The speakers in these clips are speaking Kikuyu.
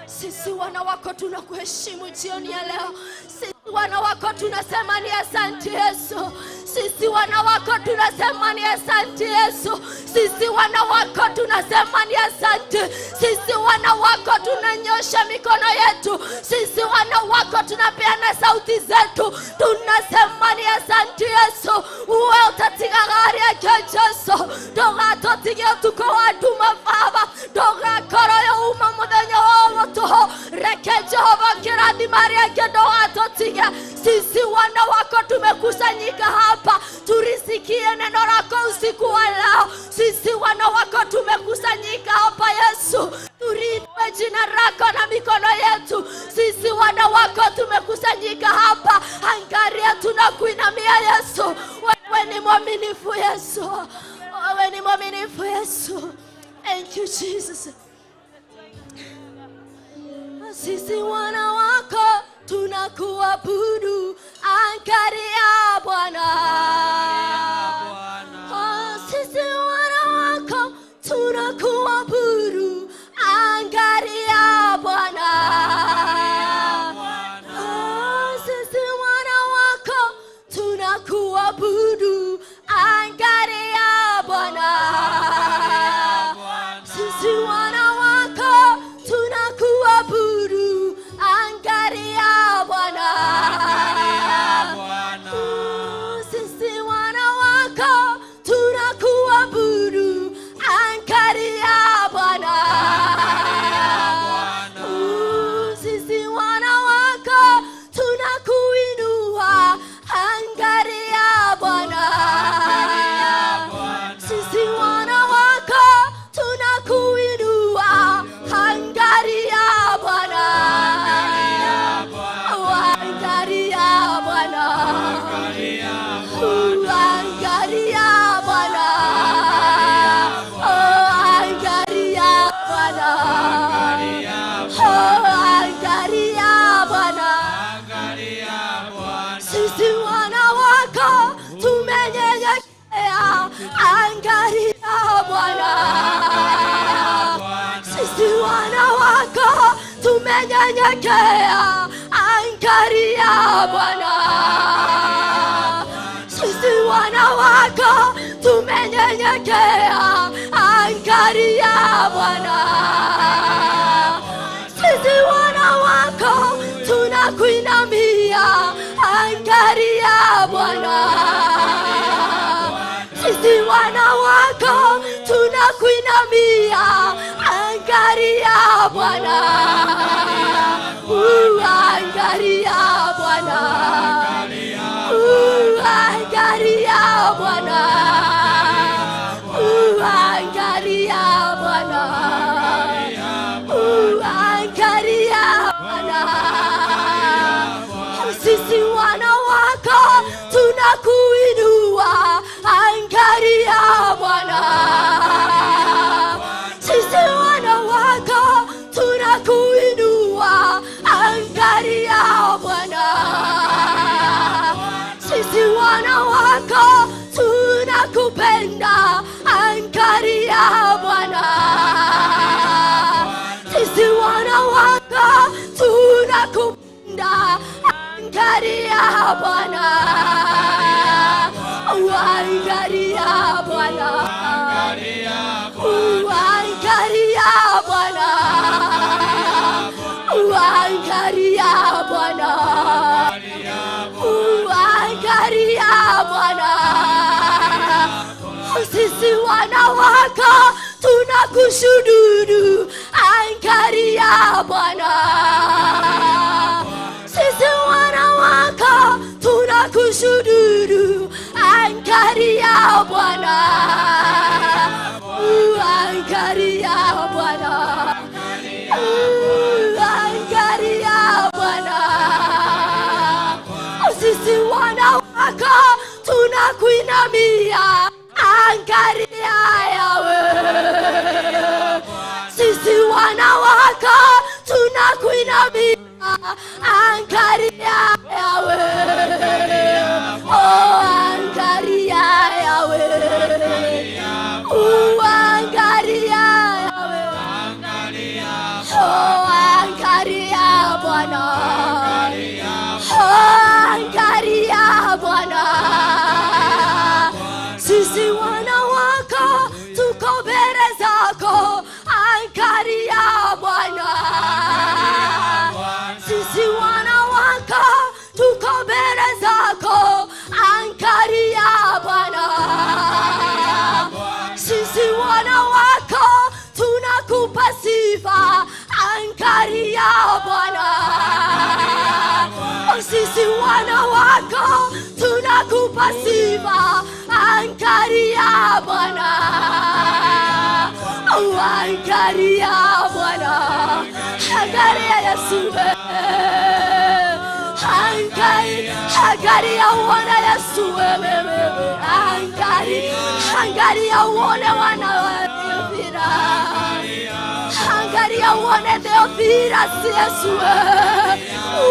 Sisi wana wako tunakuheshimu jioni ya leo. Sisi wana wako tunasema ni asante Yesu. Sisi wana wako tunasema ni asante Yesu. Sisi wana wako tunasema ni asante. Sisi wana wako tunanyosha mikono yetu. Sisi wana wako tunapeana sauti zetu, tunasema ni asante Yesu. Uwe utatiga gari yake Jesu, ndũgatũtige ũtukũ wa nduma Baba, ndũgakorwo yo uma mũthenya wa mũtũho. Reke Jehova kĩrathima rĩake, ndũgatũtige. Sisi wana wako tumekusanyika hapa tulisikie neno lako usiku wa leo. Sisi wana wako tumekusanyika hapa Yesu, tuliinue jina lako na mikono yetu. Sisi wana wako tumekusanyika hapa, angalia tunakuinamia Yesu. Wewe ni mwaminifu Yesu, wewe ni mwaminifu Yesu. Thank you, Jesus. Sisi wana wako tunakuabudu, angalia Bwana. Oh, sisi wana wako tunakuabudu, angalia Bwana. Oh, sisi wana wako tunakuabudu, angalia Bwana. Sisi wana wako tunakuabudu, angalia Bwana. Oh, sisi wana wako tunakuabudu, angalia Bwana. Oh, sisi wana wako tunakuinua, angalia Bwana. Sisi wana wako tunakuinua, angalia Bwana. Angalia Bwana. Angalia Bwana. Oh, angalia Bwana. Oh, angalia Bwana. Sisi wana wako tumenyenyekea, angalia Bwana. Sisi wana wako tumenyenyekea, angalia Bwana. Sisi wana wako tumenyenyekea, angalia Bwana. Sisi wana wako tunakuinamia, angalia Bwana. Sisi wana wako tunakuinamia, angalia Bwana. Angalia Bwana. Angalia Bwana. Angalia Bwana. Angalia Bwana. Sisi wana wako tunakuinua, angalia Bwana. Sisi wana wako tunakuinua, angalia Bwana. Sisi wana wako tunakupenda, angalia Bwana. Sisi wana wako tunakupenda, angalia Bwana. Angalia Bwana. Angalia Bwana. Angalia Bwana. Angalia Bwana. Sisi wana wako tunakushududu, angalia Bwana. Sisi wana wako tunakushududu, angalia Bwana. Angalia Bwana. Angalia Bwana. Sisi wana wako tunakuinamia, angalia Yawe. Sisi wana wako tunakuinamia, angalia Yawe. Oh, angalia Yawe. Angalia Yawe. Oh, angalia. Bwana. Angalia Bwana. Sisi wana wako tuko mbele zako. Angalia Bwana. Sisi wana wako tuko mbele zako. Angalia Bwana. Sisi wana wako tunakupa sifa. Angalia Bwana. Sisi wana wako tunakupa sifa. Angalia Bwana. Angalia Bwana. Angalia Yesu. Angalia uone Yesu wewe. Angalia uone wana wa Theofira. Angalia uone Theofira Yesu.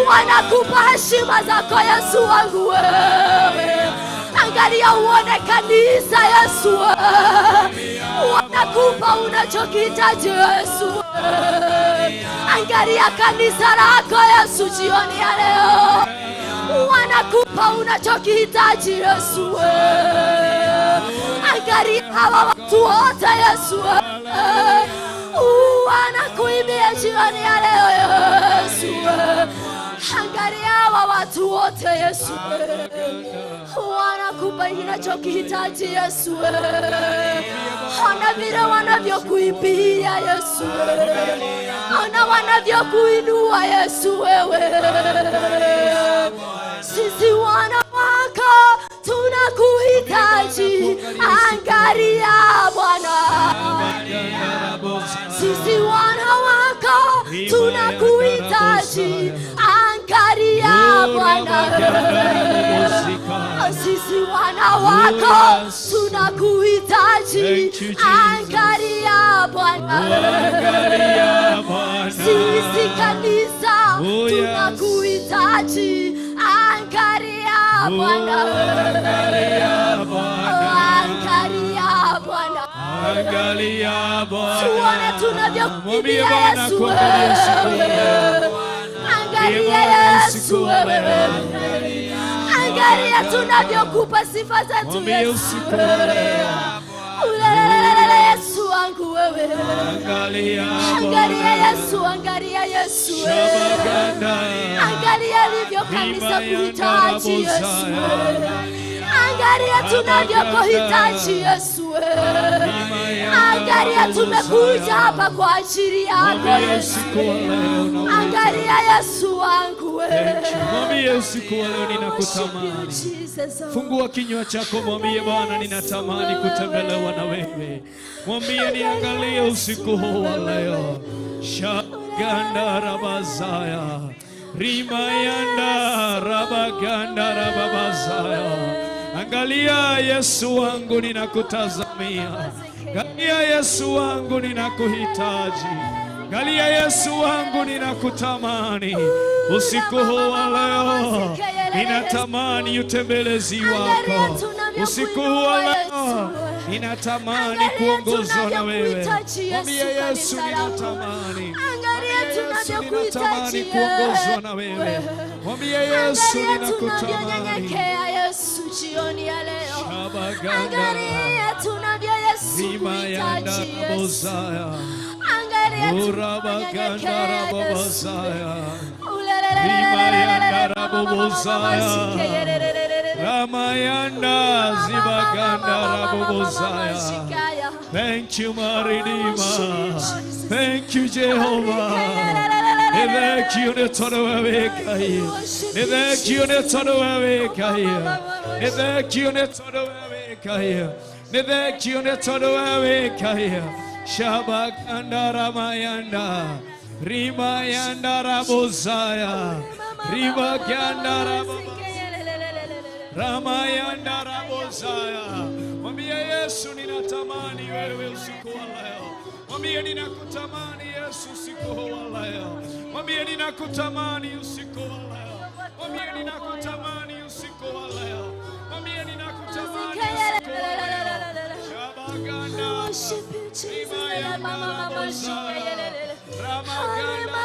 Wanakupa heshima zako Yesu wangu wewe. Angalia uone kanisa Yesu. Wanakupa unachokihitaji Yesu. Angalia kanisa lako Yesu jioni ya leo. Wanakupa unachokihitaji Yesu. Angalia hawa watu wote Yesu. Wanakuimbia jioni ya leo Yesu. Angalia hawa watu wote Yesu. Wanakupa unachokihitaji Yesu. Ona vile wanavyokuimbia Yesu. Ona wanavyokuinua Yesu wewe. Sisi wana wako tunakuhitaji. Angalia Bwana. Sisi wana wako tunakuhitaji. Angalia Bwana. Sisi wana wako tunakuhitaji. Angalia Bwana. Sisi kanisa tunakuhitaji. Angalia Bwana. Angalia Bwana. Angalia Bwana. Tuone tunavyokuimbia Yesu. Angalia Yesu. Angalia tunavyokupa sifa zetu Yesu. Yesu wangu wewe. Angalia Yesu, angalia Yesu. Angalia alivyo kanisa kuhitaji Yesu. Angalia tunavyokuhitaji Yesu. Angalia tumekuja hapa kwa ajili yako Yesu. Angalia Yesu wangu wewe. Mwambie usiku wa leo ninakutamani. Fungua kinywa chako, mwambie Bwana ninatamani kutembelewa na wewe. Mwambie niangalie usiku huu wa leo. Shaganda rabazaya. Rimayanda rabaganda rababazaya. Angalia Yesu wangu ninakutazamia. Angalia Yesu wangu ninakuhitaji. Angalia Yesu wangu ninakutamani. Usiku huu wa leo ninatamani utembelezi wako. Usiku huu wa leo ninatamani kuongozwa na wewe. Mwambie Yesu ninatamani. Yesu ninatamani kuongozwa na wewe. Mwambie Yesu ninakutamani. Yesu jioni ya leo. Angalia tunavyo Yesu kuhitaji Yesu. Angalia tunavyonyenyekea Yesu. Ramayanda Zibaganda Rabobozaya. Thank you, my Redeemer. Thank you, Jehovah. Thank you, Thank you, Thank you, Thank you, Shabakanda Ramayanda Rimayanda Rabozaya Ribaganda Ramayanda Rabozaya. Mwambie Yesu ninatamani wewe usiku wa leo. Mwambie ninakutamani Yesu usiku wa leo. Mwambie ninakutamani usiku wa leo. Mwambie ninakutamani usiku wa leo. Mwambie ninakutamani usiku wa leo. Shabaganda Rimayanda Rabozaya Ramaganda.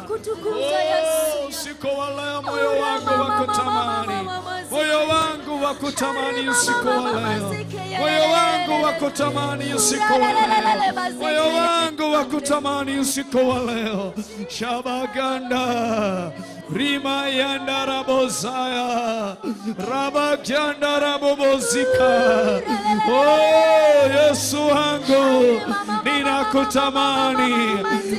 Tunakutukuza Yesu. Oh, usiku wa leo moyo wangu wakutamani, moyo wangu wakutamani usiku wa leo, moyo wangu wakutamani usiku wa leo, moyo wangu wakutamani usiku wa leo. Shabaganda rima yanda rabozaya rabaganda rabobozika. Oh, Yesu wangu ninakutamani,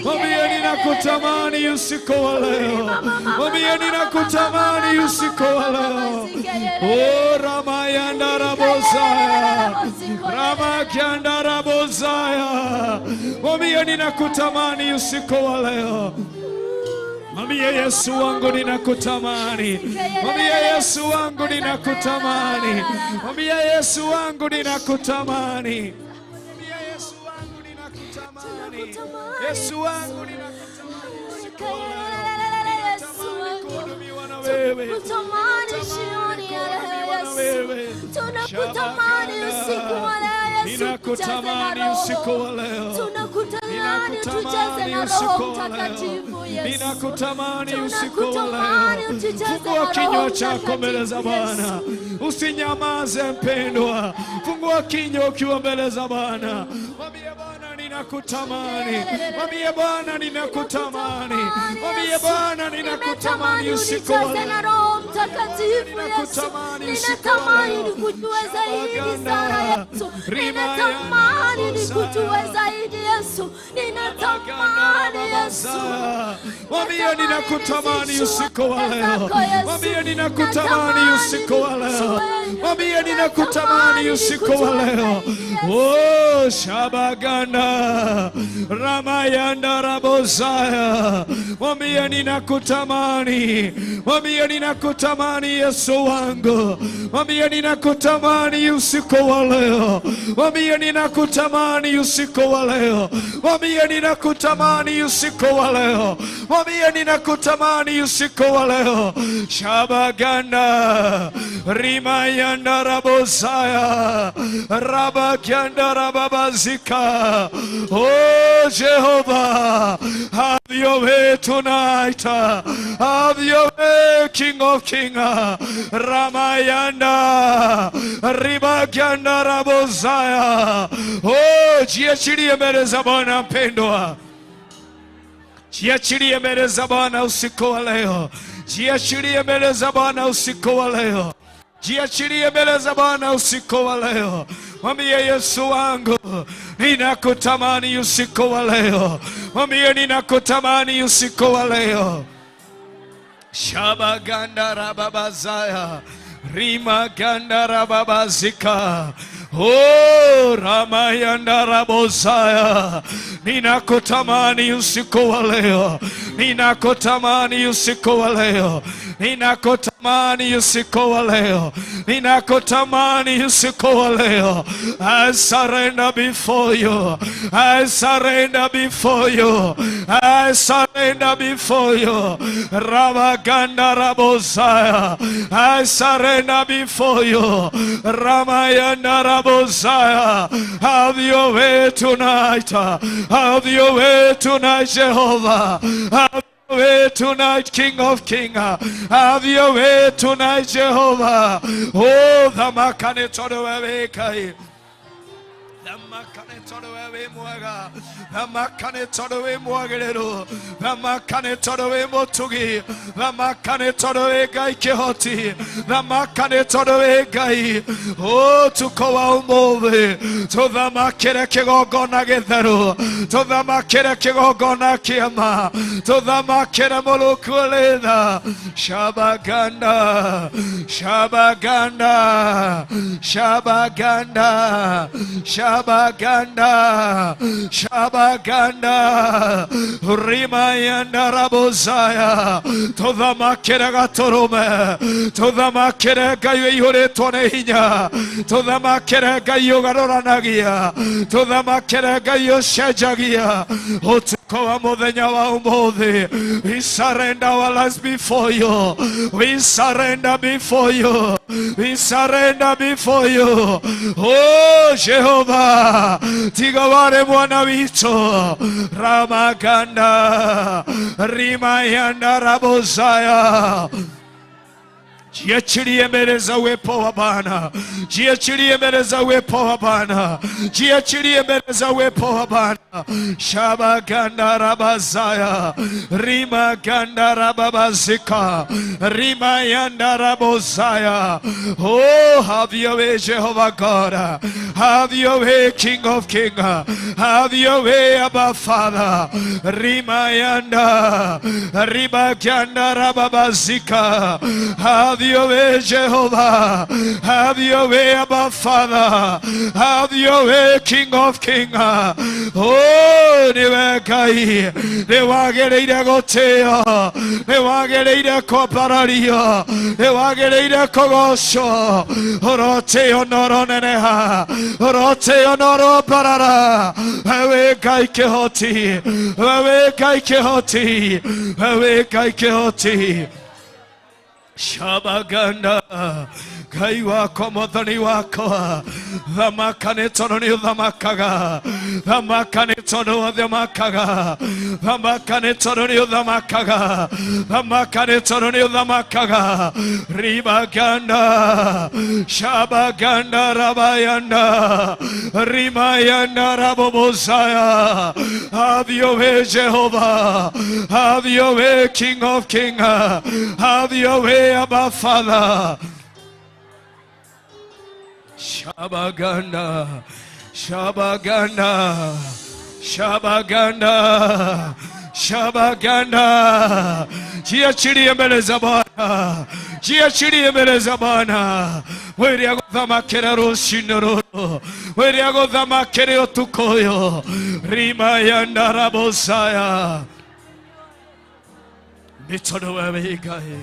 mwambie ninakutamani usiku wa leo, mwambie ninakutamani usiku wa leo. Oh, ramayanda rabozaya ramagyanda rabozaya, mwambie ninakutamani usiku wa leo. Mwambie Yesu wangu ninakutamani. Mwambie Yesu wangu ninakutamani. Mwambie Yesu wangu ninakutamani. Mwambie Yesu wangu ninakutamani. Yesu wangu ninakutamani usiku wa leo. Ninatamani kuhudumiwa na wewe. Tunakutamani jioni ya leo Yesu. Tunakutamani usiku wa leo Yesu. Ninakutamani usiku wa leo. Tunakutamani tujaze Ninakutamani na usiku Roho wa leo. Mtakatifu Yesu. Ninakutamani usiku wa Tunakutamani leo. utujaze Fungua na Roho kinywa chako mbele za Mtakatifu Bwana, usinyamaze mpendwa. Fungua kinywa ukiwa mbele za Bwana, mwambie Bwana ninakutamani, mwambie Bwana ninakutamani, mwambie Bwana ninakutamani usiku wa unijaze na leo. Roho Mtakatifu Yesu. Ninakutamani usiku wa Ninatamani leo. nikujue zaidi sana Yesu. Ninatamani nikujue zaidi Yesu. Ninatamani Yesu. Mwambie ninakutamani usiku wa leo. Mwambie ninakutamani usiku wa leo. Mwambie ninakutamani usiku wa leo. Oh, Shabaganda Ramayanda Rabozaya. Mwambie ninakutamani. Mwambie ninakutamani Yesu wangu. Mwambie ninakutamani usiku wa leo. Mwambie ninakutamani usiku wa leo. Mwambie ninakutamani usiku wa leo. Mwambie ninakutamani usiku wa leo. Shabaganda Rimayanda Rabozaya Rabaganda Rababazika. Oh Jehovah, have your way tonight. Have your way, King of Kings. Ramayanda Ribaganda Rabozaya. Oh, jiachilie mbele za Bwana mpendwa. Jiachilie mbele za Bwana usiku wa leo. Jiachilie mbele za Bwana usiku wa leo. Jiachilie mbele za Bwana usiku wa leo. Mwambie Yesu wangu, ninakutamani usiku wa leo. Mwambie ninakutamani usiku wa leo. Shabaganda rababazaya Rima ganda rababazika. Oh, Ramayanda rabozaya. Ninakutamani usiku wa leo. Ninakutamani usiku wa leo. Ninakutamani usiku wa leo. Ninakutamani usiku wa leo. I surrender before you. I surrender before you. I surrender before you. Ramaganda Rabosaya. I surrender before you. Ramayana Rabosaya. Have your way tonight. Have your way tonight, Jehovah. Have your way tonight, King of Kings. Have your way tonight, Jehovah. Oh, the Makane Todowekai. Thamakane tondũ we wĩ mwega, thamakane tondũ wĩ mwagĩrĩru, thamakane tondũ wĩ mũtugi, thamakane tondũ wĩ Ngai kĩhoti, thamakane tondũ wĩ Ngai. Ũtukũ wa ũmũthĩ tũthamakĩre kĩgongona gĩtheru, tũthamakĩre kĩgongona kĩama, tũthamakĩre mũrũku ũrĩ tha. Shabaganda, Shabaganda, Shabaganda, Shabaganda, Shabaganda, Rimayanda Rabozaya, Tothamakere Gatorume, Tothamakere Ngai ũiyũrĩtwo nĩ hinya, Tothamakere Ngai ũgarũranagia, Tothamakere Ngai ũcenjagia. Kwa muthenya wa umuthi, we surrender our lives before you. We surrender before you. We surrender before you. Oh Jehovah, tiga ware mwana witũ. Ramaganda Rimayanda Rabozaya. Jiachilie mbele za uwepo wa Bwana, jiachilie mbele za uwepo wa Bwana, jiachilie mbele za uwepo wa Bwana. Shabaganda rabazaya, rima ganda rababazika, rima yanda rabozaya. Oh, have your way, Jehovah God. Have your way, King of Kings. Have your way, Abba Father. Rima yanda, riba ganda rababazika. Have your way, Jehovah. Have your way, Abba Father. Have your way, King of Kings. Oh, niwe Ngai, nĩwagĩrĩire gũtĩo, nĩwagĩrĩire kwambarario, nĩwagĩrĩire kũgocwo. Ũrotĩo na ũroneneha, ũrotĩo na ũrombarara. Wewe Ngai kĩhoti, wewe Ngai kĩhoti, wewe Ngai kĩhoti. Shabaganda, Ngai wakwa, mwathani wakwa, thamaka nĩ tondũ nĩ ũthamakaga, thamaka nĩ tondũ ũthamakaga, thamaka nĩ tondũ nĩ ũthamakaga, thamaka nĩ tondũ nĩ ũthamakaga. Ribaganda, Shabaganda Rabayanda, Rimayanda Rabobosaya. Have your way, Jehovah. Have your way, King of Kings. Have your way, Abba Father. Shabaganda, Shabaganda, Shabaganda, Shabaganda. Jiachilie mbele za Bwana, jiachilie mbele za Bwana. Mwĩre agũthamakĩre rũcinĩ rũrũ, mwĩre agũthamakĩre ũtukũ ũyũ. Rima ya ndarabosaya, nĩ tondũ we wĩ Ngai.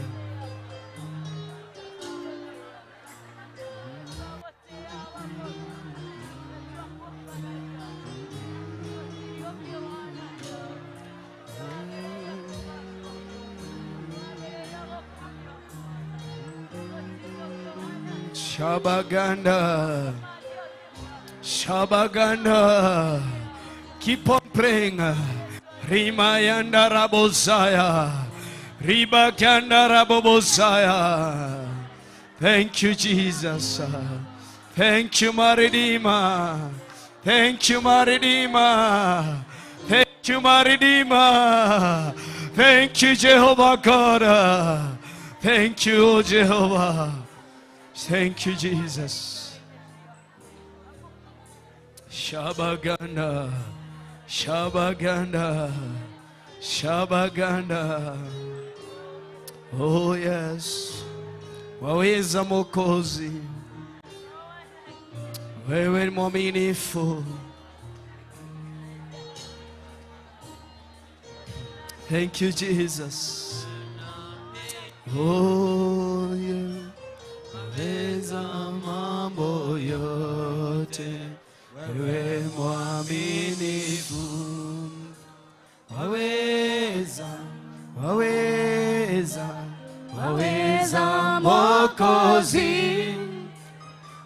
Shabaganda, Shabaganda, keep on praying. Rimayanda Rabosaya, Ribaganda Rabobosaya. Thank you, Jesus. Thank you, my Redeemer. Thank you, my Redeemer. Thank you, my Redeemer. Thank you, Jehovah God. Thank you, Jehovah. Thank you, Jesus. Shabaganda, Shabaganda, Shabaganda. Oh yes, waweza Mwokozi, wewe ni mwaminifu. Thank you, Jesus. Oh yeah. Waweza mambo yote, wewe mwaminifu. Waweza, waweza, waweza Mwokozi,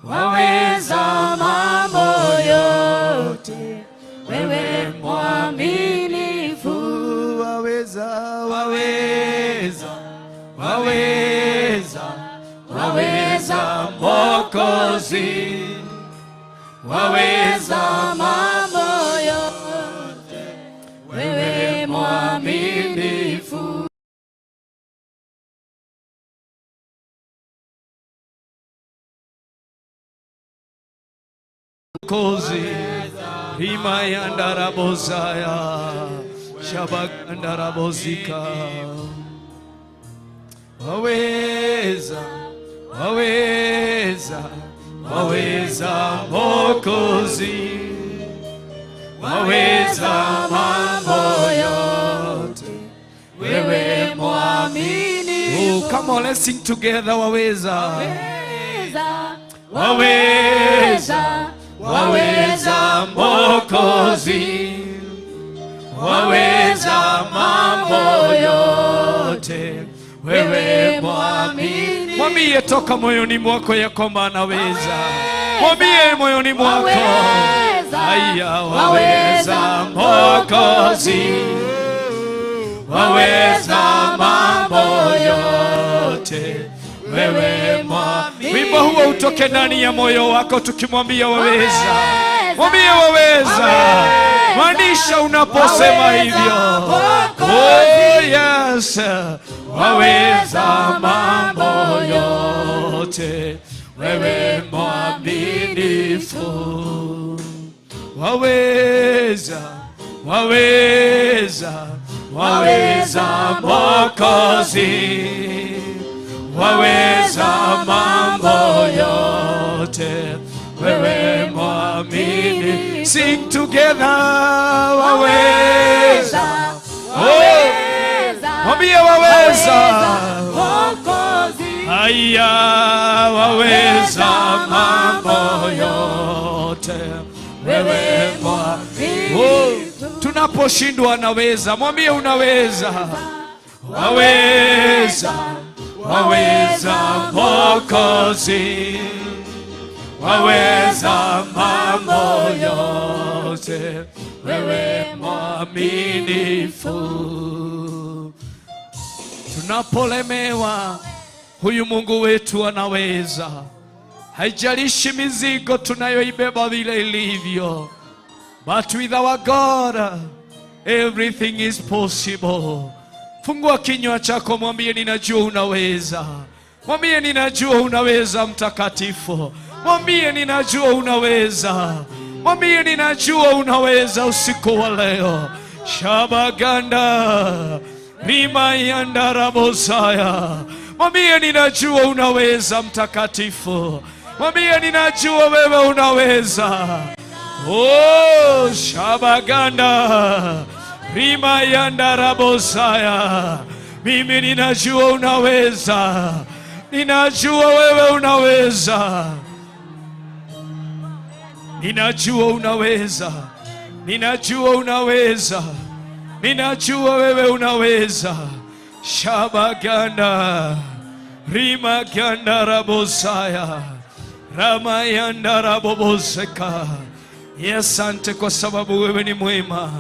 waweza mambo yote, wewe mwaminifu. Waweza, waweza, waweza, waweza Mwokozi, waweza mambo yote, wewe mwaminifu. Mwokozi. Rimayandarabozaya, Shabagandarabozika. Waweza, waweza, waweza Mwokozi, waweza mambo yote, wewe mwaminifu. Oh, come on, let's sing together. Waweza, Waweza, waweza, waweza Mwokozi, waweza. Mwambie toka moyoni mwako ya kwamba anaweza. Mwambie moyoni mwako. Haya, waweza Mwokozi, waweza mambo yote, wewe mwaminifu. Wimbo huo utoke ndani ya moyo wako tukimwambia waweza. Mwambie waweza. Maanisha unaposema hivyo. Oh yes, waweza mambo yote, wewe mwaminifu. Waweza, waweza, waweza Mwokozi, waweza mambo yote, wewe mwaminifu. Sing together, waweza. Oh, mwambie waweza. Haya, waweza mambo yote, wewe mwaminifu. Oh, tunaposhindwa anaweza. Mwambie unaweza. Waweza, waweza Mwokozi, waweza mambo yote, wewe mwaminifu. Tunapolemewa, huyu Mungu wetu anaweza. Haijalishi mizigo tunayoibeba vile ilivyo, but with our God everything is possible. Fungua kinywa chako, mwambie ninajua unaweza. Mwambie ninajua unaweza, Mtakatifu. Mwambie ninajua unaweza. Mwambie ninajua unaweza usiku wa leo. Shabaganda Rima rabosaya. Mwambie ninajua unaweza, Mtakatifu. Mwambie ninajua wewe unaweza. Oh, Shabaganda Rima rabosaya. Mimi ninajua unaweza. Ninajua wewe unaweza. Ninajua unaweza. Ninajua unaweza. Ninajua wewe unaweza. Shabaganda Rima ganda rabosaya Ramayanda raboboseka. Asante kwa sababu wewe ni mwema,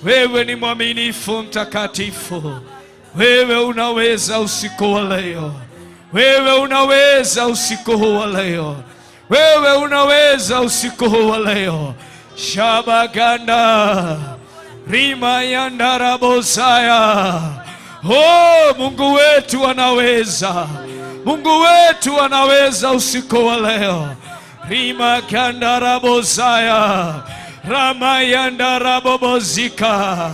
wewe ni mwaminifu, mtakatifu. Wewe unaweza usiku wa leo. Wewe unaweza usiku huu wa leo. Wewe unaweza usiku huu wa leo. Shabaganda Rima yandarabosaya. Oh, Mungu wetu anaweza. Mungu wetu anaweza usiku wa leo. Rima kandarabosaya. Rama yandarabobozika.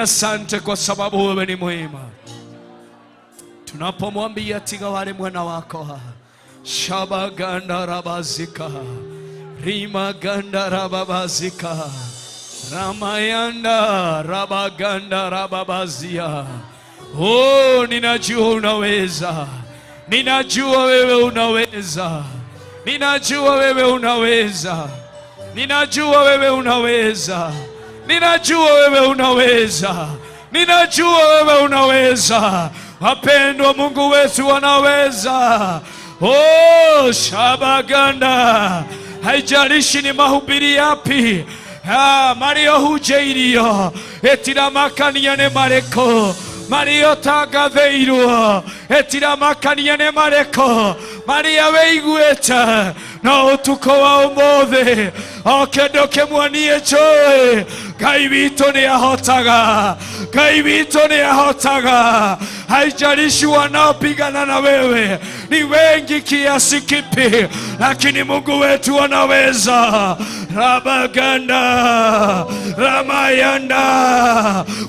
Asante kwa sababu wewe ni mwema. Tunapomwambia tiga wale mwana wako. Shabaganda rabazika. Rima ganda rababazika. Ramayanda rabaganda rababazia. Oh, ninajua unaweza. Ninajua wewe unaweza. Ninajua wewe unaweza. Ninajua wewe unaweza. Ninajua wewe unaweza. Ninajua wewe unaweza. Wapendwa, Mungu wetu anaweza. Oh, Shabaganda. Haijalishi ni mahubiri yapi Mario hujeirio etiramakania ne mareko Mario tagatheirwo etiramakania ne mareko Maria weiguĩte no ũtukũ wa ũmũthĩ o kĩndũ kĩmwe niĩ njũĩ Ngai witũ nĩ ahotaga. Ngai witũ nĩ ahotaga. Haijalishi wanaopigana na wewe ni wengi kiasi kipi, lakini Mungu wetu anaweza. Rabaganda Ramayanda,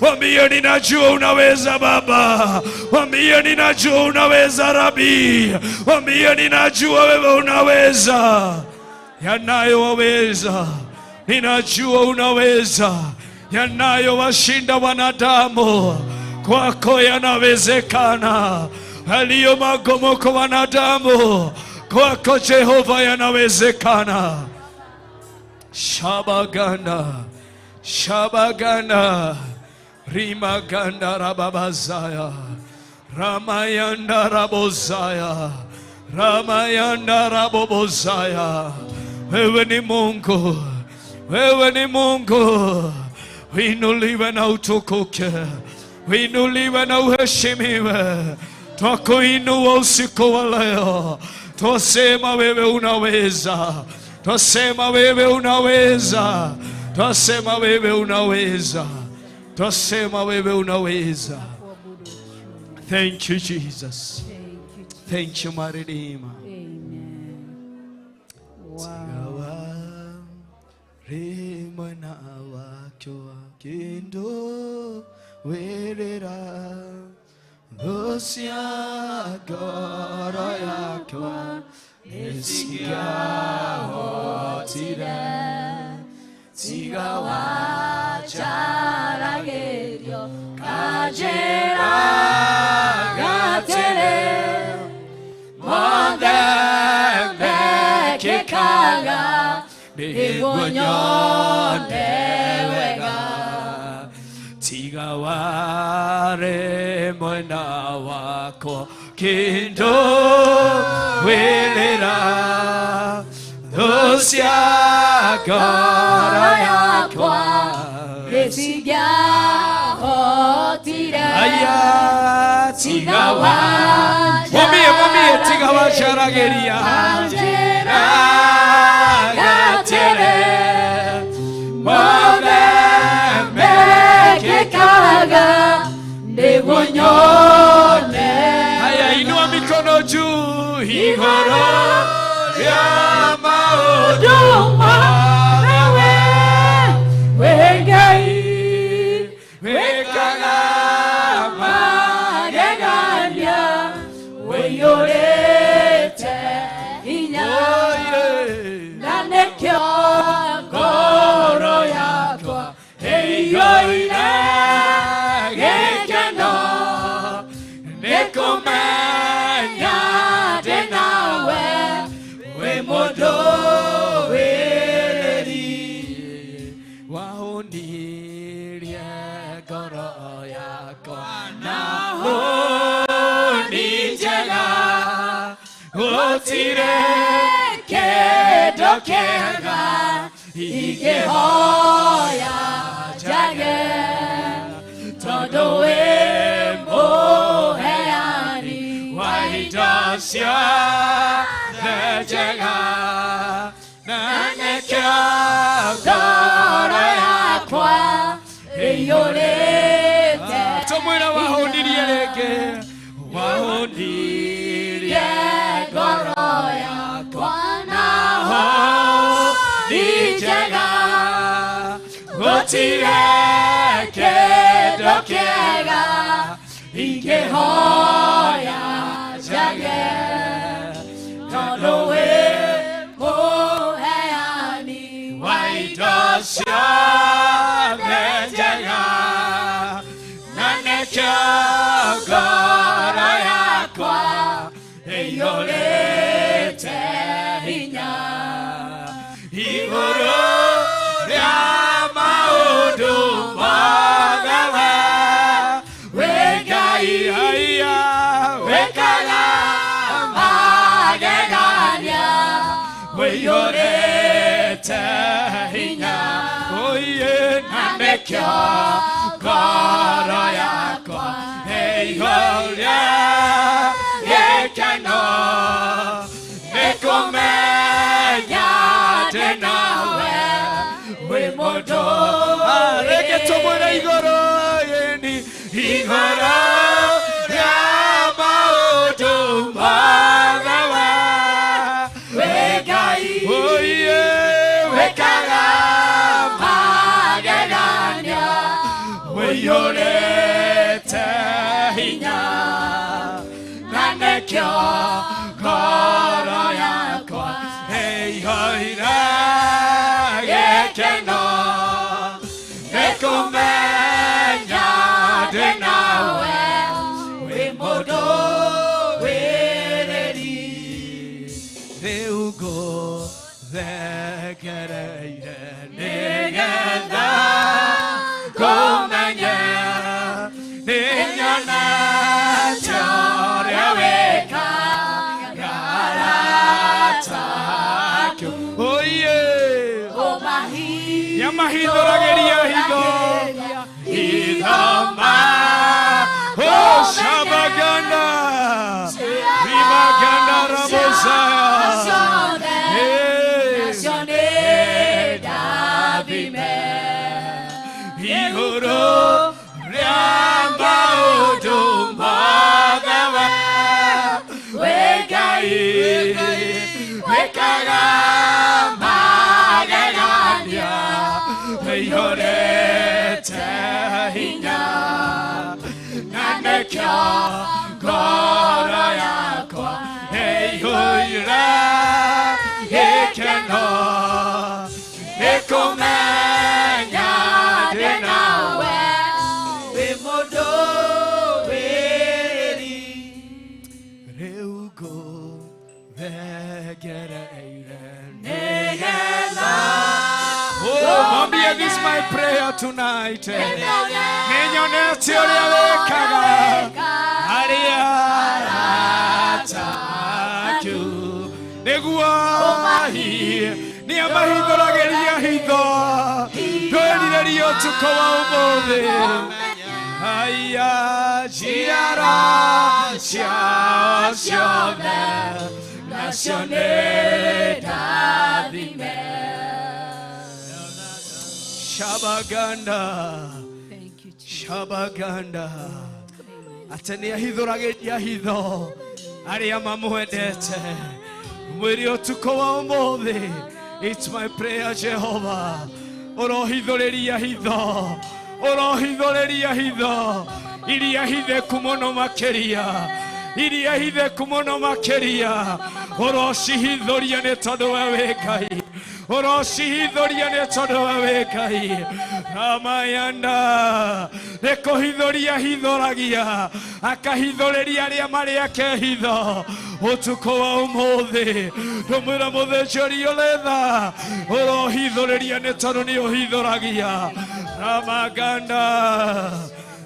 mwambie ninajua unaweza Baba, mwambie ninajua unaweza Rabi, mwambie ninajua wewe unaweza. Yanayowaweza, ninajua unaweza. Yanayowashinda wanadamu kwako yanawezekana. Yaliyo magumu kwa wanadamu kwako Jehova yanawezekana. Shabaganda Shabaganda Rimaganda Rababazaya Ramayanda Rabozaya, Ramayanda Rabobozaya. Wewe ni Mungu, wewe ni Mungu, uinuliwe na utukuke, uinuliwe na uheshimiwe. Twakuinua usiku wa leo, twasema wewe unaweza, twasema wewe unaweza, twasema wewe unaweza, twasema wewe unaweza. Thank you, Jesus. Thank you, Jesus. Thank you, my Redeemer. Amen. Wow. Tigawa rimwe wakyo kindu wirira thucia ngoro yakwa nĩcingĩahotire tiga Wacaragerio kanjĩra gatĩrĩ mothe mekĩkaga nĩguo nyone wega. Tiga ware mwena wakwa kĩndũ wĩrĩra thucia ngoro yakwa Nĩcingĩahotire aya tiga wa mwambie mwambie tiga wacarageria kanjĩra gatĩrĩ mothe mekĩkaga nĩguo nyone. Haya, inua mikono juu igoro rĩa maũndũ mothe We Ngai wĩkaga magegania wĩiyũrĩte hinya maũndũ na nĩkĩo ngoro yakwa ĩiyũire gĩkeno nĩkũmenya ndĩ nawe wĩ mũndũ wĩrĩri wahũnirie ngoro yakwa na hũni njega gũtirĩ kĩndũ kĩega ingĩhoya njage tondũ wĩ mũheani wa indo ciothe njega na nĩkĩo ngoro yakwa ĩiyũrĩte tũmwĩra wahũnirie rĩngĩ wahũnirie ngoro yakwa na hũni njega gũtirĩ kĩndũ kĩega ingĩhoya njage tondũ wĩ mũheani wa indo ciothe njega na nĩkĩo ngoro yakwa ĩiyũrĩte hinya igũrũ rĩa maũndũ mothe we Ngai haiya wĩkaga magegania wĩiyũrĩte hinya oye na nĩkĩo ngoro yakwa ĩiyũire gĩkeno nĩkũmenya ndĩ nawe wĩ mũndũ reke tũmwĩre igũrũ yeni igũrũ rĩa maũndũ mothe wĩ Ngai oye wĩkaga magegania wĩiyũrĩte hinya na nĩkĩo ngoro yakwa ĩiyũire gĩkeno nĩkũmenya ndĩ nawe wĩ mũndũ wĩrĩri rĩu ngũthekereire nĩgetha ngũmenye nĩnyonete Nĩamahithũragĩria hitho hitho ma oh Shabaganda Rimaganda Rabosaya Igoro rĩa maũndũ mothe we Ngai wĩkaga magegania wĩihũrĩte hinya na nĩkĩo ngoro yakwa ĩiyũire gĩkeno nĩkũmenya ndĩ nawe wĩ mũndũ wĩrĩ rĩu ngũthengereire nĩgetha. Oh, mwambie, this is my prayer tonight. Nĩnyonete ũrĩa wĩkaga arĩa arata aku nĩguo nĩamahithũragĩria hitho ndwĩrirĩria ũtukũ wa ũmũthĩ haya njiara ciao ciothe nacio nĩ ndathime. Shabaganda. Thank you, Jesus. Shabaganda. Atĩ nĩahithũragĩria hitho arĩa mamwendete mwĩrĩ ũtukũ wa ũmũthĩ. It's my prayer, Jehovah. Ũrohithũrĩria hitho, ũrohithũrĩria hitho iria hitheku mũno makĩria, iria hitheku mũno makĩria, ũrocihithũria nĩ tondũ we wĩ Ngai, ũrocihithũria nĩ tondũ we wĩ Ngai. Ramayanda nĩ kũhithũria hithũragia, akahithũrĩria arĩa marĩ ake hitho ũtukũ wa ũmũthĩ. Ndũmwĩra mũthĩnjĩri ũrĩ tha, ũrohithũrĩria nĩ tondũ nĩ ũhithũragia. Ramaganda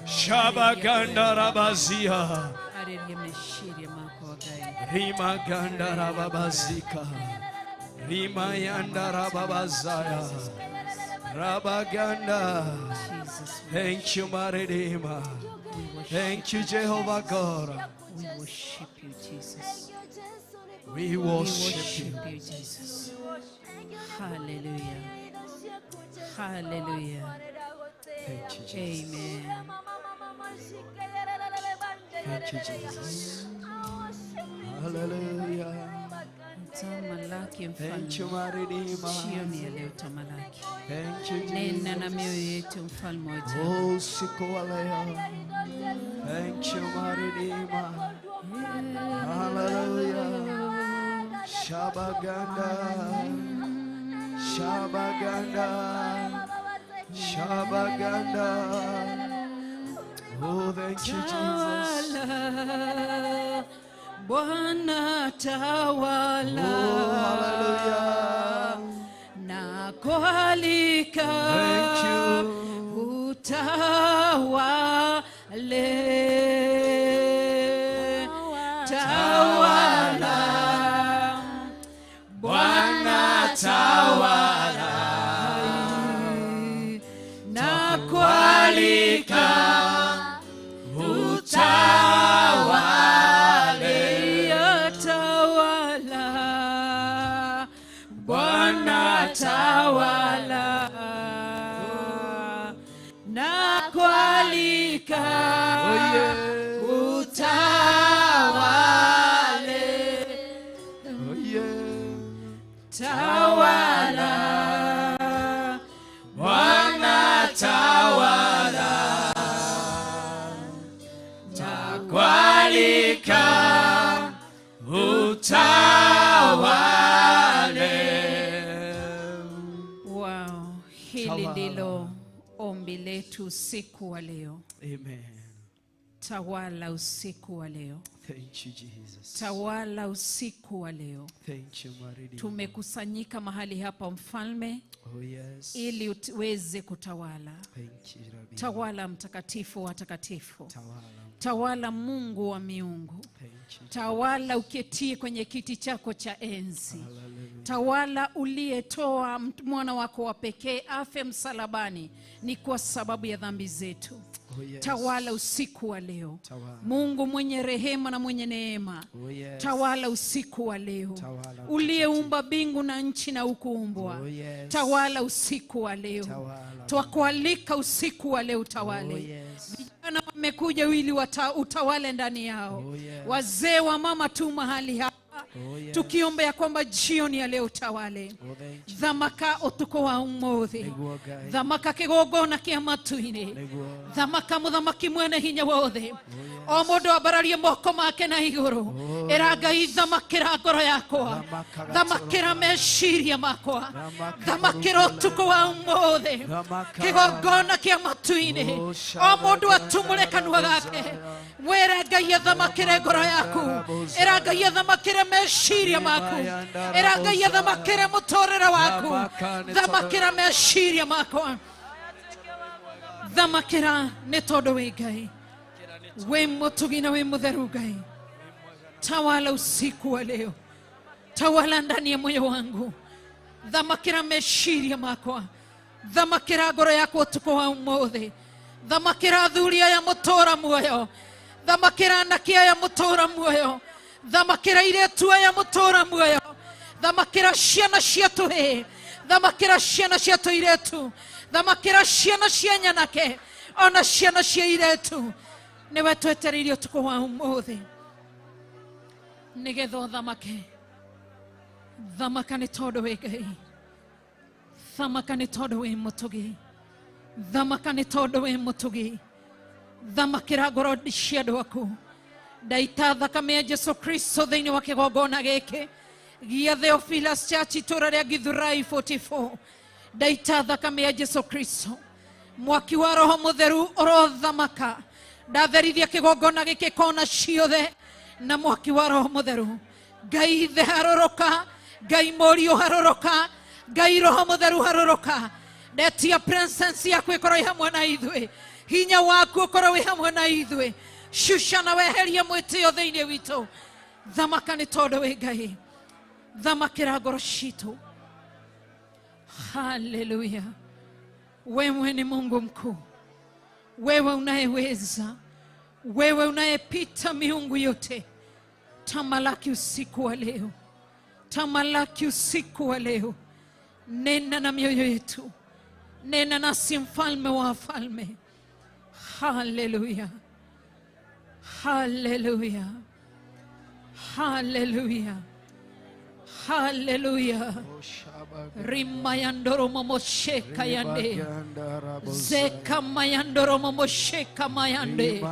Shabaganda Rabazia Arĩria meciria makwa Ngai. Rimaganda Rababazika Rimayanda Rababazaya Rabaganda. Jesus, Thank you, my Redeemer. we worship, Thank you, Jehovah God. we worship you, Jesus. We We worship you. worship you, Jesus. Hallelujah. Hallelujah. Thank you, Jesus. Amen. Thank you, Jesus. Hallelujah. Tamalaki Thank you, mfalme. my Redeemer. Jioni ya leo tamalaki. Thank you, Nena na Jesus. mioyo yetu mfalme wa ajabu. Oh, usiku wa leo. Thank you, my Redeemer. Hallelujah. Shabaganda. Shabaganda. Shabaganda. Oh, thank you, Jesus. Tawala, Bwana tawala. Oh, hallelujah. Na kualika Thank you. Utawale. Tawala. Bwana tawala. Na kualika utawale. Tawala. Bwana tawala. Na kualika Oh, yeah. utawale. Oh, yeah. Tawala. Bwana tawala. Takualika utawale. Wow, hili Tawala. ndilo ombi letu usiku wa leo. Amen. Tawala usiku wa leo. Thank you, Jesus. Tawala usiku wa leo. Thank you, my Redeemer. Tumekusanyika mahali hapa mfalme Oh, yes. ili uweze kutawala. Thank you, Rabbi. Tawala mtakatifu wa takatifu. Tawala. Tawala Mungu wa miungu. Thank you. Tawala uketie kwenye kiti chako cha enzi. Hallelujah. Tawala uliyetoa mwana wako wa pekee afe msalabani ni kwa sababu ya dhambi zetu. Oh, yes. Tawala usiku wa leo. Tawala. Mungu mwenye rehema na mwenye neema. Oh, yes. Tawala usiku wa leo. Tawala. Uliyeumba mbingu na nchi na ukuumbwa. Oh, yes. Tawala usiku wa leo. Tawala. Twakualika usiku wa leo utawale. Oh, yes. Vijana wamekuja ili utawale ndani yao. Oh, yes. Wazee wa mama tu mahali hapa. Oh, yes. Tukiomba ya kwamba jioni ya leo utawale. Oh, thank you. Thamaka utuko wa umuthi. Nĩguo Ngai. Thamaka kigongona kĩa matu-inĩ. Nĩguo. Thamaka muthamaki mwene hinya wothe. O mũndũ ambararie moko make na igũrũ. Ĩra Ngai thamakĩra ngoro yakwa. Thamaka Thamakĩra meciria makwa. Thamaka Thamakĩra ũtukũ wa ũmũthĩ. Thamaka. Kĩgongona kĩa matu-inĩ. Oh, O mũndũ atumũre kanua gake. Mwĩre Ngai athamakĩre ngoro yaku. Ĩra Ngai athamakĩre meciria maku. Ĩra Ngai athamakĩre mũtũrĩre waku. Thamakĩra meciria makwa. Thamakĩra nĩ tondũ wĩ Ngai. Wĩ mũtugi na wĩ mũtheru Ngai. Tawala usiku wa leo. Tawala ndani ya moyo wangu. Thamakĩra meciria makwa. Thamakĩra ngoro yakwa ũtukũ wa ũmũthĩ. Thamakĩra athuri aya mũtũra muoyo. Thamakĩra anake aya mũtũra muoyo. Thamakĩra airĩtu aya mũtũra muoyo. Thamakĩra ciana cia tũhĩĩ. Thamakĩra ciana cia tũirĩtu. Thamakĩra ciana cia nyanake ona ciana cia irĩtu. Nĩwe twetereire ũtukũ wa ũmũthĩ nĩgetha ũthamake. Thamaka nĩ tondũ wĩ Ngai. Thamaka nĩ tondũ wĩ mũtugi. Thamaka nĩ tondũ wĩ mũtugi. Thamakĩra ngoro cia andũ aku. Ndaita thakame ya Jesu Kristo thĩinĩ wa kĩgongona gĩkĩ gĩa Theophilus Church itũũra rĩa Githurai 44. Ndaita thakame ya Jesu Kristo. Mwaki wa Roho Mũtheru ũrothamaka. Ndatherithia kĩgongona gĩkĩ kona ciothe na mwaki wa Roho Mũtheru. Ngai Ithe harũrũka, Ngai Mũriũ harũrũka, Ngai Roho Mũtheru harũrũka. Ndetia presence yaku ĩkorwo ĩ hamwe na ithuĩ. Hinya waku ũkorwo wĩ hamwe na ithuĩ. Shusha na weherie mwĩtĩo thĩinĩ witũ. Thamaka nĩ tondũ wĩ Ngai. Thamakĩra ngoro citũ. Haleluya. Wewe ni Mungu mkuu. Wewe unayeweza. Wewe unayepita miungu yote. Tamalaki usiku wa leo. Tamalaki usiku wa leo. Nena na mioyo yetu. Nena nasi mfalme wa wafalme. Haleluya. Haleluya. Haleluya. Haleluya. Rimayandoro momosheka yande. Zeka mayandoro momosheka mayande.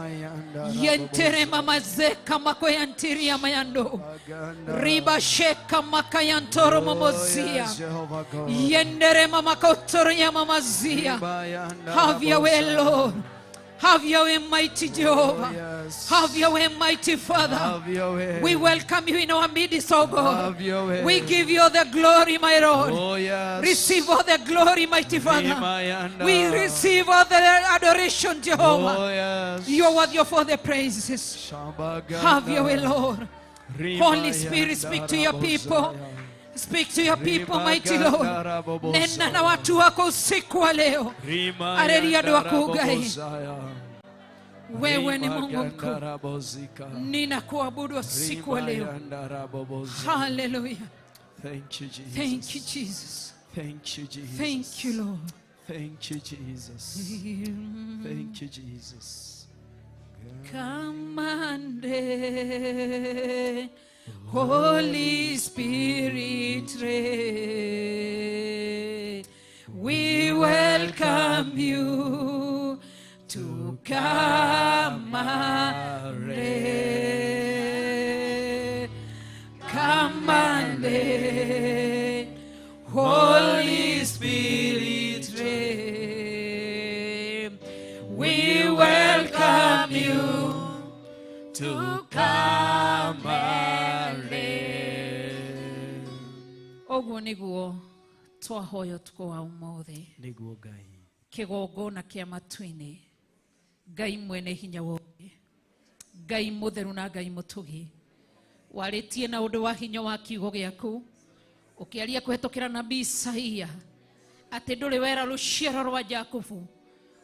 Yentere mama zeka makoyantiria mayando. Riba sheka makayantoro momozia. Yendere mama kotoria mamazia. Have your way, Lord. Have your way, mighty Jehovah. Have your way, mighty Father. Have your way. We welcome you in our midst, O God. Have your way. We give you all the glory, my Lord. Oh, yes. Receive all the glory, mighty Father. We receive all the adoration, Jehovah. Oh, yes. You are worthy of all the praises. Have your way, Lord. Holy Spirit, speak to your people. Speak to your people, mighty Lord. Nena na watu wako usiku wa leo. Areria andũ aku Ngai. Wewe ni Mungu mkuu. Ninakuabudu usiku wa leo. Hallelujah. Thank you, Jesus. Thank you, Jesus. Thank you, Jesus. Thank you, Lord. Thank you, Jesus. Thank you, Jesus. Come and reign, Holy Spirit, reign. We welcome you to come and reign. Come and reign, Holy Spirit, reign. We welcome you to come and reign. Oguo niguo twahoya utuku wa umuthi. Niguo Ngai. Kigongona kia matu-inĩ. Ngai mwene hinya wothe. Ngai mutheru na Ngai mutugi. Warĩtie na ũndũ wa hinya wa kiugo gĩaku. Ũkĩaria kũhetũkĩra nabii Isaia atĩ ndũrĩ wera rũciaro rwa Jakubu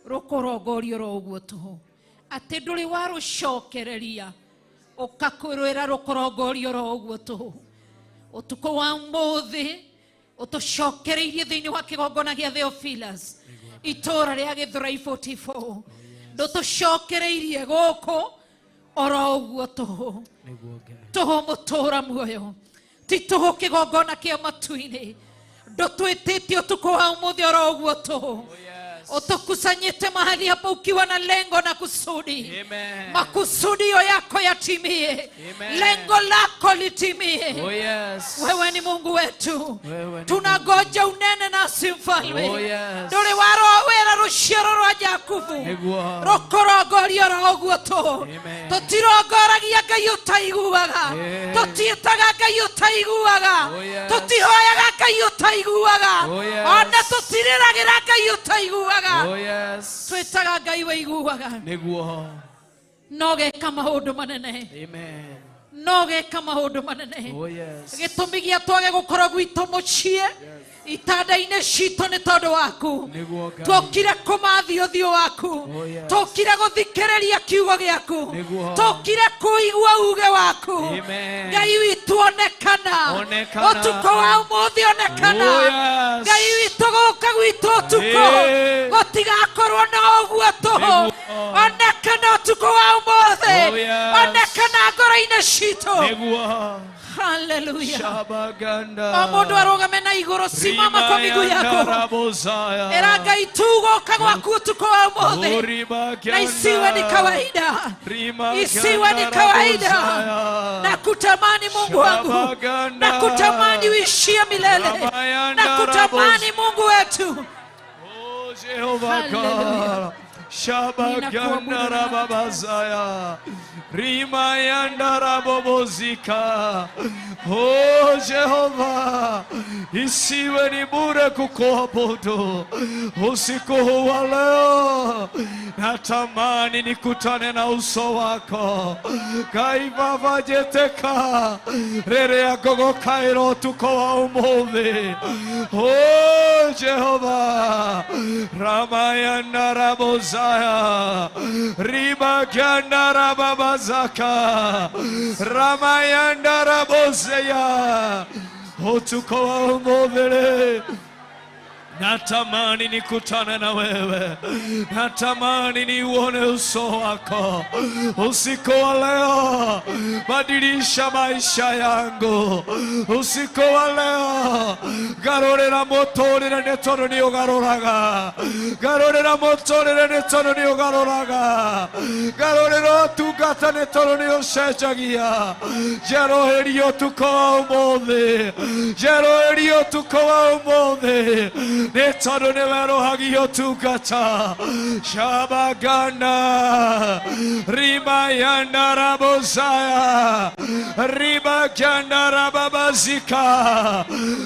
rũkũrongorio ro ũguo tũhũ, atĩ ndũrĩ warũcokereria ũkakũrwĩra rũkũrongorio ro ũguo tũhũ. Ũtukũ wa ũmũthĩ ũtũcokereirie thĩinĩ wa kĩgongona gĩa Theophilus itũũra rĩa Gĩthũrai 44, ndũtũcokereirie gũkũ oro ũguo tũhũ. Tũhũ mũtũũra muoyo, ti tũhũ kĩgongona kĩa matu-inĩ. Ndũtwĩtĩtie ũtukũ wa ũmũthĩ oro ũguo tũhũ. Utukusanyite mahali hapa ukiwa na lengo na kusudi. Amen. Makusudio yako yatimie. Amen. Lengo lako litimie. Oh yes. Wewe ni Mungu wetu. Wewe ni Tunagoja unene nasi mfalme. Oh yes. Ndũrĩ warowĩra rũciaro rwa Jakubu Nĩguo. rũkũrongorio ro ũguo tũhũ. Amen. Tũtirongoragia Ngai ũtaiguaga. Eh. Tũtiĩtaga Ngai ũtaiguaga. Oh yes. Tũtihoyaga Ngai ũtaiguaga. Oh yes. Ona tũtirĩragĩra Ngai ũtaiguaga. Oh yes. Twĩtaga Ngai wĩiguaga. Nĩguo. No geka maũndũ manene. Amen. No geka maũndũ manene. Oh yes. Gĩtũmi gĩa twage gũkorwo gwitũ mũciĩ itanda-inĩ citũ nĩ tondũ waku. Nĩguo Ngai. Tũkire kũmathi ũthiũ waku. Oh yes. Tũkire gũthikĩrĩria kiugo gĩaku. Nĩguo. Tũkire kũigua uge waku. Amen. Ngai witũ onekana. Onekana. Ũtukũ wa ũmũthĩ onekana. Oh yes. Ngai witũ gũka gwitũ ũtukũ Eh. gũtigakorwo na ũguo tũhũ. Nĩguo. Onekana ũtukũ wa ũmũthĩ. Oh yes. Onekana ngoro-inĩ citũ. Nĩguo. Hallelujah. Shabaganda. O mũndũ arũgame na igũrũ, simama kwa miguu yako. Rabozaya. Era Ngai tu gũka gwaku ũtukũ wa ũmũthĩ, na isiwe ni kawaida, isiwe ni kawaida. Na kutamani Mungu wangu, na kutamani uishie milele, na kutamani Mungu wetu. Oh Jehovah God. Shabaganda rababazaya. Rimayanda rabobozika. Oh Jehova, isiwe ni bure kukuabudu usiku huu wa leo. Natamani nikutane na uso wako. Kaivavajeteka rere agogo kairo tuko wa umuthi. Oh Jehova, Ramayanda rabozaya, Ribaganda rababazaka, Ramayanda rabozeya. Utuko wa umuthi. Natamani nikutane na wewe, natamani niuone uso wako usiku wa leo. Badilisha maisha yangu usiku wa leo. Garorera motorera nĩ tondũ nĩ ũgarũraga. Garũrĩra mũtũrĩre nĩ tondũ nĩ ũgarũraga. Garũrĩra ũtungata nĩ tondũ nĩ ũcenjagia. Njerũhĩria ũtukũ wa ũmũthĩ, njerũhĩria ũtukũ wa ũmũthĩ nĩ tondũ nĩ werũhagia ũtungata. Shabagana rimayanda rabozaya ribaganda rababazika.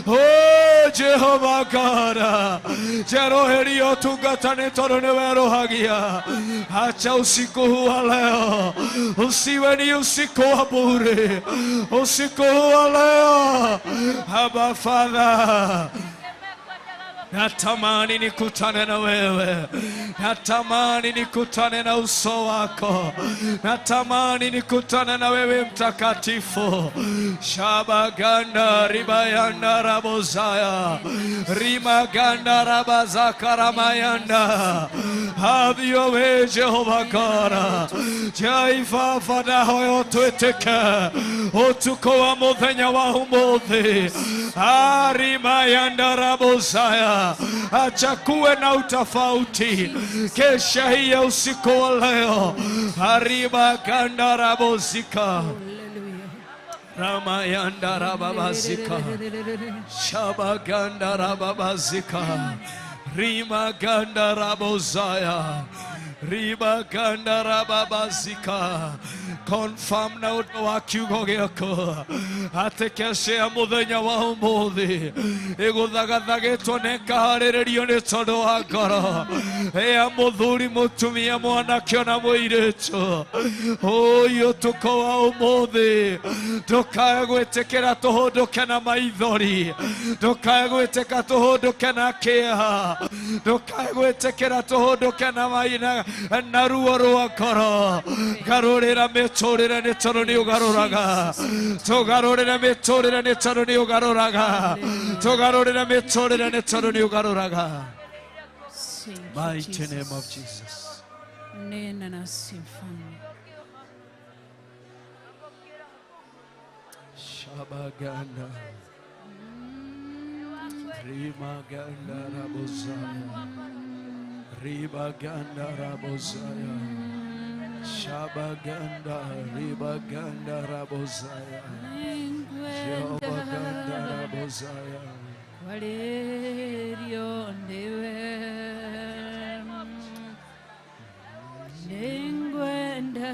Oh Jehovah God, njerũhĩria ũtungata nĩ tondũ nĩ werũhagia. Acha usiku huu wa leo usiwe ni usiku wa bure. Usiku huu wa leo, Abba Father, natamani nikutane na wewe, natamani nikutane na uso wako, natamani nikutane na wewe mtakatifu. Shabaganda ribayanda rabozaya rimaganda rabazaka ramayanda. Have your way Jehovah God. Jaifa fadahoyo tweteke utuko wa muthenya wa umuthi. Arimayanda rabozaya. Acha kuwe na utofauti kesha hii ya usiku wa leo. Ariba ganda rabozika ramayanda rababazika shabaganda rababazika rima ganda rabozaya Riba ganda rababazika. Confirm na ũndũ wa kiugo gĩaku atĩ kece ya mũthenya wa ũmũthĩ ĩgũthagathagĩtwo na ĩkaharĩrĩrio nĩ tondũ wa ngoro ya mũthuri, mũtumia, mwanake ona mũirĩtu. Ũyũ ũtukũ wa ũmũthĩ ndũkae gwĩtĩkĩra tũhũndũke na maithori, ndũkae gwĩtĩka tũhũndũke na kĩeha, ndũkae gwĩtĩkĩra tũhũndũke na maina na ruo rwa ngoro. Garũrĩra mĩtũrĩre nĩ tondũ nĩ ũgarũraga. Tũgarũrĩre mĩtũrĩre nĩ tondũ nĩ ũgarũraga. Tũgarũrĩre mĩtũrĩre nĩ tondũ nĩ ũgarũraga. Thank you, Mighty name of Jesus. Jesus. Nena nasi Mfalme. Shabaganda Rimaganda Rabozaya Ribaganda Rabozaya Shabaganda Ribaganda Rabozaya Jehovaganda Rabozaya. Kwarĩrio nĩwe, nĩngwenda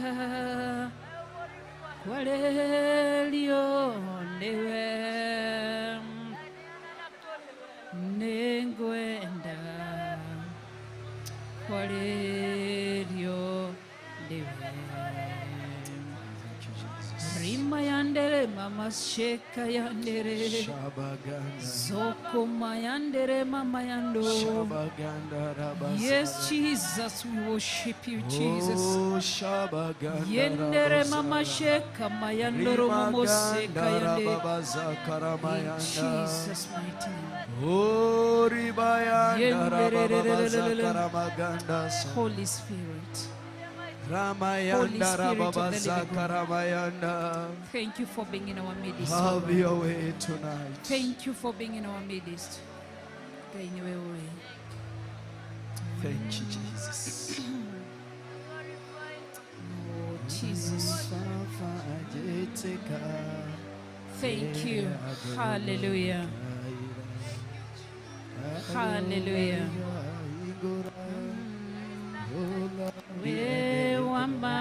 kwarĩrio nĩwe, nĩngwenda kwarĩrio nĩwe. Thank you, Jesus. Rima yandere mama sheka yandere. Shabaganda Zoko mayandere mama yando. Shabaganda Rabazaya. Yes, Jesus, we worship you, Jesus. Oh, Shabaganda Yendere mama Rabozaya. sheka mayandoro momo seka Rimaganda yande. Rababaza In Karamayanda. Jesus' mighty name. Oh, Ribayanda Rababaza Yenderererererere. Karamaganda. Holy Spirit, Ramayanda Spirit of the Rababaza living God. Karamayanda. Thank you for being in our midst, O Have Lord. your way tonight. Thank you for being in our midst. Ngai nĩwe ũĩ. Thank you, Jesus. Oh, Jesus. Thank you. Hallelujah. Hallelujah. We wama,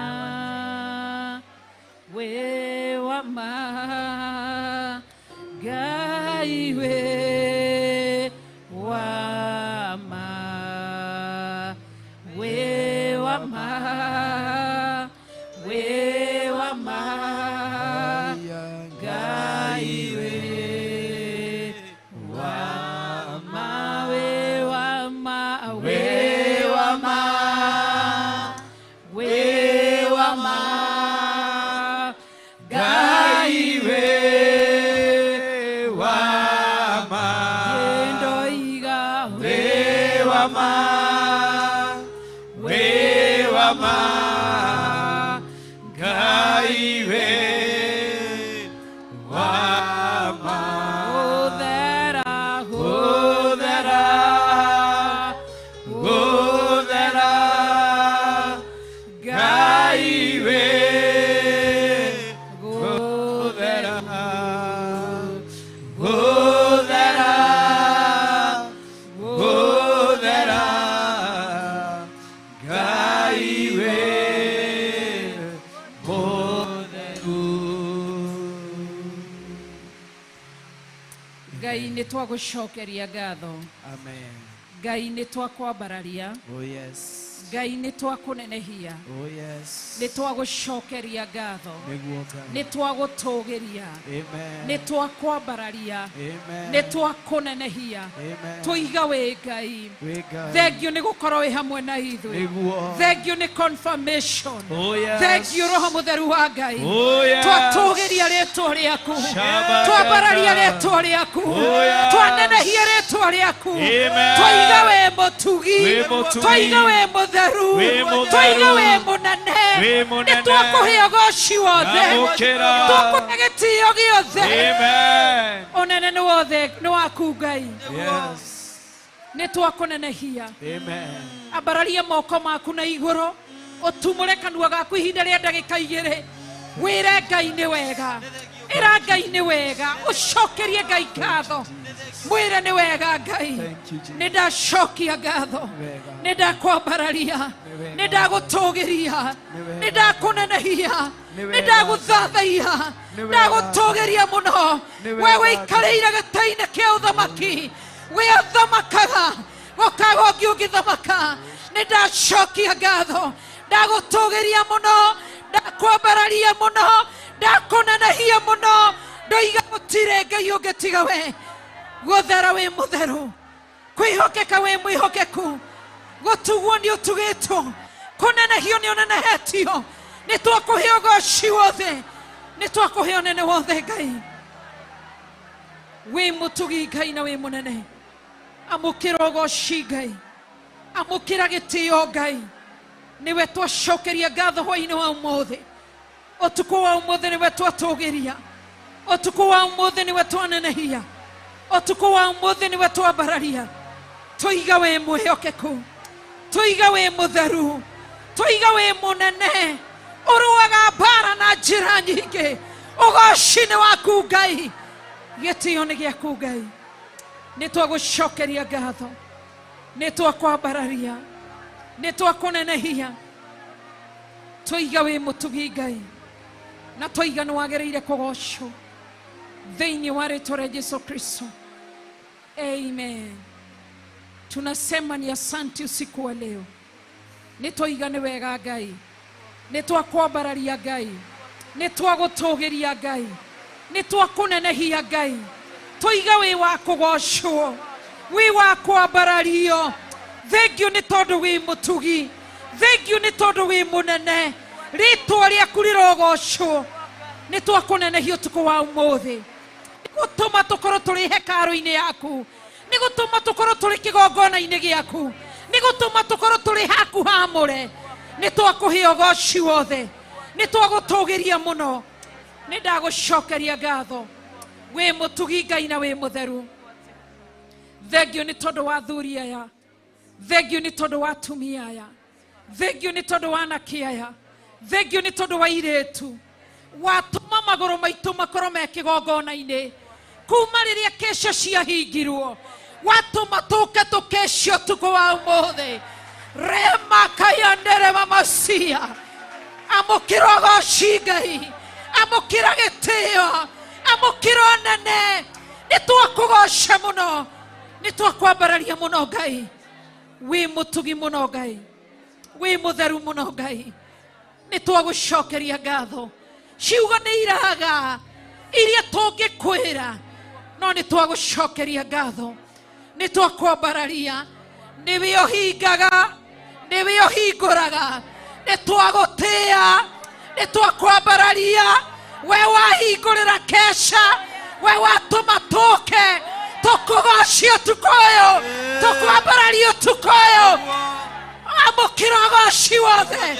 we wama, Ngai we wama, we wama, we wama, Ngai we wama, we wama, we wama, we wama, Ngai we wama, Yendoiga we wama, we wama, Ngai we wama. Oh, that I, Oh, that I, oh, that I, Ngai we, oh, that I, oh, that I, oh, that I, Ngai we, oh, that Ngai nĩ twagũcokeria ngatho. Amen. Ngai nĩ twakwambararia. Oh, yes. Ngai nĩ twakũnenehia. Oh, yes. Nĩ twagũcokeria ngatho. Nĩguo Ngai. Nĩ twagũtũgĩria. Amen. Nĩ twakwambararia. Amen. Nĩ twakũnenehia. Amen. Tũiga wĩ Ngai. Wĩ Ngai. Thengio nĩ gũkorwo wĩ hamwe na ithuĩ. Nĩguo. Thengio nĩ confirmation. Oh, yes. Thengio Roho Mũtheru wa Ngai. Oh, yes. Twatũgĩria rĩtwa rĩaku. Shabaganda. Twambararia rĩtwa rĩaku. Oh, yes. Twanenehia rĩtwa rĩaku. Amen. Twaiga wĩ mũtugi. Wĩ mũtugi. Twaiga wĩ mũtheru. Wĩ mũtheru. Twaiga wĩ mũnene. Wĩ mũnene. Nĩ twakũhe ũgoci wothe. Amũkĩra. Twakũhe gĩtĩo gĩothe. Amen. Ũnene nĩ wothe nĩ waku Ngai. Yes. Nĩ twakũnenehia. Amen. Ambararia moko maku na igũrũ, ũtumũre kanua gaku ihinda rĩa ndagĩka 2, wĩre Ngai nĩ wega, ĩra Ngai nĩ wega, ũcokerie Ngai ngatho. Mwĩre nĩ wega Ngai. Thank you, Jesus. Nĩ ndacokia ngatho. Wega. Nĩ ndakwambararia. Nĩ wega. Nĩ ndagũtũgĩria. Nĩ wega. Nĩ ndakũnenehia. Nĩ Nĩ wega. ndagũthathaiya. Nĩ wega. Ndagũtũgĩria mũno. Nĩ We wega. wĩikarĩire gĩtĩ-inĩ kĩa ũthamaki. We ũthamakaga. Gũkaga ũngĩ ũngĩthamaka. Nĩ ndacokia ngatho. Ndagũtũgĩria mũno. Ndakwambararia mũno. Ndakũnenehia mũno. Ndoiga gũtirĩ Ngai ũngĩ tiga we. Gũthera wĩ mũtheru. Kwĩhokeka wĩ mwĩhokeku. Gũtugwo nĩ ũtugĩtwo. Kũnenehio nĩ ũnenehetio. Nĩ twakũhe ũgoci wothe. Nĩ twakũhe ũnene wothe Ngai. Wĩ mũtugi Ngai na wĩ mũnene. Amũkĩra ũgoci Ngai. Amũkĩra gĩtĩo Ngai. Nĩwe twacokeria ngatho hwainĩ wa ũmũthĩ. Ũtukũ wa ũmũthĩ nĩwe twatũgĩria. Ũtukũ wa ũmũthĩ nĩwe twanenehia. Ũtukũ wa ũmũthĩ nĩwe twambararia. Tũiga wĩ mwĩhokeku. Tũiga wĩ mũtheru. Tũiga wĩ mũnene. Ũrũaga mbara na njĩra nyingĩ. Ũgoci nĩ waku Ngai. Gĩtĩo nĩ gĩaku Ngai. Nĩ twagũcokeria ngatho. Nĩ twakwambararia. Nĩ twakũnenehia. Tũiga wĩ mũtugi Ngai. Na tũiga nĩ wagĩrĩire kũgocwo. Thĩinĩ wa rĩtwa rĩa Jesu Kristo. Amen. Tunasema ni asanti usiku wa leo. Nĩ twoiga nĩ wega Ngai. Nĩ twakwambararia Ngai. Nĩ twagũtũgĩria Ngai. Nĩ twakũnenehia Ngai. Twoiga wĩ wa kũgocwo. Wĩ wa kwambarario. Thengiũ nĩ tondũ wĩ mũtugi. Thengiũ nĩ tondũ wĩ mũnene. Rĩtwa rĩaku rĩrogocwo. Nĩ twakũnenehia ũtukũ wa ũmũthĩ. Nĩ gũtũma tũkorwo tũrĩ hekarũ-inĩ yaku. Nĩ gũtũma tũkorwo tũrĩ kĩgongona-inĩ gĩaku. Nĩ gũtũma tũkorwo tũrĩ haku hamũre. Nĩ twakũhe ũgoci wothe. Nĩ twagũtũgĩria mũno. Nĩ ndagũcokeria ngatho. Wĩ mũtugi Ngai na wĩ mũtheru. Thengiũ nĩ tondũ wa athuri aya. Thengiũ nĩ tondũ wa atumia aya. Thengiũ nĩ tondũ wa anake aya. Thengiũ nĩ tondũ wa airĩtu. Watũma magũrũ maitũ makorwo me kĩgongona-inĩ. Kuma rĩrĩa kesho ciahingirwo. Watũma tũke tũkecio ũtukũ wa ũmũthĩ. Rema kayandere mamacia. Amũkĩra ũgoci Ngai. Amũkĩra gĩtĩo. Amũkĩra ũnene. Nĩ twakũgoca mũno. Nĩ twakwambararia mũno Ngai. Wĩ mũtugi mũno Ngai. Wĩ mũtheru mũno Ngai. Nĩ twagũcokeria ngatho. Ciugo nĩ iraga iria tũngĩkwĩra no nĩ twagũcokeria ngatho. Nĩ twakwambararia. Nĩwe ũhingaga. Nĩwe ũhingũraga. Nĩ twagũtĩĩa. Nĩ twakwambararia. We wahingũrĩra kesha. We watũma tũke. Tũkũgocie ũtukũ ũyũ. Tũkwambararia ũtukũ ũyũ. Amũkĩra ũgoci wothe.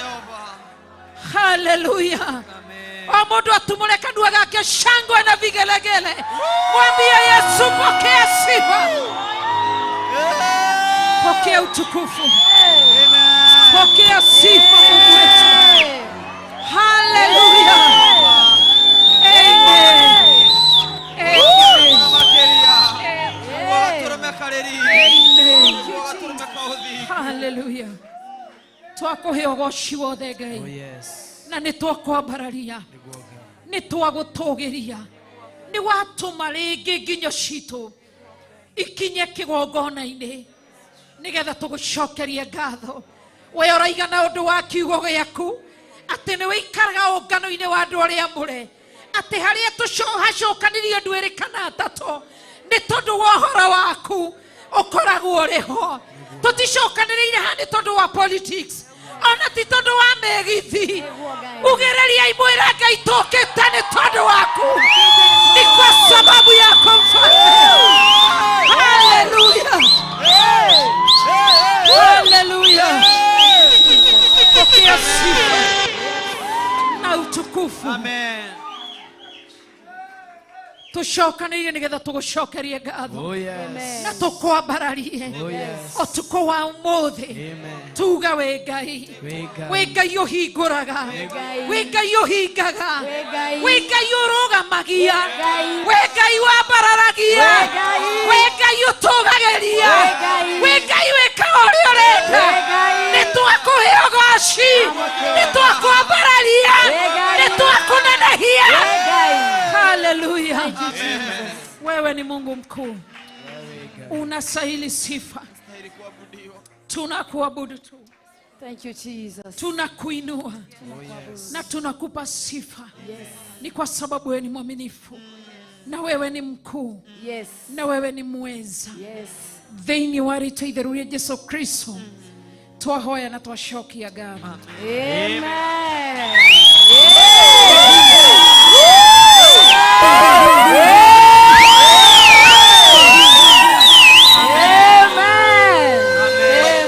Haleluya. Amen. O mũndũ atumũre kanua gake shangwe na vigelegele. Mwambie Yesu, pokea sifa. Pokea utukufu. Amen. Pokea sifa Mungu wetu. Haleluya. Amen. Amen. Makĩria. Watũrũme karĩri. Amen. Watũrũme kaũthi. Haleluya. Twakũhe ũgoci wothe Ngai. Oh yes. Na nĩ twakwambararia. Nĩguo Ngai. Nĩ twagũtũgĩria. Nĩ watũma rĩngĩ nginyo citũ ikinye kĩgongona-inĩ nĩgetha tũgũcokerie ngatho. We ũraiga na ũndũ wa kiugo gĩaku atĩ nĩ wĩikaraga ũngano-inĩ wa andũ arĩa amũre, atĩ harĩa hacokanĩrio andũ erĩ kana atatũ nĩ tondũ wa ũhoro waku ũkoragwo ũrĩ ho. Tũticokanĩrĩire haha nĩ tondũ wa politics, ona ti tondũ wa mĩgithi. Ugĩrĩriai mwĩre Ngai tũkĩte nĩ tondũ waku, ni kwa sababu yako mfalme. Haleluya. Haleluya. Pokea sifa na utukufu. Amen. Tucokanĩrĩrie nĩgetha tũgũcokerie ngatho. Oh, yes. Na tũkwambararie. Oh, yes. Ũtukũ wa ũmũthĩ. Amen. Tuga wĩ Ngai. Wĩ Ngai. Wĩ Ngai ũhingũraga. Ngai. Wĩ Ngai ũhingaga. Wĩ Ngai. Wĩ Ngai ũrũgamagia. Ngai. Wĩ Ngai wambararagia. Wĩ Ngai. Wĩ Ngai ũtũgagĩria. Wĩ Ngai. Wĩ Ngai wĩkaga ũrĩa ũrenda. Wĩ Ngai. Nĩ twakũhe ũgoci. Nĩ twakwambararia. Wĩ Ngai. Nĩ twakũnenehia. Wĩ Ngai. Haleluya. Wewe ni Mungu mkuu, unastahili sifa. Tunakuabudu tu, Thank you, Jesus. tunakuinua na tunakupa sifa. Ni kwa sababu wewe ni mwaminifu na wewe ni mkuu Yes. na wewe ni mweza. Yes. Thĩinĩ wa rĩtwa itheru rĩa Jesu Kristo twahoya na twacokia ngatho. Amen. Amen.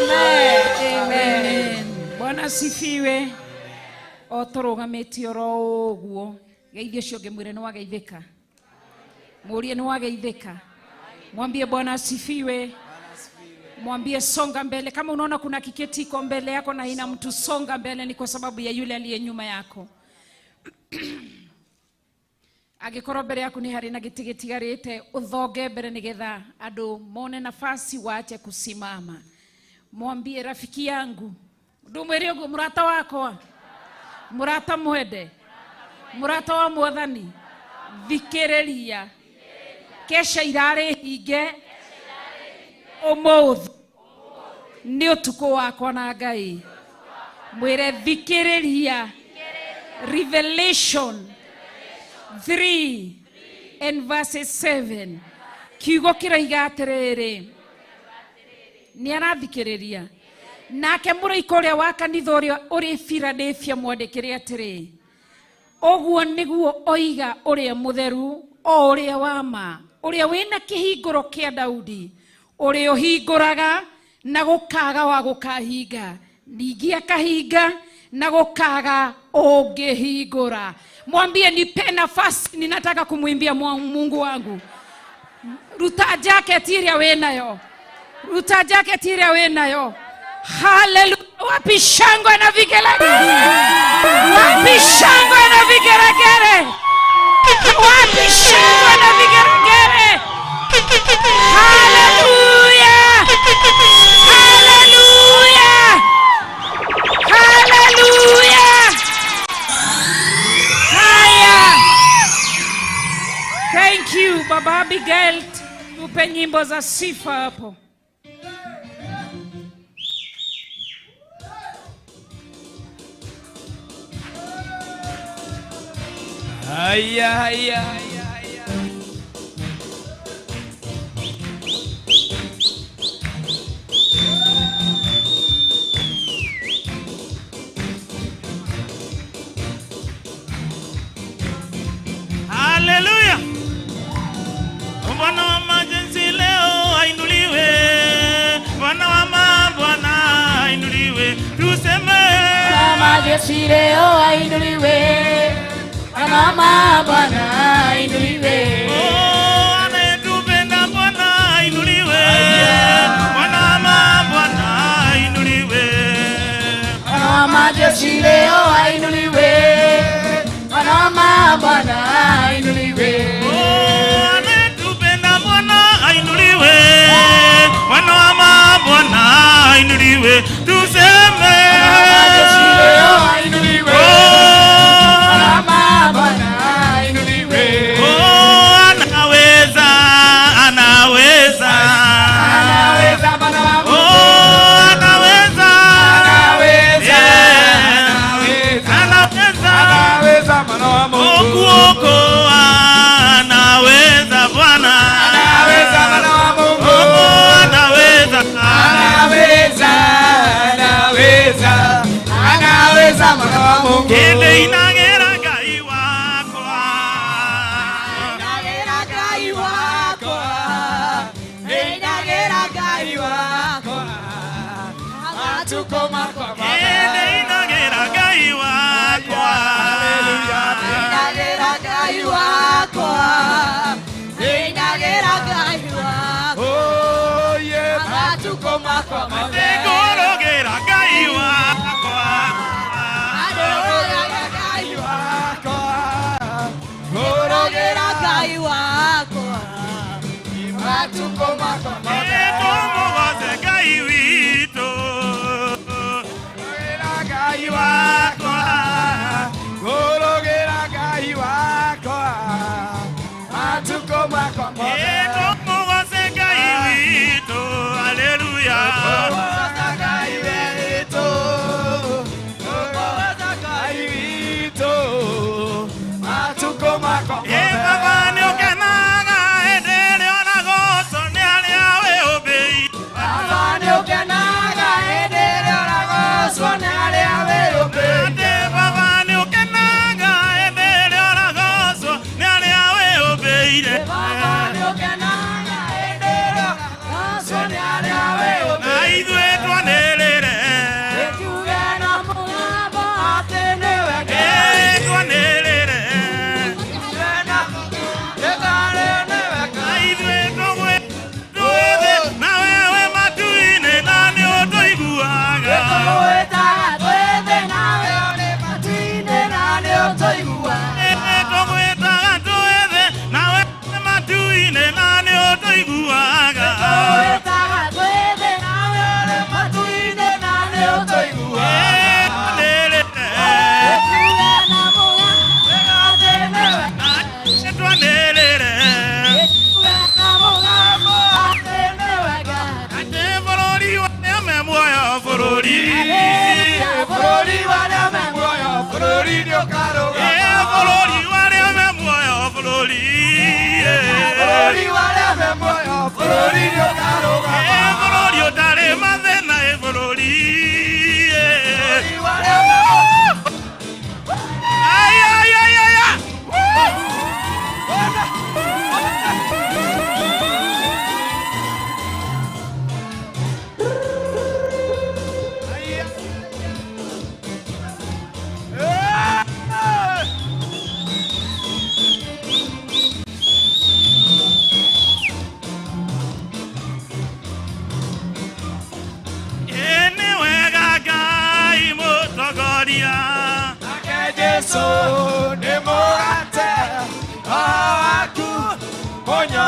Amen. Amen. Bwana asifiwe. O tũrũgamĩtie oro ũguo, geithie ũcio ũngĩ mwĩre nĩ wageithĩka. Mũrie nĩ wageithĩka. Mwambie Bwana asifiwe. Mwambie songa mbele. Kama unaona kuna kiketi iko mbele yako na ina mtu, songa mbele, ni kwa sababu ya yule aliye nyuma yako. Angĩkorwo mbere yaku nĩ harĩ na gĩtĩ gĩtigarĩte, ũthonge mbere nĩgetha andũ mone nafasi waache kusimama. Mwambie rafiki yangu, ndũmwĩre ũguo, mũrata wakwa, mũrata mwende, mũrata wa mwathani, thikĩrĩria, kesha irarĩ hinge ũmũthĩ nĩ ũtukũ wakwa na Ngai. Mwĩre thikĩrĩria, Revelation 3 and verse 7 kiugo kĩroiga atĩrĩrĩ, nĩ arathikĩrĩria. Nake mũraika ũrĩa wa kanitha ũrĩa ũrĩ Philadelphia mwandĩkĩre atĩrĩ, ũguo nĩguo oiga ũrĩa mũtheru o ũrĩa wa ma, ũrĩa wĩna kĩhingũro kĩa Daudi, ũrĩa ũhingũraga na gũkaga wa gũkahinga, ningĩ akahinga na gũkaga ũngĩhingũra. Mwambie nipe nafasi, ninataka kumwimbia Mungu wangu. Ruta jacket ĩrĩa wĩnayo, ruta jacket ĩrĩa wĩnayo. Haleluya! Wapi shangwe na vigelegele? Wapi shangwe na vigelegele? Wapi shangwe na vigelegele? Haleluya! Haleluya! Haleluya! Haya. Thank you Baba Abigail, tupe nyimbo za sifa hapo. Haya, haya, haya, haya. Haleluya. Bwana wa majeshi leo ainuliwe. Bwana wa mabwana ainuliwe. Tuseme Majeshi leo ainuliwe. Bwana wa mabwana ainuliwe. Oh, anayetupenda Bwana ainuliwe. Bwana wa mabwana ainuliwe. Bwana wa majeshi leo ainuliwe. Bwana wa mabwana ainuliwe. Oh, anayetupenda Bwana ainuliwe. Bwana wa mabwana ainuliwe. Tuseme Majeshi leo ainuliwe. Oh, Bwana wa mabwana ainuliwe. Oh, anaweza, anaweza. Anaweza Bwana wa Mungu. Oh, anaweza. Anaweza, Yeah. anaweza. Anaweza. Anaweza mwana wa Oh, Mungu. kuokoa, anaweza Bwana. Anaweza mwana wa Mungu. Oh, anaweza. Anaweza, anaweza. Anaweza mwana wa Mungu. Ende inagera Ngai wakwa. Inagera Ngai wakwa. Inagera Ngai wakwa. Matuko makwa Ende inagera Ngai wakwa. Haleluya. Inagera Ngai wakwa.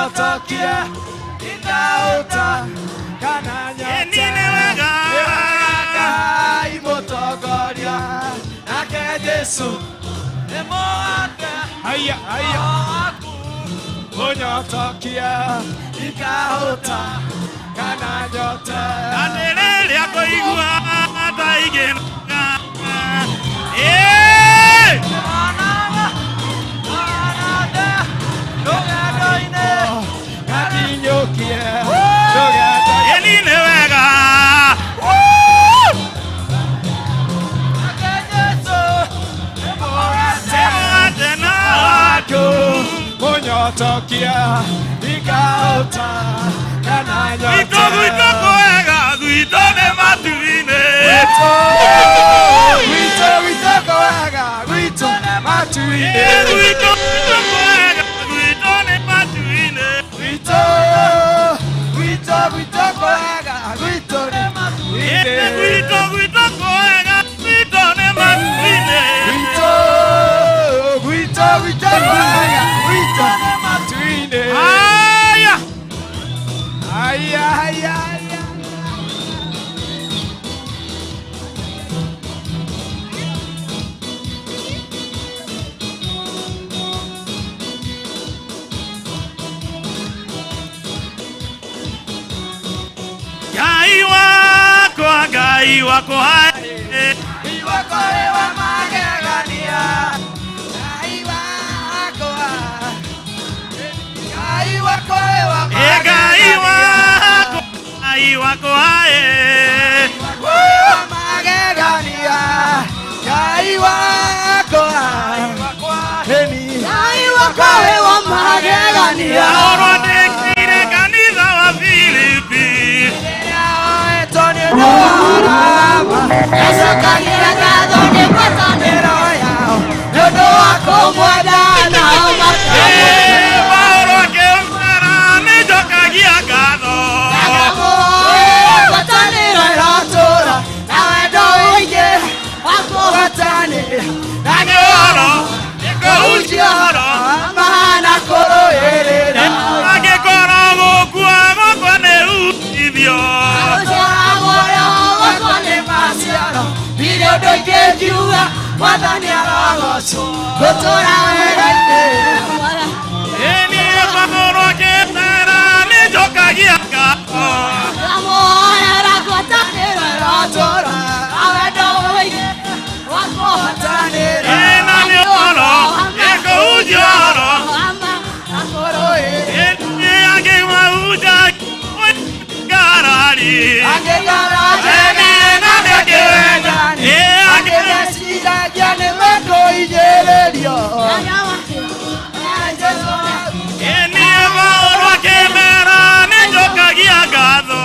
Unyotokie Ikauta Kana nyote Ĩ, nĩ wega. Ngai mũtongoria nake Jesu nĩ mũgate. Haya haya Unyotokie Ikauta Kana nyote Atĩrĩrĩa kũigua ta igĩnoga. Ĩ! Ngakinyũkie rũgendo. Ĩ, nĩ wega. Nĩ mũgate na Waku Unyotokie Ikauta Kana nyote Gwitũ gwitũ kwega, gwitũ nĩ matu-inĩ. Gwitũ gwitũ kwega gwitũ nĩ matu-inĩ. Ĩ, gwitũ gwitũ kwega, gwitũ nĩ matu-inĩ. Gwitũ gwitũ gwitũ kwega gwitũ nĩ Ĩ, matu-inĩ. Gwitũ gwitũ kwega, gwitũ nĩ matu-inĩ. Gwitũ gwitũ gwitũ kwega gwitũ nĩ matu-inĩ. Haya! Haya haya haya. Ngai wakwa, Ngai wakwa, ĩ. Iwakore wa magegania Ngai wakwa Ngai wakore wa Ĩ, Ngai magegania wakwa, Ngai wakwa, ĩ. Wa magegania Ngai wakwa Heni Ngai wakore wa magegania Paũlũ andĩkĩire kanitha wa Filipi. Nacokagia ngatho nĩ ngwatanĩro Nĩ ũndũ wa kũmwenda nao Ĩ, Paũlũ akĩmera nĩnjokagia ngatho. Ngwatanĩro ĩratũra na wendo ũingĩ wa kũgwatanĩra na Nĩ ũhoro, nĩ kũhunjia ũhoro. mana kũrũĩrĩra Angĩkorwo gũkua gũkua nĩ uumithio. kũhũthĩra muoyo wakwa wakwa nĩ maciaro ndirĩ ũndũ ingĩngiuga mwathani arogocwo gũtũra wega-inĩ Ĩ, niĩ Paũlũ akĩmera nĩnjokagia ngatho. Ngamuoera ngwatanĩro ĩratũra na wendo ũingĩ wa kũgwatanĩra Ĩ, na nĩ ũhoro, nĩ kũhunjia ũhoro. Ama na kũrũĩrĩra Ĩ, angĩmahunja ngarari. Angĩmeciragia nĩ mekũhinyĩrĩrio Ĩ, niĩ Paũlũ akĩmera nĩnjokagia ngatho.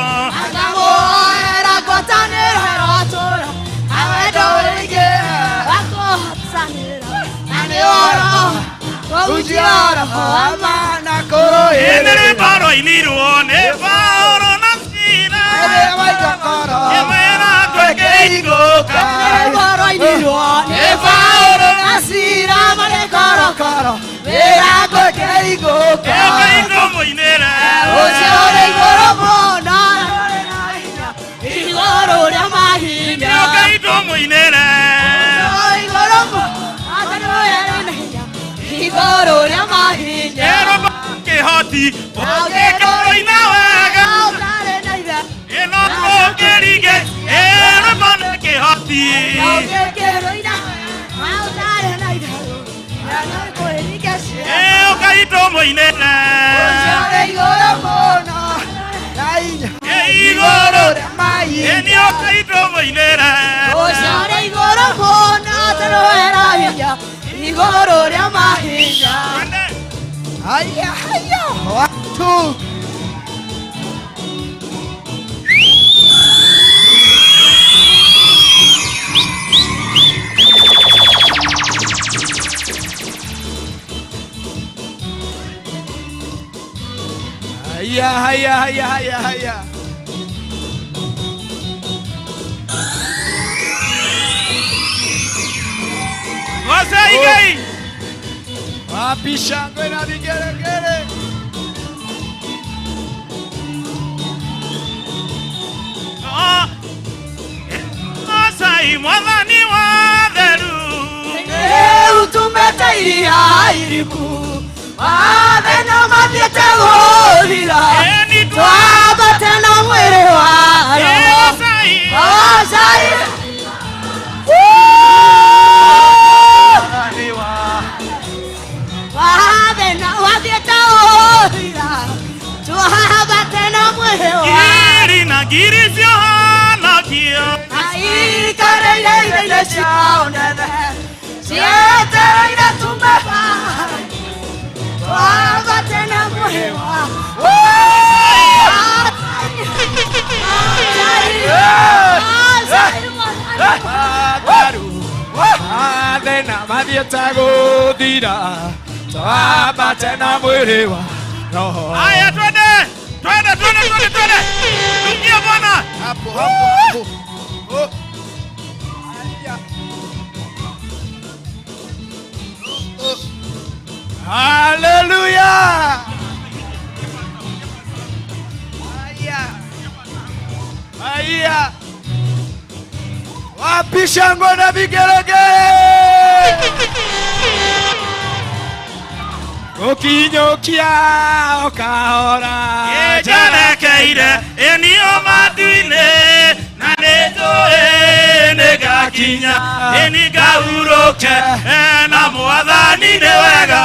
Ngamuoera ngwatanĩro ĩratũra na wendo ũingĩ wa kũhotanĩra na nĩ ũhoro kũhunjia ũhoro wa ma na Ĩ, nĩ kũrũĩrĩra Paũlũ ainirwo nĩ Paũlũ na Sila. Rĩrĩa waigua ngoro Ĩmwĩra twĩkĩigũka. Nĩboro-inirwo nĩ Paũlũ na Sila marĩ korokoro wĩra gwĩkĩigũka Ĩkaitũmũinĩre. ũcio ũrĩ igũrũ mũno igũrũ rĩa mahinya Ĩkaitũmũinĩre. Igũrũ igũrũ rĩa mahinya Ĩrũmba kĩhoti ũngĩkĩroina wega. Ũtarĩ na ithe Ĩno ũngĩringe. Ĩrũmba nĩ kĩhoti. Ũngĩkĩrũina ũtarĩ na ithe Ĩ, ũkaitũmũinĩre. ũcio ũrĩ igũrũ mũno na hinya Ĩ, igũrũ. rĩa mahinya Ĩ, nĩ ũkaitũmũinĩre. Ũcio ũrĩ igũrũ mũno tũrũĩra hinya igũrũ rĩa mahinya Twende. Haya haya one two Haya haya haya haya haya Wacha igai. Wapi shangwe na vigelegele? Ngai mwathani wa theru. Utumete iria iriku mathĩna mathiĩte gũthira twambate na mwĩrĩ wa roho. Goocai. Mathĩna mathiĩte gũthira twambate na mwĩrĩ wa Ngiri na ngiri ciohonokio. Aikarĩire indo cia ũnene cietereire tume twambate na mwĩrĩ wa. Mathĩna mathiĩte gũthira twambate na mwĩrĩ wa roho. Haya, twende twende twende twende twende, tuingie Bwana hapo hapo hapo. Oh. Haya. Oh. Hallelujah. Haya. Haya. Wapi shangwe na vigelegele? Ukinyukia ukahora. Njerekeire ĩnio matu-inĩ na nĩnjũĩ nĩngakinya ĩni ngahurũke na mwathani nĩ wega.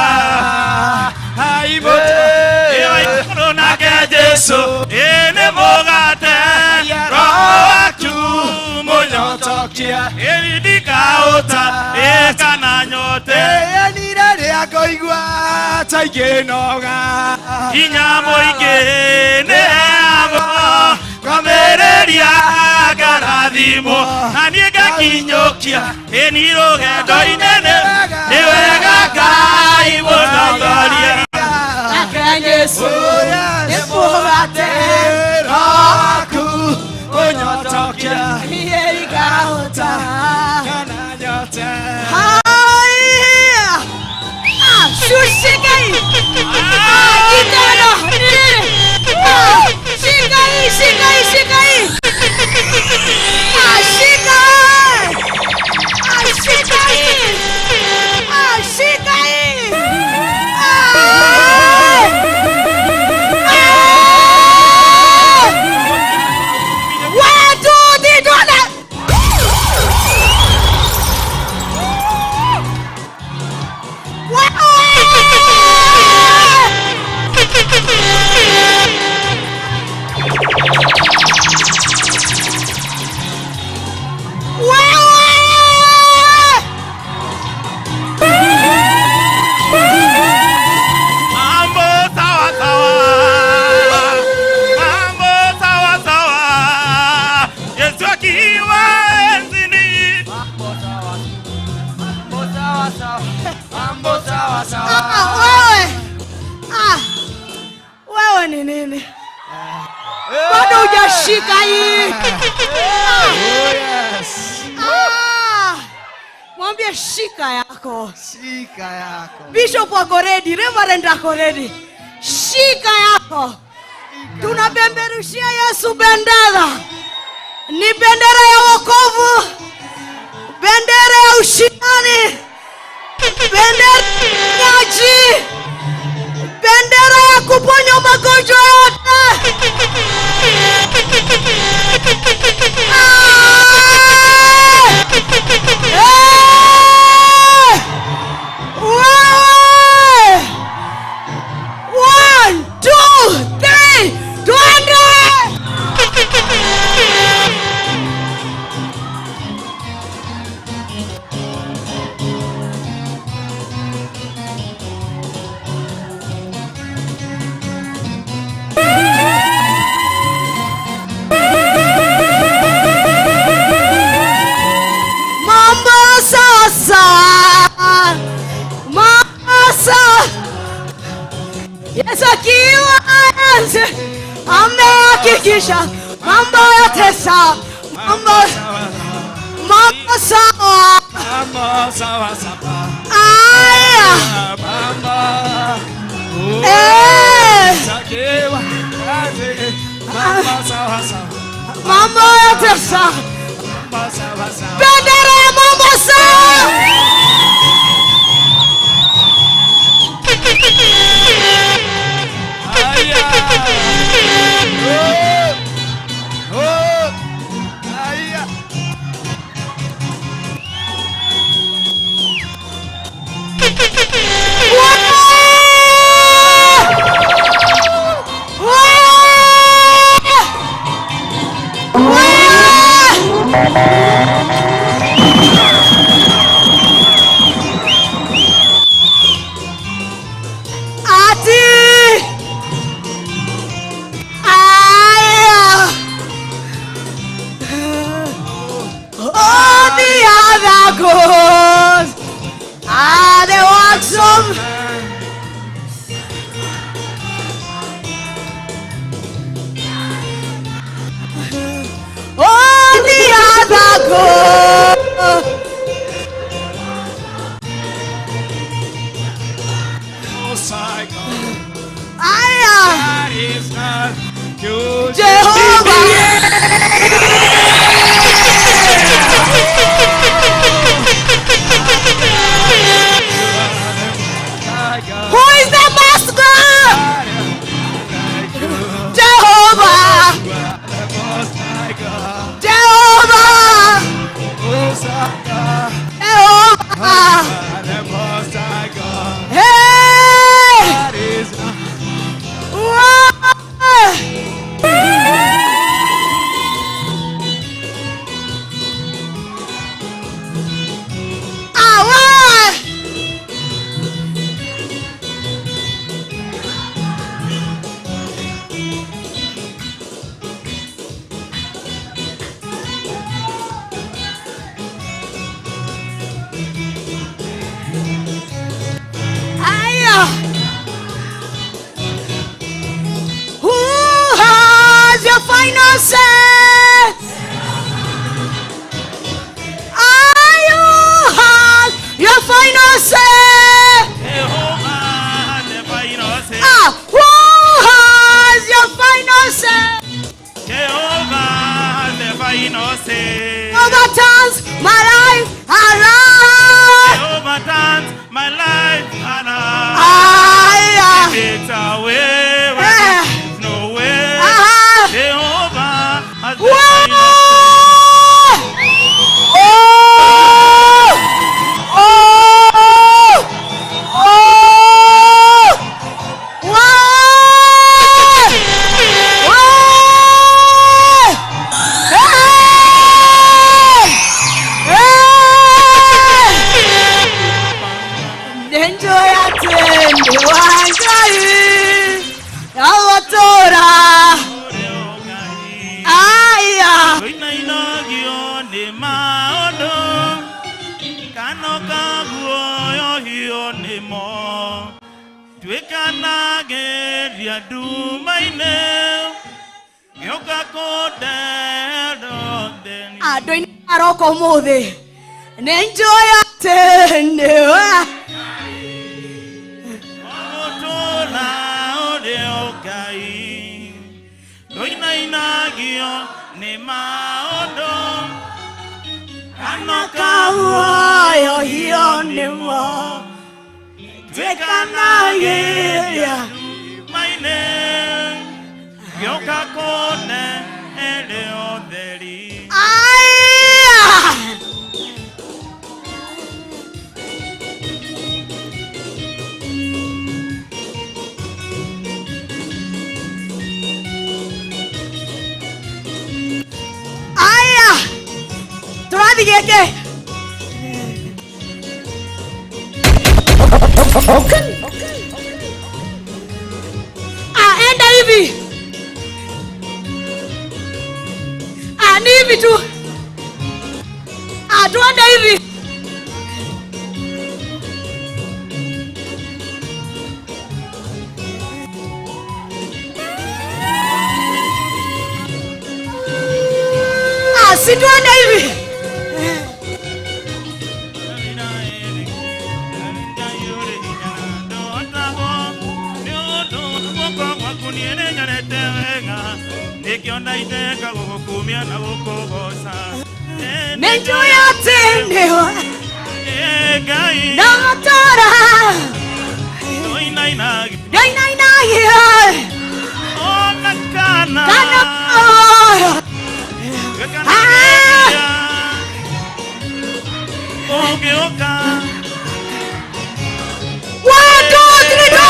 Ĩyo igũrũ nake Jesũ ĩ nĩ mũgate roho waku mũnyotokia ĩni ndikaũta ĩ kana nyote. Ĩnire rĩa ngoigua ta ingĩnoga hinya mũingĩ nĩheagwo ngomĩrĩria ngarathimwo na niĩ ngakinyũkia ĩni rũgendo-inĩ nĩ wega Ngai mũtongoria. Nake Jesũ nĩ mũgate waku ũnyotokia ĩrikahota kana nyote. Haya. Ah, shushika hii. Ah, kitano. Ah, shika hii, shika hii, shika hii. Ah, shika. Ah, shika hii. Ah, shika hii. Ah. Ah. One, two, three, twende. Mambo sawa sawa, mambo sawa sawa, Yesu akiwa enzini. Mambo sawa sawa. Mambo sawa sawa. Ah, wewe. Ah. Wewe ni nini? Bado hujashika hii. Oh yes. Ah. Mwambie shika yako. Shika yako. Bishop wako ready, Reverend ako ready. Shika yako. Tunabemberushia Yesu bendera. Ni bendera ya wokovu, bendera ya ushindani, bendera ya uponyaji, bendera ya kuponya magonjwa yote. Ah! Eh! Wewe! 1, 2, 3, twende! Mambo sasa, mambo Yesu akiwa enzi amehakikisha mambo yote sawa, mambo mambo sawa. Mambo sawa sawa. Aya, Mambo. eh, Sakiwa. Mambo sawa sawa. mambo yote sawa. Mambo sawa sawa. Bendera you, Jehovah. Who is the most God? Jehovah. Jehovah. Jehovah. Hey. Wow. Ah, wow. Aya. Who has your final say? I who has your final say? Jehovah the final say. Ah, who has your final say? Jehovah the final say. Overturns my life around. Jehovah turns my life around. Aya. It's a way where Eh. there's no way. Ah. Jehovah has the Wow! final say. Oh! Oh! Oh! Wow! Wow! Hey! Hey! Nenjo ya tende wangai awatora aya. Koinainagio nĩ maũndũ kano kaguoyohio nĩmo tuĩkanagĩria nduma-inĩ gĩũka kũndero theni. Andũ aingĩ maroka ũmũthĩ nĩ njũĩ atĩ nĩwe Ogũtũũra ũrĩ o Ngai ndũinainagio nĩ maũndũ kano kaguoyohio nĩmo tuĩkanagĩria nduma-inĩ gĩũka kũnere ũtheri. Aya. Aya. Tũrathiĩ gĩkĩ. Ah, enda hivi. Ah, ni hivi tu. Ah, tuende hivi. Ah, si tuende hivi. Nĩ njũĩ atĩ nĩwe ndagũtũũra ndũinainagio kana One, two, three, go!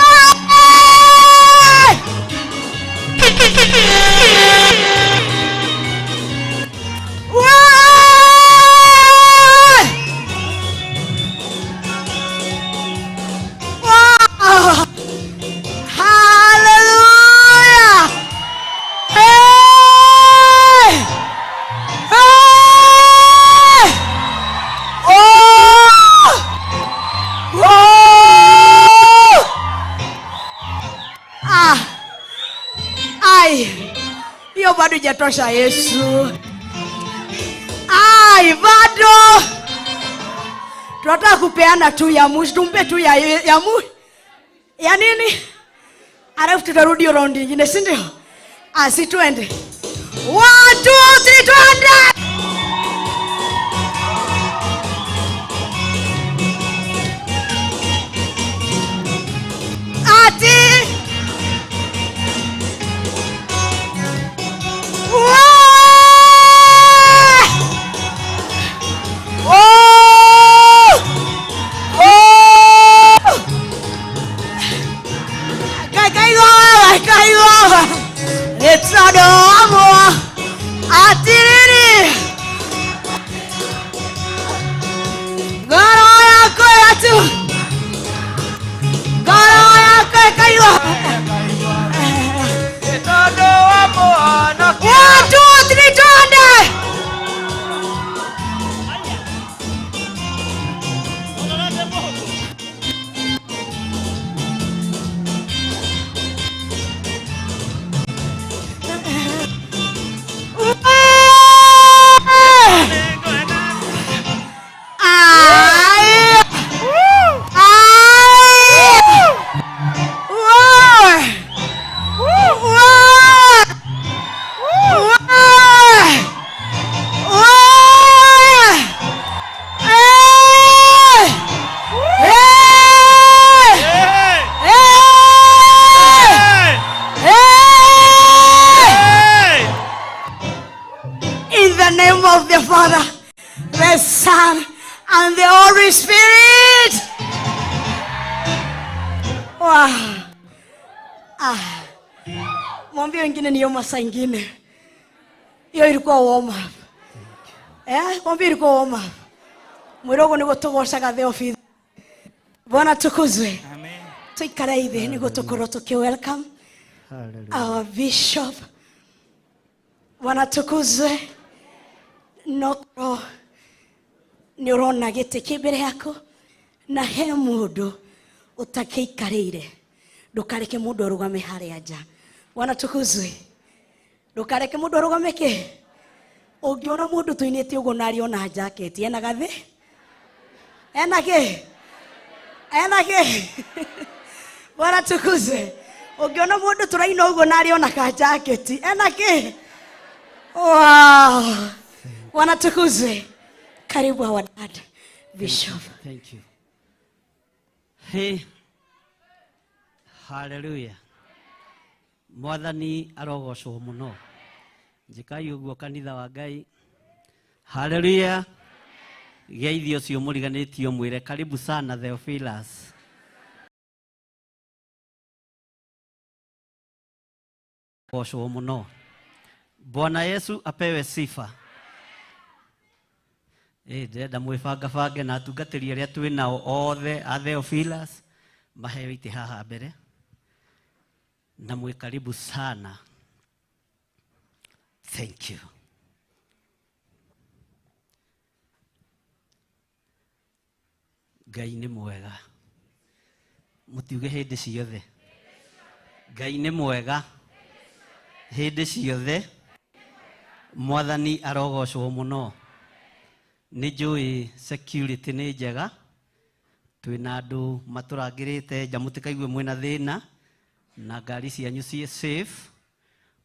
Hey! One! Wow! Hallelujah! Hey! Hey! Oh! Oh! Ah! Ai! Hiyo bado hajatosha Yesu. Ai, bado. Tunataka kupeana tu ya mwisho, tumpe tu ya nini? Alafu tutarudi round nyingine, si ndio? Asi twende. 1 2 3 twende. Ati Mwambie wengine ni yoma saa ingine. Hiyo ilikuwa warm up. Mwambie ilikuwa warm up. Mwirogo niguo tugocaga the office. Bwana tukuzwe. Amen. Tuikare ithe niguo tukorwo tuki welcome our bishop. Bwana tukuzwe. No ni urona gĩtĩ kĩ mbere yaku na he mũndũ ũtakĩikarĩire. Ndukareke mũndũ arũgame harĩa nja. Bwana tukuzwe. Ndukareke mũndũ arũgame kĩ? Ũngĩona mũndũ tũinĩte ũguo na arĩ ona jaketi ena gathĩ? Ena kĩ? Ena kĩ? Bwana tukuzwe. Ũngĩona mũndũ tũraina ũguo na arĩ ona ka jaketi ena kĩ? Wow. Bwana tukuzwe. Karibu our dad, Bishop. Thank you. Hey. Hallelujah. Mwathani arogocwo muno. Njikai uguo kanitha wa Ngai. Hallelujah. Geithio ũcio mũriganĩtio mwĩre karibu sana Theophilus. Gocwo muno. Bwana Yesu apewe sifa. Ndĩrenda mwĩbangabange na atungatĩri arĩa twĩ nao othe a Theophilus maheo itĩ haha mbere. Na mwe karibu sana. Thank you. Ngai nĩ mwega. Mũtiuge hĩndĩ ciothe. Ngai nĩ mwega. Hĩndĩ ciothe. Mwathani arogocwo mũno. Nĩ njũĩ security nĩ njega. Twĩna andũ matũrangĩrĩte nja mũtikaigue mwĩna thĩna. Na ngari cianyu ciĩ safe.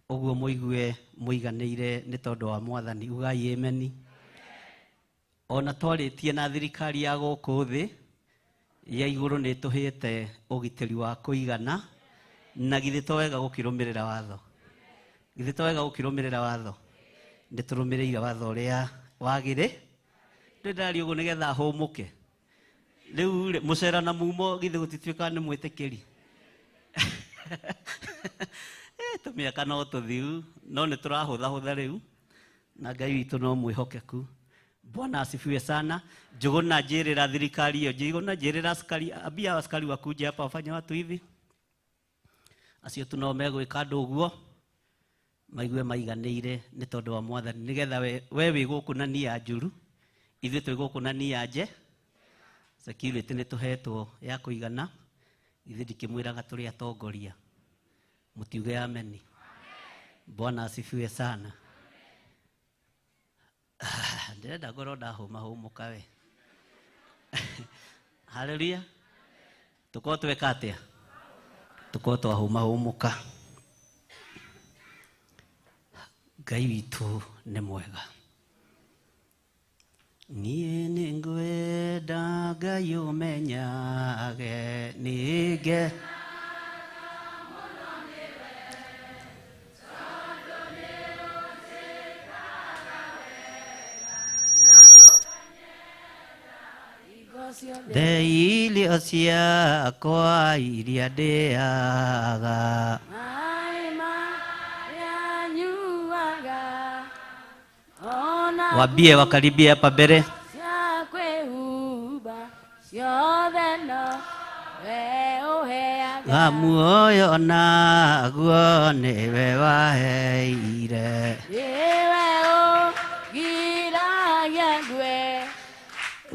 Ũguo mũigue mũiganĩire nĩ tondũ wa Mwathani. Ugai ameni. Ona twarĩtie na thirikari ya gũkũ thĩ ya igũrũ nĩ ĩtũhĩte ũgitĩri wa kũigana. Na githĩ to wega gũkĩrũmĩrĩra watho? Githĩ to wega gũkĩrũmĩrĩra watho? Nĩ tũrũmĩrĩire watho ũrĩa wagĩrĩ. Ndĩraria ũguo nĩgetha hũmũke. Rĩu rĩ mũcera na mumo githĩ gũtituĩkaga nĩ mwĩtĩkĩri. Tũmĩaka no tũthiu no nĩ tũrahũthahũtha rĩu na Ngai witũ no mwĩhokeku. Bwana asifiwe sana. Njũgũna njĩrĩra thirikari ĩyo, njũgũna njĩrĩra askari, ambia askari wakuje hapa wafanye watu hivi. Acio tu no megwĩka andũ ũguo maigue maiganĩire nĩ tondũ wa Mwathani nĩgetha we wĩ gũkũ na nia njũru, ithuĩ twĩ gũkũ na nia nje. Security nĩ tũhetwo ya kũigana. Ithuĩ ndikĩmwĩraga tũrĩ atongoria. Mũtiuge ameni. Bwana asifiwe sana. Ndĩrenda ngorwo ndahũmahũmũka we. Hallelujah. Tũkorwo tweka atĩa? Tukorwo twahũmahũmũka. Ngai witũ nĩ mwega. Niĩ nĩngwenda Ngai ũmenyage nĩnge The irio ciakwa iria ndĩaga. Wambie wakaribie hapa mbere. Ga muoyo naguo nĩwe waheire.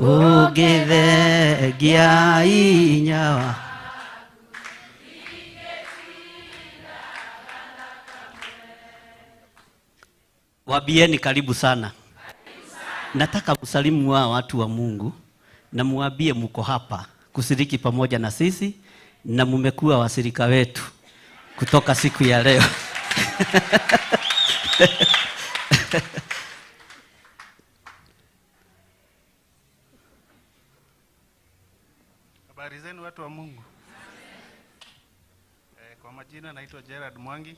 Ũngĩthengia inya wa Waambieni karibu sana. Nataka msalimu wa watu wa Mungu na muambie mko hapa kushiriki pamoja na sisi na mumekuwa washirika wetu kutoka siku ya leo. Habari zenu watu wa Mungu. Kwa majina naitwa Gerard Mwangi.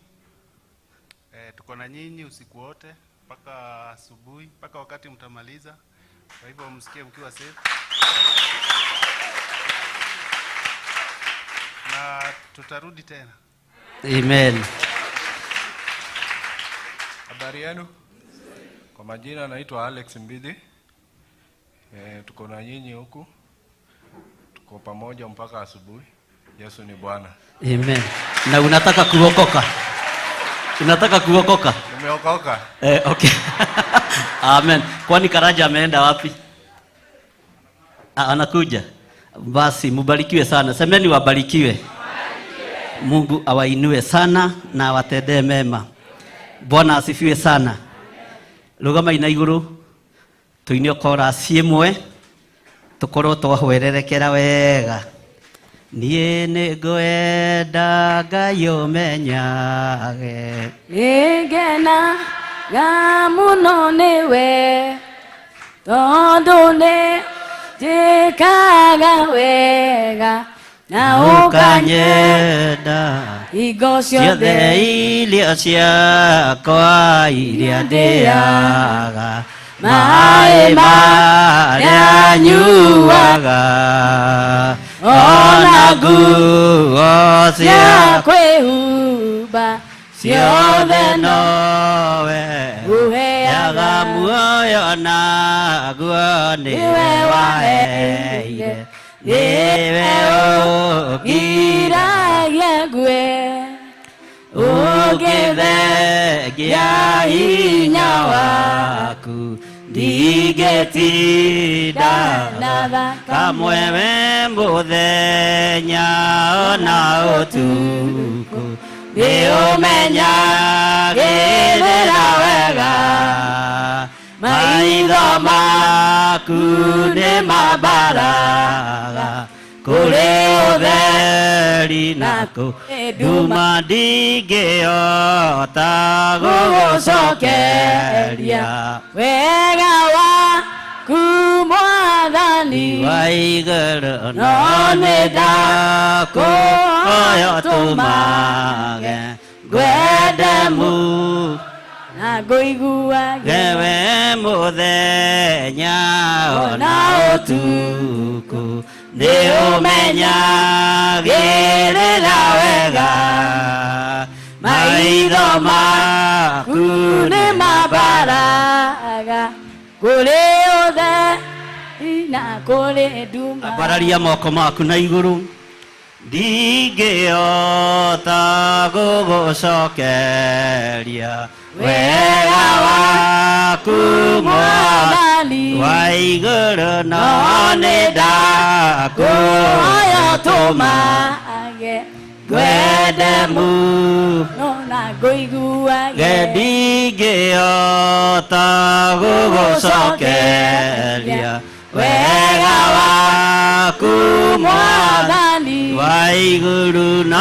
Tuko na nyinyi usiku wote mpaka asubuhi, mpaka wakati mtamaliza. Kwa hivyo msikie mkiwa safe. Na tutarudi tena. Amen. Habari yenu? Kwa majina naitwa Alex Mbidhi. Tuko na nyinyi huku. Tuko pamoja mpaka asubuhi. Yesu ni Bwana. Amen. Na unataka kuokoka? Unataka kuokoka? Nimeokoka. Okay. Amen. Kwani Karaja ameenda wapi? Anakuja. Basi mubarikiwe sana. Semeni wabarikiwe. Mungu awainue sana na awatendee mema. Bwana asifiwe sana. Rugama ina iguru tuinio chorus imwe tukorwo twahwererekera wega. Niĩ nĩngwenda Ngai ũmenyage. Nĩngenaga mũno nĩwe tondũ nĩnjĩkaga wega na ũkanyenda hingo ciothe irio ciakwa iria ndĩaga, maĩ marĩa nyuaga, ona nguo cia kwĩhumba ciothe nowe ũheaga muoyo naguo nĩwe waheire, nĩwe ũgiragia ngue ũngĩthengia hinya waku ndingĩtinda kamwe we mũthenya ona ũtukũ nĩũmenyagĩrĩra wega maitho maku nĩmambaraga kũrĩ ũtheri na nduma ndingĩhota gũgũcokeria wega waku Mwathani wa igũrũ no nĩndakũhoya ũtũmage ngwende na ngũiguage we mũthenya ona ũtukũ nĩũmenyagĩrĩra wega maitho maku nĩmambaraga kũrĩ ũtheri na kũrĩ nduma. Ambararia moko maku na igũrũ. Ndingĩhota gũgũcokeria wega waku Mwathani wa igũrũ no nĩndakũhoya ũtũmage ngwende mũno na ngũiguage ndingĩhota gũgũcokeria wega waku Mwathani Mwathani wa igũrũ no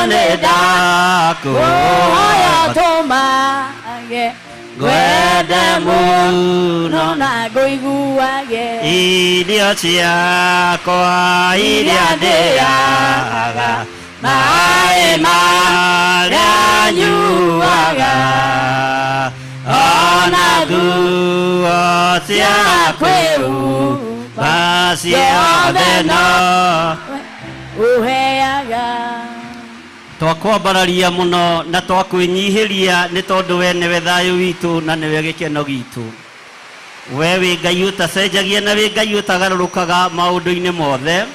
nĩ Kũhoya ndakũhoya tũmage ngwende mũno na ngũiguage irio ciakwa iria ndĩaga maĩ marĩa nyuaga ona nguo cia kwĩhumba ciothe no ũheaga. Twakwambararia mũno na twakwĩnyihĩria nĩ tondũ we nĩwe thayũ witũ na nĩwe gĩkeno gitũ. We wĩ Ngai ũtacenjagia na wĩ Ngai ũtagarũrũkaga maũndũ-inĩ mothe.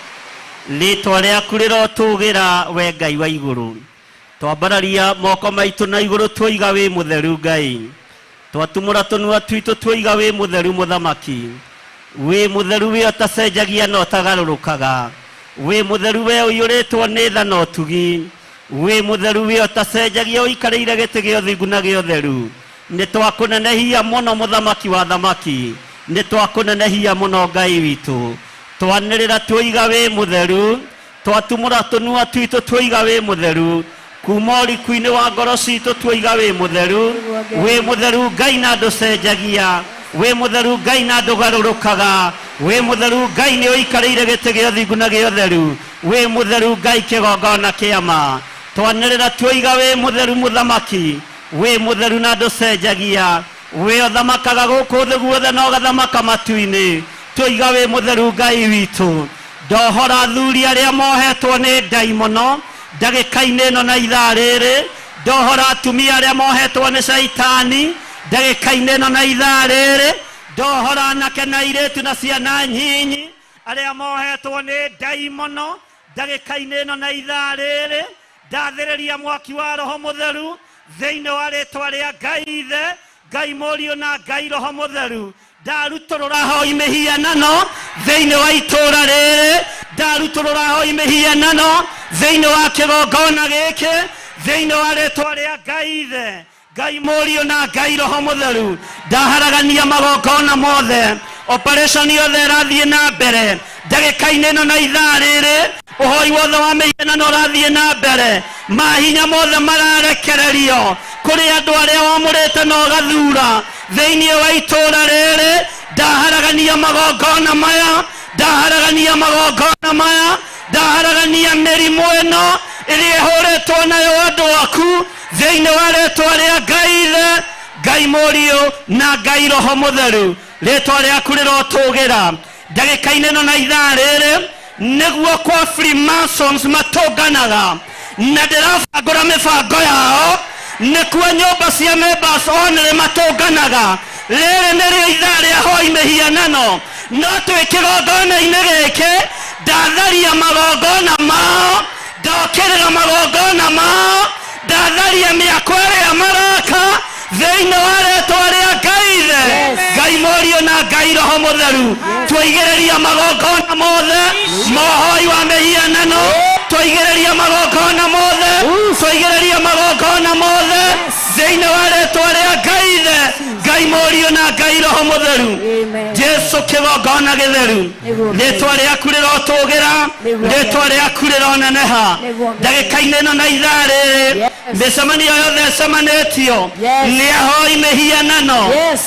Rĩtwa rĩaku rĩrotũgĩra we Ngai wa igũrũ. Twambararia moko maitũ na igũrũ tuoiga wĩ mũtheru Ngai. Twatumũra tũnua twitũ tuoiga wĩ mũtheru mũthamaki. Wĩ mũtheru we ũtacenjagia na ũtagarũrũkaga. Wĩ mũtheru we ũiyũrĩtwo nĩ tha na ũtugi. Wĩ mũtheru we ũtacenjagia ũikarĩire gĩtĩ gĩa ũthingu na gĩa ũtheru. Nĩ twakũnenehia mũno mũthamaki wa thamaki. Nĩ twakũnenehia mũno Ngai witũ. Twanĩrĩra tuoiga wĩ mũtheru. Twatumũra tũnua twitũ tuoiga wĩ mũtheru. Kuma ũriku-inĩ wa ngoro citũ tuoiga wĩ mũtheru. Wĩ mũtheru Ngai na ndũcenjagia. Wĩ mũtheru Ngai na ndũgarũrũkaga. Wĩ mũtheru Ngai nĩ ũikarĩire gĩtĩ gĩa ũthingu na gĩa ũtheru. Wĩ mũtheru Ngai kĩgongona kĩa ma. Twanĩrĩra tuoiga wĩ mũtheru mũthamaki. Wĩ mũtheru na ndũcenjagia. Wĩ ũthamakaga gũkũ thĩ guothe na ũgathamaka matu-inĩ. Tuoiga wĩ mũtheru Ngai witũ. Ndohora athuri arĩa mohetwo nĩ ndaimono ndagĩka-inĩ ĩno na ithaa rĩrĩ. Ndohora atumia arĩa mohetwo nĩ caitani ndagĩka-inĩ ĩno na ithaa rĩrĩ. Ndohora anake na airĩtu na ciana nyinyi arĩa mohetwo nĩ ndaimono ndagĩka-inĩ ĩno na ithaa rĩrĩ. Ndathĩrĩria mwaki wa Roho Mũtheru thĩinĩ wa rĩtwa rĩa Ngai Ithe, Ngai Mũriũ na Ngai Roho Mũtheru. Ndarutũrũra hoi mĩhianano thĩinĩ wa itũũra rĩrĩ. Ndarutũrũra hoi mĩhianano thĩinĩ wa kĩgongona gĩkĩ thĩinĩ wa rĩtwa rĩa Ngai Ithe, Ngai Mũriũ na Ngai Roho Mũtheru. Ndaharagania magongona mothe, operation yothe ĩrathiĩ na mbere ndagĩka-inĩ ĩno na ithaa rĩrĩ. Ũhoi wothe wa mĩhianano ũrathiĩ na mbere, mahinya mothe mararekererio kũrĩ andũ arĩa wamũrĩte na ũgathura thĩinĩ wa itũũra rĩrĩ. Ndaharagania magongona maya, ndaharagania magongona maya, ndaharagania mĩrimũ ĩno ĩrĩa ĩhũrĩtwo nayo andũ aku thĩinĩ wa rĩtwa rĩa Ngai Ithe, Ngai Mũriũ na Ngai Roho Mũtheru. Rĩtwa rĩaku rĩrotũgĩra ndagĩka-inĩ ĩno na ithaa rĩrĩ. Nĩguo kwa Freemasons matũnganaga na ndĩrabangũra mĩbango yao, nĩkuo nyũmba cia members only matũnganaga. Rĩrĩ nĩrĩo ithaa rĩa hoi mĩhianano, no twĩ kĩgongona-inĩ gĩkĩ ndatharia magongona mao, ndokĩrĩra magongona mao, ndatharia mĩako ĩrĩa maraka thĩinĩ wa rĩtwa rĩa Ngai Ithe, Ngai Mũriũ na Ngai Roho Mũtheru. Twaigĩrĩria magongona mothe mohoi wa mĩhianano, twaigĩrĩria magongona mothe, twaigĩrĩria magongona mothe thĩinĩ wa rĩtwa rĩa Ngai Ithe, Ngai Mũriũ na Ngai Roho Mũtheru. Jesu kĩgongona gĩtheru, rĩtwa rĩaku rĩrotũgĩra, rĩtwa rĩaku rĩroneneha ndagĩka-inĩ ĩno na ithaa rĩrĩ. Mĩcemanio yothe ĩcemanĩtio nĩ ahoi mĩhianano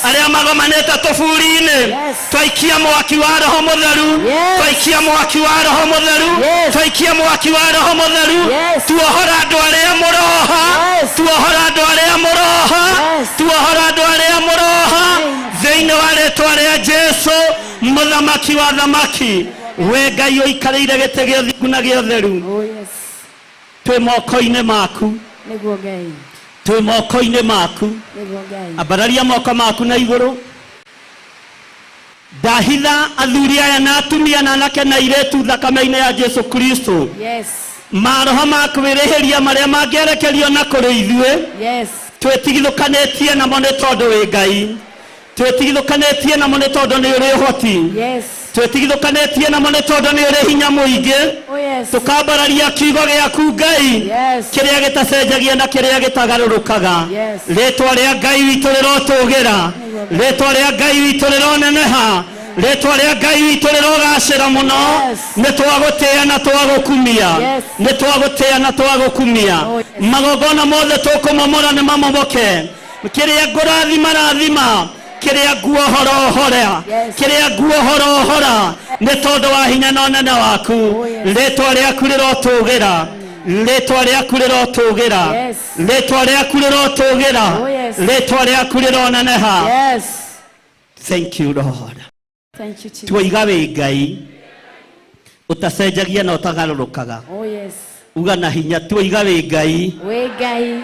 arĩa magomanĩte tũburi-inĩ, twaikia mwaki wa Roho Mũtheru, twaikia mwaki wa Roho Mũtheru, twaikia mwaki wa Roho Mũtheru. Tuohora andũ arĩa mũroha, tuohora andũ arĩa mũroha, tuohora andũ arĩa mũroha thĩinĩ wa rĩtwa rĩa Jesu mũthamaki wa thamaki. We Ngai ũikarĩire gĩtĩ gĩa ũthingu na gĩa ũtheru, twĩ moko-inĩ maku, Nĩguo Ngai. twĩ moko-inĩ maku. Nĩguo Ngai. Ambararia moko maku na igũrũ. Ndahitha athuri aya na atumia na anake na airĩtu thakame-inĩ ya Jesu Kristo. Yes. Maroho ma kwĩrĩhĩria marĩa mangĩerekerio na kũrĩ ithuĩ, Yes. twĩtigithũkanĩtie namo nĩ tondũ wĩ Ngai, twĩtigithũkanĩtie namo nĩ tondũ nĩ ũrĩ ũhoti, Yes. twĩtigithũkanĩtie namo nĩ tondũ nĩ ũrĩ hinya mũingĩ. Oh yes. Tũkambararia kiugo gĩaku Ngai, Yes. kĩrĩa gĩtacenjagia na kĩrĩa gĩtagarũrũkaga. Yes. Rĩtwa rĩa Ngai witũ rĩrotũgĩra, rĩtwa rĩa Ngai witũ rĩroneneha. Rĩtwa rĩa Ngai witũ rĩrogacĩra mũno. Yes. Nĩ twagũtĩĩa na twagũkumia. Yes. Nĩ twagũtĩĩa na twagũkumia. Oh, yes. Magongona mothe tũkũmomora nĩ mamomoke. Kĩrĩa ngũrathima rathima, kĩrĩa nguohora ohora, Yes. kĩrĩa nguohora ohora, nĩ tondũ wa hinya na ũnene waku. Oh, yes. Rĩtwa rĩaku rĩrotũgĩra, rĩtwa rĩaku rĩrotũgĩra, Yes. rĩtwa rĩaku rĩrotũgĩra, Oh, yes. rĩtwa rĩaku rĩroneneha. Yes. Thank you, Lord. Thank you, Jesus. Tuoiga wĩ Ngai ũtacenjagia na ũtagarũrũkaga. Oh, yes. Uga na hinya, tuoiga wĩ Ngai Wĩ Ngai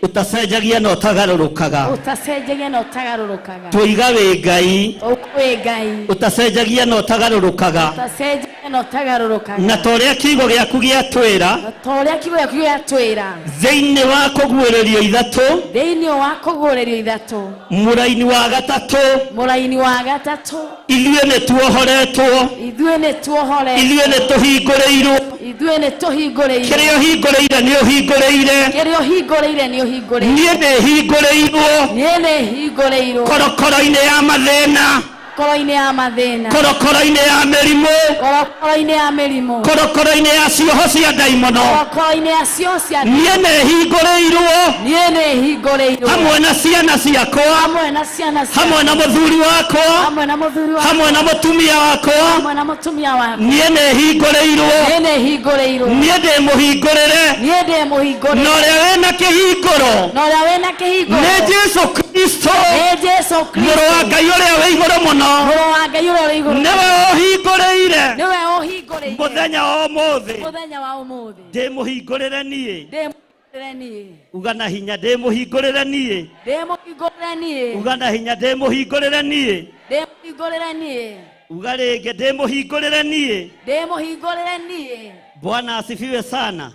ũtacenjagia na ũtagarũrũkaga. ũtacenjagia na ũtagarũrũkaga. Tuoiga wĩ Ngai Wĩ Ngai ũtacenjagia na ũtagarũrũkaga. ũtacenjagia na ũtagarũrũkaga. Na ta ũrĩa kiugo gĩaku gĩatwĩra Na ta ũrĩa kiugo gĩaku gĩatwĩra thĩinĩ wa kũguũrĩrio ithatũ thĩinĩ wa kũguũrĩrio ithatũ mũraini wa gatatũ, mũraini wa gatatũ, ithuĩ nĩ tuohoretwo, ithuĩ nĩ tuohore, ithuĩ nĩ tũhingũrĩirwo. Ithuĩ nĩ tũhingũrĩirwo. Kĩrĩa ũhingũrĩire nĩ ũhingũrĩire. Kĩrĩa ũhingũrĩire nĩ ũhingũrĩire. Niĩ nĩ hingũrĩirwo Niĩ nĩ hingũrĩirwo korokoro-inĩ ya mathĩna, koro-inĩ ya mathĩna, korokoro-inĩ ya mĩrimũ, korokoro-inĩ ya mĩrimũ, korokoro-inĩ ya cioho cia ndaimono. Korokoro-inĩ ya cio cia Niĩ nĩ hingũrĩirwo niĩ nĩ hingũrĩirwo hamwe na ciana ciakwa, hamwe na ciana ciakwa, hamwe na mũthuri wakwa, hamwe na mũthuri wakwa, hamwe na mũtumia wakwa. Hamwe na mũtumia wakwa. Niĩ nĩ hingũrĩirwo. Niĩ nĩ hingũrĩirwo. Niĩ ndĩ mũhingũrĩre. Niĩ ndĩ mũhingũrĩre. Na ũrĩa wĩna kĩhingũro na ũrĩa wĩna kĩhingũro nĩ Jesu Kristo, nĩ Jesu Kristo, mũrũ wa Ngai ũrĩa wĩ igũrũ mũno, mũrũ wa Ngai ũrĩa ũrĩ igũrũ, nĩwe ũhingũrĩire nĩwe ũhingũrĩire mũthenya wa ũmũthĩ. Mũthenya wa ũmũthĩ. Ndĩ mũhingũrĩre niĩ. Ndĩ mũhingũrĩre niĩ. Uga na hinya, ndĩ mũhingũrĩre niĩ. Ndĩ mũhingũrĩre niĩ. Uga na hinya, ndĩ mũhingũrĩre niĩ. Ndĩ mũhingũrĩre niĩ. Uga rĩngĩ, ndĩ mũhingũrĩre niĩ. Ndĩ mũhingũrĩre niĩ. Bwana asifiwe sana.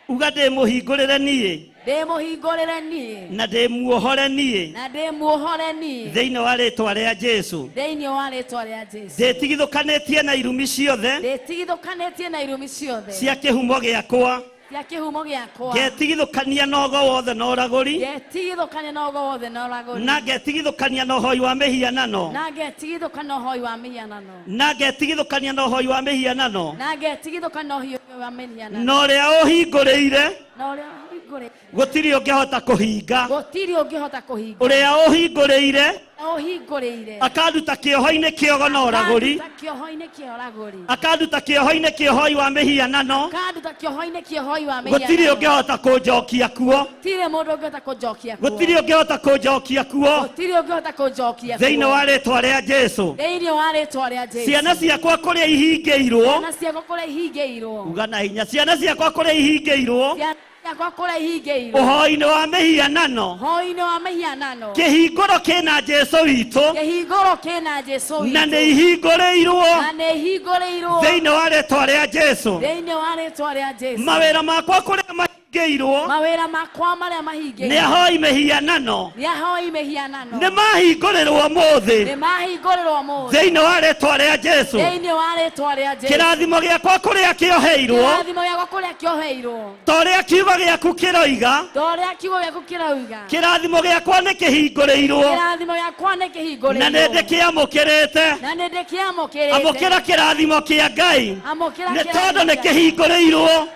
Uga ndĩ mũhingũrĩre niĩ. Ndĩ mũhingũrĩre niĩ. Na ndĩ muohore niĩ. Na ndĩ muohore niĩ. Thĩinĩ wa rĩtwa rĩa Jesu. Thĩinĩ wa rĩtwa rĩa Jesu. Ndĩtigithũkanĩtie na irumi ciothe Ndĩtigithũkanĩtie na irumi ciothe cia kĩhumo gĩakwa. Cia kĩhumo gĩakwa. Ngetigithũkania na ũgo wothe na ũragũri. Ngetigithũkania na ũgo wothe na ũragũri. Na ngetigithũkania na ũhoi wa mĩhianano. Na ngetigithũkania na ũhoi wa mĩhianano. Na ngetigithũkania na ũhoi wa mĩhianano. Na ngetigithũkania na ũhoi wa mĩhianano. Na ũrĩa ũhingũrĩire Na ũrĩa ũhingũrĩire gũtirĩ ũngĩhota kũhinga. Gũtirĩ ũngĩhota kũhinga. Ũrĩa ũhingũrĩire Ũhingũrĩire akanduta kĩoho-inĩ kĩogo na ũragũri. Akanduta kĩoho-inĩ kĩa ũragũri. Akanduta kĩoho-inĩ kĩa ũhoi wa mĩhianano. Akanduta kĩoho-inĩ kĩa ũhoi wa mĩhianano. Gũtirĩ ũngĩhota kũnjokia kuo. Gũtirĩ mũndũ ũngĩhota kũnjokia kuo. Gũtirĩ ũngĩhota kũnjokia kuo. Gũtirĩ ũngĩhota kũnjokia kuo. Thĩinĩ wa rĩtwa rĩa Jesu. Thĩinĩ wa rĩtwa rĩa Jesu. Ciana ciakwa kũrĩa ihingĩirwo. Ciana ciakwa kũrĩa ihingĩirwo. Uga na hinya, ciana ciakwa kũrĩa ihingĩirwo. Ciana ciakwa kũrĩa ihingĩirwo. Ũhoi-inĩ wa mĩhianano. Ũhoi-inĩ wa mĩhianano. Kĩhingũro kĩna Jesu witũ. Kĩhingũro kĩna Jesu witũ. Na nĩ ihingũrĩirwo. Na nĩ ihingũrĩirwo. Thĩinĩ wa rĩtwa rĩa Jesu. Thĩinĩ wa rĩtwa rĩa Jesu. Mawĩra makwa kũrĩa mahingĩirwo. Mawĩra makwa marĩa mahingĩirwo. Nĩ ahoi mĩhianano. Nĩ ahoi mĩhianano. Nĩ mahingũrĩrwo ũmũthĩ. Nĩ mahingũrĩrwo ũmũthĩ. Thĩinĩ wa rĩtwa rĩa Jesu. Thĩinĩ wa rĩtwa rĩa Jesu. Kĩrathimo gĩakwa kũrĩa kĩoheirwo. Kĩrathimo gĩakwa kũrĩa kĩoheirwo. Ta ũrĩa kiugo gĩaku kĩroiga. Ta ũrĩa kiugo gĩaku kĩroiga. Kĩrathimo gĩakwa nĩ kĩhingũrĩirwo. Kĩrathimo gĩakwa nĩ kĩhingũrĩirwo. Na nĩ ndĩkĩamũkĩrĩte. Na nĩ ndĩkĩamũkĩrĩte. Amũkĩra kĩrathimo kĩa Ngai. Amũkĩra Nĩ kĩrathimo tondũ nĩ kĩa kĩhingũrĩirwo.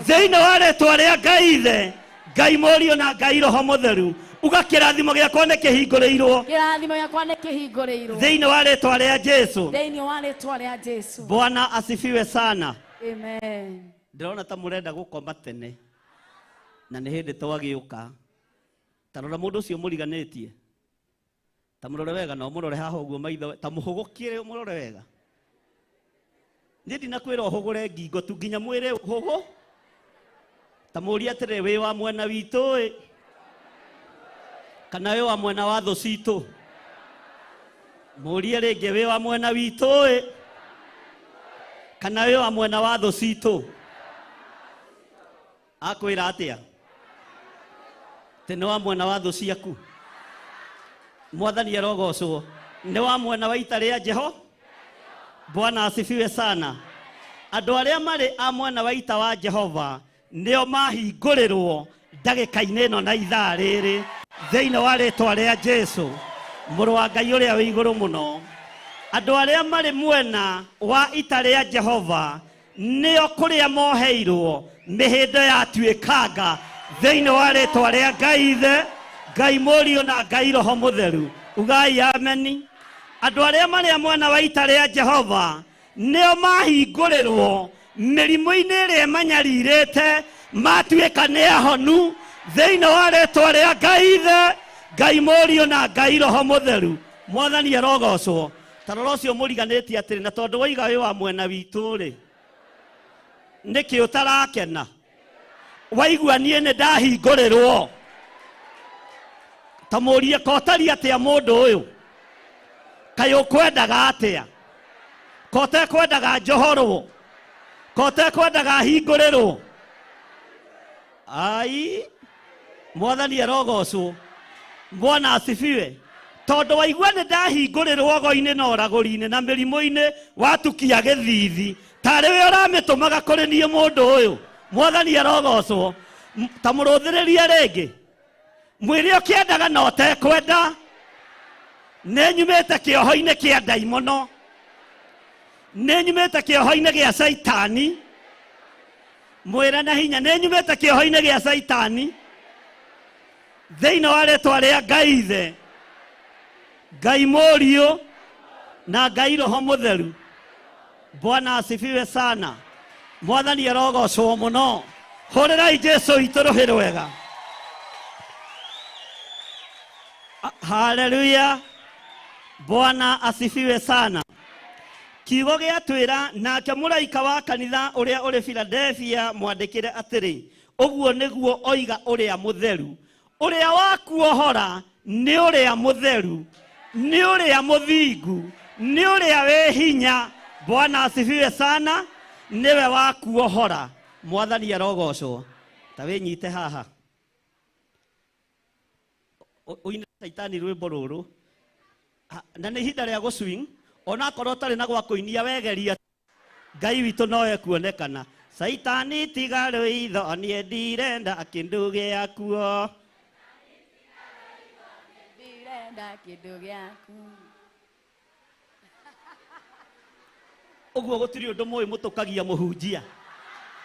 Thĩinĩ wa rĩtwa rĩa Ngai Ithe, Ngai Mũriũ na Ngai Roho Mũtheru. Uga kĩrathimo gĩakwa nĩ kĩhingũrĩirwo. Kĩrathimo gĩakwa nĩ kĩhingũrĩirwo. Thĩinĩ wa rĩtwa rĩa Jesu. Thĩinĩ wa rĩtwa rĩa Jesu. Bwana asifiwe sana. Amen. Ndĩrona ta mũrenda gũkoma tene. Na nĩ hĩndĩ twagĩũka. Ta rora mũndũ ũcio mũriganĩtie. Ta mũrore wega na ũmũrore haha ũguo maitho, ta mũhũgũkĩre ũmũrore wega. Niĩ ndinakwĩra ũhũgũre ngingo tu nginya mwĩrĩ ũhũgũ. Ta mũũrie atĩrĩ, wĩ wa mwena witũ ĩ? Kana wĩ wa mwena wa thũ citũ? Mũũrie rĩngĩ, wĩ wa mwena witũ ĩ? Kana wĩ wa mwena wa thũ citũ? Akwĩra atĩa? Atĩ nĩ wa mwena wa thũ ciaku? Mwathani arogocwo. Nĩ wa mwena wa ita rĩa Jeho? Bwana asifiwe sana. Andũ arĩa marĩ a mwena wa ita wa Jehova nĩo mahingũrĩrwo ndagĩka-inĩ ĩno na ithaa rĩrĩ thĩinĩ wa rĩtwa rĩa Jesu, mũrũ wa Ngai ũrĩa wĩ igũrũ mũno. Andũ arĩa marĩ mwena wa ita rĩa Jehova nĩo kũrĩa moheirwo mĩhĩndo yatuĩkanga thĩinĩ wa rĩtwa rĩa Ngai Ithe, Ngai Mũriũ na Ngai Roho Mũtheru. Ugai ameni. Andũ arĩa marĩ mwena wa ita rĩa Jehova nĩo mahingũrĩrwo mĩrimũ-inĩ ĩrĩa ĩmanyarirĩte matuĩka nĩ ahonu thĩinĩ wa rĩtwa rĩa Ngai Ithe, Ngai Mũriũ na Ngai Roho Mũtheru. Mwathani arogocwo. Ta rora ũcio mũriganĩtie atĩrĩ, na tondũ waiga wĩ wa mwena witũ rĩ, nĩkĩ ũtarakena? Waigua niĩ nĩ ndahingũrĩrwo. Ta mũrie ko ũtariĩ atĩa mũndũ ũyũ? Kaĩ ũkwendaga atĩa? Ko ũtekwendaga njohorwo? Ko ũtekwendaga hingũrĩrwo? Ai, Mwathani arogocwo. Bwana asifiwe. Tondũ waigua nĩ ndahingũrĩrwo ago-inĩ na ũragũri-inĩ na mĩrimũ-inĩ watukia gĩthithi tarĩ we ũramĩtũmaga kũrĩ niĩ mũndũ ũyũ. Mwathani arogocwo. Ta mũrũthĩrĩrie rĩngĩ, mwĩre ũkĩendaga na ũtekwenda, nĩ nyumĩte kĩoho-inĩ kĩa ndaimono, nĩ nyumĩte kĩoho-inĩ gĩa Caitani. Mwĩre na hinya, nĩ nyumĩte kĩoho-inĩ gĩa Caitani thĩinĩ wa rĩtwa rĩa Ngai Ithe, Ngai Mũriũ na Ngai Roho Mũtheru. Bwana asifiwe sana. Mwathani arogocwo mũno. Hũrĩrai Jesu witũ rũhĩ rwega. Haleluya. Bwana asifiwe sana. Kiugo gĩatwĩra nake mũraika wa kanitha ũrĩa ũrĩ Philadelphia mwandĩkĩre atĩrĩ, ũguo nĩguo oiga ũrĩa mũtheru, ũrĩa wakuohora nĩ ũrĩa mũtheru, nĩ ũrĩa mũthingu, nĩ ũrĩa wĩ hinya. Bwana asifiwe sana. Nĩwe wakuohora. Mwathani arogocwo. Ta wĩnyite haha, ũine Caitani rwĩmbo rũrũ, na nĩ ihinda rĩa gũswing, onakorwo ũtarĩ na gwa kũinia wegeria Ngai witũ no ekuonekana. Caitani tiga rũitho, niĩ ndirenda kĩndũ gĩakuo. Ndirenda kĩndũ gĩaku. Ũguo gũtirĩ ũndũ mũĩ mũtũkagia mũhunjia.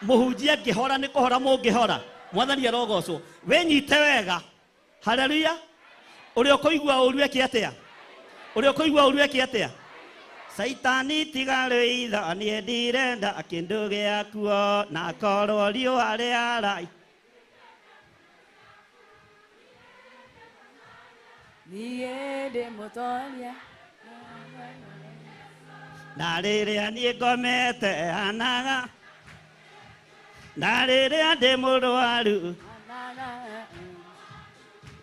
Mũhunjia angĩhora nĩ kũhora mũngĩhora. Mwathani arogocwo. Wĩnyite wega. Haleluya. Ũrĩa ũkũigua ũru eke atĩa? Ũrĩa ũkũigua ũru eke atĩa? Caitani tiga rũitho, niĩ ndirenda kĩndũ gĩakuo, na korwo riũa rĩara. Niĩ ndĩ mũtoria. Na rĩrĩa niĩ ngomete hanaga, na rĩrĩa ndĩ mũrwaru,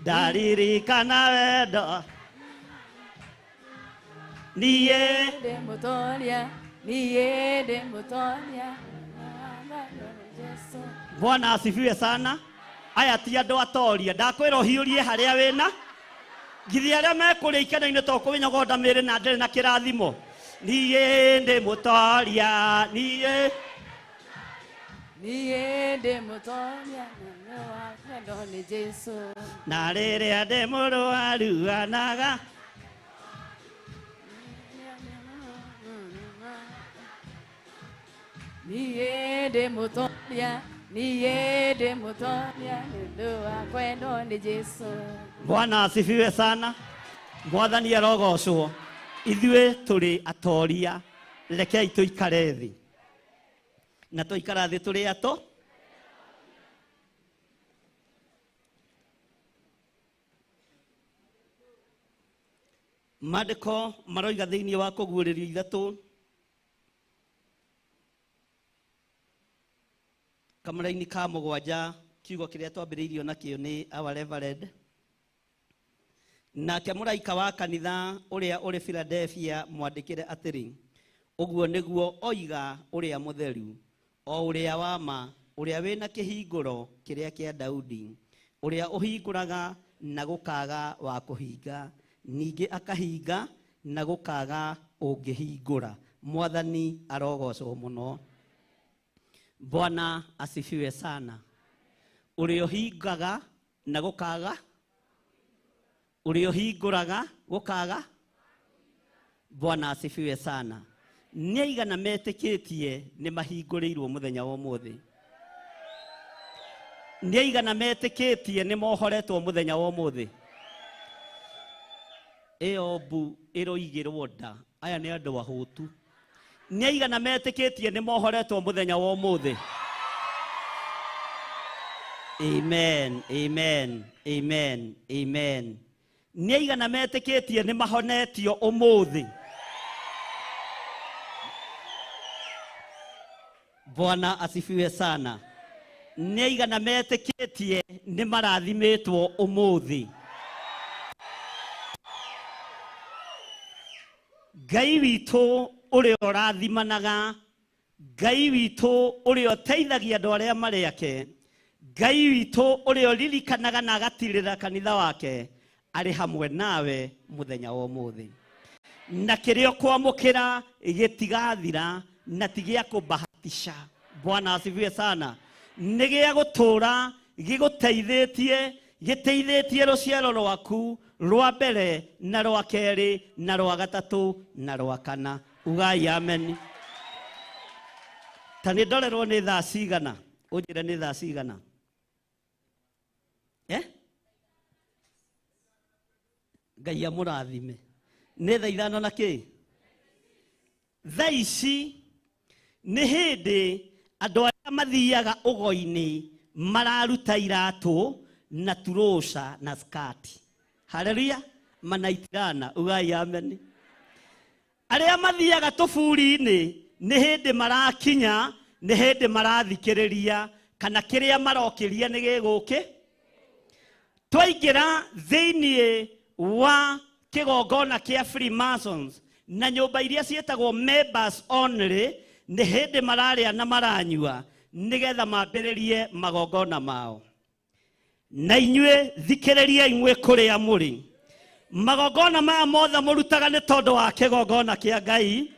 ndaririkana wendo. Niĩ ndĩ mũtoria, niĩ ndĩ mũtoria. Jesu. Bwana asifiwe sana. Aya ti andũ atoria, ndakwĩra ũhiũrie harĩa wĩna. Githĩ arĩa mekũrĩa ikeno-inĩ to kwĩnyogonda mĩĩrĩ na ndĩrĩ na kĩrathimo. Niĩ ndĩ mũtoria, niĩ Niĩ ndĩ mũtoria, na wa wendo nĩ Jesu. Na rĩrĩa ndĩ mũrwaru anaga. Niĩ ndĩ mũtoria, niĩ ndĩ mũtoria, nĩ ũndũ wa kwendwo nĩ Jesu. Bwana asifiwe sana. Mwathani arogocwo. Ithuĩ tũrĩ atoria, rekei tũikare thĩ. Na tũikara thĩ tũrĩ ato. Maandĩko maroiga thĩinĩ wa kũguũrĩrio ithatũ kamũraini ka mũgwanja, kiugo kĩrĩa twambĩrĩirio nakĩo nĩ our reverend. Nake mũraika wa kanitha ũrĩa ũrĩ Philadelphia mwandĩkĩre atĩrĩ, ũguo nĩguo oiga ũrĩa mũtheru, o ũrĩa wa ma, ũrĩa wĩna kĩhingũro kĩrĩa kĩa Daudi, ũrĩa ũhingũraga na gũkaga wa kũhinga, ningĩ akahinga na gũkaga ũngĩhingũra. Mwathani arogocwo mũno. Bwana asifiwe sana. Ũrĩa ũhingaga na gũkaga, ũrĩa ũhingũraga gũkaga, Bwana asifiwe sana. Nĩ aigana metĩkĩtie nĩ mahingũrĩirwo mũthenya wa ũmũthĩ? Nĩ aigana metĩkĩtie nĩ mohoretwo mũthenya wa ũmũthĩ? Ĩyo mbu ĩroigĩrwo nda, aya nĩ andũ ahũtu. Nĩ aigana metĩkĩtie nĩ mohoretwo mũthenya wa ũmũthĩ? Amen, amen, amen, amen. Nĩ aigana metĩkĩtie nĩ mahonetio ũmũthĩ? Bwana asifiwe sana. Nĩ aigana metĩkĩtie nĩ marathimĩtwo ũmũthĩ? Ngai witũ ũrĩa ũrathimanaga, Ngai witũ ũrĩa ũteithagia andũ arĩa marĩ ake, Ngai witũ ũrĩa ũririkanaga na agatirĩra kanitha wake, arĩ hamwe nawe mũthenya wa ũmũthĩ. Na kĩrĩa ũkwamũkĩra gĩtigathira na ti gĩa kũbahatisha. Bwana asifiwe sana. Nĩ gĩa gũtũũra gĩgũteithĩtie, gĩteithĩtie rũciaro rwaku rwa mbere na rwa kerĩ na rwa gatatũ na rwa kana. Ugai amen. Ta nĩ ndorerwo nĩ thaa cigana? Ũnjĩre nĩ thaa cigana? Eh? Ngai amũrathime. Nĩ thaa 5 na kĩ? Thaa ici nĩ hĩndĩ andũ arĩa mathiaga ũgo-inĩ mararuta iratũ na turũca na skati. Haleluya. Manaitirana. Ugai amen. Arĩa mathiaga tũburi-inĩ nĩ hĩndĩ marakinya, nĩ hĩndĩ marathikĩrĩria kana kĩrĩa marokĩria nĩ gĩgũkĩ. Twaingĩra thĩinĩ wa kĩgongona kĩa Freemasons na nyũmba iria ciĩtagwo members only, nĩ hĩndĩ mararĩa na maranyua nĩgetha mambĩrĩrie magongona mao. Na inyuĩ thikĩrĩriai mwĩ kũrĩa mũrĩ. Magongona maya mothe mũrutaga nĩ tondũ wa kĩgongona kĩa Ngai,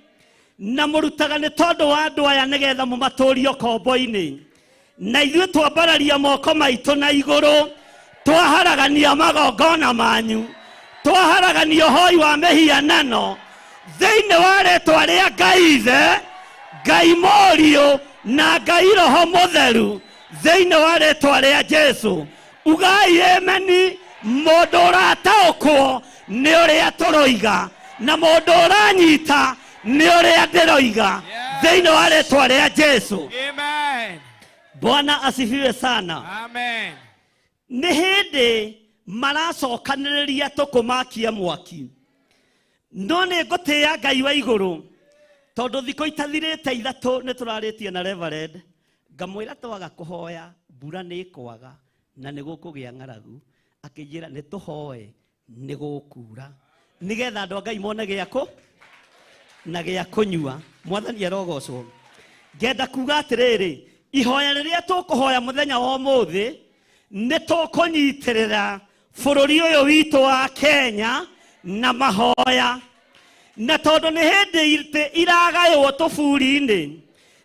na mũrutaga nĩ tondũ wa andũ aya nĩgetha mũmatũrie ũkombo-inĩ. Na ithuĩ twambararia moko maitũ na igũrũ, twaharagania magongona manyu, twaharagania ũhoi wa mĩhianano thĩinĩ wa rĩtwa rĩa Ngai Ithe, Ngai Mũriũ na Ngai Roho Mũtheru, thĩinĩ wa rĩtwa rĩa Jesu. Ugai ameni. Mũndũ ũrataũkwo nĩ ũrĩa tũroiga na mũndũ ũranyita nĩ ũrĩa ndĩroiga thĩinĩ wa rĩtwa rĩa Jesu. Amen. Bwana asifiwe sana. Amen. Nĩ hĩndĩ maracokanĩrĩria tũkũmakia mwaki. No nĩ ngũtĩĩa Ngai wa igũrũ tondũ thikũ itathirĩte 3 nĩ tũrarĩtie na Reverend, ngamwĩra twaga kũhoya mbura nĩ ĩkwaga na nĩ gũkũgĩa ng'aragu. Akĩnjĩra nĩ tũhoe nĩ gũkura nĩgetha andũ a Ngai mone gĩa kũ na gĩa kũnyua. Mwathani arogocwo. Ngenda kuga atĩrĩrĩ, ihoya rĩrĩa tũkũhoya mũthenya wa ũmũthĩ nĩ tũkũnyitĩrĩra bũrũri ũyũ witũ wa Kenya na mahoya. Na tondũ nĩ hĩndĩ itĩ iragaywo tũburi-inĩ,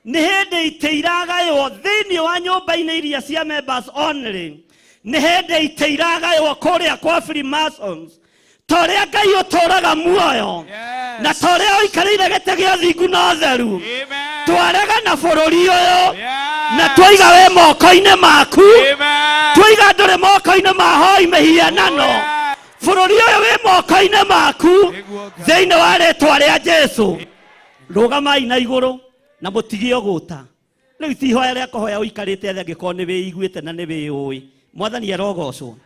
nĩ hĩndĩ itĩ iragaywo thĩinĩ wa nyũmba-inĩ iria cia members only, nĩ hĩndĩ itĩ iragaywo kũrĩa kwa Freemasons, ta ũrĩa Ngai ũtũũraga muoyo na ta ũrĩa ũikarĩire gĩtĩ gĩa thingu na ũtheru. Twarega na bũrũri ũyũ na twaiga wĩ moko-inĩ maku, twaiga ndũrĩ moko-inĩ ma hoi mĩhianano. Bũrũri ũyũ wĩ moko-inĩ maku thĩinĩ wa rĩtwa rĩa Jesu. Rũgamai na igũrũ na mũtige ũgũta. Rĩu ti ihoya rĩa kũhoya ũikarĩte thĩ angĩkorwo nĩ wĩiguĩte na nĩ wĩũĩ. Mwathani arogocwo.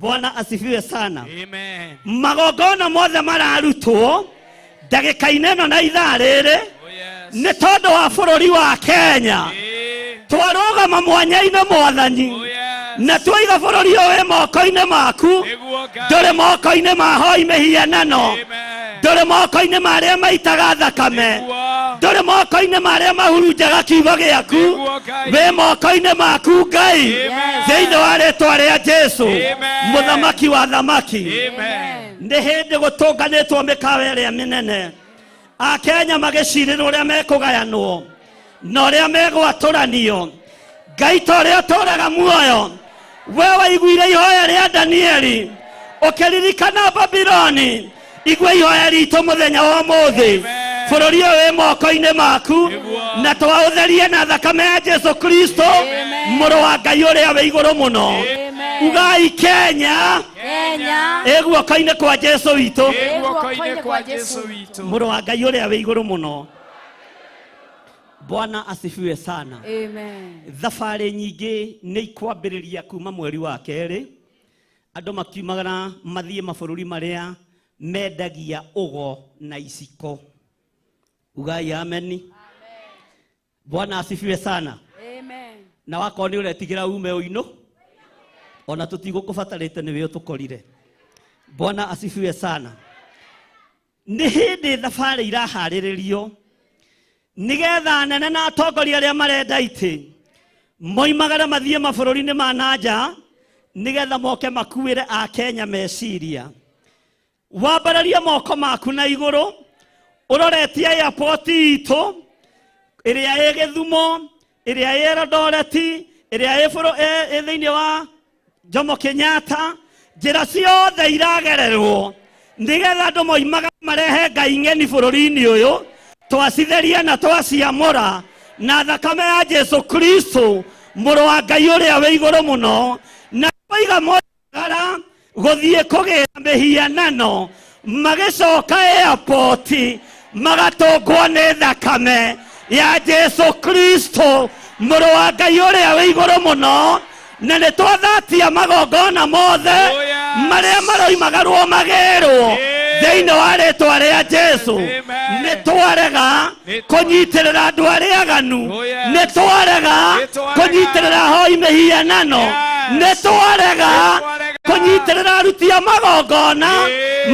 Bwana asifiwe sana. Amen. Magongona mothe mararutwo ndagĩka-inĩ ĩno na ithaa rĩrĩ nĩ tondũ wa bũrũri wa Kenya. Twarũgama mwanya-inĩ Mwathani na twaiga bũrũri ũyũ wĩ moko-inĩ maku, ndũrĩ moko-inĩ ma hoi mĩhianano, ndũrĩ moko-inĩ ma arĩa maitaga thakame, ndũrĩ moko-inĩ ma arĩa mahurunjaga kiugo gĩaku, wĩ moko-inĩ maku Ngai, thĩinĩ wa rĩtwa rĩa Jesu, mũthamaki wa thamaki. Nĩ hĩndĩ gũtũnganĩtwo mĩkawa ĩrĩa mĩnene, Akenya magĩcirĩrwo ũrĩa mekũgayanwo na ũrĩa megwatũranio. Ngai ta ũrĩa ũtũũraga muoyo, we waiguire ihoya rĩa Danieli ũkĩririkana Babiloni, Igua ihoya ritũ mũthenya wa ũmũthĩ. Bũrũri ũyũ wĩ moko-inĩ maku na twaũtherie na thakame ya Jesu Kristo mũrũ wa Ngai ũrĩa wĩ igũrũ mũno. Ugai Kenya ĩ guoko-inĩ kwa Jesu witũ, mũrũ wa Ngai ũrĩa wĩ igũrũ mũno. Bwana asifiwe sana. Amen. Thabarĩ nyingĩ nĩ ikwambĩrĩria kuma mweri wa kerĩ, andũ makiumagara mathiĩ mabũrũri marĩa mendagia ũgo na iciko. Ugai ameni. Bwana asifiwe sana. Amen. Na wakorwo nĩ ũretigĩra ume ũinũ, ona tũtigũkũbatarĩte nĩwe ũtũkorire. Bwana asifiwe sana. Nĩ hĩndĩ thabarĩ iraharĩrĩrio nĩgetha anene na atongoria arĩa marenda itĩ moimagara mathiĩ mabũrũri-inĩ ma na nja nĩgetha moke makuĩre Akenya meciria. Wambararie moko maku na igũrũ ũroretie airport itũ ĩrĩa ĩ Gĩthumo, ĩrĩa ĩ Eldoret, ĩrĩa ĩ thĩinĩ wa Jomo Kenyatta. Njĩra ciothe iragererwo nĩgetha andũ moimaga marehe ngai ng'eni bũrũri-inĩ ũyũ, twacitheria na twaciamũra na thakame ya Jesu Kristo mũrũ wa Ngai ũrĩa wĩ igũrũ mũno. Na twaiga moimagara gũthiĩ kũgĩra mĩhianano, magĩcoka airport magatũngwo nĩ thakame ya Jesu Kristo mũrũ wa Ngai ũrĩa wĩ igũrũ mũno. Na nĩ twathatia magongona mothe marĩa maroimagarwo magĩrwo thĩinĩ wa rĩtwa rĩa Jesu. Nĩ twarega kũnyitĩrĩra andũ arĩa aganu, nĩ twarega kũnyitĩrĩra ahoi mĩhianano, nĩ twarega kũnyitĩrĩra aruti a magongona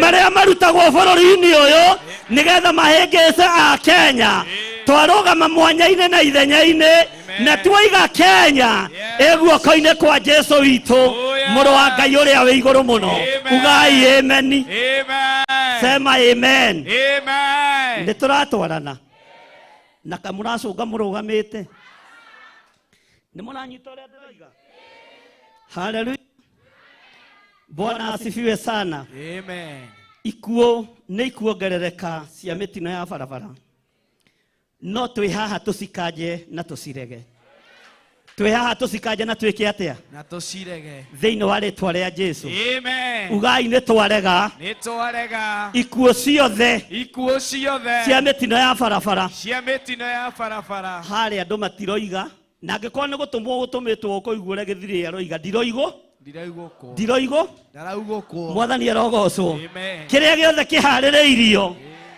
marĩa marutagwo bũrũri-inĩ ũyũ nĩgetha mahĩngĩce Akenya. Twarũgama mwanya-inĩ na ithenya-inĩ na tuoiga Kenya ĩ guoko-inĩ kwa Jesu witũ mũrũ wa Ngai ũrĩa wĩ igũrũ mũno. Ugai ameni. Sema amen. Nĩ tũratwarana na kamũracũnga mũrũgamĩte, nĩ mũranyita ũrĩa ndĩroiga? Haleluya. Bwana asifiwe sana. Amen. Ikuũ nĩ ikuongerereka cia mĩtino ya barabara, no twĩ haha tũcikanje na tũcirege. Twĩ haha tũcikanje na twĩke atĩa? Na tũcirege thĩinĩ wa rĩtwa rĩa Jesu. Amen. Ugai nĩ twarega. Nĩ twarega. Ikuũ ciothe, ikuũ ciothe cia mĩtino ya barabara, cia mĩtino ya barabara. Harĩa andũ matiroiga, na angĩkorwo nĩ gũtũmwo gũtũmĩtwo ũkũigua ũrĩa gĩthirĩ aroiga, ndiroigwo, ndiroigwo, Mwathani arogocwo. Kĩrĩa gĩothe kĩharĩrĩirio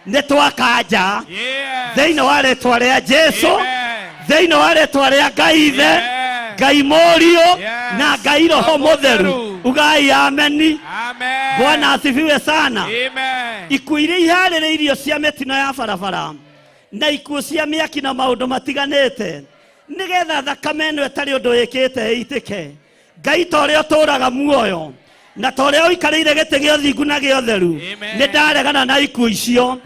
nĩ twakanja thĩinĩ wa rĩtwa rĩa Jesu, thĩinĩ wa rĩtwa rĩa Ngai Ithe, Ngai Mũriũ na Ngai Roho Mũtheru. Ugai ameni. Bwana asifiwe sana. Ikuũ iria iharĩrĩirio cia mĩtino ya barabara na ikuũ cia mĩaki na maũndũ matiganĩte, nĩgetha thakame ĩno ĩtarĩ ũndũ ĩkĩte ĩitĩke. Ngai ta ũrĩa ũtũũraga muoyo na ta ũrĩa ũikarĩire gĩtĩ gĩa ũthingu na gĩa ũtheru, nĩ ndaregana na ikuũ icio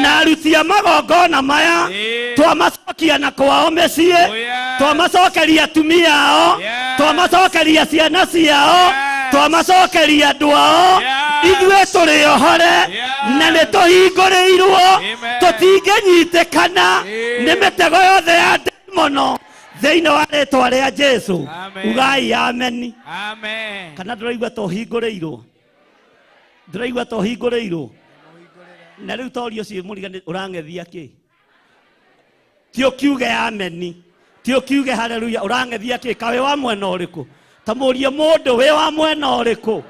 na aruti a magongona maya. Twamacokia na kwao mĩciĩ, twamacokeria atumia ao, twamacokeria ciana ciao, twamacokeria andũ ao. Ithuĩ tũrĩ ohore na nĩ tũhingũrĩirwo, tũtingĩnyitĩkana nĩ mĩtego yothe ya ndaimono thĩinĩ wa rĩtwa rĩa Jesu. Ugai ameni. Kana ndũraigua ta ũhingũrĩirwo? Ndũraigua ta ũhingũrĩirwo? Na rĩu toria ũcio mũriga ũrang'ethia kĩ? Ti ũkiuge ameni, ti ũkiuge haleluya, ũrang'ethia kĩ? Ka wĩ wa mwena ũrĩkũ? Ta mũrie mũndũ wĩ wa mwena ũrĩkũ?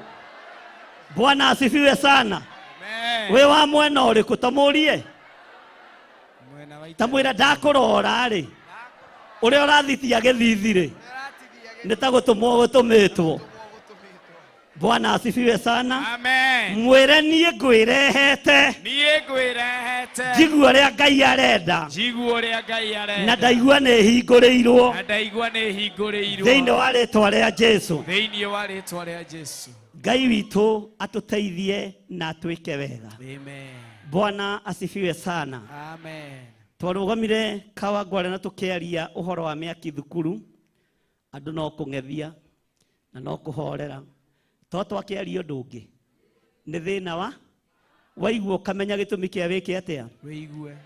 Bwana asifiwe sana. Wĩ wa mwena ũrĩkũ? Ta mũrie, ta mwĩra ndakũrora rĩ, ũrĩa ũrathitia gĩthithi rĩ, nĩ ta gũtũmwo gũtũmĩtwo. Bwana asifiwe sana. Amen. Mwĩre niĩ ngwĩrehete, niĩ ngwĩrehete, njigua ũrĩa Ngai arenda, njigua ũrĩa Ngai arenda, na ndaigua nĩ hingũrĩirwo, na ndaigua nĩ hingũrĩirwo thĩinĩ wa rĩtwa rĩa Jesu, thĩinĩ wa rĩtwa rĩa Jesu. Ngai witũ atũteithie na atwĩke wega. Amen. Bwana asifiwe sana. Amen. Twarũgamire Kawangware na tũkĩaria ũhoro wa mĩaki thukuru, andũ no kũng'ethia na no kũhorera. To twakĩaria ũndũ ũngĩ, nĩ thĩna wa Waigua ũkamenya gĩtũmi kĩa wĩke atĩa? Wĩigue.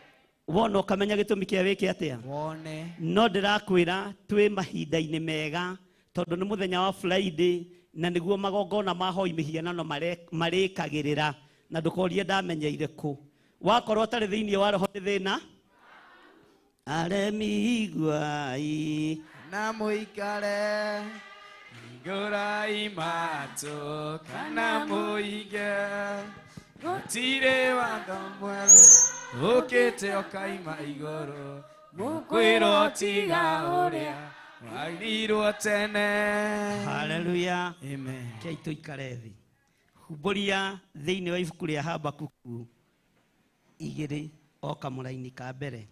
Wona ũkamenya gĩtũmi kĩa wĩke atĩa? Wone. No ndĩrakwĩra twĩ mahinda-inĩ mega tondũ nĩ mũthenya wa Friday na nĩguo magongona ma hoi mĩhianano marĩkagĩrĩra na ndũkorie ndamenyeire kũ. Wakorwo ũtarĩ thĩinĩ wa roho nĩ thĩna. Aremi iguai na mũikare hingũrai matũ kana mũige gũtirĩ watho mwerũ ũkĩte ũkaima igũrũ mũkwĩrwo tiga ũrĩa warirwo tene. Haleluya. Amen. Kei tũikare thĩ. Humbũria thĩinĩ wa ibuku rĩa Habakuku 2 o kamũraini ka mbere.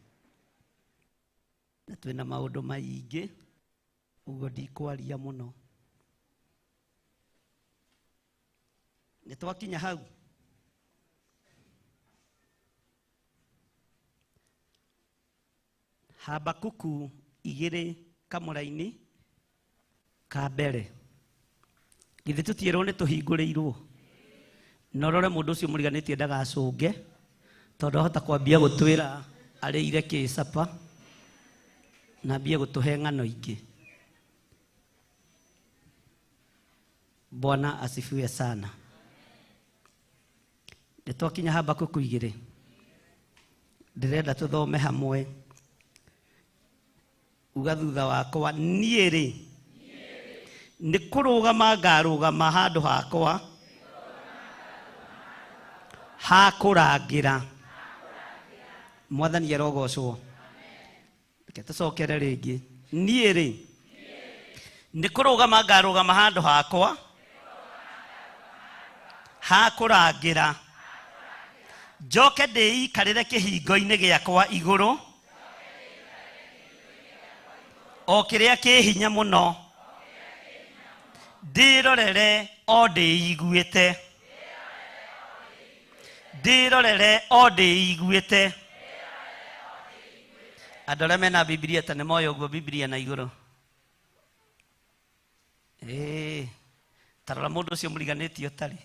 Na twĩna maũndũ maingĩ ũguo ndikwaria mũno. Nĩ twakinya hau. Habakuku 2 kamũraini ka mbere. Githĩ tũtierwo nĩ tũhingũrĩirwo? Na ũrore mũndũ ũcio mũriganĩtie ndagacũnge tondũ ahota kwambia gũtwĩra arĩire kĩcapa na ambie gũtũhe ng'ano ingĩ. Bwana asifiwe sana. Nĩ twakinya Habakuku 2. Ndĩrenda tũthome hamwe. Uga thutha wakwa, niĩ rĩ nĩ kũrũgama ngarũgama handũ hakwa ha kũrangĩra. Mwathani arogocwo. Reke tũcokere rĩngĩ. Niĩ rĩ nĩ kũrũgama ngarũgama handũ hakwa ha kũrangĩra, njoke ndĩikarĩre kĩhingo-inĩ gĩakwa igũrũ o kĩrĩa kĩ hinya mũno, ndĩrorere o ndĩiguĩte, ndĩrorere o ndĩiguĩte. Andũ arĩa mena Bibilia ta nĩ moĩ ũguo Bibilia na igũrũ. Ta rora mũndũ ũcio mũriganĩtie ũtarĩ.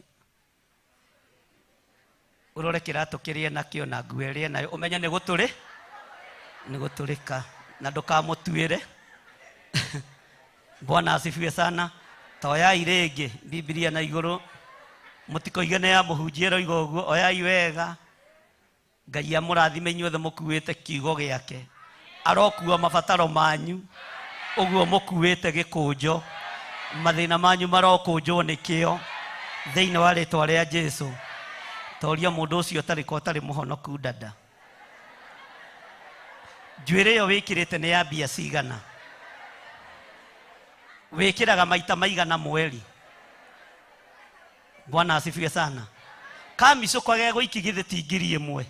Ũrore kĩratũ kĩrĩa nakĩo na nguo ĩrĩa nayo ũmenye nĩ gũtũrĩ, nĩ gũtũrĩka na ndũkamũtuĩre. Bwana asifiwe sana. Ta oyai rĩngĩ Bibilia na igũrũ, mũtikoige nĩ ya mũhunjia ĩroiga ũguo, oyai wega. Ngai amũrathime inyuothe mũkuĩte kiugo gĩake. Arokua mabataro manyu ũguo mũkuĩte gĩkũnjo, mathĩna manyu marokũnjwo nĩkĩo thĩinĩ wa rĩtwa rĩa Jesũ. Toria mũndũ ũcio ũtarĩ ko ũtarĩ mũhonoku dada. Njuĩrĩ ĩyo wĩkĩrĩte nĩ ya mbia cigana? Wĩkĩraga maita maigana mweri? Bwana asifiwe sana. Kamicũ gegũiki githĩ ti 1000?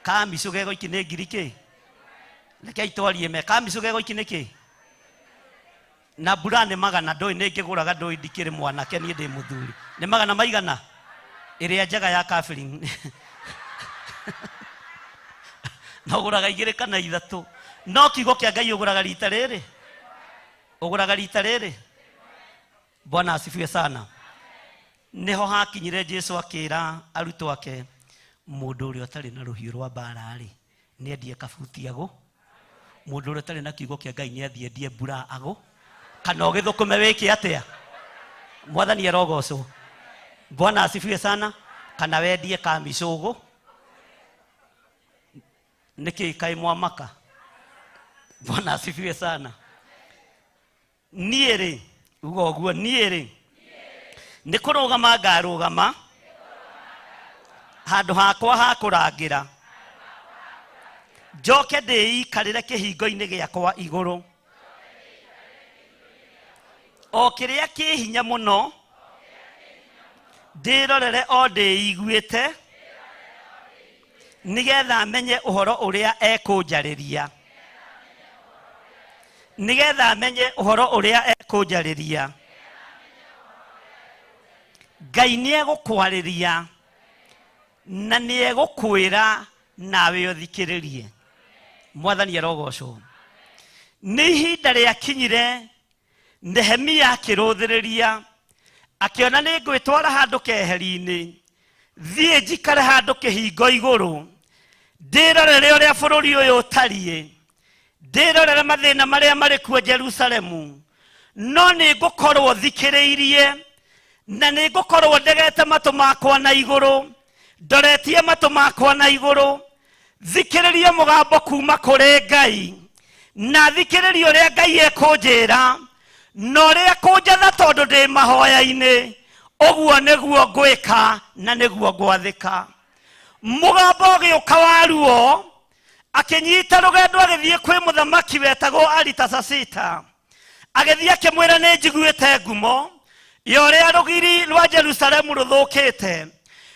Kamicũ gegũiki nĩ ngiri kĩ? Reke itwarie me. Kamicũ gegũiki nĩ kĩ? Na mbura nĩ magana, ndũĩ nĩ ngĩgũraga, ndũĩ ndikĩrĩ mwanake, niĩ ndĩ mũthuri. Nĩ magana maigana? Ĩrĩa njega ya Kathleen. Na ũgũraga 2 kana 3. No kiugo kĩa Ngai ũgũraga rita rĩrĩ. Ũgũraga rita rĩrĩ. Bwana asifiwe sana. Nĩho hakinyire Jesu akĩra arutwo ake, mũndũ ũrĩa ũtarĩ na rũhiũ rwa mbara rĩ, nĩ endie kabuti agũ. Mũndũ ũrĩa ũtarĩ na kiugo kĩa Ngai nĩ athiĩ endie mbura agũ. Kana ũgĩthũkũme wĩke atĩa? Mwathani arogocwo. Bwana asifiwe sana. Kana wendie kamicũgũ. Nĩkĩ kaĩ mwamaka? Bwana asifiwe sana. Niĩ rĩ, uga ũguo, niĩ rĩ nĩ kũrũgama ngarũgama handũ hakwa ha kũrangĩra, njoke ndĩikarĩre kĩhingo-inĩ gĩakwa igũrũ o kĩrĩa kĩ hinya mũno, ndĩrorere o ndĩiguĩte, nĩgetha menye ũhoro ũrĩa ekũnjarĩria, nĩgetha menye ũhoro ũrĩa ekũnjarĩria. Ngai nĩ egũkwarĩria na nĩ egũkwĩra nawe ũthikĩrĩrie. Mwathani arogocwo. Nĩ ihinda rĩakinyire Nehemia akĩrũthĩrĩria, akĩona nĩ ngwĩtwara handũ keheri-inĩ, Thiĩ njikare handũ kĩhingo igũrũ, ndĩrorere ũrĩa bũrũri ũyũ ũtariĩ, ndĩrorere mathĩna marĩa marĩ kuo Jerusalemu. No nĩ ngũkorwo thikĩrĩirie, na nĩ ngũkorwo ndegete matũ makwa na igũrũ, ndoretie matũ makwa na igũrũ, thikĩrĩrie mũgambo kuma kũrĩ Ngai, na thikĩrĩrie ũrĩa Ngai ekũnjĩra na ũrĩa kũnjatha, tondũ ndĩ mahoya-inĩ. Ũguo nĩguo ngwĩka na nĩguo ngwathĩka. Mũgambo ũgĩũka wa ruo, akĩnyita rũgendo agĩthiĩ kwĩ mũthamaki wetagwo Aritasasita. Agĩthiĩ akĩmwĩra, nĩ njiguĩte ngumo ya ũrĩa rũgiri rwa Jerusalemu rũthũkĩte,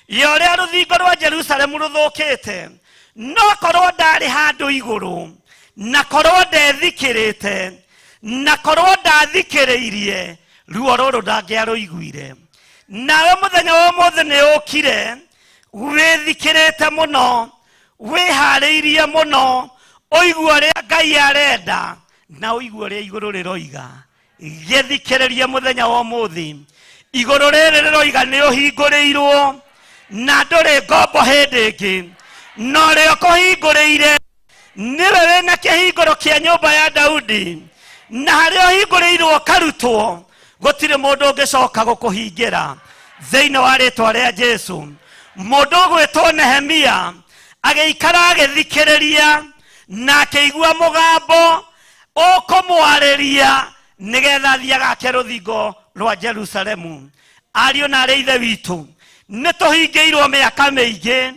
ya ũrĩa rũthingo rwa Jerusalemu rũthũkĩte. No korwo ndarĩ handũ igũrũ, na korwo ndethikĩrĩte, na korwo ndathikĩrĩirie, ruo rũrũ ndangĩarũiguire. Nawe mũthenya wa ũmũthĩ nĩ ũkire wĩthikĩrĩte mũno, wĩharĩirie mũno ũigue ũrĩa Ngai arenda na ũigue ũrĩa igũrũ rĩroiga. Gĩthikĩrĩrie mũthenya wa ũmũthĩ, igũrũ rĩrĩ rĩroiga nĩ ũhingũrĩirwo na ndũrĩ ngombo hĩndĩ ĩngĩ, na ũrĩa ũkũhingũrĩire nĩwe wĩna kĩhingũro kĩa nyũmba ya Daudi, na harĩa ũhingũrĩirwo ũkarutwo gũtirĩ mũndũ ũngĩcoka gũkũhingĩra thĩinĩ wa rĩtwa rĩa Jesu. Mũndũ ũgwĩtwo Nehemia agĩikara agĩthikĩrĩria na akĩigua mũgambo ũkũmwarĩria nĩgetha athiĩ agake rũthingo rwa Jerusalemu. Ariũ na arĩ ithe witũ, nĩ tũhingĩirwo mĩaka mĩingĩ,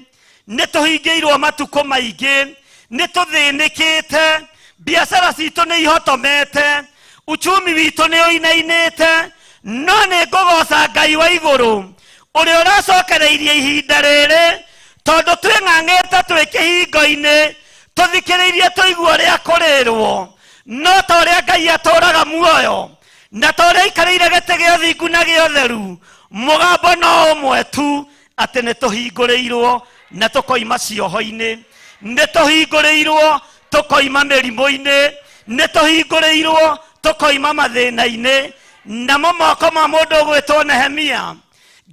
nĩ tũhingĩirwo matukũ maingĩ, nĩ tũthĩnĩkĩte, biacara citũ nĩ ihotomete, uchumi witũ nĩ ũinainĩte. No nĩ ngũgoca Ngai wa igũrũ ũrĩa ũracokereirie ihinda rĩrĩ, tondũ twĩng'ang'ĩte twĩ kĩhingo-inĩ tũthikĩrĩirie tũigue ũrĩa kũrĩrwo. No ta ũrĩa Ngai atũraga muoyo na ta ũrĩa aikarĩire gĩtĩ gĩa ũthingu na gĩa ũtheru, mũgambo no ũmwe tu, atĩ nĩ tũhingũrĩirwo na tũkoima cioho-inĩ, nĩ tũhingũrĩirwo tũkoima mĩrimũ-inĩ, nĩ tũhingũrĩirwo tũkoima mathĩna-inĩ. Namo moko ma mũndũ ũgwĩtwo Nehemia,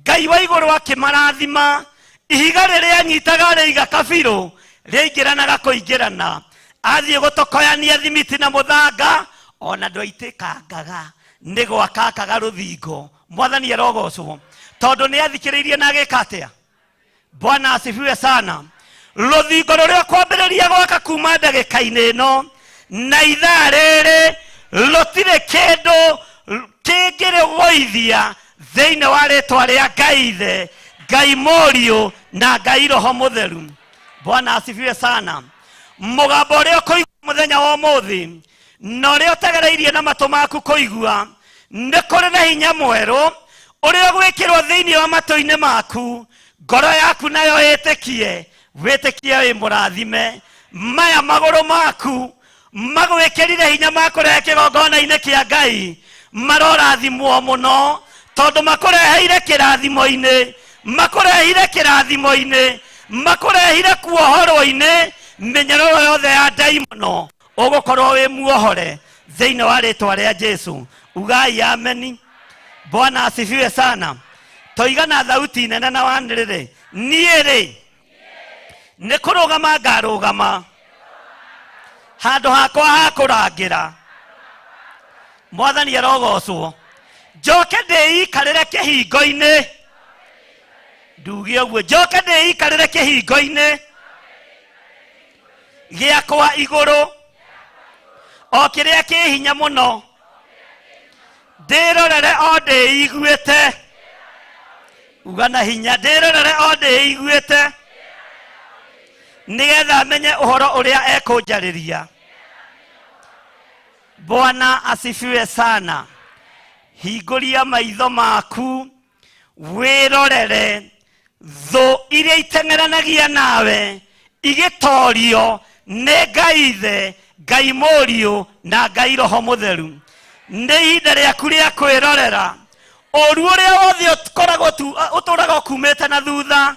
Ngai wa igũrũ akĩmarathima. Ihiga rĩrĩa anyitaga rĩiga kabirũ rĩaingĩranaga kũingĩrana, athiĩ gũtokoyania thimiti na mũthanga, ona ndwaitĩkangaga nĩ gwakakaga rũthingo. Mwathani arogocwo, tondũ nĩ athikĩrĩirie na agĩka atĩa? Bwana asifiwe sana. Rũthingo rũrĩa ũkwambĩrĩria gwaka kuma ndagĩka-inĩ ĩno na ithaa rĩrĩ, rũtirĩ kĩndũ kĩngĩrĩgũithia thĩinĩ wa rĩtwa rĩa Ngai Ithe, Ngai Mũriũ na Ngai Roho Mũtheru. Bwana asifiwe sana. Mũgambo ũrĩa ũkũigua mũthenya wa ũmũthĩ na ũrĩa ũtegereirie na matũ maku kũigua, nĩ kũrĩ na hinya mwerũ ũrĩa ũgwĩkĩrwo thĩinĩ wa matũ-inĩ maku, ngoro yaku nayo ĩtĩkie, wĩtĩkie wĩ mũrathime. Maya magũrũ maku magwĩkĩrire hinya makũrehe kĩgongona-inĩ kĩa Ngai marorathimwo mũno, tondũ makũreheire kĩrathimo-inĩ, makũrehire kĩrathimo-inĩ, makũrehire kuohorwo-inĩ mĩnyororo yothe ya ndaimono. Ũgũkorwo wĩ muohore thĩinĩ wa rĩtwa rĩa Jesu. Ugai ameni. Bwana asifiwe sana. Toiga na thauti nene na wanĩrĩre, niĩ rĩ nĩ kũrũgama ngarũgama handũ hakwa ha kũrangĩra. Mwathani arogocwo. Njoke ndĩikarĩre kĩhingo-inĩ, nduge ũguo, njoke ndĩikarĩre kĩhingo-inĩ gĩakwa igũrũ o kĩrĩa kĩ hinya mũno, ndĩrorere o ndĩiguĩte. Uga na hinya, ndĩrorere o ndĩiguĩte, nĩgetha menye ũhoro ũrĩa ekũnjarĩria. Bwana asifiwe sana. Hingũria maitho maku wĩrorere thũ iria iteng'eranagia nawe igĩtorio nĩ Ngai Ithe, Ngai Mũriũ na Ngai Roho Mũtheru. Nĩ ihinda rĩaku rĩa kwĩrorera ũru ũrĩa wothe ũkoragwo tu ũtũraga ũkumĩte na thutha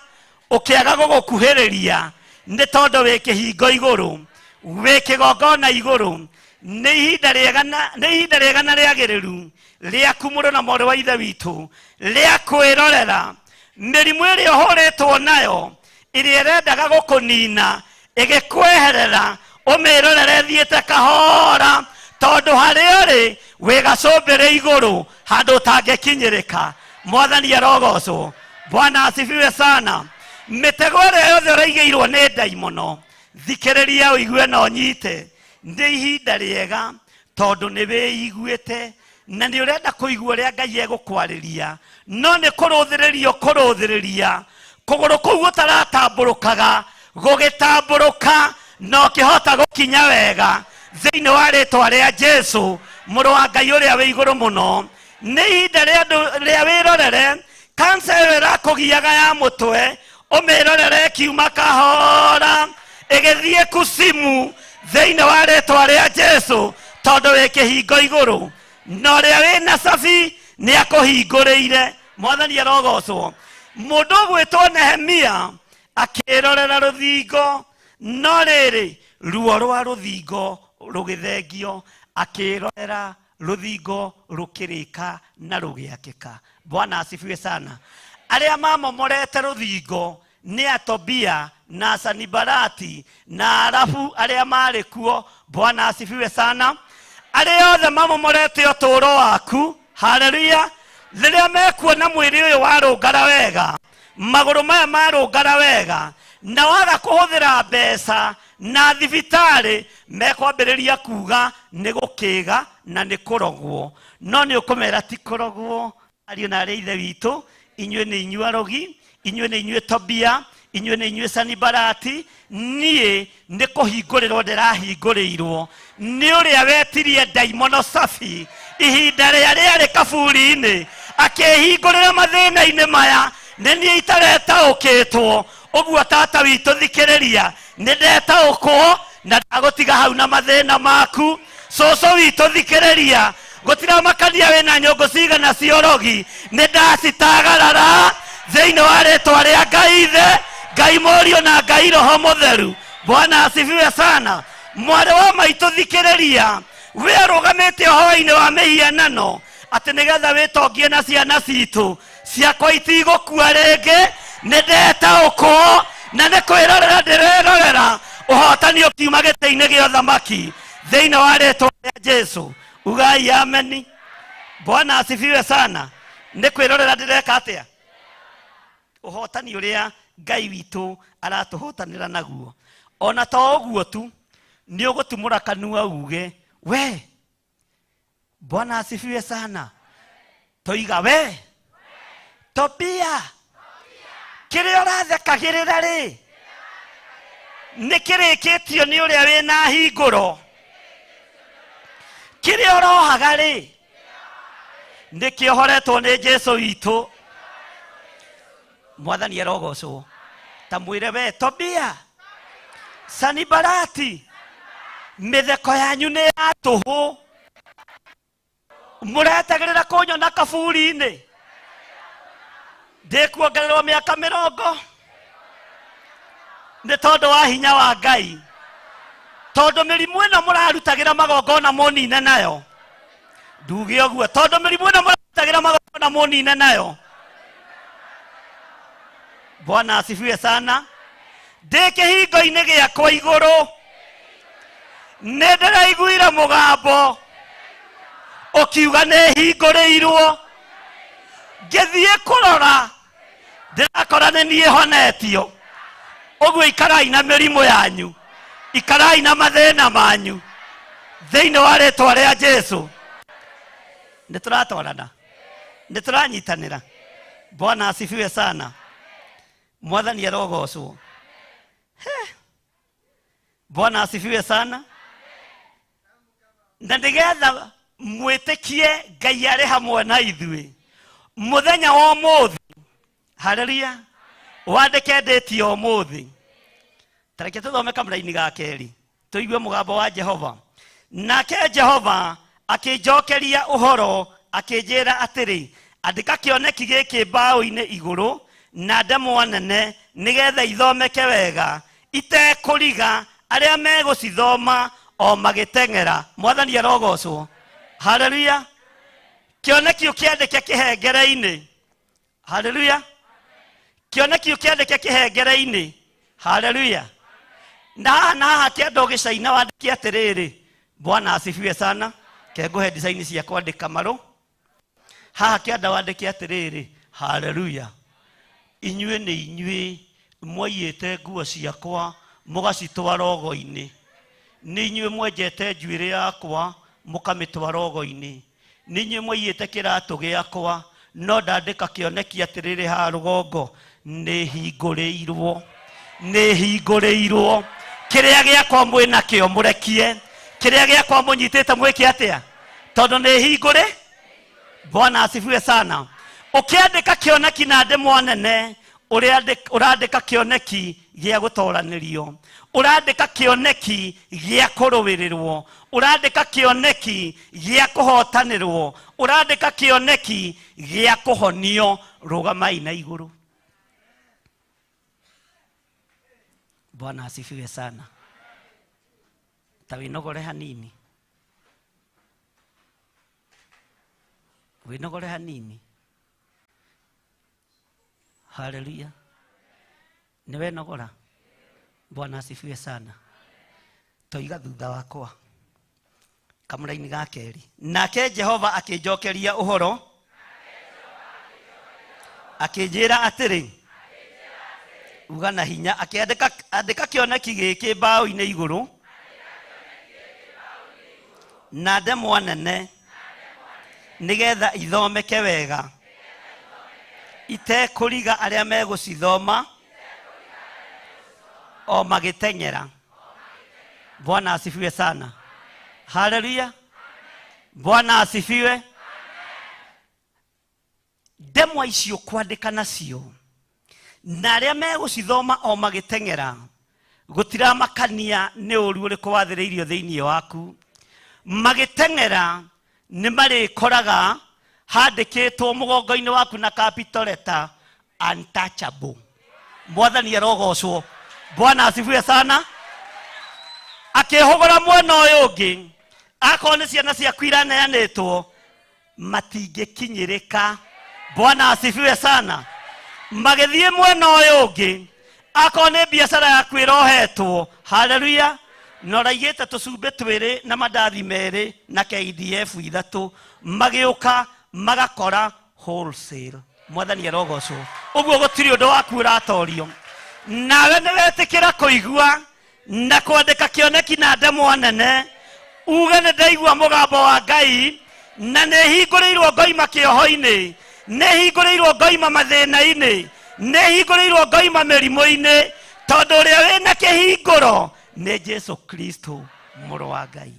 ũkĩaga gũgũkuhĩrĩria, nĩ tondũ wĩ kĩhingo igũrũ, wĩ kĩgongona igũrũ. Nĩ ihinda rĩega na nĩ ihinda rĩega na rĩagĩrĩru rĩaku, mũrũ na mwarĩ wa ithe witũ, rĩa kwĩrorera. Mĩrimũ ĩrĩa ũhũrĩtwo nayo ĩrĩa ĩrendaga gũkũnina ĩgĩkweherera, ũmĩrorere thiĩte kahora, tondũ harĩa ũrĩ wĩ gacũmbĩrĩ igũrũ handũ ũtangĩkinyĩrĩka. Mwathani arogocwo. Bwana asifiwe sana. Mĩtego ĩrĩa yothe ũraigĩirwo nĩ ndaimono, thikĩrĩria ũigue na ũnyite. Nĩ ihinda rĩega tondũ nĩ wĩiguĩte na nĩ ũrenda kũigua ũrĩa Ngai egũkwarĩria, no nĩ kũrũthĩrĩria ũkũrũthĩrĩria kũgũrũ kũu gũtaratambũrũkaga gũgĩtambũrũka na ũkĩhota gũkinya wega thĩinĩ wa rĩtwa rĩa Jesu mũrũ wa Ngai ũrĩa wĩ igũrũ mũno. Nĩ ihinda rĩa wĩrorere kansa ĩyo ĩrakũgiaga ya mũtwe, ũmĩrorere ĩkiuma kahora ĩgĩthiĩ kusimu thĩinĩ wa rĩtwa rĩa Jesu, tondũ wĩ kĩhingo igũrũ na ũrĩa wĩna cabi nĩ akũhingũrĩire. Mwathani arogocwo. Mũndũ ũgwĩtwo Nehemia akĩrorera rũthingo, no rĩrĩ ruo rwa rũthingo rũgĩthengio, akĩrorera rũthingo rũkĩrĩka na rũgĩakĩka. Bwana asifiwe sana. Arĩa mamomorete rũthingo nĩ Atobia na Sanibalati na Arabu arĩa marĩ kuo. Bwana asifiwe sana. Arĩa othe mamomorete ũtũũro waku, haleluya, rĩrĩa mekuona mwĩrĩ ũyũ warũngara wega, magũrũ maya marũngara wega, na waga kũhũthĩra mbeca na thibitarĩ, mekwambĩrĩria kuga nĩ gũkĩga na nĩ kũrogwo. No nĩ ũkũmera ti kũrogwo. Ariũ na arĩa ithe witũ, inyuĩ nĩ inyuĩ arogi, inyuĩ nĩ inyuĩ Tobia, inyuĩ nĩ inyuĩ Sanibalati, niĩ nĩ kũhingũrĩrwo ndĩrahingũrĩirwo nĩ ũrĩa wetirie ndaimono safi ihinda rĩa rĩarĩ kaburi-inĩ, akĩhingũrĩra mathĩna-inĩ maya nĩ niĩ itaretaũkĩtwo. Ũguo tata witũ thikĩrĩria, nĩ ndetaũkwo na ndagũtiga hau na mathĩna maku. Cũcũ witũ thikĩrĩria, gũtiramakania wĩna nyũngũ cigana cia ũrogi, nĩ ndacitagarara thĩinĩ wa rĩtwa rĩa Ngai Ithe, Ngai Mũriũ na Ngai Roho Mũtheru. Bwana asifiwe sana. Mwarĩ wa maitũ thikĩrĩria, we arũgamĩte ũhoro-inĩ wa mĩhianano atĩ nĩgetha wĩtongie na ciana citũ, ciakwa itigũkua rĩngĩ, nĩ ndetaũkwo na nĩ kwĩrorera ndĩrerorera ũhotani ũkiuma gĩtĩ-inĩ gĩa ũthamaki thĩinĩ wa rĩtwa rĩa Jesu. Ugai ameni. Bwana asifiwe sana. Nĩ kwĩrorera ndĩreka atĩa? Ũhotani ũrĩa Ngai witũ aratũhotanĩra naguo. Ona to ũguo tu, nĩ ũgũtumũra kanua uge we. Bwana asifiwe sana. Toiga we Tobia, kĩrĩa ũrathekagĩrĩra rĩ nĩ kĩrĩkĩtio nĩ ũrĩa wĩna hingũro, kĩrĩa ũrohaga rĩ nĩ kĩohoretwo nĩ Jesu witũ. Mwathani arogocwo. Ta mwĩre we Tobia, Sanibalati, mĩtheko yanyu nĩ ya tũhũ, mũretagĩrĩra kũnyona kaburi-inĩ, ndĩkuongererwo mĩaka mĩrongo nĩ tondũ wa hinya wa Ngai, tondũ mĩrimũ ĩno mũrarutagĩra magongona mũnine nayo. Nduge ũguo, tondũ mĩrimũ ĩno mũrarutagĩra magongona mũnine nayo. Bwana asifiwe sana. Ndĩ kĩhingo-inĩ gĩakwa igũrũ nĩ ndĩraiguire mũgambo ũkiuga nĩ hingũrĩirwo, ngĩthiĩ kũrora ndĩrakora nĩ niĩ honetio. Ũguo ikarai na mĩrimũ yanyu, ikarai na mathĩna manyu thĩinĩ wa rĩtwa rĩa Jesu. Nĩ tũratwarana, nĩ tũranyitanĩra. Bwana asifiwe sana. Mwathani arogocwo. Bwana asifiwe sana. Na nĩgetha mwĩtĩkie Ngai arĩ hamwe na ithuĩ mũthenya wa ũmũthĩ, haleluya, wandĩke ndĩti ya ũmũthĩ. Ta reke tũthome kamũraini ga kerĩ tũigue mũgambo wa Jehova. Nake Jehova akĩnjokeria ũhoro akĩnjĩra atĩrĩ, andĩka kĩoneki gĩkĩ mbaũ-inĩ igũrũ na ndemwa nene nĩgetha ithomeke wega itekũriga arĩa megũcithoma o magĩteng'era. Mwathani arogocwo. Haleluya. Kĩoneki ũkĩandĩke kĩhengere-inĩ. Haleluya. Kĩoneki ũkĩandĩke kĩhengere-inĩ. Haleluya. Na haha na haha kĩanda ũgĩcaina wandĩke atĩrĩrĩ, Bwana asifiwe sana. Kengũhe design cia kwandĩka marũ. Haha kĩanda wandĩke atĩrĩrĩ, haleluya. Inyuĩ nĩ inyuĩ mwaiyĩte nguo ciakwa mũgacitwara ogo-inĩ. Nĩ inyuĩ mwenjete njuĩrĩ yakwa mũkamĩtwara ogo-inĩ. Nĩ inyuĩ mwaiyĩte kĩratũ gĩakwa, no ndandĩka kĩoneki atĩrĩrĩ haha rũgongo, nĩ hingũrĩirwo. Nĩ hingũrĩirwo. Kĩrĩa gĩakwa mwĩ nakĩo mũrekie. Kĩrĩa gĩakwa mũnyitĩte mwĩke atĩa? Tondũ nĩ hingũrĩ. Bwana asifiwe sana. Ũkĩandĩka kĩoneki na ndemwa nene, ũrandĩka kĩoneki gĩa gũtoranĩrio, ũrandĩka kĩoneki gĩa kũrũĩrĩrwo, ũrandĩka kĩoneki gĩa kũhotanĩrwo, ũrandĩka kĩoneki gĩa kũhonio. Rũgamai na igũrũ. Bwana asifiwe sana. Ta wĩnogore hanini. Wĩnogore hanini. Haleluya. Nĩ wenogora. Bwana asifiwe sana. Toiga thutha wakwa. Kamũraini ga kerĩ. Nake Jehova akĩnjokeria ũhoro, akĩnjĩra atĩrĩ, uga na hinya, akĩandĩka andĩka kĩoneki gĩkĩ mbaũ-inĩ igũrũ na ndemwa nene, nĩgetha ithomeke wega, itekũriga arĩa megũcithoma o magĩteng'era. Bwana asifiwe sana. Haleluya. Bwana asifiwe. Ndemwa icio kwandĩka nacio na arĩa megũcithoma o magĩteng'era, gũtiramakania nĩ ũru ũrĩkũ wathĩrĩirio thĩinĩ waku. Magĩteng'era nĩ marĩkoraga handĩkĩtwo mũgongo-inĩ waku na capital letter, untouchable. Mwathani arogocwo. Bwana asifiwe sana. Akĩhũgũra mwena ũyũ ũngĩ, akorwo nĩ ciana ciaku iraneanĩtwo, matingĩkinyĩrĩka. Bwana asifiwe sana. Magĩthiĩ mwena ũyũ ũngĩ, akorwo nĩ biacara yaku ĩrohetwo, haleluya, na ũraigĩte tũcumbĩ twĩrĩ na mandathi merĩ na KDF ithatũ, magĩũka magakora wholesale. Mwathani arogocwo. Ũguo gũtirĩ ũndũ waku ũratorio. Nawe nĩ wetĩkĩra kũigua na kwandĩka kĩoneki na ndemwa nene, uge nĩ ndaigua mũgambo wa Ngai na nĩ hingũrĩirwo ngoima kĩoho-inĩ, nĩ hingũrĩirwo ngoima mathĩna-inĩ, nĩ hingũrĩirwo ngoima mĩrimũ-inĩ, tondũ ũrĩa wĩna kĩhingũro nĩ Jesu Kristo mũrũ wa Ngai.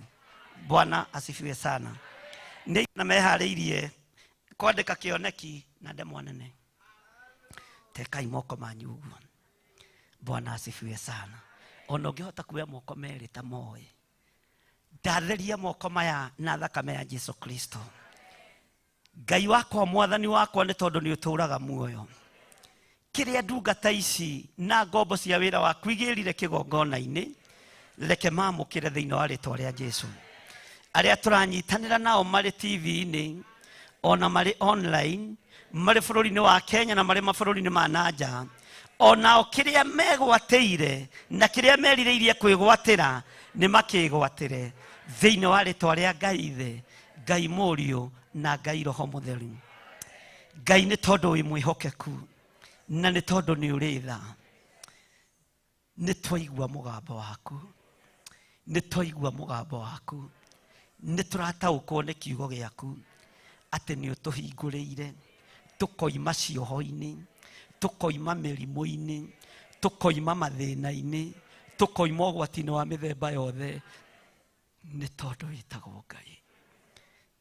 Bwana asifiwe sana. Nĩ na meharĩirie kwandĩka kĩoneki na ndemwa nene. Tekai moko manyu ũguo. Bwana asifiwe sana. Ona ũngĩhota kuoya moko merĩ ta moĩ, ndatheria moko maya na thakame ya Jesu Kristo. Ngai wakwa, mwathani wakwa, nĩ tondũ nĩ ũtũũraga muoyo. Kĩrĩa ndungata ici na ngombo cia wĩra waku igĩrire kĩgongona-inĩ, reke mamũkĩre thĩinĩ wa rĩtwa rĩa Jesu. Arĩa tũranyitanĩra nao marĩ TV-inĩ, ona marĩ online, marĩ bũrũri-inĩ wa Kenya na marĩ mabũrũri-inĩ ma na nja, onao kĩrĩa megwatĩire na kĩrĩa merirĩirie kwĩgwatĩra nĩ makĩgwatĩre thĩinĩ wa rĩtwa rĩa Ngai Ithe, Ngai Mũriũ na Ngai Roho Mũtheru. Ngai nĩ tondũ wĩ mwĩhokeku na nĩ tondũ nĩ ũrĩ tha. Nĩ twaigua mũgambo waku, nĩ twaigua mũgambo waku, nĩ tũrataũkwo nĩ kiugo gĩaku atĩ nĩ ũtũhingũrĩire tũkoima cioho-inĩ, tũkoima mĩrimũ-inĩ, tũkoima mathĩna-inĩ, tũkoima ũgwati-inĩ wa mĩthemba yothe, nĩ tondũ wĩtagwo Ngai.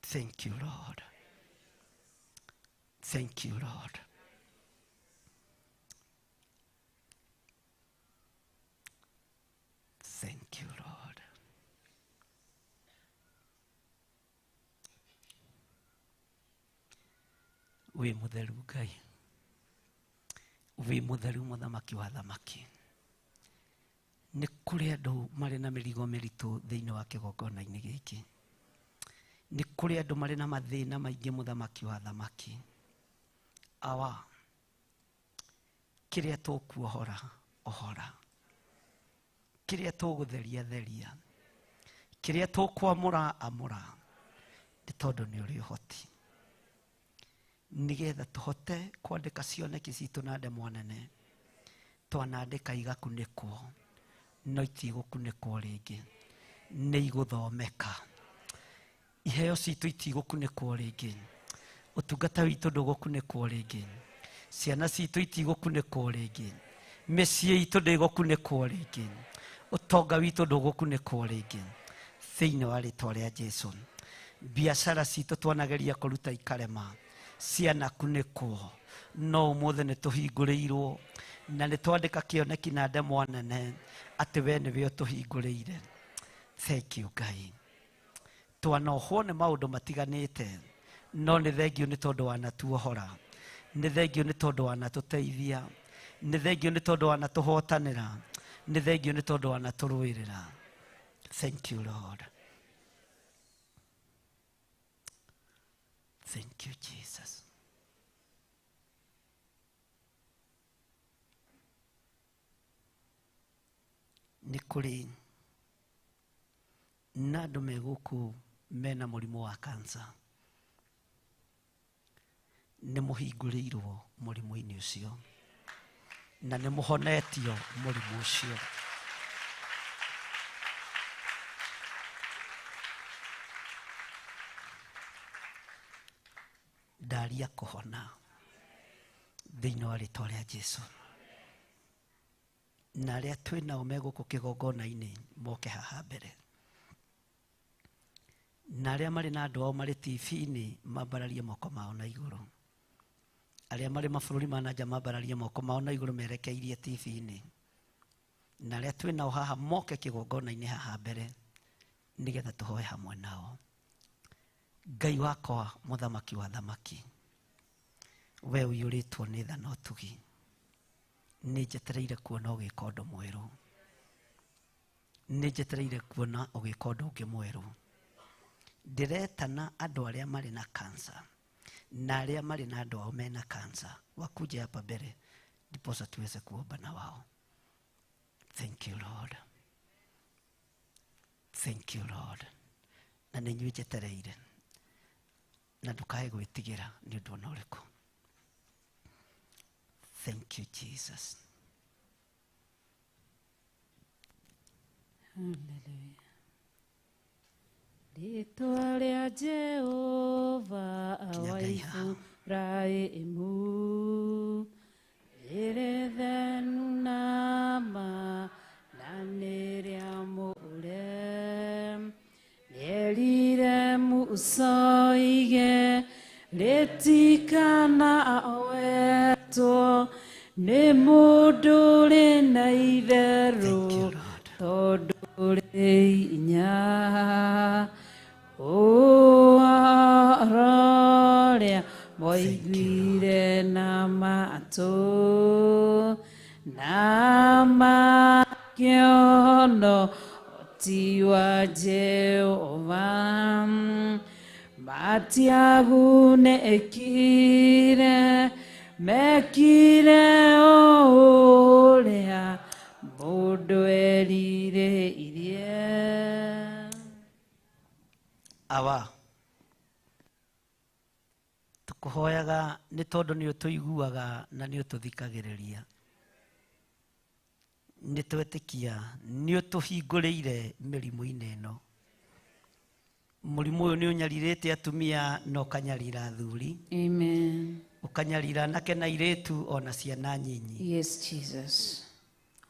Thank you Lord. Thank you Lord. Thank you Lord. Wĩ mũtheru Ngai, wĩ mũtheru mũthamaki wa thamaki. Nĩ kũrĩ andũ marĩ na mĩrigo mĩritũ thĩinĩ wa kĩgongona-inĩ gĩkĩ. Nĩ kũrĩ andũ marĩ na mathĩna maingĩ mũthamaki wa thamaki. Awa, Kĩrĩa tũkuohora ohora, kĩrĩa tũgũtheria theria, kĩrĩa tũkwamũra amũra, nĩ tondũ nĩ ũrĩ ũhoti, nĩgetha tũhote kwandĩka cioneki citũ na ndemwa nene. Twanandĩka igakunĩkwo, no itigũkunĩkwo rĩngĩ, nĩ igũthomeka. Iheo citũ itigũkunĩkwo rĩngĩ, ũtungata witũ ndũgũkunĩkwo rĩngĩ, ciana citũ itigũkunĩkwo rĩngĩ, mĩciĩ itũ ndĩgũkunĩkwo rĩngĩ, ũtonga witũ ndũgũkunĩkwo rĩngĩ, thĩinĩ wa rĩtwa rĩa Jesu. Biacara citũ twanageria kũruta ikarema, cianakunĩkwo, no ũmũthĩ nĩ tũhingũrĩirwo na nĩ twandĩka kĩoneki na ndemwa nene atĩ we nĩwe ũtũhingũrĩire. Thank you Ngai. Twanohwo nĩ maũndũ matiganĩte, no nĩ thengio nĩ tondũ wanatuohora, nĩ thengio nĩ tondũ wanatũteithia, nĩ thengio nĩ tondũ wanatũhotanĩra, nĩ thengio nĩ tondũ wanatũrũĩrĩra. Thank you Lord. Thank you Jesus. Nĩ kũrĩ na andũ me gũkũ mena mũrimũ wa kansa, nĩ mũhingũrĩirwo mũrimũ-inĩ ũcio na nĩ mũhonetio mũrimũ ũcio. Ndaria kũhona thĩinĩ wa rĩtwa rĩa Jesu. Na arĩa twĩ nao me gũkũ kĩgongona-inĩ moke haha mbere, na arĩa marĩ na andũ ao marĩ TV-inĩ mambararie moko mao na igũrũ, arĩa marĩ mabũrũri ma na nja mambararie moko mao na igũrũ merekeirie TV-inĩ, na arĩa twĩ nao haha moke kĩgongona-inĩ haha mbere nĩgetha tũhoe hamwe nao. Ngai wakwa, mũthamaki wa thamaki, we ũiyũrĩtwo nĩ tha na ũtugi, nĩ njetereire kuona ũgĩka ũndũ mwerũ, nĩ njetereire kuona ũgĩka ũndũ ũngĩ mwerũ. Ndĩretana andũ arĩa marĩ na cancer na arĩa marĩ na andũ ao mena cancer wakuje hapa mbere ndiposa tuweze kuomba na wao. Thank you Lord. Thank you Lord. Na nĩ inyuĩ njetereire, na ndũkae gwĩtigĩra nĩ ũndũ ona ũrĩkũ. Thank you Jesus. Hallelujah. Rĩtwa rĩa Jehova Kinya wa Ngai haha. Ibrahimu rĩrĩ thenu na ma na nĩ rĩamũre, nĩerire Musa oige rĩtikana wetwo nĩ mũndũ ũrĩ na itherũ, tondũ rĩ hinya. Ũhoro ũrĩa moiguire na matũ na makĩona ũti wa Jehova, matiagunĩkire, mekire o ũrĩa mũndũ erirĩirie. Awa, tũkũhoyaga nĩ tondũ nĩ ũtũiguaga na nĩ ũtũthikagĩrĩria. Nĩ twetĩkia nĩ ũtũhingũrĩire mĩrimũ-inĩ ĩno. Mũrimũ ũyũ nĩ ũnyarirĩte atumia na ũkanyarira athuri. Amen. Ũkanyarira anake na airĩtu ona ciana nyinyi. Yes, Jesus.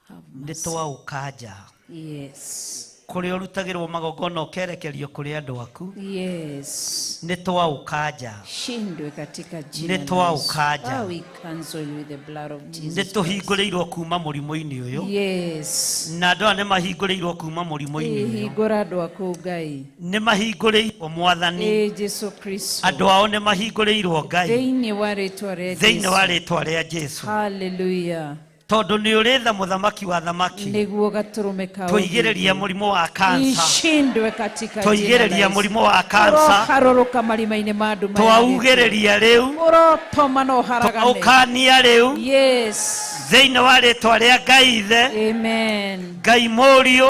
Have Nĩ mercy. twaũkanja. Yes. Kũrĩa ũrutagĩrwo magongona ũkerekerio kũrĩ andũ aku. Yes. Nĩ twaũkanja. Shindwe katika jina Nĩ la Yesu. twaũkanja. Ah, we cancel you with the blood of Nĩ Jesus. tũhingũrĩirwo kuma mũrimũ-inĩ ũyũ. Yes. Na andũ aya nĩ mahingũrĩirwo kuma mũrimũ-inĩ ũyũ. Hingũra andũ aku Ngai. Nĩ mahingũrĩirwo Mwathani. Ĩ Jesu Kristo. Andũ ao nĩ mahingũrĩirwo Ngai. Thĩinĩ wa rĩtwa rĩa Thĩinĩ wa Jesu. rĩtwa rĩa Jesu. Hallelujah. Tondũ nĩ ũrĩ tha mũthamaki wa thamaki. Nĩguo gatũrũme ka Tũigĩrĩria ũthingu. mũrimũ wa cancer. Ishindwe katika jina la Tũigĩrĩria Yesu. mũrimũ wa cancer. Ũroharũrũka marima-inĩ ma nduma ya gĩkuũ. Twaugĩrĩria rĩu. Ũrotoma na ũharagane. Twaũkania rĩu. Yes. Thĩinĩ wa rĩtwa rĩa Ngai Ithe. Amen. Ngai Mũriũ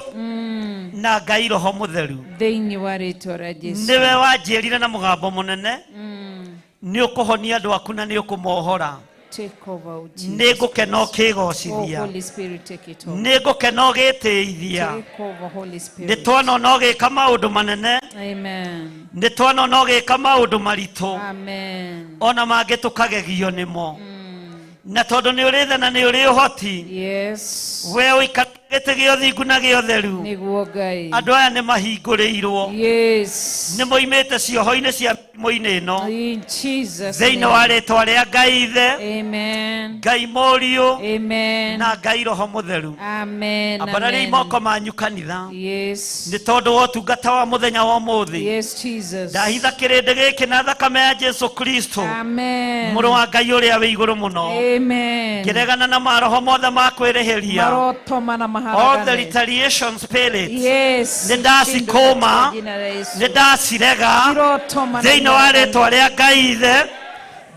na Ngai Roho Mũtheru. Thĩinĩ wa rĩtwa rĩa Jesu. Nĩwe wanjĩrire na mũgambo mũnene nĩ ũkũhonia andũ aku na nĩ ũkũmohora. Take over, oh Jesus. Nĩ ngũkena Oh, ũkĩgocithia. Holy Spirit, take it over. Nĩ ngũkena ũgĩtĩithia. Take over, Holy Nĩ Spirit. twanona ũgĩka maũndũ manene. Amen. Nĩ twanona ũgĩka maũndũ maritũ. Amen. Ona mangĩ tũkagegio nĩmo. Na tondũ nĩ ũrĩ tha na nĩ ũrĩ ũhoti. Yes. We ũikarĩte gĩtĩ gĩa ũthingu na gĩa ũtheru. Nĩguo Ngai. Andũ aya nĩ mahingũrĩirwo. Yes. Nĩ moimĩte cioho-inĩ cia mĩrimũ-inĩ ĩno. In Jesus' Thĩinĩ name. wa rĩtwa rĩa Ngai Ithe. Amen. Ngai Mũriũ. Amen. Na Ngai Roho Mũtheru. Amen. Ambarariai Amen. moko manyu kanitha. Yes. Nĩ tondũ wa ũtungata wa mũthenya wa ũmũthĩ. Yes, Jesus. Ndahitha kĩrĩndĩ gĩkĩ na thakame ya Jesu Kristo. Amen. Mũrũ wa Ngai ũrĩa wĩ igũrũ mũno. Amen. Ngĩregana na maroho mothe ma kwĩrĩhĩria. Marotoma na All the maharagane. retaliation spirit. Yes. Nĩ ndacikũma. Jina la Yesu. Nĩ ndacirega. Irotoma na Thĩinĩ wa iharagane. rĩtwa rĩa Ngai Ithe,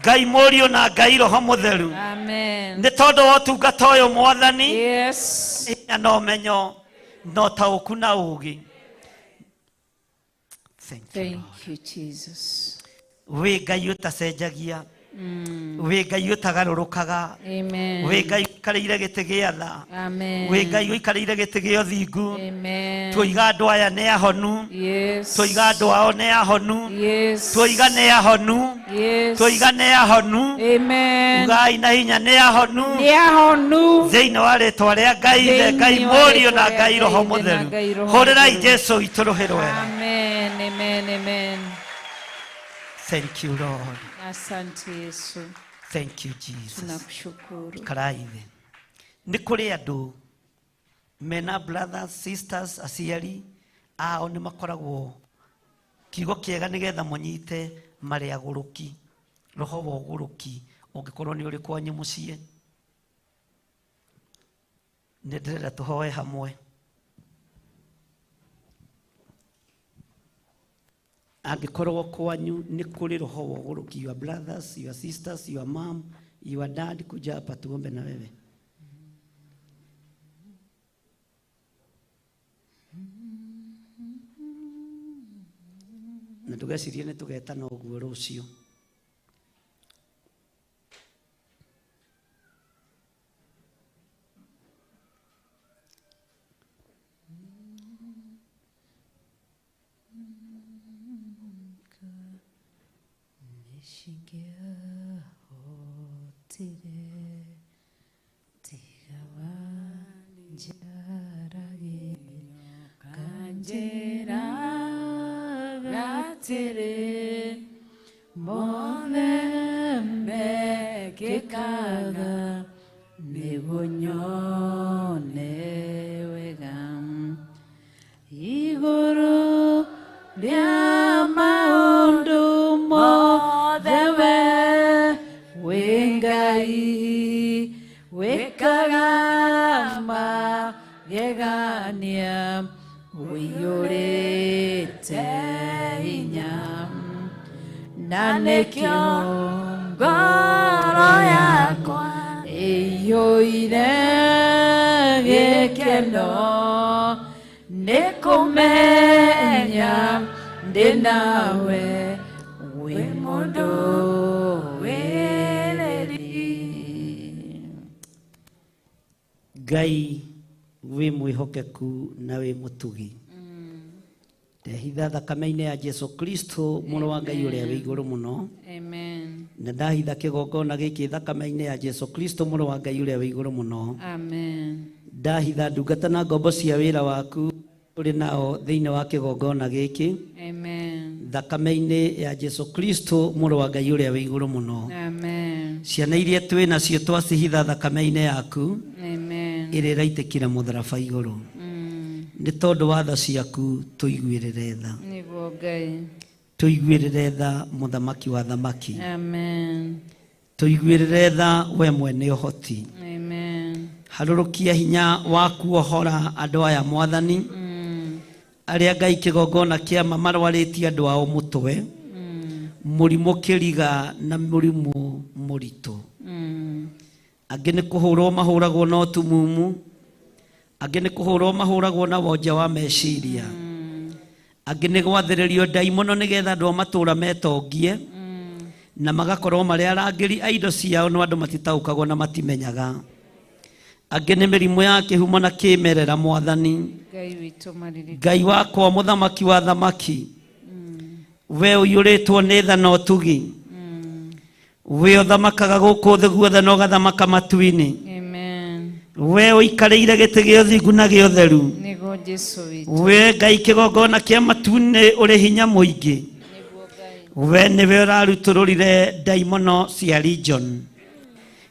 Ngai Mũriũ na Ngai Roho Mũtheru. Amen. Nĩ tondũ wa ũtungata ũyũ Mwathani. Yes. Hinya na ũmenyo na ũtaũku na ũũgĩ. Thank you, Thank Lord. you, Jesus. Wĩ Ngai ũtacenjagia. Wĩ Ngai ũtagarũrũkaga. Amen. Wĩ Ngai ũikarĩire gĩtĩ gĩa tha. Amen. Wĩ Ngai ũikarĩire gĩtĩ gĩa ũthingu. Amen. Tuoiga andũ aya nĩ ahonu. Yes. Tuoiga andũ ao nĩ ahonu. Yes. Tuoiga nĩ ahonu. Yes. Tuoiga nĩ ahonu. Amen. Ugai na hinya nĩ ahonu. Nĩ ahonu. Thĩinĩ wa rĩtwa rĩa Ngai Ithe, Thĩinĩ Ngai wa Mũriũ rĩtwa na rĩa Ngai Roho Ngai Ithe na Mũtheru. Ngai Roho Hũrĩrai Mũtheru. Jesu witũ rũhĩ rwega. Amen. Amen. Amen. Thank you, Lord. Asante Yesu. Thank you, Jesus. Tunakushukuru. Karai thĩ. Nĩ kũrĩ andũ mena brothers, sisters, aciari ao nĩ makoragwo kiugo kĩega nĩgetha mũnyite marĩ agũrũki. Roho wa ũgũrũki ũngĩkorwo nĩ ũrĩ kwanyu mũciĩ. Nĩ ndĩrenda tũhoe hamwe. Angĩkorwo kwanyu nĩ kũrĩ roho wa ũgũrũki, your brothers, your sisters, your mom, your dad, kuja hapa tuombe na wewe. Na tũgecirie nĩ tũgetana ũguo rũciũ. Ngai wĩ mwĩhokeku na wĩ mũtugi. Ndehitha thakame-inĩ ya Jesu Kristo mũrũ wa Ngai ũrĩa wĩ igũrũ mũno. Amen. Na ndahitha kĩgongona gĩkĩ thakame-inĩ ya Jesu Kristo mũrũ wa Ngai ũrĩa wĩ igũrũ mũno. Amen. Ndahitha ndungata na ngombo cia wĩra waku ũrĩ nao thĩinĩ wa kĩgongona gĩkĩ. Amen. Thakame-inĩ ya Jesu Kristo mũrũ wa Ngai ũrĩa wĩ igũrũ mũno. Amen. Ciana iria twĩ nacio twacihitha thakame-inĩ yaku. Amen. Ĩrĩa ĩraitĩkĩra mũtharaba igũrũ. Nĩ tondũ wa tha ciaku tũiguĩrĩre tha. Nĩguo Ngai. Tũiguĩrĩre tha mũthamaki wa thamaki. Amen. Tũiguĩrĩre tha we mwene ũhoti. Amen. Harũrũkia hinya waku ohora andũ aya Mwathani. Arĩa Ngai kĩgongona kĩa ma marwarĩtie andũ ao mũtwe. Mũrimũ kĩriga na mũrimũ mũritũ. Angĩ nĩ kũhũrwo mahũragwo na ũtumumu, angĩ nĩ kũhũrwo mahũragwo na wonje wa meciria, angĩ nĩ gwathĩrĩrio ndaimono nĩgetha andũ a matũũra metongie na magakorwo marĩ arangĩri a indo ciao, no andũ matitaũkagwo na matimenyaga. Angĩ nĩ mĩrimũ ya kĩhumo na kĩmerera. Mwathani Ngai witũ maririkane. Ngai wakwa, mũthamaki wa thamaki, we ũiyũrĩtwo nĩ tha na ũtugi, we ũthamakaga gũkũ thĩ guothe na ũgathamaka matu-inĩ, Amen. we ũikarĩire gĩtĩ gĩa ũthingu na gĩa ũtheru, Nĩguo Jesu witũ. We Ngai kĩgongona kĩa matu-inĩ ũrĩ hinya mũingĩ, we nĩwe ũrarutũrũrire ndaimono cia region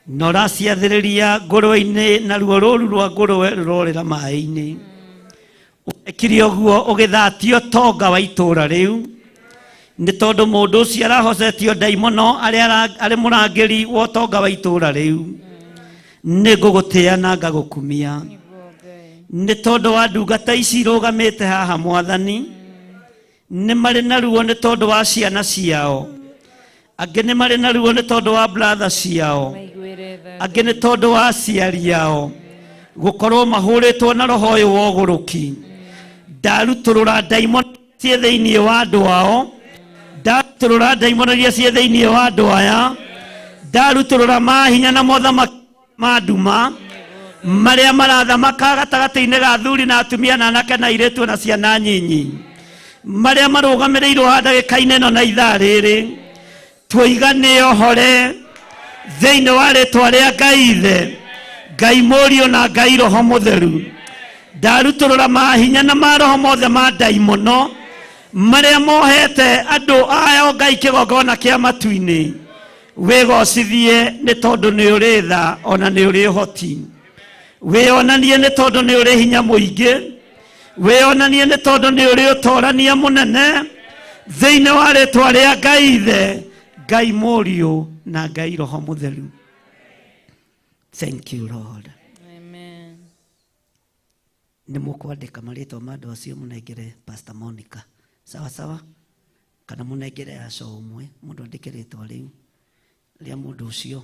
na ũraciathĩrĩria ngũrwe-inĩ, naruo rũru rwa ngũrwe rũrorĩra maĩ-inĩ. Wekire ũguo ũgĩthatio tonga wa itũũra rĩu, nĩ tondũ mũndũ ũcio arahosetio ndaimono arĩ arĩ mũrangĩri wa ũtonga wa itũũra rĩu. Nĩ ngũgũtĩa na ngagũkumia nĩ tondũ wa ndungata ici irũgamĩte haha. Mwathani, nĩ marĩ na ruo nĩ tondũ wa ciana ciao, angĩ nĩ marĩ na ruo nĩ tondũ wa brother ciao, Maiguĩre tha. Angĩ nĩ tondũ wa aciari ao gũkorwo mahũrĩtwo na roho ũyũ wa ũgũrũki. Ndarutũrũra ndaimono ciĩ thĩinĩ wa andũ ao, ndarutũrũra ndaimono iria ciĩ thĩinĩ wa andũ aya, ndarutũrũra mahinya na mothamaki ma nduma marĩa marathamaka gatagatĩ-inĩ ga athuri na atumia na anake na airĩtu na ciana nyinyi, marĩa marũgamĩrĩirwo ha ndagĩka-inĩ ĩno na ithaa rĩrĩ, tuoiga nĩ ohore thĩinĩ wa rĩtwa rĩa Ngai Ithe, Ngai Mũriũ na Ngai Roho Mũtheru. Ndarutũrũra mahinya na maroho mothe ma ndaimono marĩa mohete andũ aya. O Ngai kĩgongona kĩa matu-inĩ, wĩgocithie nĩ tondũ nĩ ũrĩ tha ona nĩ ũrĩ ũhoti. Wĩonanie nĩ tondũ nĩ ũrĩ hinya mũingĩ. Wĩonanie nĩ tondũ nĩ ũrĩ ũtorania mũnene thĩinĩ wa rĩtwa rĩa Ngai Ithe, Ngai Mũriũ na Ngai Roho Mũtheru. Thank you, Lord. Amen. Nĩ mũkwandĩka marĩtwa ma andũ acio, mũnengere Pastor Monica, sawa sawa, kana mũnengere aco ũmwe, mũndũ andĩke rĩtwa rĩu rĩa mũndũ ũcio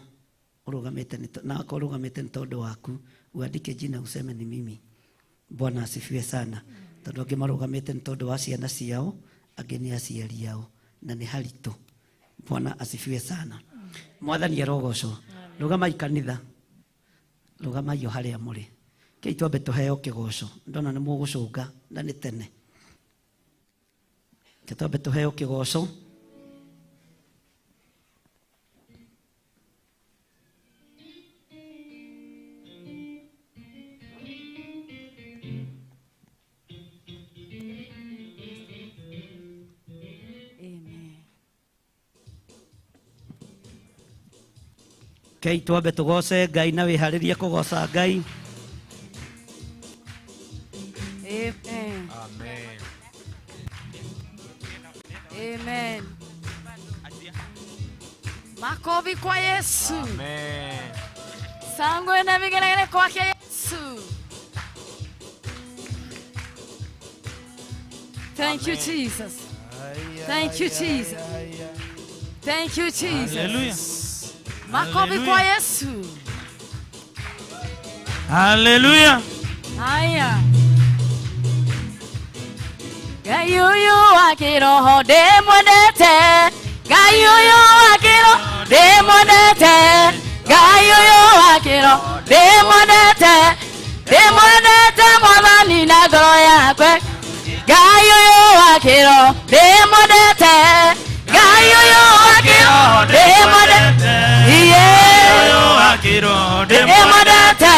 ũrũgamĩte na akorwo ũrũgamĩte nĩ tondũ waku, uandike jina useme ni mimi. Bwana asifiwe sana. Tondũ angĩ marũgamĩte nĩ tondũ wa ciana ciao, angĩ nĩ aciari ao, na nĩ haritũ. Bwana asifiwe sana. Mwathani arogocwo. Rũgamai kanitha, rũgamai o harĩa mũrĩ. Kĩi twambe tũheo kĩgoco, ndona nĩ mũgũcũnga na nĩ tene. Ke twambe tũheo kĩgoco. Amen. Kei twambe tũgoce Ngai na wĩharĩrie kũgoca Ngai. Amen. Amen. Amen. Makofi kwa Yesu. Amen. Sangwe na vigelegele kwake Yesu. Thank you, Jesus. Thank you, Jesus. Thank you, Jesus. Hallelujah. Makofi kwa Yesu. Hallelujah. Haya. Ngai ũyũ wa kĩroho ndĩmwendete. Ngai ũyũ wa kĩroho ndĩmwendete. Ngai ũyũ wa kĩroho ndĩmwendete. Ndĩmwendete Mwathani na ngoro yakwa. Ngai ũyũ wa kĩroho ndĩmwendete. Ngai ũyũ wa kĩroho ndĩmwendete. Iye. Ndĩmwendete.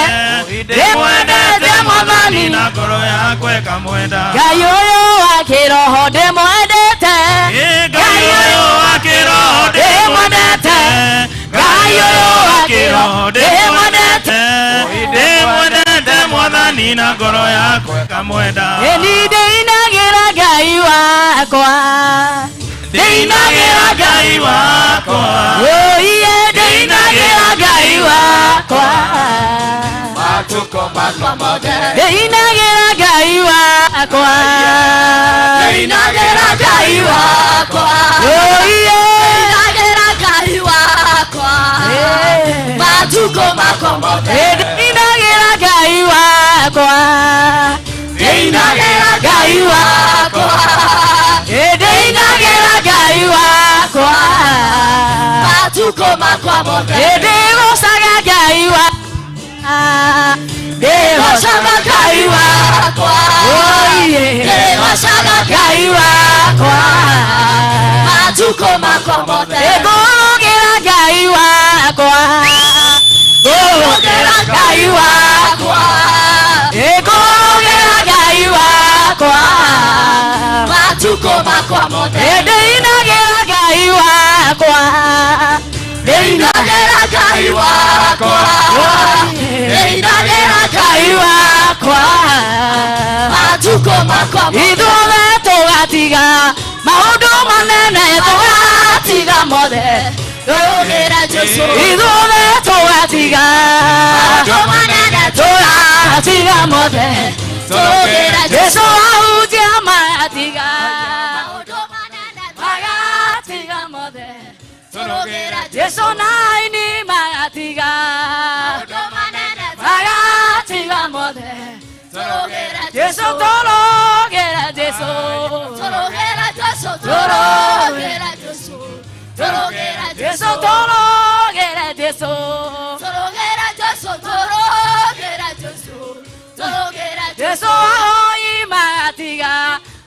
Ndĩmwendete Mwathani na ngoro yakwa ĩkamwenda. Ngai ũyũ wa kĩroho ndĩmwendete. Ngai ũyũ wa kĩroho ndĩmwendete. Ngai ũyũ wa kĩroho ndĩmwendete. Ndĩmwendete Mwathani na ngoro yakwa ĩkamwenda. Ĩni ndĩinagĩra Ngai wakwa. Ndĩinagĩra Ngai wakwa. Oiye, ndĩinagĩra Ngai wakwa. Matuko makwa mothe. Ndĩinagĩra Ngai wakwa. Ndĩinagĩra Ngai wakwa. Oiye. Ndĩinagĩra Ngai wakwa. Matukũ makwa. makwa mothe. Ndĩinagĩra Ngai wakwa. Ndĩinagĩra Ngai wakwa. Ndĩinagĩra Ngai wakwa. Matukũ makwa mothe. Ndĩgocaga Ngai wakwa. Ndĩgocaga Ngai wakwa. Ndĩgocaga Ngai wakwa. Matukũ makwa mothe. Ngũrũgĩra Ngai wakwa. Ngũrũgĩra Ngai wakwa. Ngũrũgĩra Ngai wakwa. Matukũ makwa mothe. Ndĩinagĩra Ngai wakwa. Ndĩinagĩra Ngai wakwa. Ndĩinagĩra Ngai wakwa. Matukũ makwa mothe. Ithuothe tũgatiga maũndũ manene tũgatiga mothe. Tũrũgĩra Jesũ. Ithuothe tũgatiga maũndũ manene tũgatiga mothe. Tũrũgĩra Jesũ ahunjia magatiga maũndũ manene magatiga mothe. Tũrũgĩra Jesũ na aini magatiga maũndũ manene magatiga mothe. Tũrũgĩra Jesũ tũrũgĩra Jesũ. Tũrũgĩra Jesũ. Tũrũgĩra Jesũ. Tũrũgĩra Jesũ tũrũgĩra Jesũ. Tũrũgĩra Jesũ. Tũrũgĩra Jesũ. Tũrũgĩra Jesũ ahoi magatiga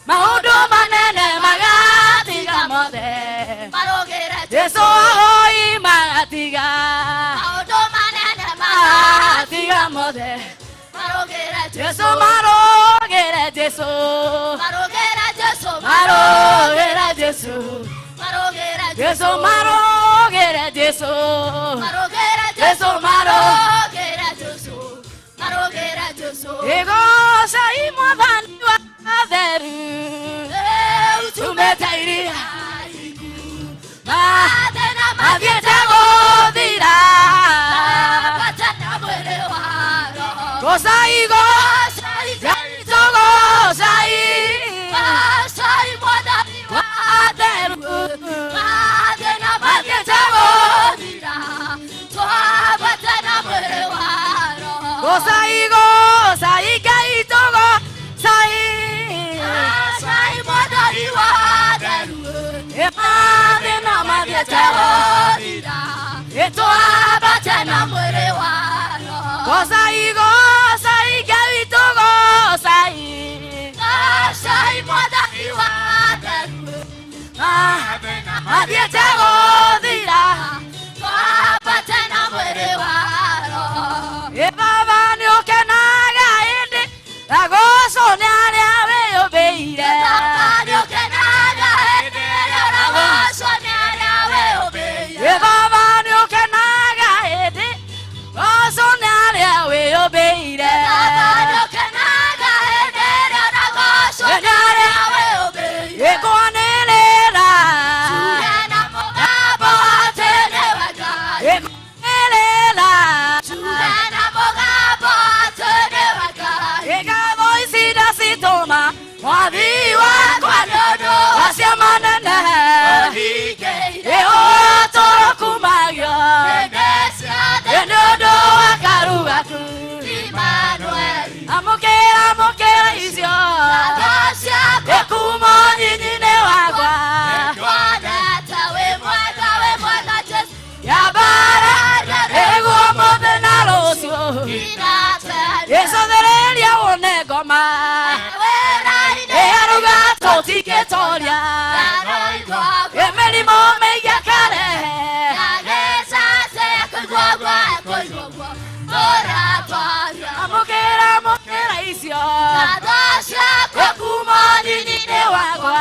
maũndũ manene magatiga mothe. Marũgĩra Jesũ ahoi magatiga maũndũ manene magatiga mothe. Marũgĩra Jesũ marũgĩra Jesũ. Marũgĩra Jesũ. Marũgĩra Jesũ. Marũgĩra Jesũ marũgĩra Jesũ. Marũgĩra Jesũ marũgĩra Jesũ. Marũgĩra Jesũ. Igocai Mwathani wa theru. Tumĩte iria Mathĩna mathiĩte gũthira. Bata na mwĩrĩ wa roho. Gocai gocai tũgocai Gocai Mwathani wa theru. Mathĩna mathiĩte gũthira. Twambate na mwĩrĩ wa roho. Gocai gocai Ngai tũgocai. Gocai Mwathani wa theru. Mathĩna mathiĩte gũthira. Twambate na mwĩrĩ wa roho. Gocai gocai Ngai tũgocai. Gocai Mwathani wa theru. Mathiĩte gũthira. Twambate na mwĩrĩ wa roho. Ĩ Baba nĩũkenaga hĩndĩ ndagocwo nĩ arĩa wĩyũmbĩire. Baba nĩũkenaga hĩndĩ ĩrĩa ũragocwo nĩ arĩa wĩyũmbĩire. Ĩ Baba nĩũkenaga hĩndĩ gocwo nĩ arĩa wĩyũmbĩire. Baba nĩũkenaga hĩndĩ ĩrĩa ũragocwo nĩ arĩa wĩyũmbĩire. Ĩ kwanĩrĩra. Tuge na mũgambo atĩ nĩwe Ngai. Ĩ kwanĩrĩra. Tuge na mũgambo atĩ nĩwe Ngai. Ĩ ngatho ici ndacitũma Mwathi wakwa nĩ ũndũ wa ciama nene. Ũhingĩire Ĩ ũtũũro kumagio. hĩndĩ ciothe. Ĩ nĩ ũndũ wa karu gaku. Emmanuel. Amũkĩra amũkĩra icio. Ngatho ciakwa Ĩ kuma ũnyinyi-inĩ wakwa. Nĩnguonete wĩ mwega, wĩ mwega Jesũ. Ya mbara ĩguo ũmũthĩ na rũciũ. Nginya tene. Ĩcũthĩrĩria wone ngoma. Wĩra-inĩ Ĩ aruga tũtingĩtoria. Ĩ mĩrimũ mĩingĩ akarehe. Amũkĩra amũkĩra icio. Ĩ kuma ũnyinyi-inĩ wakwa.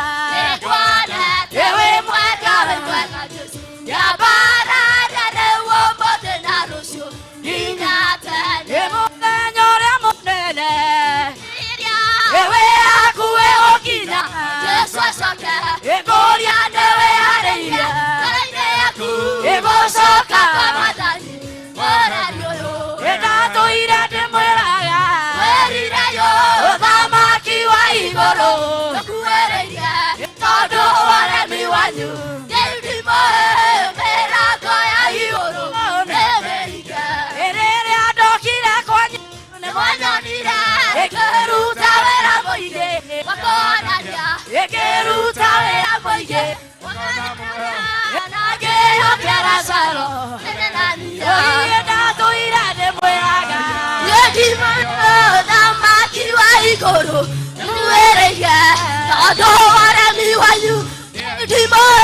Ĩ wĩ mwega, wĩ mwega Ya mbara rĩu ũmũthĩ na rũciũ nginya tene. Ĩ mũthenya ũrĩa mũnene. Iria Ĩ wĩ hakuhĩ gũkinya. Jesũ acoke Ĩ ngũria nĩ wĩharĩirie. ngoro-inĩ yaku Ĩ gũcoka. kwa Mwathani mũrani ũyũ. Ĩ ndatũire ndĩmwĩraga. Wĩrire yo Ũthamaki wa igũrũ. tũkuhĩrĩirie Tondũ wa ũremi wanyu. Rĩu ndimũĩ mĩrango ya igũrũ nĩmĩhinge. Ĩrĩra Ĩkĩruta wĩra mũingĩ na ngĩhokia Lazaro. Niĩ ndatũire ndĩmwĩraga. Thamaki wa igũrũ mwĩrĩie tondũ waremi wanyu ndimũĩ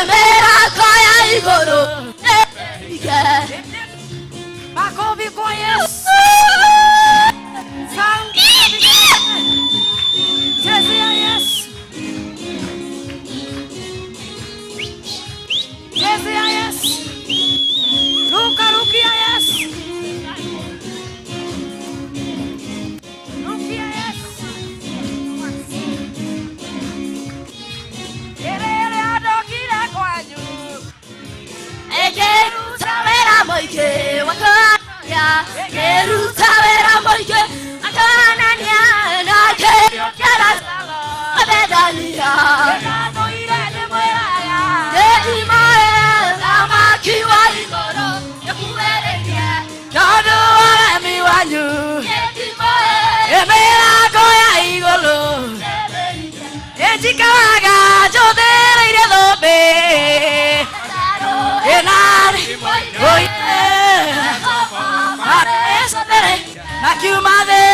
mĩrango ya igũrũ nĩige. Makofi kwa Yesu. Chezea Yesu. Chezea Yesu. Ruka rukia Yesu. Rukia Yesu. Ĩrĩrĩa ndokire kwanyu. Ĩkĩruta wĩra mũingĩ wakonania, ĩkĩruta wĩra mũingĩ wakonania na ngĩhokia Lazaro Bethania. Ndatũire ndĩmwĩraga. Ndimũĩ thamaki wa igũrũ nĩkuĩrĩrie Tondũ ũremi wanyu. Ndimũĩ Mĩrango ya igũrũ. Ĩnjikaraga njũthĩrĩirie thũmbĩ. Ĩnarĩ oye. Makiuma thĩ.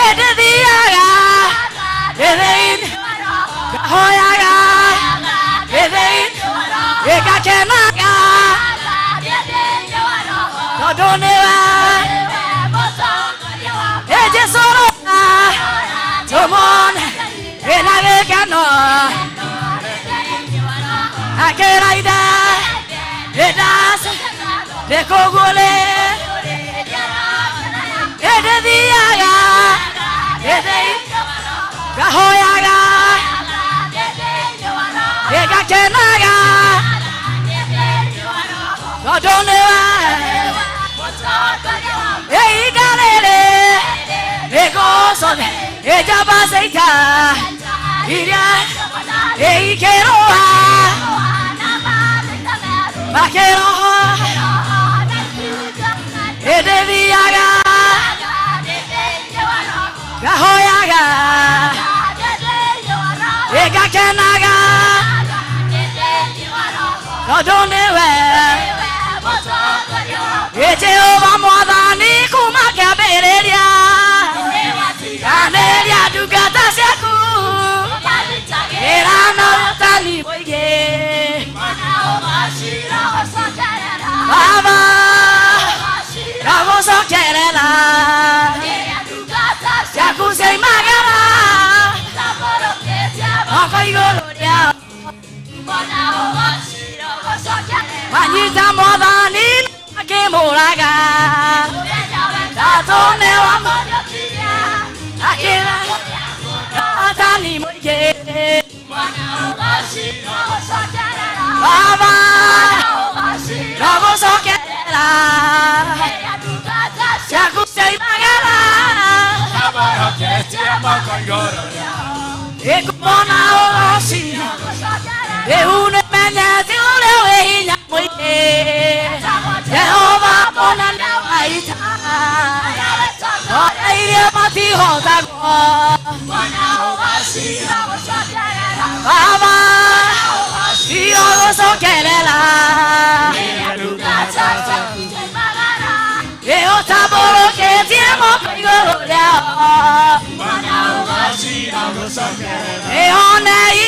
Ĩndĩ thiaga ĩthĩinĩ. Ngahoyaga ĩthĩinĩ. Ĩgakenaga tondũ nĩwe ĩ Jesũ roka tũmone ĩna gĩkeno akĩra ithe ĩndaca nĩkũguũrĩ ĩndĩ thiaga ĩthĩinĩ ngahoyaga ĩgakenaga tondũ nĩwe ihinda rĩrĩ nĩngũcothe ĩnjamba cia ita iria ikĩrũa makĩroho ĩndĩ thiaga ngahoyaga ĩgakenaga tondũ nĩwe ĩ Jehova mwathani kuma kĩambĩrĩria anĩria ndungata ciaku ĩra na ũrutani mũingĩ. Baba ndagũcokerera ciaku ciaimagara moko igũrũ rĩao manyita mwathani akĩmũraga tatũ nĩwa akĩra ũrutani mũingĩ. Baba ndagũcokerera ciaku ciaimagara ĩkumona ũgoci rĩu nĩmenyete ũrĩa wĩ hinya mũingĩ Jehova mũnene wa ita oya iria matihotagwo. Baba tigũgũcokerera ĩ ũtambũrũkĩtie moko igũrũ rĩao ĩonei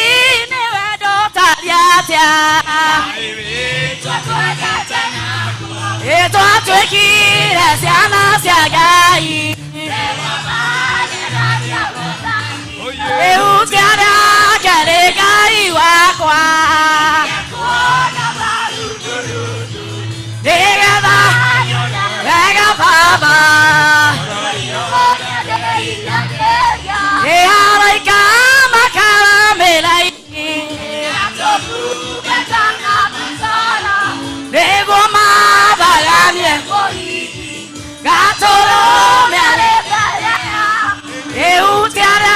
nĩ wendo ũtariĩ atĩa ĩ twatuĩkire ciana cia Ngai rĩu tiarĩa nĩ Ngai wakwa nĩgetha wega Baba ĩ araika makaramĩra-inĩ nĩguo mathaganie gatũrũme rĩu tiarĩa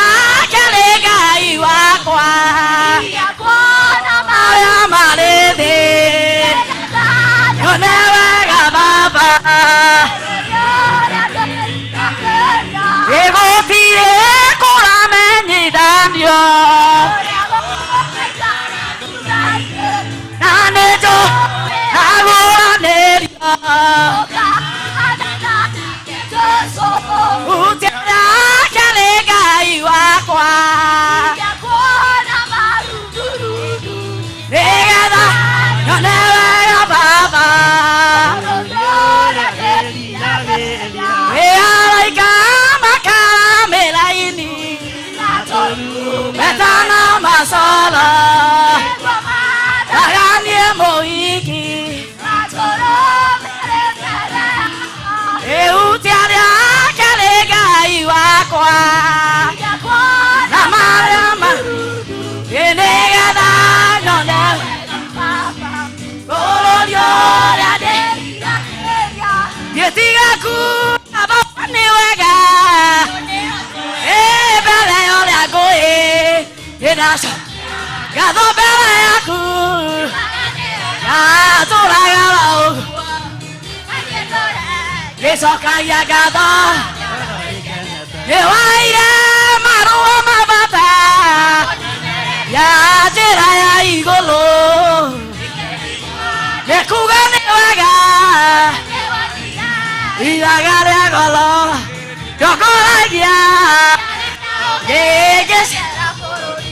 Metana masala Aganie moiki Eutiaria kerega iwakwa Na marama Enega nyone Bũrũri ũrĩa ndĩ Ndiĩtiga kuga Baba nĩ wega Ĩ mbere ya ũrĩa ngũĩ Ndĩnaco ngatho mbere yaku Ngatũraga ũguo Ngĩcokagia ngatho Nĩwaire marũa ma bata Ya njĩra ya igũrũ Nĩkuga nĩ wega Iraga rĩa goro Ndongoragia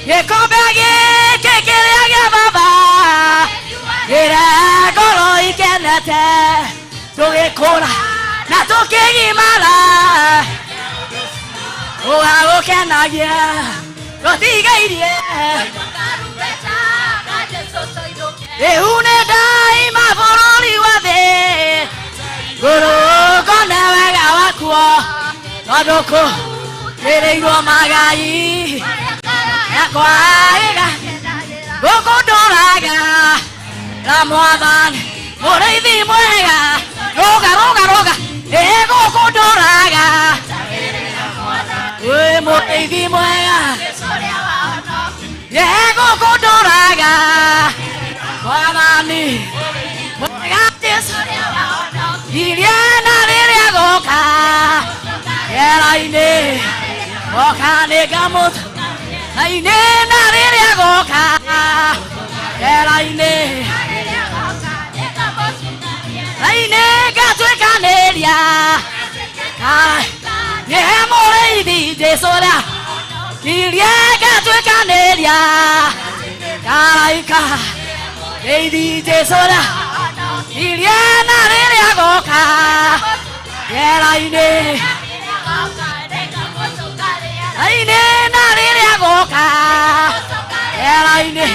Gĩkombe gĩkĩ kĩrĩa gĩa baba Kĩrĩa ngoro ikenete Tũgĩkũra na tũkĩgimara Ũgagũkenagia Tũtigairie Rĩu nĩ ndaima bũrũri wa thĩ Ngũrũngone wega wakuo Tondũ kũrĩrĩirwo magai Yakwa ĩga Gũkũ ndũraga Na mwathani Mũrĩithi mwega Rũga rũga rũga Ĩ gũkũ ndũraga Ĩ mũrĩithi mwega Ĩ gũkũ ndũraga Mwathani Mwega Jesũ Iria na rĩrĩa goka Rĩera-inĩ Goka nĩ ngamũtũ Na-inĩ na rĩrĩa goka Rĩera-inĩ Na-inĩ ngatuĩkanĩria Nĩ mũrĩithi Jesũ ũrĩa Kirie ngatuĩkanĩria Karaika Rĩithi Jesũ ũrĩa Kirie na rĩrĩa goka Rĩera-inĩ Na-inĩ na rĩrĩa goka Rĩera-inĩ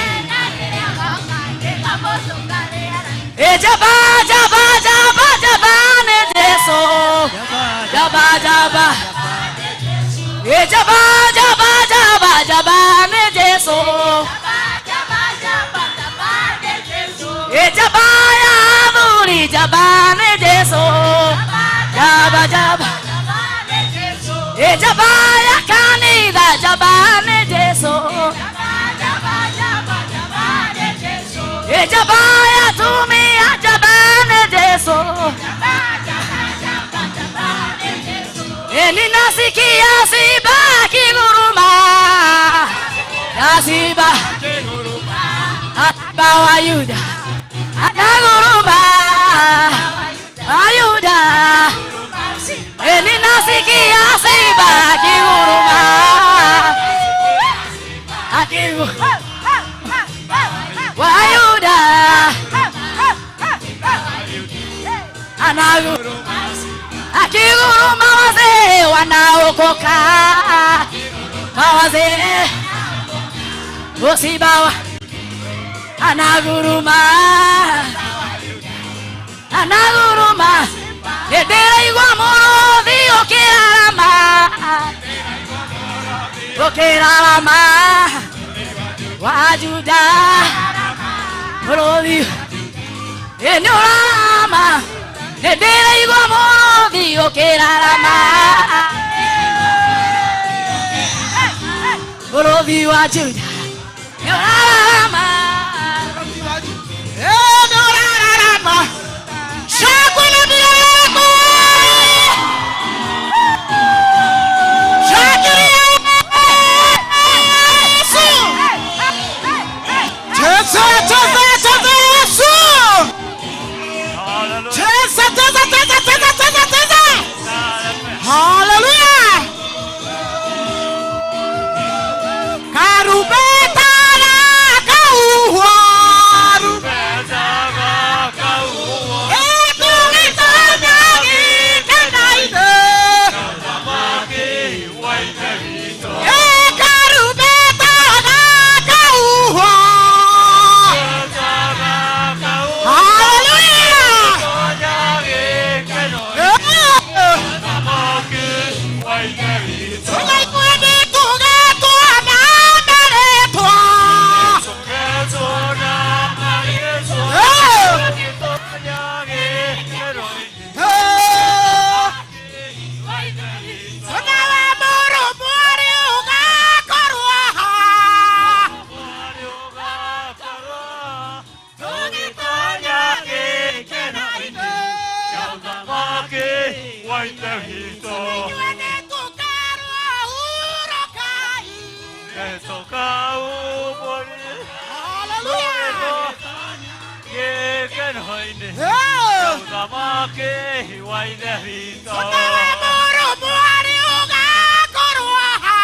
Ĩ jaba jaba jaba jaba nĩ Jesũ Jaba jaba Ĩ jaba jaba jaba jaba nĩ Jesũ Ĩ jaba ya athuri jaba nĩ Jesũ Jaba jaba Ĩ jaba ya kanitha jaba nĩ Jesũ Ĩ jaba ya atumia jaba nĩ Jesũ Ĩ ninasikia simba akiguruma Ya simba Simba wa Yuda Anaguruma wa Yuda Ĩ ninasikia simba akiguruma Akiguruma wa Yuda Anaguruma Akiguruma wazee wanaokoka Wazee Usibawa Anaguruma Anaguruma Ndĩraigua mũrũthi ũkĩrarama Ũkĩrarama wa Juda Mũrũthi Ĩ nĩ ũrarama Ndĩraigua mũrũthi ũkĩrarama Mũrũthi wa Juda Nĩ ũrarama Ĩ nĩ ũrarama Shangwe na mĩraramo Shangilia Yesu Cheza, cheza, cheza Yesu! Cheza, cheza, cheza, cheza, cheza, cheza! Haleluya! Karubeta na kau gĩkeno-inĩ kĩa ũthamaki wa Ithe witũ. Nawe mũrũmwarĩ ũgakorwo ha.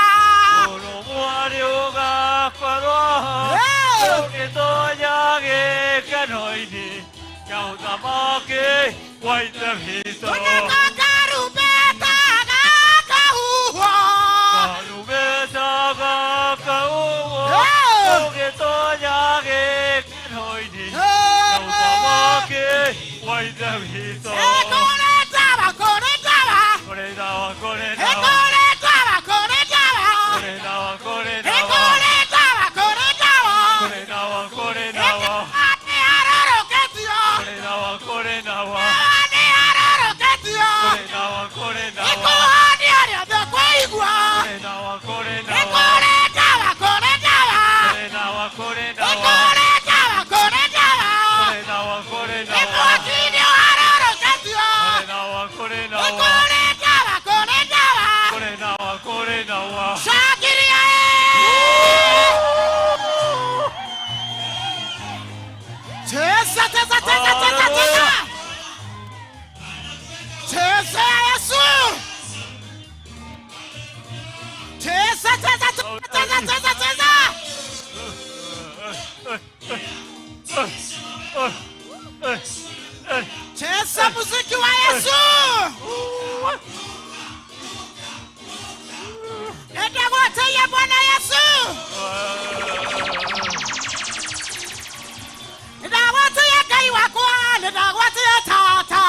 Mũrũmwarĩ ũgakorwo ho, ũgĩtonya gĩkeno-inĩ kĩa ũthamaki wa Ithe witũ. Nako karumbeta gakahuhwo. Karumbeta gakahuhwo, ũgĩtonya gĩkeno-inĩ kĩa ũthamaki wa Ithe witũ. Kũrĩ ndawa, kũrĩ ndawa. Kũrĩ ndawa, kũrĩ ndawa. Kũrĩ ndawa, kũrĩ ndawa. Kũrĩ ndawa, kũrĩ ndawa. Kũrĩ ndawa, kũrĩ ndawa. Kũrĩ ndawa, kũrĩ ndawa. Nĩ aroroketio. Kũrĩ ndawa, kũrĩ ndawa. Nĩ aroroketio. Kũrĩ ndawa, kũrĩ ndawa. Ikuhani arĩa othe kwaigua. Kũrĩ ndawa, kũrĩ ndawa. Kũrĩ ndawa, kũrĩ ndawa. Kũrĩ ndawa, kũrĩ ndawa. Kũrĩ ndawa, kũrĩ ndawa. Kũrĩ ndawa, kũrĩ ndawa. Mwaki nĩ aroroketio. Kũrĩ ndawa, kũrĩ ndawa. Kũrĩ ndawa, kũrĩ ndawa. Kũrĩ ndawa, kũrĩ ndawa. Shangilia. Cheza, cheza, cheza, cheza, cheza. Cheza Yesu. Cheza, cheza, cheza, cheza, cheza. Cheza muziki wa Yesu. Enda gwateia Bwana Yesu. Ndagwateia Ngai wakwa, ndagwateia Tata.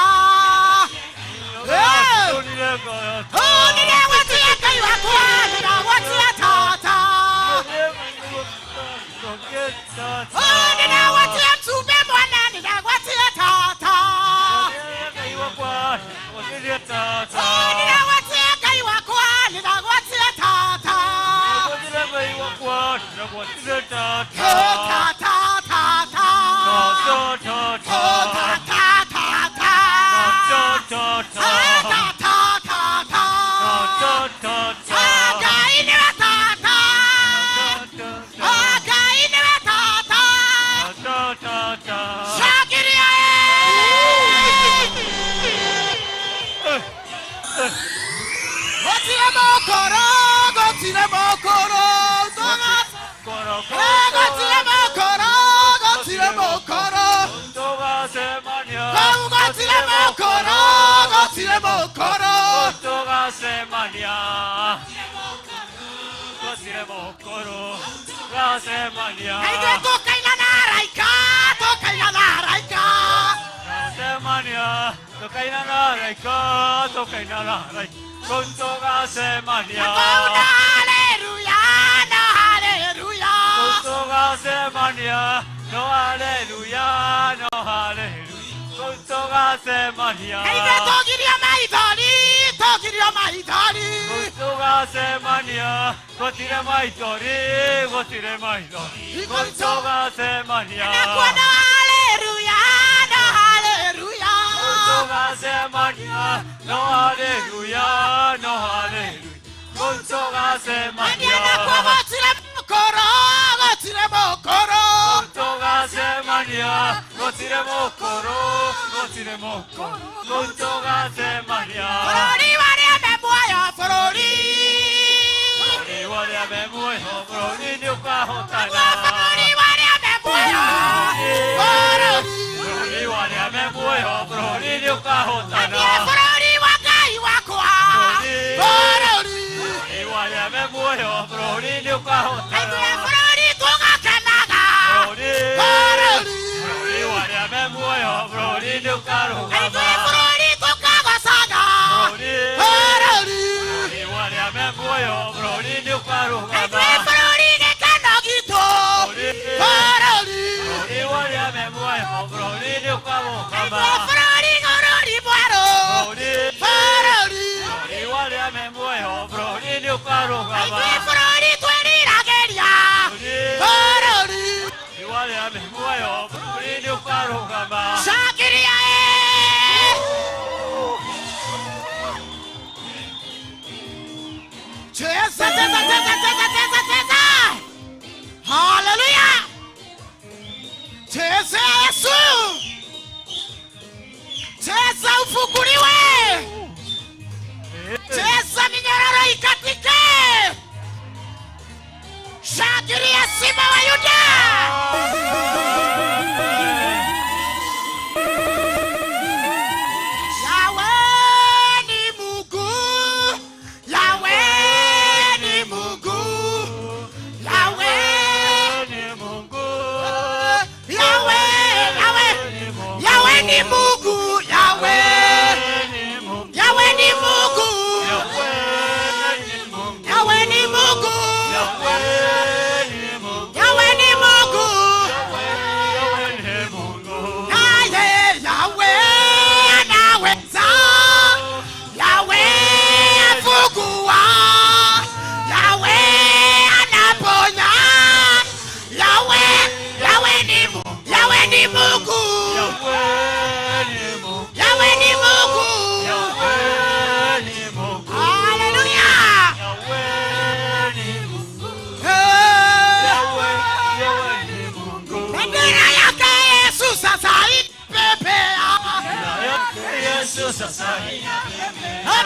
Oh, ndagwateia Ngai wakwa, ndagwateia Tata. Oh, ndagwateia Mtume Mwana, ndagwateia Tata. Oh, ndagwateia Ngai wakwa, ndagwateia Tata. Oh, Tata, Tata. Oh, Tata, Tata. Ah, Tata, Tata. Ah, Ngai nĩwe Tata. Ah, Ngai nĩwe Tata. Shangilia. Gũtirĩ mũkoro, gũtirĩ mũkoro, gũtirĩ mũkoro, gũtirĩ mũkoro. Kau gũtirĩ mũkoro, gũtirĩ mũkoro. Aithuĩ tũkaina na araika, tũkaina na araika. Na kũu na haleluya, na haleluya. Aithuĩ tũgirio maithori, tũgirio maithori. Na kuona haleluya, na haleluya. Ndiana kwa gũtirĩ mũkoro, gũtirĩ mũkoro. Bũrũri wa arĩa me muoyo, bũrũri. Bũrũri wa arĩa me muoyo, bũrũri. Athiĩ bũrũri wa Ngai wakwa, bũrũri. Aithuĩ bũrũri tũgakenaga, bũrũri. Aithuĩ bũrũri tũkagocaga, bũrũri. Aithuĩ bũrũri gĩkeno gitũ, bũrũri. Aithuĩ bũrũri bũrũri mwerũ, bũrũri. Aithuĩ bũrũri twĩriragĩria. Shangilia Simba wa Yuda. Yahweh ni Mungu, Yahweh ni Mungu, Yahweh ni Mungu, Yahweh, Yahweh, Yahweh ni Mungu, Yahweh, Yahweh ni Mungu, Yahweh ni Mungu, Yahweh ni Mungu, naye Yahweh anaweza, Yahweh afungua, Yahweh anaponya, Yahweh, Yahweh ni Mungu, Yahweh ni Mungu, Yahweh ni Mungu, haleluya. Bendera yake Yesu sasa inapepea.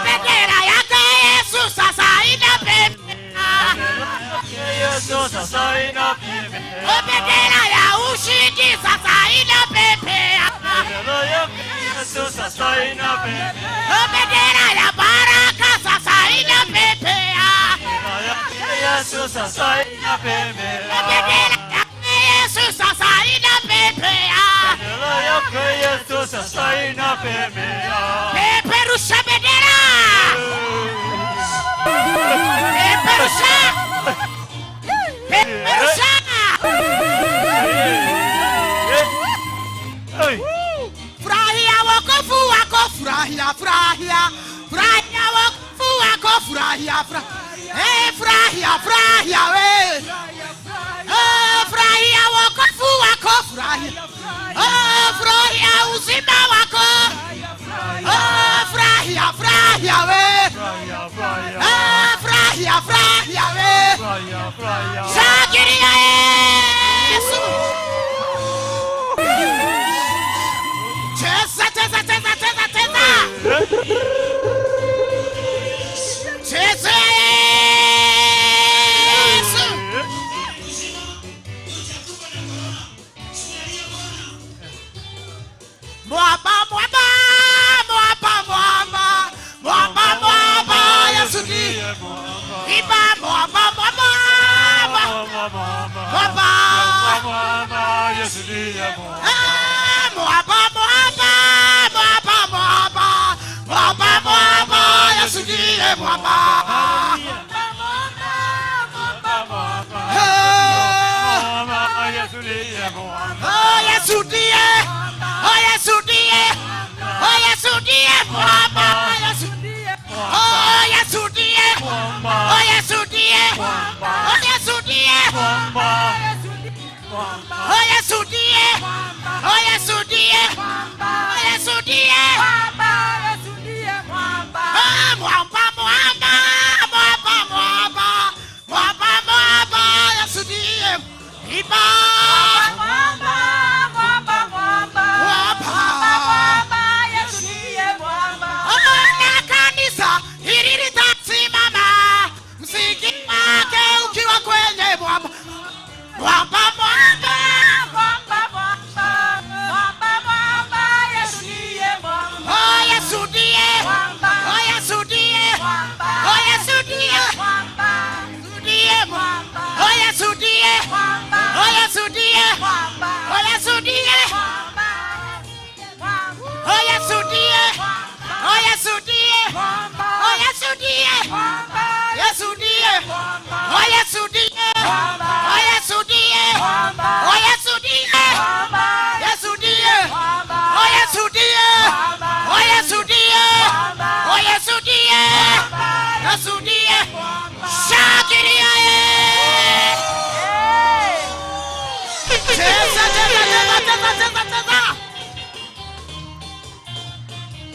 Bendera yake Yesu sasa inapepea. Bendera ya ushindi sasa inapepea. Bendera ya baraka sasa inapepea. Bendera ya Yesu sasa inapepea. Peperusha bendera. Peperusha. Peperusha. Furahia wokovu wako, furahia, furahia, furahia wokovu wako, furahia, furahia, eh, furahia, furahia we. Eh, furahia wokovu wako, furahia. Eh, furahia uzima wako. Eh, furahia, furahia we. Eh, furahia, furahia we. Shangilia Yesu. Cheza, cheza, cheza, cheza, cheza. Cheza Yesu. Mwamba, mwamba, mwamba, mwamba, mwamba, mwamba, Yesu ndiye. Imba mwamba, mwamba, mwamba, mwamba. Ah, mwamba, mwamba, mwamba, mwamba, mwamba, mwamba, Yesu ndiye mwamba. Oh, Yesu ndiye, oh, Yesu ndiye, oh, Yesu ndiye mwamba, Yesu. Oh, Yesu ndiye, oh, Yesu ndiye, oh, Yesu ndiye, oh, Yesu ndiye, oh, Yesu ndiye, oh, Yesu ndiye. Ah, mwamba, mwamba, mwamba, mwamba, mwamba, mwamba, Yesu ndiye. Imba. Mwamba. Na kanisa hili litasimama, msingi wake ukiwa kwenye mwamba. Mwamba, mwamba. Oh, Yesu ndiye. Oh, Yesu ndiye. Oh, Yesu ndiye. Ndiye mwamba. Oh, Yesu ndiye. Oh, Yesu ndiye. Oh, Yesu ndiye. Oh, Yesu ndiye. Oh, Yesu ndiye. Oh, Yesu ndiye. Yesu ndiye. Oh, Yesu ndiye. Oh, Yesu ndiye. Oh, Yesu ndiye. Yesu ndiye. Oh, Yesu ndiye. Oh, Yesu ndiye. Oh, Yesu ndiye. Yesu ndiye. Shangilia yeye. Cheza, cheza, cheza, cheza, cheza, cheza.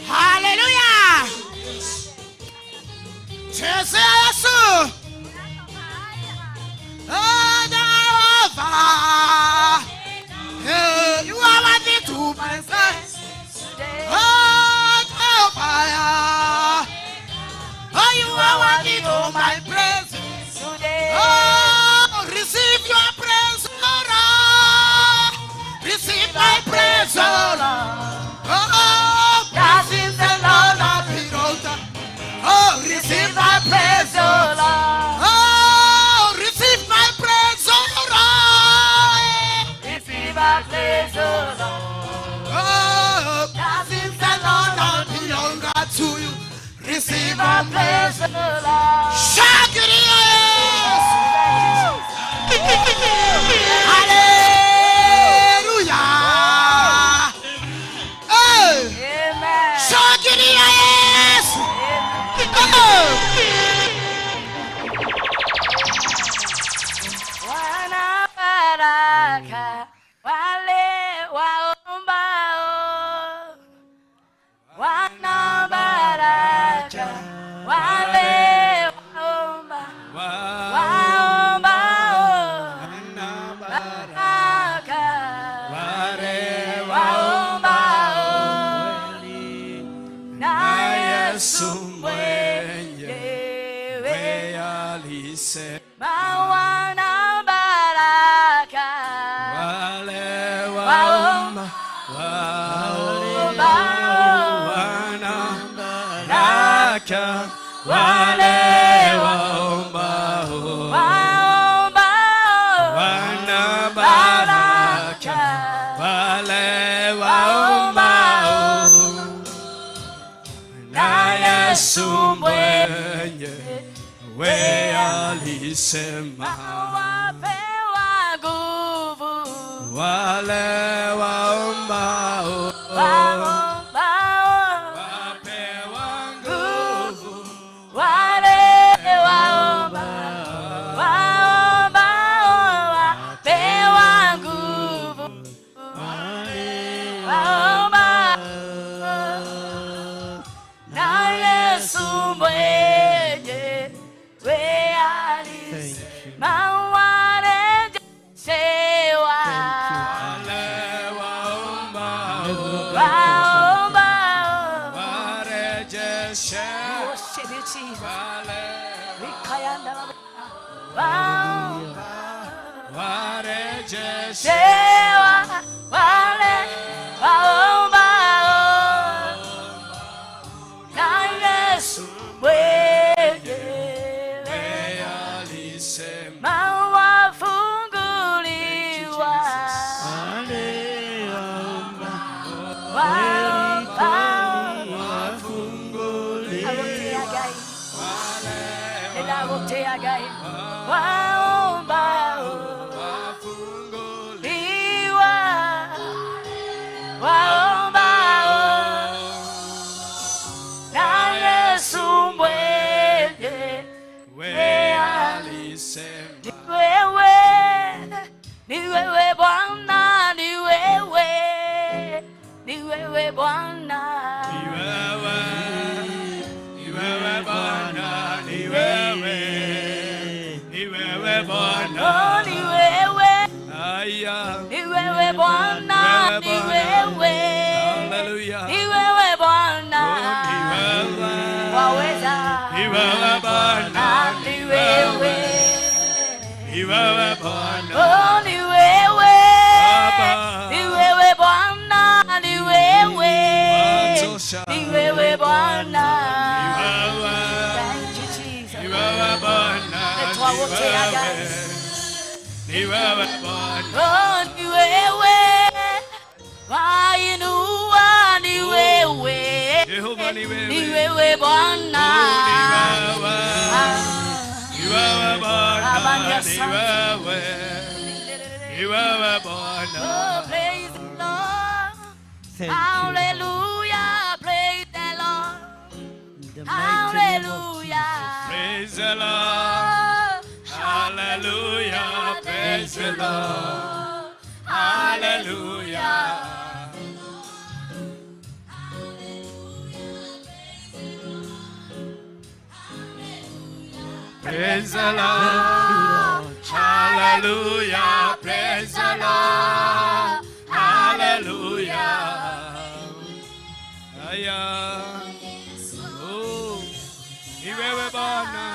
Haleluya. Cheza Yesu. Oh, Jehovah. Hey, you are worthy to my praise. Oh, Jehovah. Oh, you are worthy to my praise. Oh, alisema wapewa nguvu wale waombao, waombao wapewa nguvu wale waombao, waombao wapewa nguvu waombao na Yesu mwenyewe alisema warejeshewa wale waombao, waombao warejeshe wale warejeshe Shewa wale waombao na Yesu mwenyewe alisema wafunguliwa waombao waombao liwa waombao na Yesu mwenyewe alisema ni wewe, ni wewe Bwana, ni wewe, ni wewe Bwana, ni wewe, ni wewe Bwana, ni wewe, ni wewe Bwana, oh, ni wewe, aya, ni wewe Bwana, ni wewe, haleluya, ni wewe Bwana, ni wewe, waweza, ni wewe Bwana, Ah, ni wewe, ni wewe Bwana, oh, ni wewe, Baba. ni wewe Bwana, ni wewe, Watosha. ni wewe Bwana. Ni wewe, Thank you, Jesus. ni wewe Bwana, Letwa ni wote wewe, again. ni wewe Bwana, Oh, ni wewe wainua, ni wewe, Jehova ni wewe, ni wewe Bwana. Ni wewe, ni wewe Baba, ni Bwana, ni asante. wewe, ni wewe Bwana. Oh, praise the Lord. Thank you. Hallelujah, praise the Lord. In the mighty name of Hallelujah. Praise the Lord. Hallelujah. Praise the Lord. Hallelujah. Praise the Lord. Hallelujah. Praise the Lord. Hallelujah. Aya. Oh, ni wewe Bwana.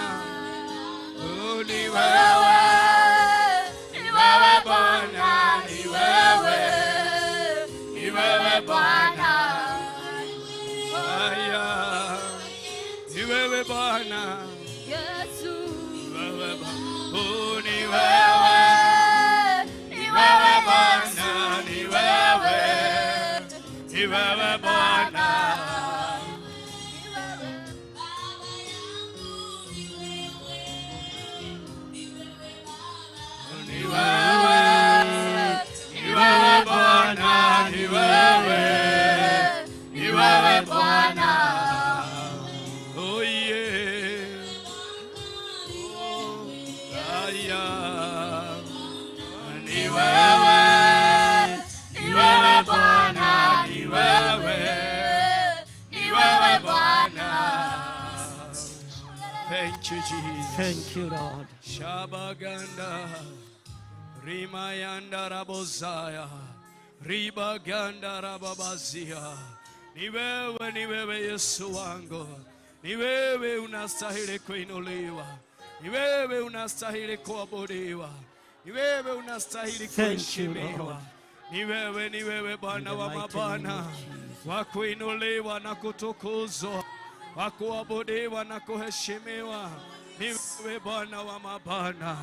Oh, ni wewe. Ni Ni wewe wewe Bwana, Bwana, ni ni wewe, wewe. Ni wewe Bwana. Aya. Ni wewe Bwana. Yesu, Ni wewe Bwana. Oh, ni wewe. Ni Ni wewe wewe Yesu, Bwana, ni wewe. Ni wewe Bwana. Ni wewe. Ni wewe Bwana, ni wewe. Ni wewe Bwana. Oh yeah. Oh, aya. Ni wewe. Ni wewe Bwana, ni wewe. Ni wewe Bwana. Thank you, Jesus. Thank you, Lord. Shabaganda Rimayanda Rabozaya Ribaganda Rababazia. Ni wewe, ni wewe Yesu wangu, ni wewe unastahili kuinuliwa, ni wewe unastahili kuabudiwa, ni wewe unastahili Thank you, kuheshimiwa. Lord. Ni wewe, ni wewe Bwana In the wa mighty name mabwana, of Jesus. wa kuinuliwa na kutukuzwa, wa kuabudiwa na kuheshimiwa. Ni wewe Bwana wa mabwana,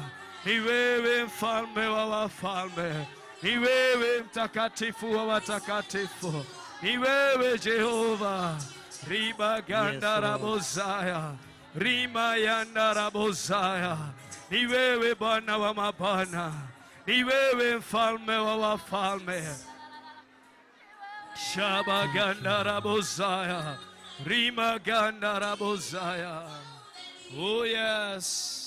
ni wewe mfalme wa wafalme, ni wewe mtakatifu wa watakatifu, ni wewe Jehova. Riba ganda Yes, Lord. rabozaya, rima yanda rabozaya. Ni wewe Bwana wa mabwana, ni wewe mfalme wa wafalme. Shabagandarabozaya, Rimagandarabozaya. Oh yes.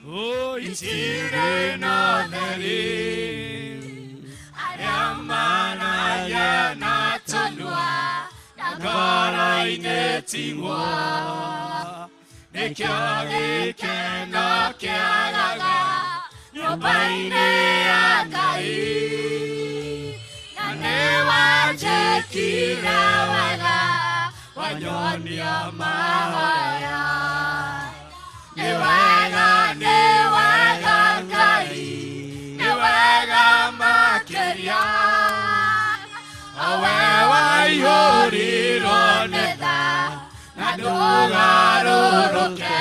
Oh, itirena neri Ayamana ya natanua Nagara inetingwa Nekyage kena kyagaga Nyobaine agai Nanewa jekira waga Wanyonia mahaya Niwega, niwega Ngai, niwega makeria. Awe waihũrirwo nĩ tha na ndũgarũrũke.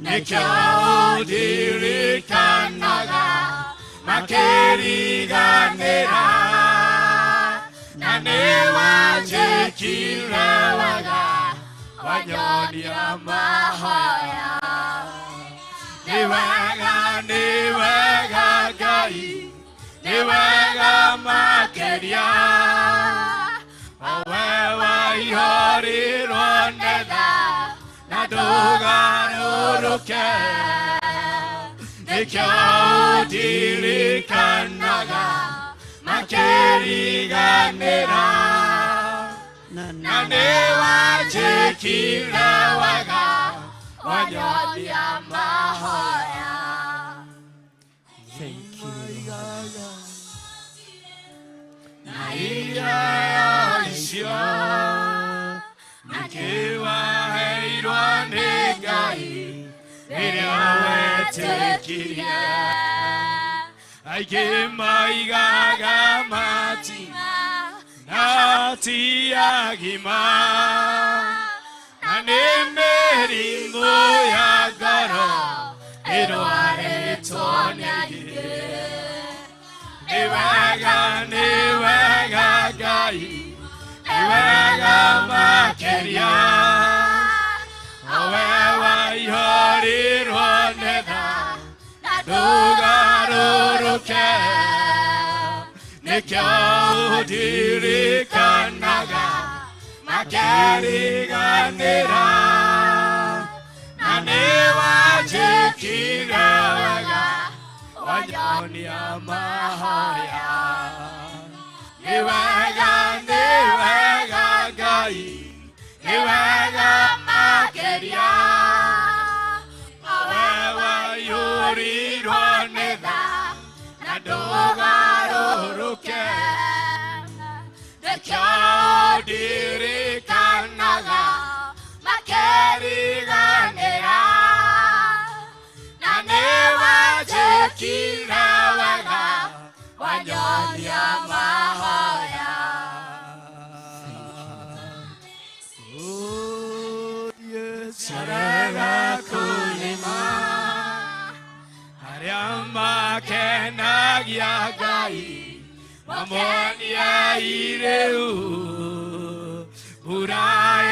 Nĩkĩo ũndirikanaga makĩriganĩra. Na nĩwanjĩkire wega wanyonia mahoya. Niwega, niwega Ngai, niwega makeria. Awe waihũrirwo nĩ tha na ndũgarũrũke. Nĩkĩo ũndirikanaga makĩriganĩra. Na nĩwanjĩkire wega wanyonia mahoya. Thank you. Na iheo icio nĩkĩwaheirwo nĩ Ngai rĩrĩa wetĩkirie. Aingĩ maigaga mati na ti agima, na nĩ mĩrimũ ya ngoro ĩrwarĩtwo nĩ aingĩ. Nĩ wega, nĩ wega Ngai, nĩ wega makĩria. Awe waihũrirwo nĩ tha na ndũgarũrũke. Nĩkĩo ũndirikanaga makĩriganĩra. Na nĩwanjĩkire wega wanyonia mahoya. Nĩ wega, nĩ wega Ngai, nĩ wega makĩria. Awe waihũrirwo nĩ tha na ndũgarũrũke. Nĩkĩo ũndirikanaga makĩriganĩra. Na nĩwanjĩkire wega wanyonia mahoya. Oh, yes, arega kũrĩma arĩa makenagia Ngai mamonia irĩu. Mbura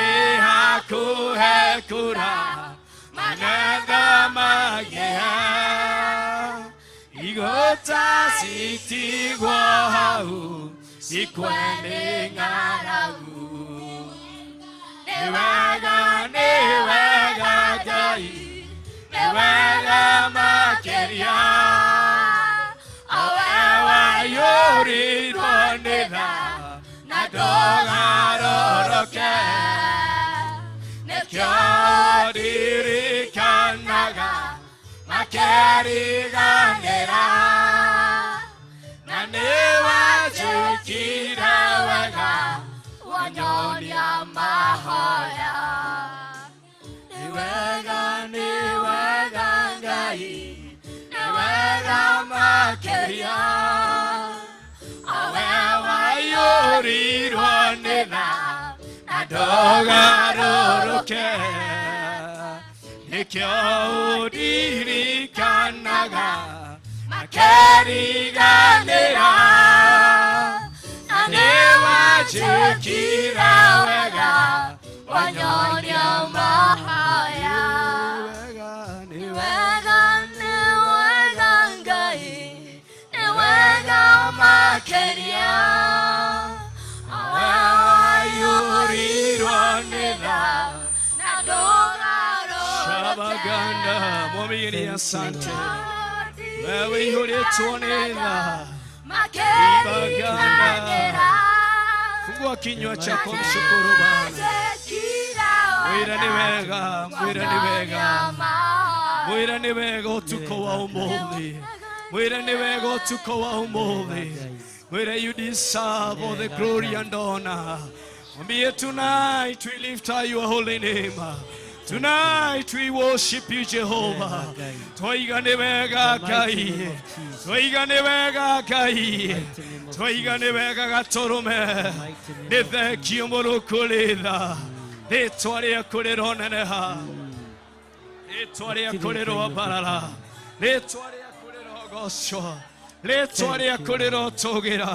ĩhakuhĩ kura magetha magĩa. Igũta citigwo hau cikue nĩ ng'aragu. Nĩ wega, nĩ wega Ngai, nĩ wega makĩria. Awe waihũrirwo nĩ tha na ndũgarũrũke. Nĩkĩo ũndirikanaga makĩriganĩra. Na nĩwanjĩkire wega wanyonia mahoya. Nĩ wega, nĩ wega Ngai, nĩ wega mehia awe wayũrirwo nĩ tha na ndũgarũrũke nĩkĩo ũndirikanaga makeriganĩra na nĩwanjĩkire wega wanyonia mahoya nĩ wega nĩ wega Ngai nĩ wega makĩria awe wayũrirwo nĩ tha na ndũgarũrũke. Shabaganda, mwambie asante. Wewe ihũrĩtwo nĩ tha. Ibaganda. Fungua kinywa chako mshukuru Bwana. Mwĩra nĩ wega, mwĩra nĩ wega. Mwĩra nĩ wega ũtukũ wa ũmũthĩ. Mwĩra nĩ wega ũtukũ wa ũmũthĩ. Mwĩra you deserve all the glory and honor. Mwambie tonight we lift up your holy name. Tonight we worship you, Jehovah. Twaiga nĩ wega Ngai. Twaiga nĩ wega Ngai. Twaiga nĩ wega gatũrũme. Nĩ thengio mũno kũrĩ tha. Rĩtwa rĩaku rĩroneneha. Rĩtwa rĩaku rĩroambarara. Rĩtwa rĩaku rĩrogocwo. Rĩtwa rĩaku rĩrotũgĩra.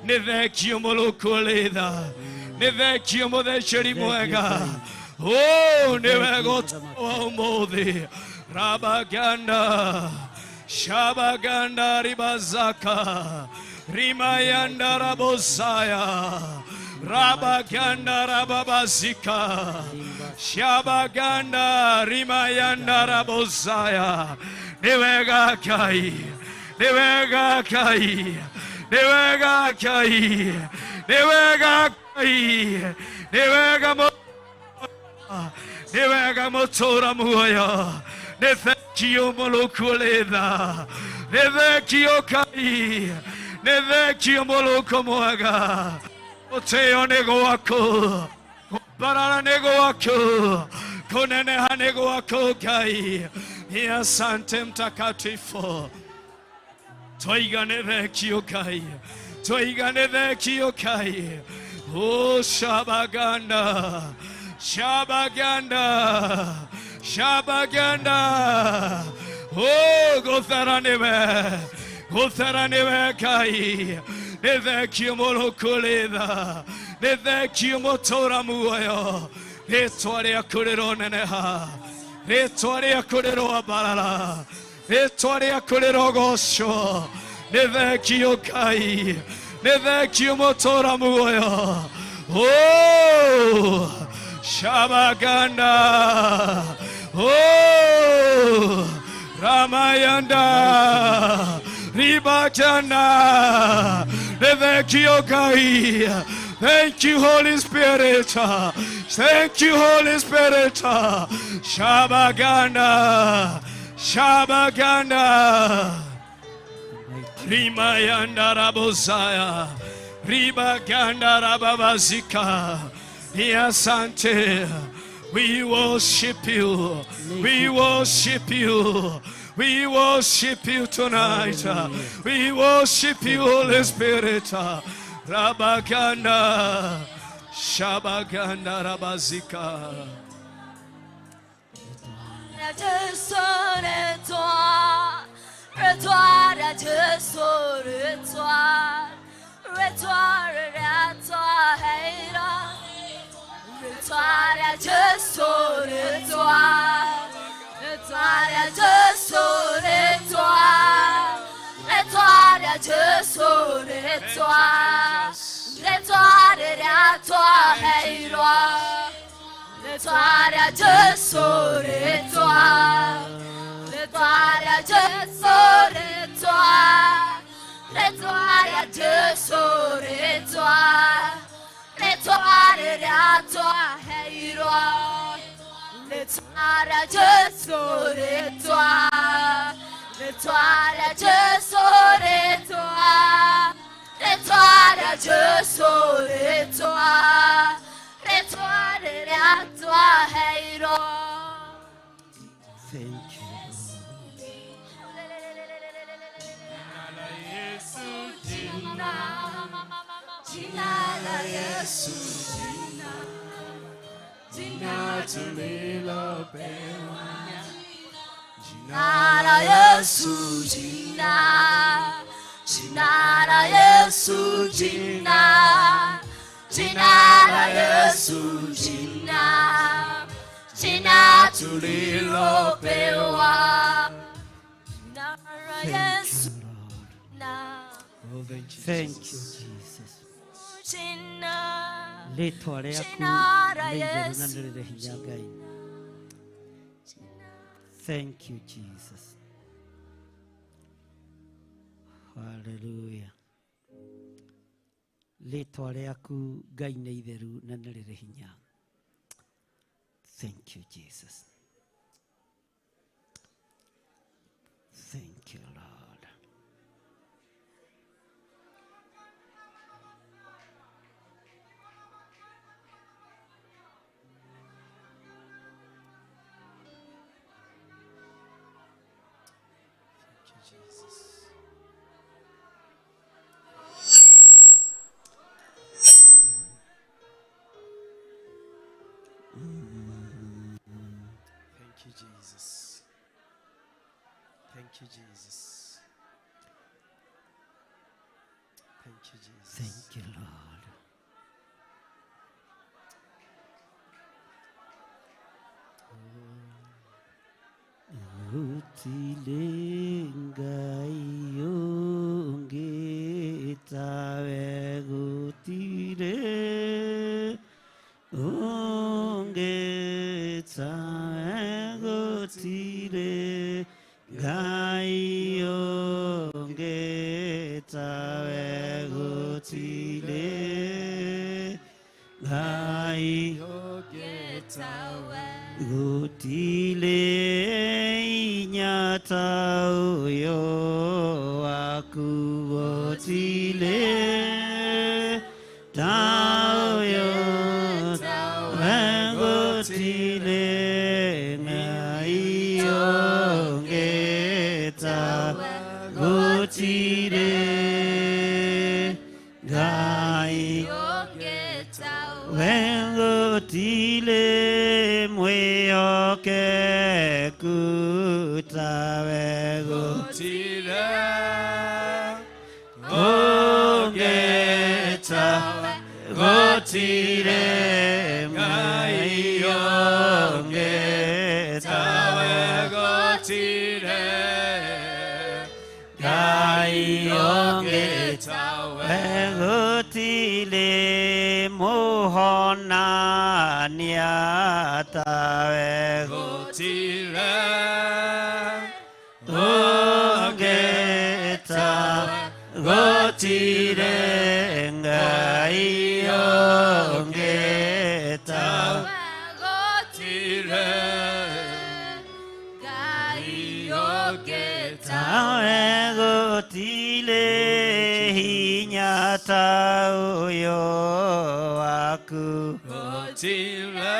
Nĩ thengio mũno kũrĩ tha. Nĩ thengio mũthĩnjĩri mwega. Oh, nĩ wega ũtukũ wa ũmũthĩ. Rabaganda, Shabaganda ribazaka, Rimayanda rabosaya, Rabaganda rababazika, Shabaganda rimayanda rabosaya. Nĩ wega Ngai, nĩ wega Ngai, nĩ wega Ngai, nĩ wega Ngai, nĩ wega nĩ wega mũtũra muoyo. Nĩ thengio mũno kũrĩ tha. Nĩ thengio Ngai, nĩ thengio mũrũko mwega. Gũtĩo nĩ gwaku, kũmbarara nĩ gwaku, kũneneha nĩ gwaku Ngai. Ni asante mtakatifu. Twaiga nĩ thengio Ngai, twaiga nĩ thengio Ngai. Oh, Shabaganda, Shabaganda, Shabaganda. Oh, gũthera nĩwe, gũthera nĩwe Ngai. Nĩ thengio mũno kũrĩ tha. Nĩ thengio mũtũra muoyo. Rĩtwa rĩaku rĩroneneha. Rĩtwa rĩaku rĩroambarara. Rĩtwa rĩaku rĩrogocwo. Nĩ thengio Ngai. Nĩ thengio mũtũra muoyo. Oh, Shabaganda. Oh, Ramayanda, Ribakanda. Thank you, Ngai. Thank you, Holy Spirit. Thank you, Holy Spirit. Shabaganda, Shabaganda. Rimayanda rabosaya, Ribaganda rababazika. Asante. We worship you. We worship you. We worship you tonight. We worship you, Holy Spirit. Rabaganda, Shabaganda rabazika. Thank you. Jina, jina la Yesu, jina, jina tulilopewa. Jina la Yesu, jina, jina la Yesu, jina, jina la Yesu, jina, jina tulilopewa. Jina la Yesu, na Oh, thank you, Thank you, Jesus. Jesus. jina, Rĩtwa rĩaku Jina la nĩ itheru na Yesu, nĩ rĩrĩ hinya Ngai. Thank you, Jesus. Hallelujah. Rĩtwa rĩaku Ngai nĩ itheru na nĩ rĩrĩ hinya. Thank you, Jesus. Thank you, Lord. Thank you, Jesus. Thank you, Jesus. Thank you, Jesus. Thank you, Jesus. Thank you, Lord. Gũtirĩ Ngai ũngĩ tawe, gũtirĩ ũngĩ tawe, gũtirĩ Ngai ũngĩ tawe, gũtirĩ Ngai gũtirĩ hinya ta ũyũ waku, gũtirĩ ta ũyũ, gũtirĩ Ngai ũngĩ tawe, gũtirĩ Ngai gũtirĩ mwĩhokeku tawe, Gũtirĩ ũngĩ tawe, gũtirĩ Ngai ũngĩ tawe, gũtirĩ Ngai ũngĩ tawe, gũtirĩ mũhonania tawe, gũtirĩ ũngĩ tawe, gũtirĩ Ngai ũngĩ tawe, gũtirĩ Ngai ũngĩ tawe, gũtirĩ hinya ta ũyũ waku, gũtirĩ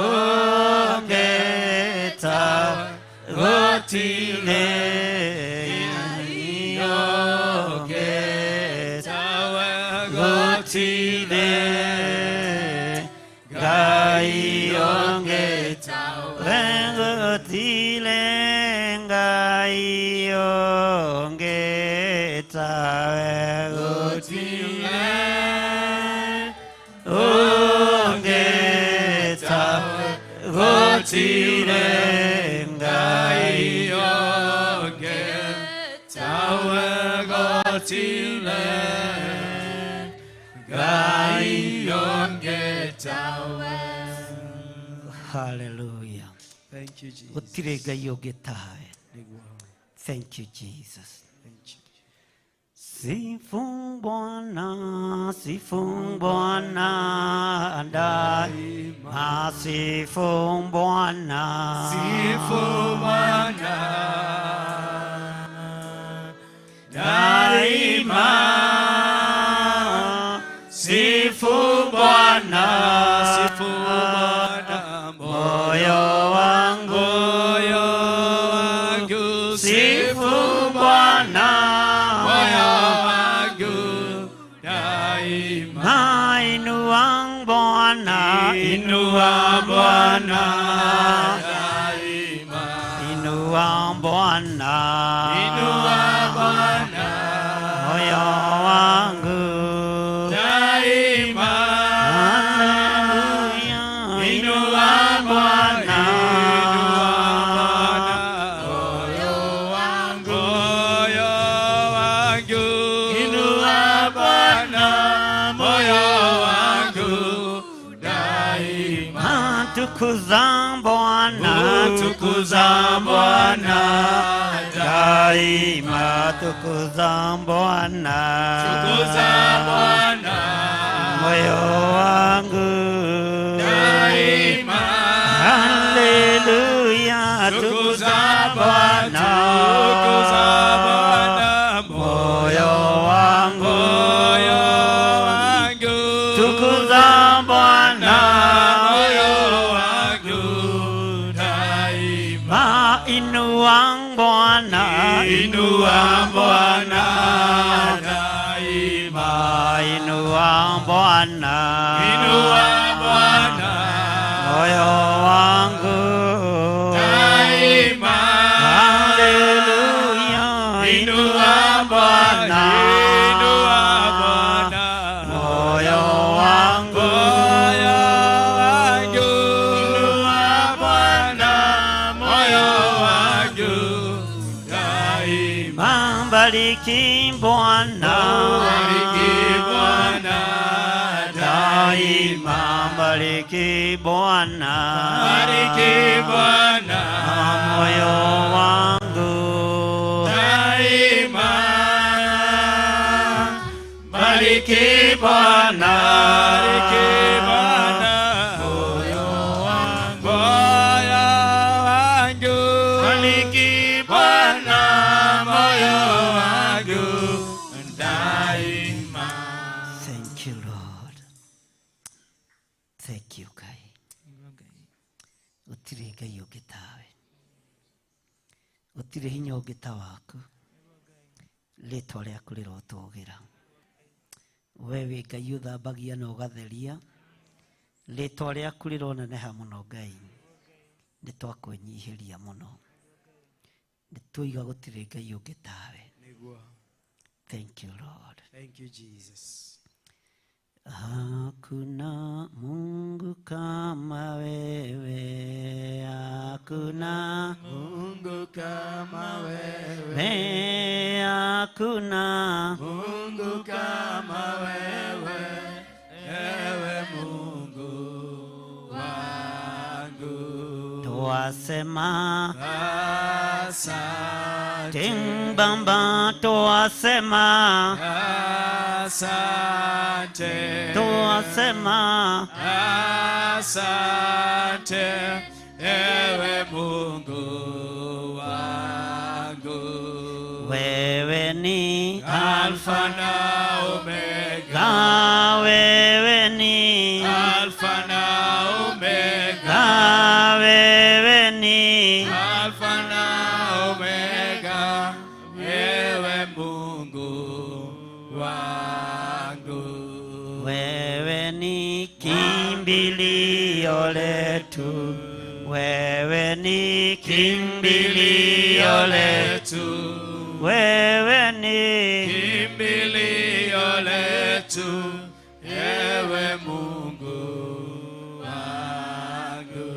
ũngĩ tawe, gũtirĩ ũngĩ tawe, gũtirĩ Ngai ũngĩ tawe, gũtirĩ Ngai ũngĩ tawe, gũtirĩ ũngĩ tawe, gũtirĩ Ngai ũngĩ tawe, gũtirĩ Ngai ũngĩ tawe. Hallelujah. Thank you, Jesus. Gũtirĩ Ngai ũngĩ tawe. Thank you, Jesus. Thank you. Sifu Bwana, sifu Bwana daima, sifu Bwana, Sifu Bwana daima, sifu Bwana, sifu Bwana, moyo wangu, moyo wangu, sifu Bwana, moyo Inua Bwana daima. Inua Bwana. Inua Bwana moyo wangu daima. Haleluya. Inua Bwana. Inua Bwana moyo wangu. Moyo wangu. Inua Bwana moyo wangu daima. Tukuza Bwana. Tukuza Bwana daima. Tukuza Bwana. Tukuza Bwana moyo wangu daima. Haleluya. Tukuza Bwana. Tukuza Bwana moyo wangu. Moyo wangu. Tukuza Bwana moyo wangu daima. Inua Bwana. Inua Bwana daima. Inua Bwana. Inua Bwana moyo wangu daima. Haleluya. Inua Bwana. Inua Bwana moyo wangu. Moyo wangu. Inua Bwana moyo wangu daima. Bariki Bwana. Bariki Bwana daima. Bariki Bwana. Bariki Bwana moyo wangu daima. Bariki Bwana. Bariki Bwana moyo wangu. Moyo wangu. Bariki Bwana moyo wangu daima. Thank you Lord. Thank you Ngai. Gũtirĩ Ngai ũngĩ tawe. Gũtirĩ hinya ũngĩ ta waku. Rĩtwa rĩaku rĩrotũgĩra. We wĩ Ngai ũthambagia na ũgatheria. Rĩtwa rĩaku rĩroneneha mũno Ngai. Nĩ twakwĩnyihĩria mũno. Nĩ tuiga gũtirĩ Ngai ũngĩ tawe. Thank you Lord. Thank you Jesus. Hakuna Mungu kama wewe, hakuna Mungu kama wewe, we, hakuna Mungu kama wewe, ewe Mungu wangu. Twasema asante. Timbamba twasema asante. Twasema asante, ewe Mungu wangu. Wewe ni Alfa na Omega. Wewe ni Alfa na Omega. Wewe ni Alfa na Omega, ewe Mungu wangu. Wewe ni kimbilio letu. Wewe ni kimbilio letu. Wewe ni kimbilio letu, ewe Mungu wangu.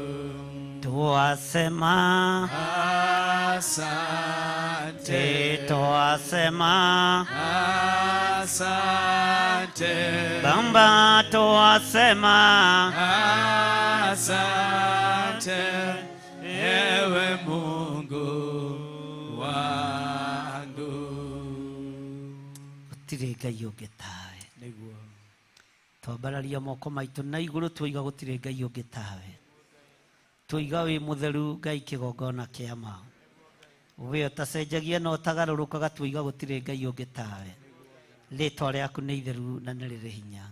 Twasema asante. Twasema asante. Bamba twasema asante, ewe Mungu wangu. Gũtirĩ Ngai ũngĩ tawe. Twambararia moko maitũ na igũrũ tuiga gũtirĩ Ngai ũngĩ tawe. Tuiga wĩ mũtheru Ngai kĩgongona kĩa ma. We ũtacenjagia na ũtagarũrũkaga tuiga gũtirĩ Ngai ũngĩ tawe. Rĩtwa rĩaku nĩ itheru na nĩ rĩrĩ hinya.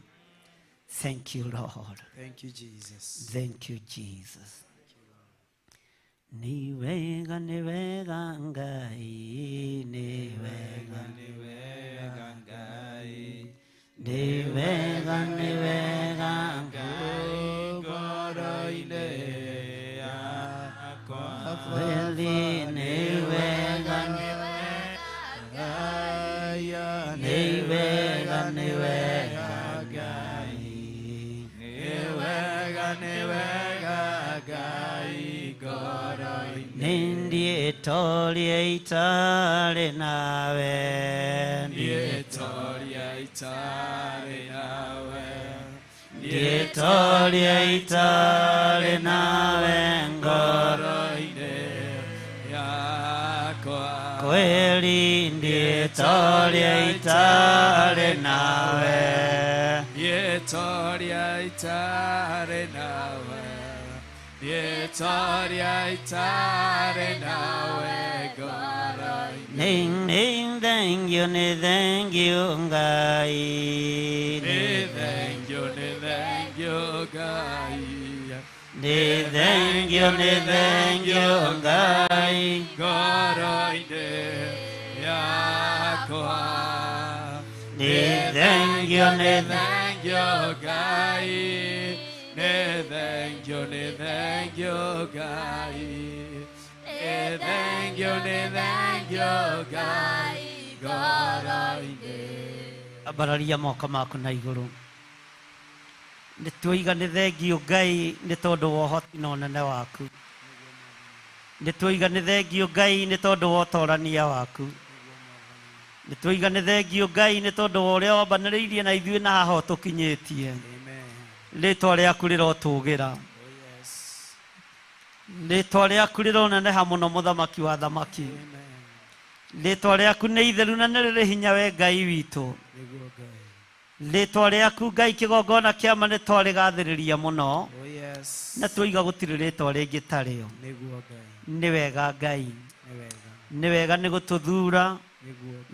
Thank you Lord. Thank you Jesus. Thank you Jesus. Ni wega Ngai, ni wega Ngai, ni wega Ngai, nĩ wega Ngai, nĩ wega, nĩ wega Ngai ngoro-inĩ. Ndiĩtoria itarĩ nawe. Ndiĩtoria itarĩ nawe. Ndiĩtoria itarĩ nawe ngoro-inĩ yakwa. Kweli ndiĩtoria itarĩ nawe. Ndiĩtoria itarĩ nawe. Ndiĩtoria itarĩ nawe ngoro-inĩ. Nĩ thengiũ, nĩ thengiũ Ngai. Nĩ thengiũ, nĩ thengiũ Ngai. Nĩ thengiũ, nĩ thengiũ Ngai ngoro-inĩ yakwa. Nĩ thengiũ, nĩ thengiũ Ngai. Nĩ thengiũ, nĩ thengiũ Ngai. Nĩ thengiũ, nĩ thengiũ Ngai ngoro-inĩ. Ambararia moko maku na igũrũ. Nĩ tuoiga nĩ thengiũ Ngai nĩ tondũ wa ũhoti na ũnene waku. Nĩ tuoiga nĩ thengiũ Ngai nĩ tondũ wa ũtorania waku. Nĩ tuoiga nĩ thengiũ Ngai nĩ tondũ wa ũrĩa wambanĩrĩirie na ithuĩ na haha ũtũkinyĩtie. Rĩtwa rĩaku rĩrotũgĩra. Rĩtwa rĩaku rĩroneneha mũno mũthamaki wa thamaki. Rĩtwa rĩaku nĩ itheru na nĩ rĩrĩ hinya we Ngai witũ. Rĩtwa rĩaku Ngai kĩgongona kĩama nĩ twarĩgathĩrĩria mũno. Na tuoiga gũtirĩ rĩtwa rĩngĩ ta rĩo. Nĩ wega Ngai. Nĩ wega nĩ gũtũthura.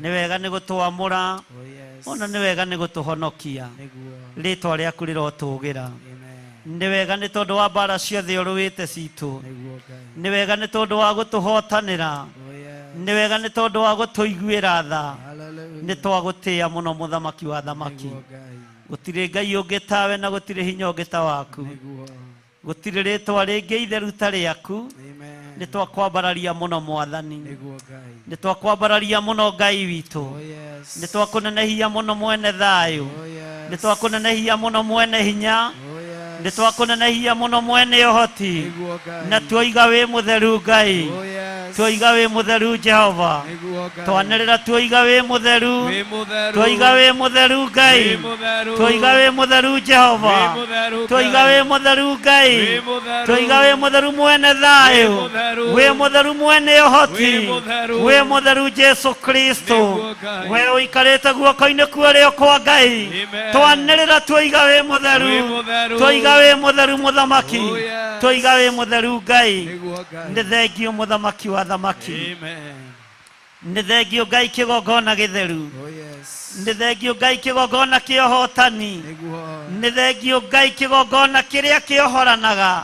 Nĩ wega nĩ gũtwamũra. Ona nĩ wega nĩ gũtũhonokia. Rĩtwa rĩaku rĩrotũgĩra. Nĩ wega nĩ tondũ wa mbara ciothe ũrũĩte citũ. Nĩ wega nĩ tondũ wa gũtũhotanĩra. Nĩ wega nĩ tondũ wa gũtũiguĩra tha. Nĩ twagũtĩĩa mũno mũthamaki wa thamaki. Gũtirĩ Ngai ũngĩ tawe na gũtirĩ hinya ũngĩ ta waku. Gũtirĩ rĩtwa rĩngĩ itheru ta rĩaku. Nĩ twakwambararia mũno mwathani. Nĩ twakwambararia mũno Ngai witũ. Nĩ twakũnenehia mũno mwene thayũ. Nĩ twakũnenehia mũno mwene hinya. Nĩ twakũnenehia mũno mwene ũhoti. Na tuoiga wĩ mũtheru Ngai. Tuoiga wĩ mũtheru Jehova. Twanĩrĩra tuoiga wĩ mũtheru. Tuoiga wĩ mũtheru Ngai. Tuoiga wĩ mũtheru Jehova. Tuoiga wĩ mũtheru Ngai. Tuoiga wĩ mũtheru mwene thayũ. Wĩ mũtheru mwene ũhoti. Wĩ mũtheru Jesu Kristo. We ũikarĩte guoko-inĩ kwa ũrĩo kwa Ngai. Twanĩrĩra tuoiga wĩ mũtheru. Tuoiga wĩ mũtheru mũthamaki. Tuoiga wĩ mũtheru Ngai. Nĩ thengiũ mũthamaki wa thamaki. Nĩ thengiũ Ngai kĩgongona gĩtheru. Nĩ thengiũ Ngai kĩgongona kĩa ũhotani. Nĩ thengiũ Ngai kĩgongona kĩrĩa kĩohoranaga.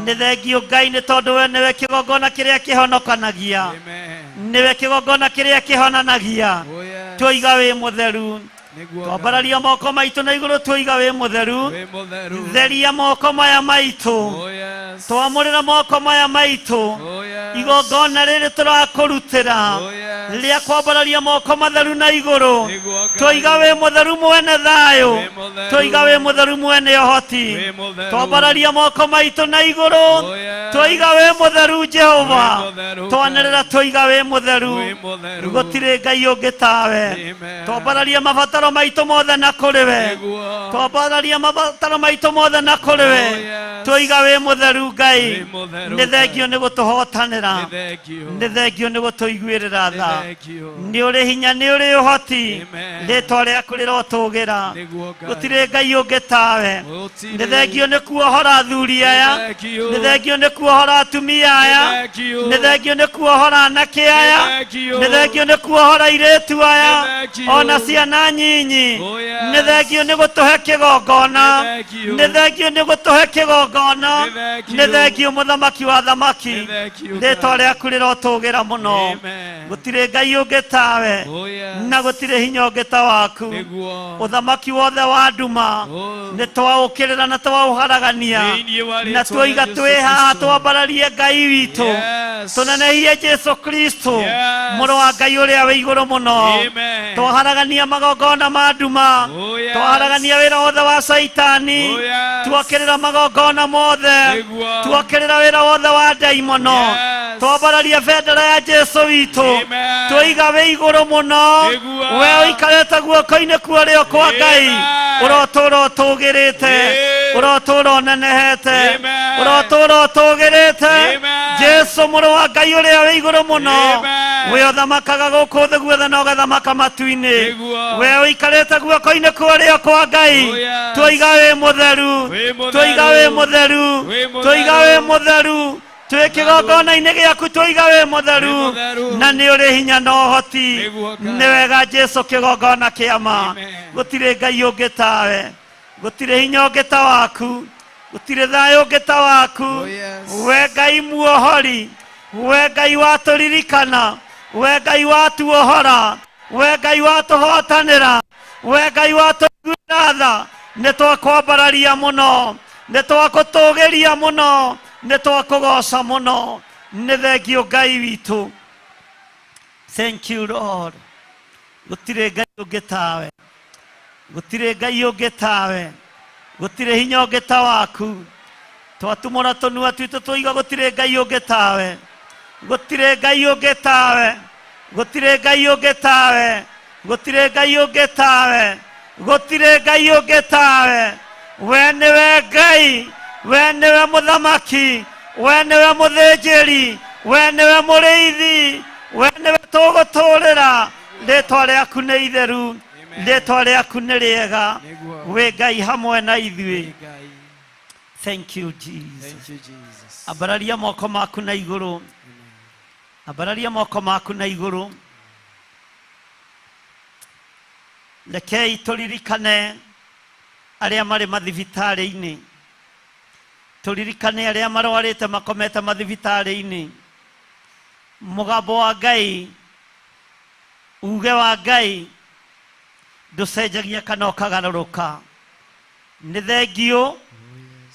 Nĩ thengiũ Ngai nĩ tondũ we nĩwe kĩgongona kĩrĩa kĩhonokanagia. Nĩwe kĩgongona kĩrĩa kĩhonanagia. Tuoiga wĩ mũtheru. Twambararia moko maitũ na igũrũ tuoiga wĩ mũtheru. Theria moko maya maitũ. Twamũrĩra moko maya maitũ. Igongona rĩrĩ tũrakũrutĩra rĩa kwambararia moko matheru na igũrũ. Tuoiga wĩ mũtheru mwene thayũ. Tuoiga wĩ mũtheru mwene ũhoti. Twambararia moko maitũ na igũrũ. Tuoiga wĩ mũtheru Jehova. Twanĩrĩra tuoiga wĩ mũtheru. Gũtirĩ Ngai ũngĩ tawe. Twambararia mabataro maitũ mothe na kũrĩ we. Twambararia mabataro maitũ mothe na kũrĩ we. Tuoiga wĩ mũtheru Ngai. Nĩ thengiũ nĩ gũtũhotanĩra. Nĩ thengiũ nĩ gũtũiguĩrĩra tha. Nĩ ũrĩ hinya, nĩ ũrĩ ũhoti. Rĩtwa rĩaku rĩrotũgĩra. Gũtirĩ Ngai ũngĩ tawe. Nĩ thengiũ nĩ kuohora athuri aya. Nĩ thengiũ nĩ kuohora atumia aya. Nĩ thengiũ nĩ kuohora anake aya. Nĩ thengiũ nĩ kuohora airĩtu aya. Ona ciana nyinyi. Nĩ thengiũ nĩ gũtũhe kĩgongona. Nĩ thengiũ nĩ gũtũhe kĩgongona. Nĩ thengiũ mũthamaki wa thamaki. Rĩtwa rĩaku rĩrotũgĩra mũno. Gũtirĩ Ngai ũngĩ tawe. Na gũtirĩ hinya ũngĩ ta waku. Ũthamaki wothe wa nduma nĩ twaũkĩrĩra na twaũharagania. Na tuoiga twĩ haha twambararie Ngai witũ. Tũnenehie Jesu Kristo mũrũ wa Ngai ũrĩa wĩ igũrũ mũno. Amen. Twaharagania magongona ma nduma. Oh, yes. Twaharagania wĩra wothe wa Caitani. Oh, yes. Tuokĩrĩra magongona mothe. Nĩguo. Tuokĩrĩra wĩra wothe wa ndaimono. Yes. Twambararia bendera ya Jesu witũ. Amen. Twoiga wĩ igũrũ mũno. Nĩguo. We ũikarĩte guoko-inĩ kwa ũrĩo kwa Ngai. Amen. Ũrotũũra ũtũũgĩrĩte. Amen. Ũrotũũra ũnenehete. Amen. Ũrotũũra ũtũũgĩrĩte. Amen. Jesu mũrũ wa Ngai ũrĩa wĩ igũrũ mũno. Amen. We ũthamakaga gũkũ thĩ guothe na ũgathamaka matu-inĩ. Nĩguo. We ũikarĩte guoko-inĩ kwa ũrĩo kwa Ngai. Oh, yes. Twoiga wĩ mũtheru. Wĩ mũtheru. Twoiga wĩ mũtheru. Wĩ mũtheru. Twoiga wĩ mũtheru. Twĩ kĩgongona-inĩ gĩaku twoiga wĩ mũtheru. Wĩ mũtheru. Na nĩ ũrĩ hinya na ũhoti. Nĩguo Ngai. Nĩ wega Jesu kĩgongona kĩama. Amen. Gũtirĩ Ngai ũngĩ tawe. Gũtirĩ hinya ũngĩ ta waku. Gũtirĩ thayũ ũngĩ ta waku. Oh, yes. We Ngai muohori. We Ngai watũririkana. We Ngai watuohora. We Ngai watũhotanĩra. We Ngai watũiguĩra tha. Nĩ twakwambararia mũno. Nĩ twakũtũgĩria mũno. Nĩ twakũgoca mũno. Nĩ thengio Ngai witũ. Thank you Lord. Gũtirĩ Ngai ũngĩ tawe. Gũtirĩ Ngai ũngĩ tawe. Gũtirĩ hinya ũngĩ ta waku. Twatumũra tũnua twitũ twoiga gũtirĩ Ngai ũngĩ tawe. Gũtirĩ Ngai ũngĩ tawe. Gũtirĩ Ngai ũngĩ tawe. Gũtirĩ Ngai ũngĩ tawe. Gũtirĩ Ngai ũngĩ tawe. We nĩwe Ngai. We nĩwe mũthamaki. We nĩwe mũthĩnjĩri. We nĩwe mũrĩithi. We nĩwe tũgũtũũrĩra. Rĩtwa rĩaku nĩ itheru. Rĩtwa rĩaku nĩ rĩega. Nĩguo. Wĩ Ngai hamwe na ithuĩ. Ngai. Thank you Jesus. Thank you Jesus. Ambararia moko maku na igũrũ. Ambararia moko maku na igũrũ. Rekei tũririkane arĩa marĩ mathibitarĩ-inĩ. Tũririkane arĩa marwarĩte makomete mathibitarĩ-inĩ. Mũgambo wa Ngai, uge wa Ngai ndũcenjagia kana ũkagarũrũka. Nĩ thengio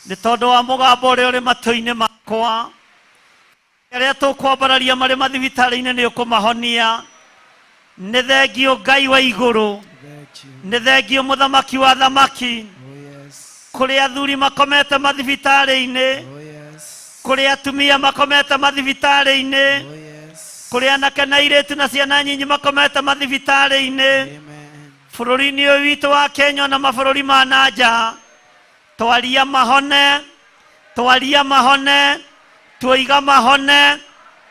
nĩ tondũ wa mũgambo ũrĩa ũrĩ matũ-inĩ makwa. Arĩa tũkwambararia marĩ mathibitarĩ-inĩ nĩ ũkũmahonia. Nĩ thengio Ngai wa igũrũ. Thank you. Nĩ thengio mũthamaki wa thamaki. Oh yes. Kũrĩ athuri makomete mathibitarĩ-inĩ. Oh yes. Kũrĩ atumia makomete mathibitarĩ-inĩ. Oh yes. Kũrĩ anake na airĩtu na ciana nyinyi makomete mathibitarĩ-inĩ. Amen. Bũrũri-inĩ ũyũ witũ wa Kenya na mabũrũri ma na nja. Twaria mahone, twaria mahone, tuoiga mahone.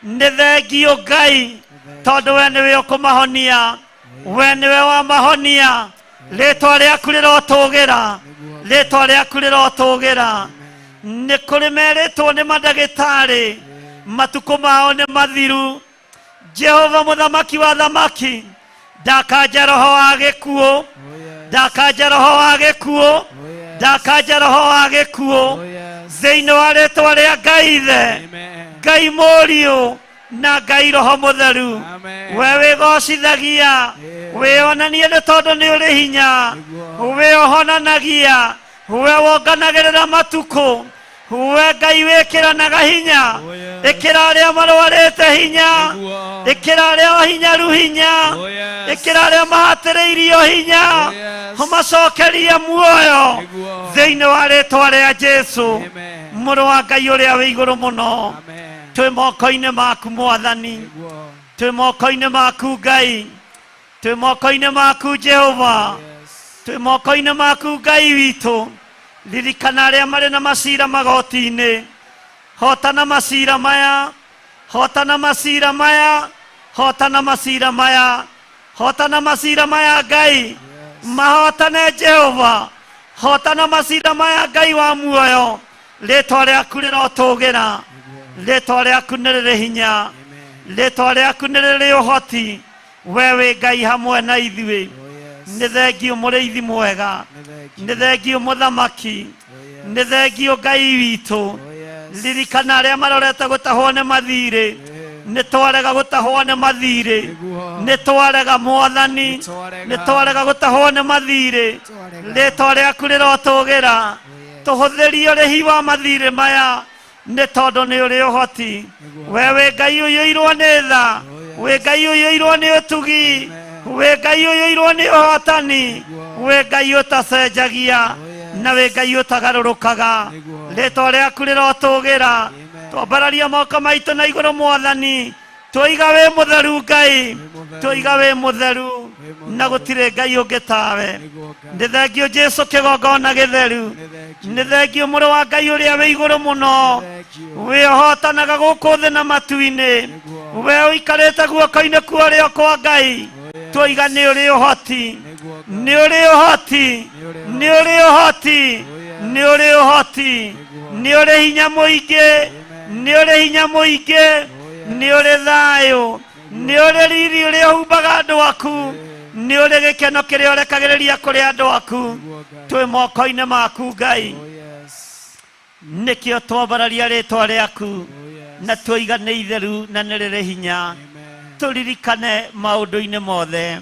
Nĩ thengio Ngai tondũ we nĩwe ũkũmahonia. We nĩwe wamahonia. Rĩtwa rĩaku rĩrotũgĩra. Rĩtwa rĩaku rĩrotũgĩra. Nĩ kũrĩ merĩtwo nĩ mandagĩtarĩ matukũ mao nĩ mathiru. Jehova mũthamaki wa thamaki ndakanja roho wa gĩkuũ. Oh yes. Ndakanja roho wa gĩkuũ. Oh yes. Ndakanja roho wa gĩkuũ. Oh yes. Thĩinĩ wa rĩtwa rĩa Ngai Ithe, Amen. Ngai Mũriũ na Ngai Roho Mũtheru. Amen. We wĩgocithagia, wĩonanie nĩ tondũ nĩ ũrĩ hinya. Nĩguo. We ũhonanagia, we wonganagĩrĩra matukũ. We Ngai wĩkĩranaga hinya. Oh, yes. Ĩkĩra arĩa marwarĩte hinya. Nĩguo. Ĩkĩra arĩa hinyaru hinya. Oh yes. Ĩkĩra arĩa mahatĩrĩirio hinya. Oh, yes. Ũmacokerie muoyo Nĩguo. thĩinĩ wa rĩtwa rĩa Jesu Amen. mũrũ wa Ngai ũrĩa wĩ igũrũ mũno. Amen. Twĩ moko-inĩ maku Mwathani. Nĩguo. Twĩ moko-inĩ maku Ngai. Twĩ moko-inĩ maku Jehova. Yes. Twĩ moko-inĩ maku Ngai witũ. Ririkana arĩa marĩ na macira magoti-inĩ. Hotana macira maya. Hotana macira maya. Hotana macira maya. Hotana macira maya Ngai. Mahotane Jehova. Hotana macira maya Ngai wa muoyo. Rĩtwa rĩaku rĩrotũgĩra. Rĩtwa rĩaku nĩ rĩrĩ hinya. Rĩtwa rĩaku nĩ rĩrĩ ũhoti. We wĩ Ngai hamwe na ithuĩ. Oh yes. Nĩ thengio mũrĩithi mwega. Nĩ thengio. Nĩ thengio mũthamaki. Oh yes. Nĩ thengio Ngai witũ. Oh yes. Ririkana arĩa marorete gũtahwo nĩ mathirĩ. Nĩ twarega gũtahwo nĩ mathirĩ. Nĩguo. Nĩ twarega Mwathani. Nĩ twarega. Nĩ twarega gũtahwo nĩ mathirĩ. Twarega. Rĩtwa rĩaku rĩrotũgĩra. Tũhũthĩrie ũrĩhi wa mathirĩ maya. Nĩ tondũ nĩ ũrĩ ũhoti. We wĩ Ngai ũiyũirwo nĩ tha, wĩ Ngai ũiyũirwo nĩ ũtugi, wĩ Ngai ũiyũirwo nĩ ũhotani, wĩ Ngai ũtacenjagia na wĩ Ngai ũtagarũrũkaga. Rĩtwa rĩaku rĩrotũgĩra. Twambararia moko maitũ na igũrũ Mwathani, twoiga wĩ mũtheru Ngai, twoiga wĩ mũtheru na gũtirĩ Ngai ũngĩ tawe. Nĩ thengio Jesu kĩgongona gĩtheru, nĩ thengio mũrũ wa Ngai ũrĩa wĩ igũrũ mũno, wĩ ũhotanaga gũkũ thĩ na matu-inĩ, we ũikarĩte guoko-inĩ kwa ũrĩo kwa Ngai, twoiga nĩ ũrĩ ũhoti, nĩ ũrĩ ũhoti, nĩ ũrĩ ũhoti, nĩ ũrĩ ũhoti, nĩ ũrĩ hinya mũingĩ, nĩ ũrĩ hinya mũingĩ, nĩ ũrĩ thayũ, nĩ ũrĩ riri ũrĩa ũhumbaga andũ aku, nĩ ũrĩ gĩkeno kĩrĩa ũrekagĩrĩria kũrĩ andũ aku. Twĩ moko-inĩ maku Ngai, nĩkĩo twambararia rĩtwa rĩaku na twoiga nĩ itheru na nĩ rĩrĩ hinya. Tũririkane maũndũ-inĩ mothe,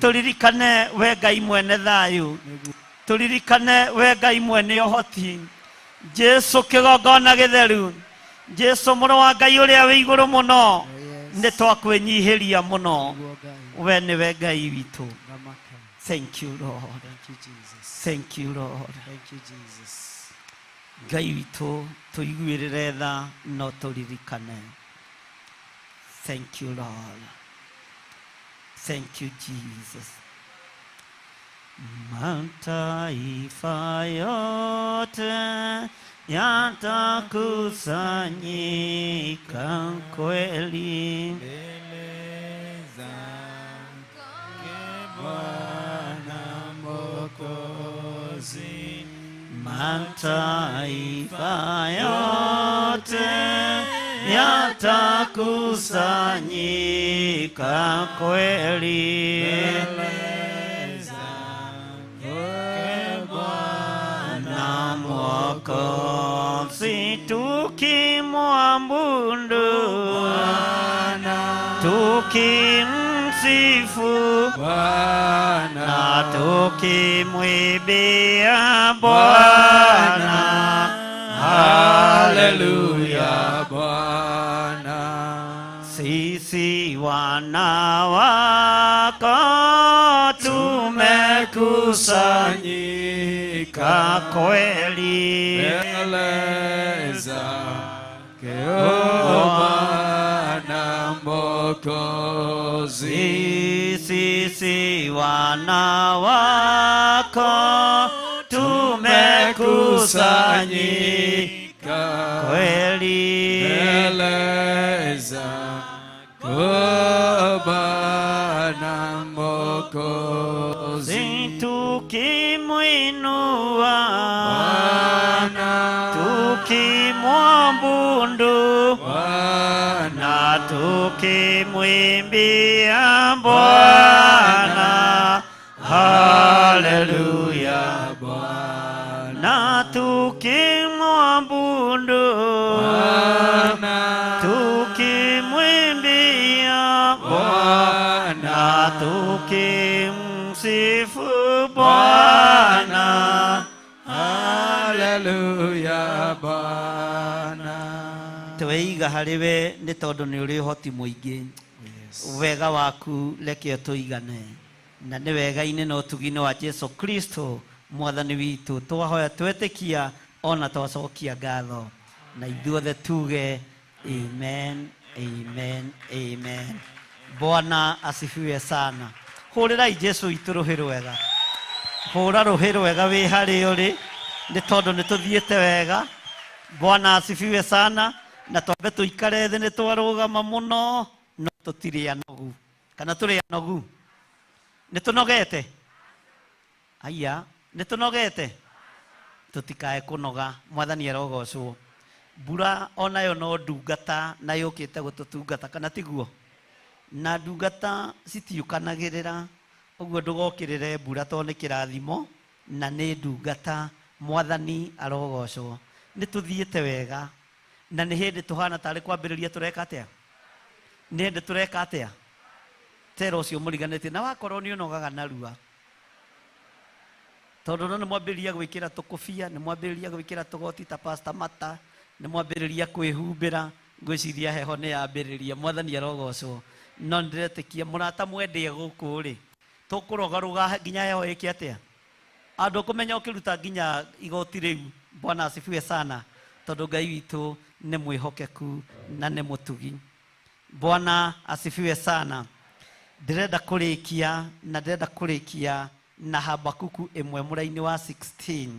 tũririkane we Ngai mwene thayũ, tũririkane we Ngai mwene ũhoti. Jesu kĩgongona gĩtheru, Jesu mũrũ wa Ngai ũrĩa wĩ igũrũ mũno, nĩ twakwĩnyihĩria mũno, we nĩwe Ngai witũ. Thank you Lord. Thank you Lord. Ngai witũ tũiguĩrĩre tha no tũririkane. Thank you Lord. Thank you Jesus. Mataifa yote yatakusanyika kweli mbele zake Bwana Mwokozi. Mataifa yote yatakusanyika kweli mbele zake Bwana na Mwokozi, tukimwabudu Bwana, tukimsifu Bwana, na tukimwimbia Bwana. Haleluya Bwana. Sisi wana wako tumekusanyika kweli mbele zake Bwana Mwokozi. Sisi wana wako tumekusanyika kweli mbele zako Bwana Mwokozi, tukimwinua Bwana, tukimwabudu Bwana, na tukimwimbia Bwana. Haleluya Bwana, na tukimwabudu Bwana, tukimwimbia Bwana, na tukimsifu Bwana. Haleluya Bwana. Tweiga harĩ we nĩ tondũ nĩ ũrĩ ũhoti mũingĩ. Wega waku reke ũtũigane, na nĩ wega-inĩ na ũtugi-inĩ wa Jesu Kristo Mwathani witũ twahoya twetĩkia ona twacokia ngatho, na ithuothe tuge amen, amen, amen. Bwana asifiwe sana. Hũrĩrai Jesu witũ rũhĩ rwega, hũra rũhĩ rwega wĩ harĩ ũrĩ, nĩ tondũ nĩ tũthiĩte wega. Bwana asifiwe sana. Na twambe tũikare thĩ, nĩ twarũgama mũno no tũtirĩ anogu. Kana tũrĩ anogu? Nĩ tũnogete? Aya, nĩ tũnogete? Tũtikae kũnoga. Mwathani arogocwo. Mbura onayo no ndungata na yũkĩte gũtũtungata, kana tiguo? Na ndungata citiũkanagĩrĩra, ũguo ndũgokĩrĩre mbura tondũ nĩ kĩrathimo na nĩ ndungata. Mwathani arogocwo. Nĩ tũthiĩte wega na nĩ hĩndĩ tũhana tarĩ kwambĩrĩria tũreka atĩa? Nĩ hĩndĩ tũreka atĩa? Tera ũcio mũriganĩtie na wakorwo nĩ ũnogaga narua, tondũ no nĩ mwambĩrĩria gwĩkĩra tũkũbia, nĩ mwambĩrĩria gwĩkĩra tũgoti ta Pastor Mata, Nĩ mwambĩrĩria kwĩhumbĩra, ngwĩciria heho nĩ yambĩrĩria. Mwathani arogocwo. No nĩndĩretĩkia mũrata mwendie gũkũ rĩ, tũkũrũgarũga nginya heho ĩke atĩa? Andũ kũmenya ũkĩruta nginya igoti rĩu. Bwana asifiwe sana, tondũ Ngai witũ nĩ mwĩhokeku na nĩ mũtugi. Bwana asifiwe sana. Ndĩrenda kũrĩkia na ndĩrenda kũrĩkia na Habakuku ĩmwe mũraini wa 16.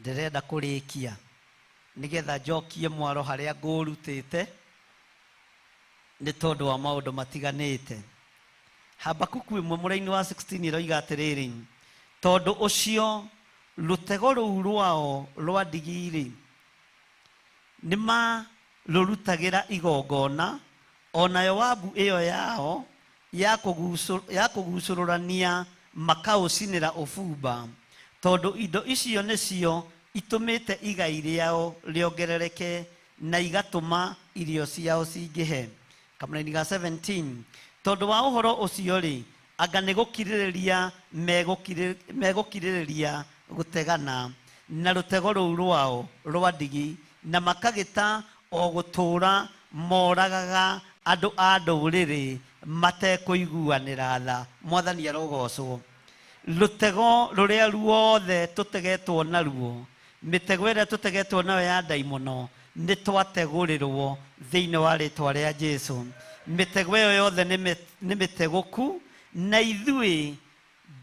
Ndĩrenda kũrĩkia nĩgetha njokie mwaro harĩa ngũrutĩte nĩ tondũ wa maũndũ matiganĩte. Habakuku ĩmwe mũraini wa 16 ĩroiga atĩrĩrĩ, tondũ ũcio rũtego rũu rwao rwa ndigiri nĩ marũrutagĩra igongona, onayo wabu ĩyo yao ya kũgucũrũrania makaũcinĩra ũbumba, tondũ indo icio nĩcio itũmĩte igai rĩao rĩongerereke na igatũma irio ciao cingĩhe. Kamũraini ga 17, tondũ wa ũhoro ũcio rĩ, anga nĩ gũkirĩrĩria megũkirĩrĩria gũtegana na rũtego rũu rwao rwa ndigi, na makagĩta o gũtũũra moragaga andũ a ndũrĩrĩ matekũiguanĩra tha. Mwathani arogocwo. Rũtego rũrĩa ruothe tũtegetwo naruo, mĩtego ĩrĩa tũtegetwo nayo ya ndaimono, nĩ twategũrĩrwo thĩinĩ wa rĩtwa rĩa Jesu. Mĩtego ĩyo yothe nĩ mĩtegũku, na ithuĩ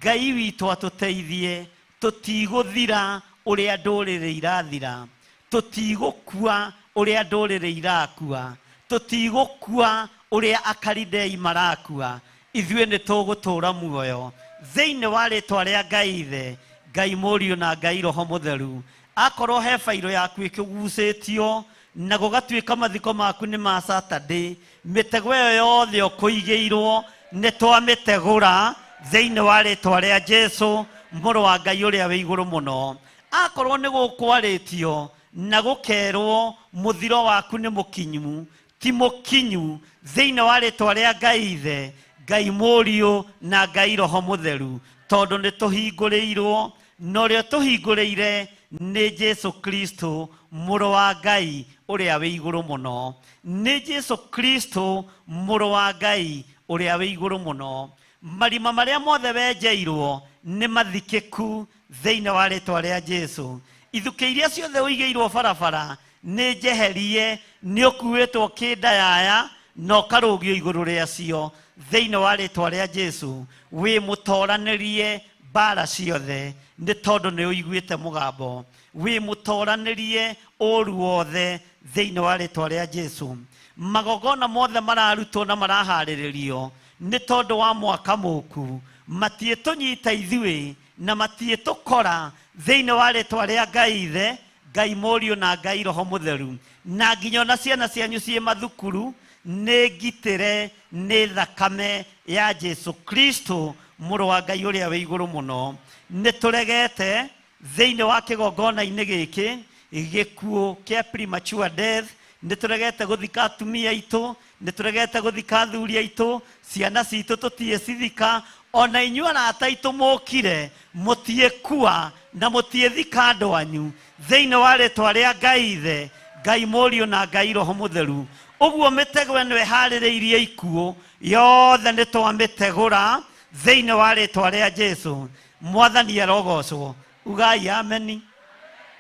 Ngai witũ atũteithie, tũtigũthira ũrĩa ndũrĩrĩ irathira, tũtigũkua ũrĩa ndũrĩrĩ irakua, tũtigũkua ũrĩa akaridei marakua. Ithuĩ nĩ tũgũtũũra muoyo thĩinĩ wa rĩtwa rĩa Ngai Ithe, Ngai Mũriũ na Ngai Roho Mũtheru. Akorwo he bairo yaku ĩkĩgucĩtio na gũgatuĩka mathiko maku nĩ ma Saturday, mĩtego ĩyo yothe ũkũigĩirwo nĩ twamĩtegũra thĩinĩ wa rĩtwa rĩa Jesu, mũrũ wa Ngai ũrĩa wĩ igũrũ mũno. Akorwo nĩ gũkwarĩtio na gũkerwo mũthiro waku nĩ mũkinyu, ti mũkinyu thĩinĩ wa rĩtwa rĩa Ngai Ithe, Ngai Mũriũ na Ngai Roho Mũtheru, tondũ nĩ tũhingũrĩirwo, na ũrĩa tũhingũrĩire nĩ Jesu Kristo mũrũ wa Ngai ũrĩa wĩ igũrũ mũno. Nĩ Jesu Kristo mũrũ wa Ngai ũrĩa wĩ igũrũ mũno. Marima marĩa mothe wenjeirwo nĩ mathikĩku thĩinĩ wa rĩtwa rĩa Jesu. Ithukĩ iria ciothe ũigĩirwo barabara nĩ njeherie, nĩ ũkuĩtwo kĩndayaya na ũkarũgio igũrũ rĩacio thĩinĩ wa rĩtwa rĩa Jesu. Wĩ mũtoranĩrie mbara ciothe nĩ tondũ nĩ ũiguĩte mũgambo. Wĩ mũtoranĩrie ũru wothe thĩinĩ wa rĩtwa rĩa Jesu. Magongona mothe mararutwo na maraharĩrĩrio nĩ tondũ wa mwaka mũku, matiĩtũnyita ithuĩ na matiĩtũkora thĩinĩ wa rĩtwa rĩa Ngai Ithe, Ngai Mũriũ na Ngai Roho Mũtheru. Na nginya ona ciana cianyu ciĩ mathukuru nĩ ngitĩre nĩ thakame ya Jesu Kristo mũrũ wa Ngai ũrĩa wĩ igũrũ mũno. Nĩ tũregete thĩinĩ wa kĩgongona-inĩ gĩkĩ gĩkuũ kĩa premature death, nĩ tũregete gũthika atumia aitũ, nĩ tũregete gũthika athuri aitũ, ciana citũ tũtiĩcithika, ona inyuĩ arata aitũ mũkire mũtiĩkua na mũtiĩthika andũ anyu thĩinĩ wa rĩtwa rĩa Ngai Ithe, Ngai Mũriũ na Ngai Roho Mũtheru. Ũguo mĩtego ĩno ĩharĩrĩirie ikuũ yothe nĩ twamĩtegũra thĩinĩ wa rĩtwa rĩa Jesu. Mwathani arogocwo. Ugai ameni.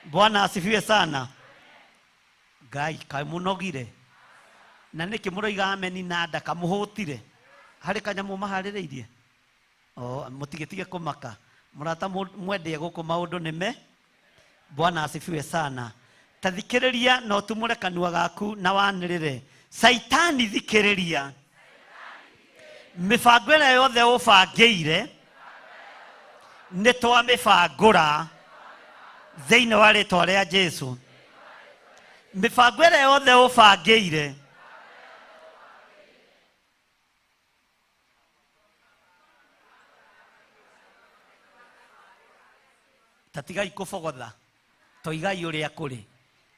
Bwana asifiwe sana. Ngai kaĩ mũnogire na nĩkĩ mũroiga ameni na nda kamũhũtire harĩ kanyamũ maharĩrĩirie? O mũtigetige kũmaka mũrata mwendie gũkũ maũndũ nĩ me. Bwana asifiwe sana. Ta thikĩrĩria na ũtumũre kanua gaku na wanĩrĩre, Saitani thikĩrĩria, mĩbango ĩrĩa yothe ũbangĩire nĩ twamĩbangũra thĩinĩ wa rĩtwa rĩa Jesu. Mĩbango ĩrĩa yothe ũbangĩire ta tigai kũbogotha, toigai ũrĩa kũrĩ.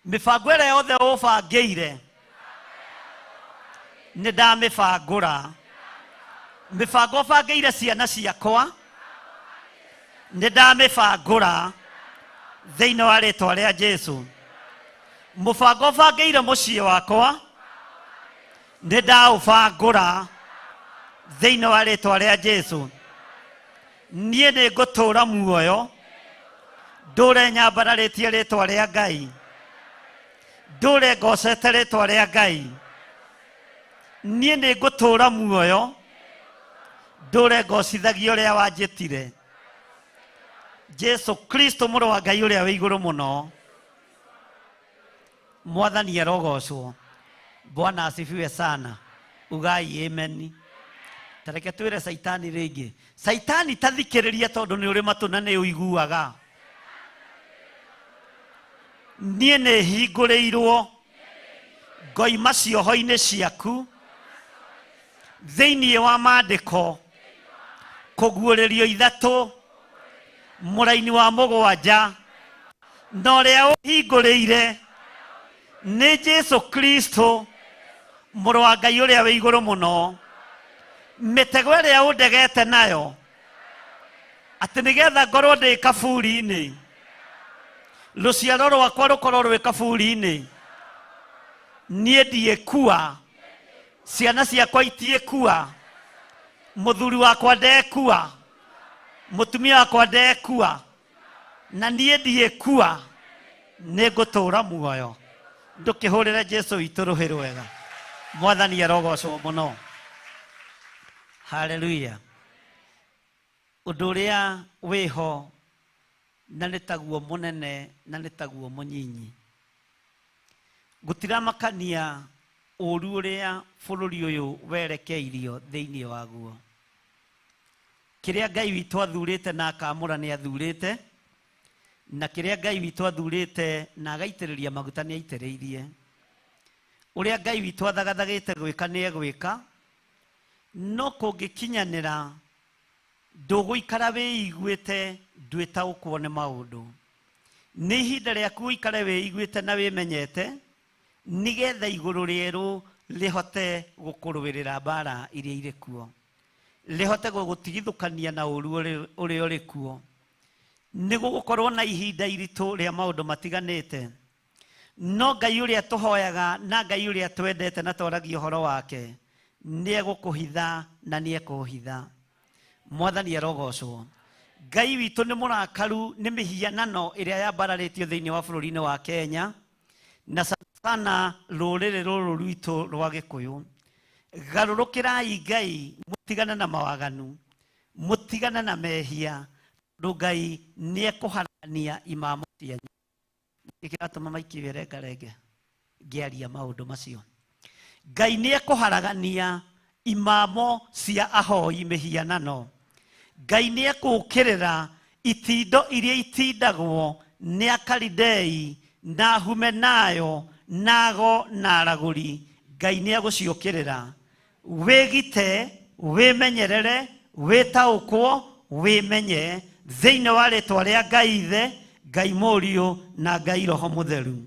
Mĩbango ĩrĩa yothe ũbangĩire nĩ ndamĩbangũra. Mĩbango ũbangĩire ciana ciakwa nĩ ndamĩbangũra. Thĩinĩ wa rĩtwa rĩa Jesu, mũbango bangĩire mũciĩ wakwa nĩ ndaũbangũra thĩinĩ wa rĩtwa rĩa Jesu. Niĩ nĩ ngũtũũra muoyo, ndũre nyambararĩtie rĩtwa rĩa Ngai, ndũre ngocete rĩtwa rĩa Ngai. Niĩ nĩ ngũtũũra muoyo, ndũre ngocithagia ũrĩa wanjĩtire, Jesu Kristo, mũrũ wa Ngai ũrĩa wĩ igũrũ mũno. Mwathani arogocwo. Bwana asifiwe sana. Ugai amen. Tareke twĩre Caitani rĩngĩ. Caitani, tathikĩrĩria, tondũ nĩ ũrĩ matũ na nĩ ũiguaga. Niĩ nĩ hingũrĩirwo ngoima cioho-inĩ ciaku thĩinĩ wa maandĩko, kũguũrĩrio 3:7, na ũrĩa ũhingũrĩire nĩ Jesu Kristo, mũrũ wa Ngai ũrĩa wĩ igũrũ mũno. Mĩtego ĩrĩa ũndegete nayo atĩ nĩgetha ngorwo ndĩ kaburi-inĩ, rũciaro rwakwa rũkorwo rwĩ kaburi-inĩ, niĩ ndiĩkua, ciana ciakwa itiĩkua, mũthuri wakwa ndekua, mũtumia wakwa ndekua, na niĩ ndiĩkua, nĩ ngũtũũra muoyo. Ndũkĩhũrĩre Jesu witũ rũhĩ rwega. Mwathani arogocwo mũno. Haleluya. Ũndũ ũrĩa wĩho na nĩ taguo mũnene na nĩ taguo mũnyinyi, gũtiramakania ũru ũrĩa bũrũri ũyũ werekeirio thĩinĩ waguo. Kĩrĩa Ngai witũ athurĩte na akamũra nĩ athurĩte, na kĩrĩa Ngai witũ athurĩte na agaitĩrĩria maguta nĩ aitĩrĩirie. Ũrĩa Ngai witũ athagathagĩte gwĩka nĩ egwĩka, no kũngĩkinyanĩra ndũgũikara wĩiguĩte, ndwĩtaũkwo nĩ maũndũ. Nĩ ihinda rĩaku ũikare wĩiguĩte na wĩmenyete, nĩgetha igũrũ rĩerũ rĩhote gũkũrũĩrĩra mbara iria irĩ kuo, rĩhote gũgũtigithũkania na ũru ũrĩa ũrĩ kuo. Nĩ gũgũkorwo na ihinda iritũ rĩa maũndũ matiganĩte, no Ngai ũrĩa tũhoyaga na Ngai ũrĩa twendete na twaragia ũhoro wake nĩ egũkũhitha na nĩ ekũhitha. Mwathani arogocwo. Ngai witũ nĩ mũrakaru nĩ mĩhianano ĩrĩa yambararĩtio thĩinĩ wa bũrũri-inĩ wa Kenya, na sana rũrĩrĩ rũrũ rwitũ rwa Gĩkũyũ. Garũrũkĩrai Ngai, mũtigane na mawaganu, mũtigane na mehia, tondũ Ngai nĩ ekũharania imamo cianyu. Nĩkĩ kĩratũma maikie wĩrengarenge ngĩaria maũndũ macio? Ngai nĩ ekũharagania imamo cia ahoi mĩhianano. Ngai nĩ ekũũkĩrĩra itindo iria itindagwo nĩ Akaridei na Humenayo na ago na aragũri. Ngai nĩ egũciũkĩrĩra. Wĩgite, wĩmenyerere, wĩtaũkwo, wĩmenye thĩinĩ wa rĩtwa rĩa Ngai Ithe, Ngai Mũriũ na Ngai Roho Mũtheru.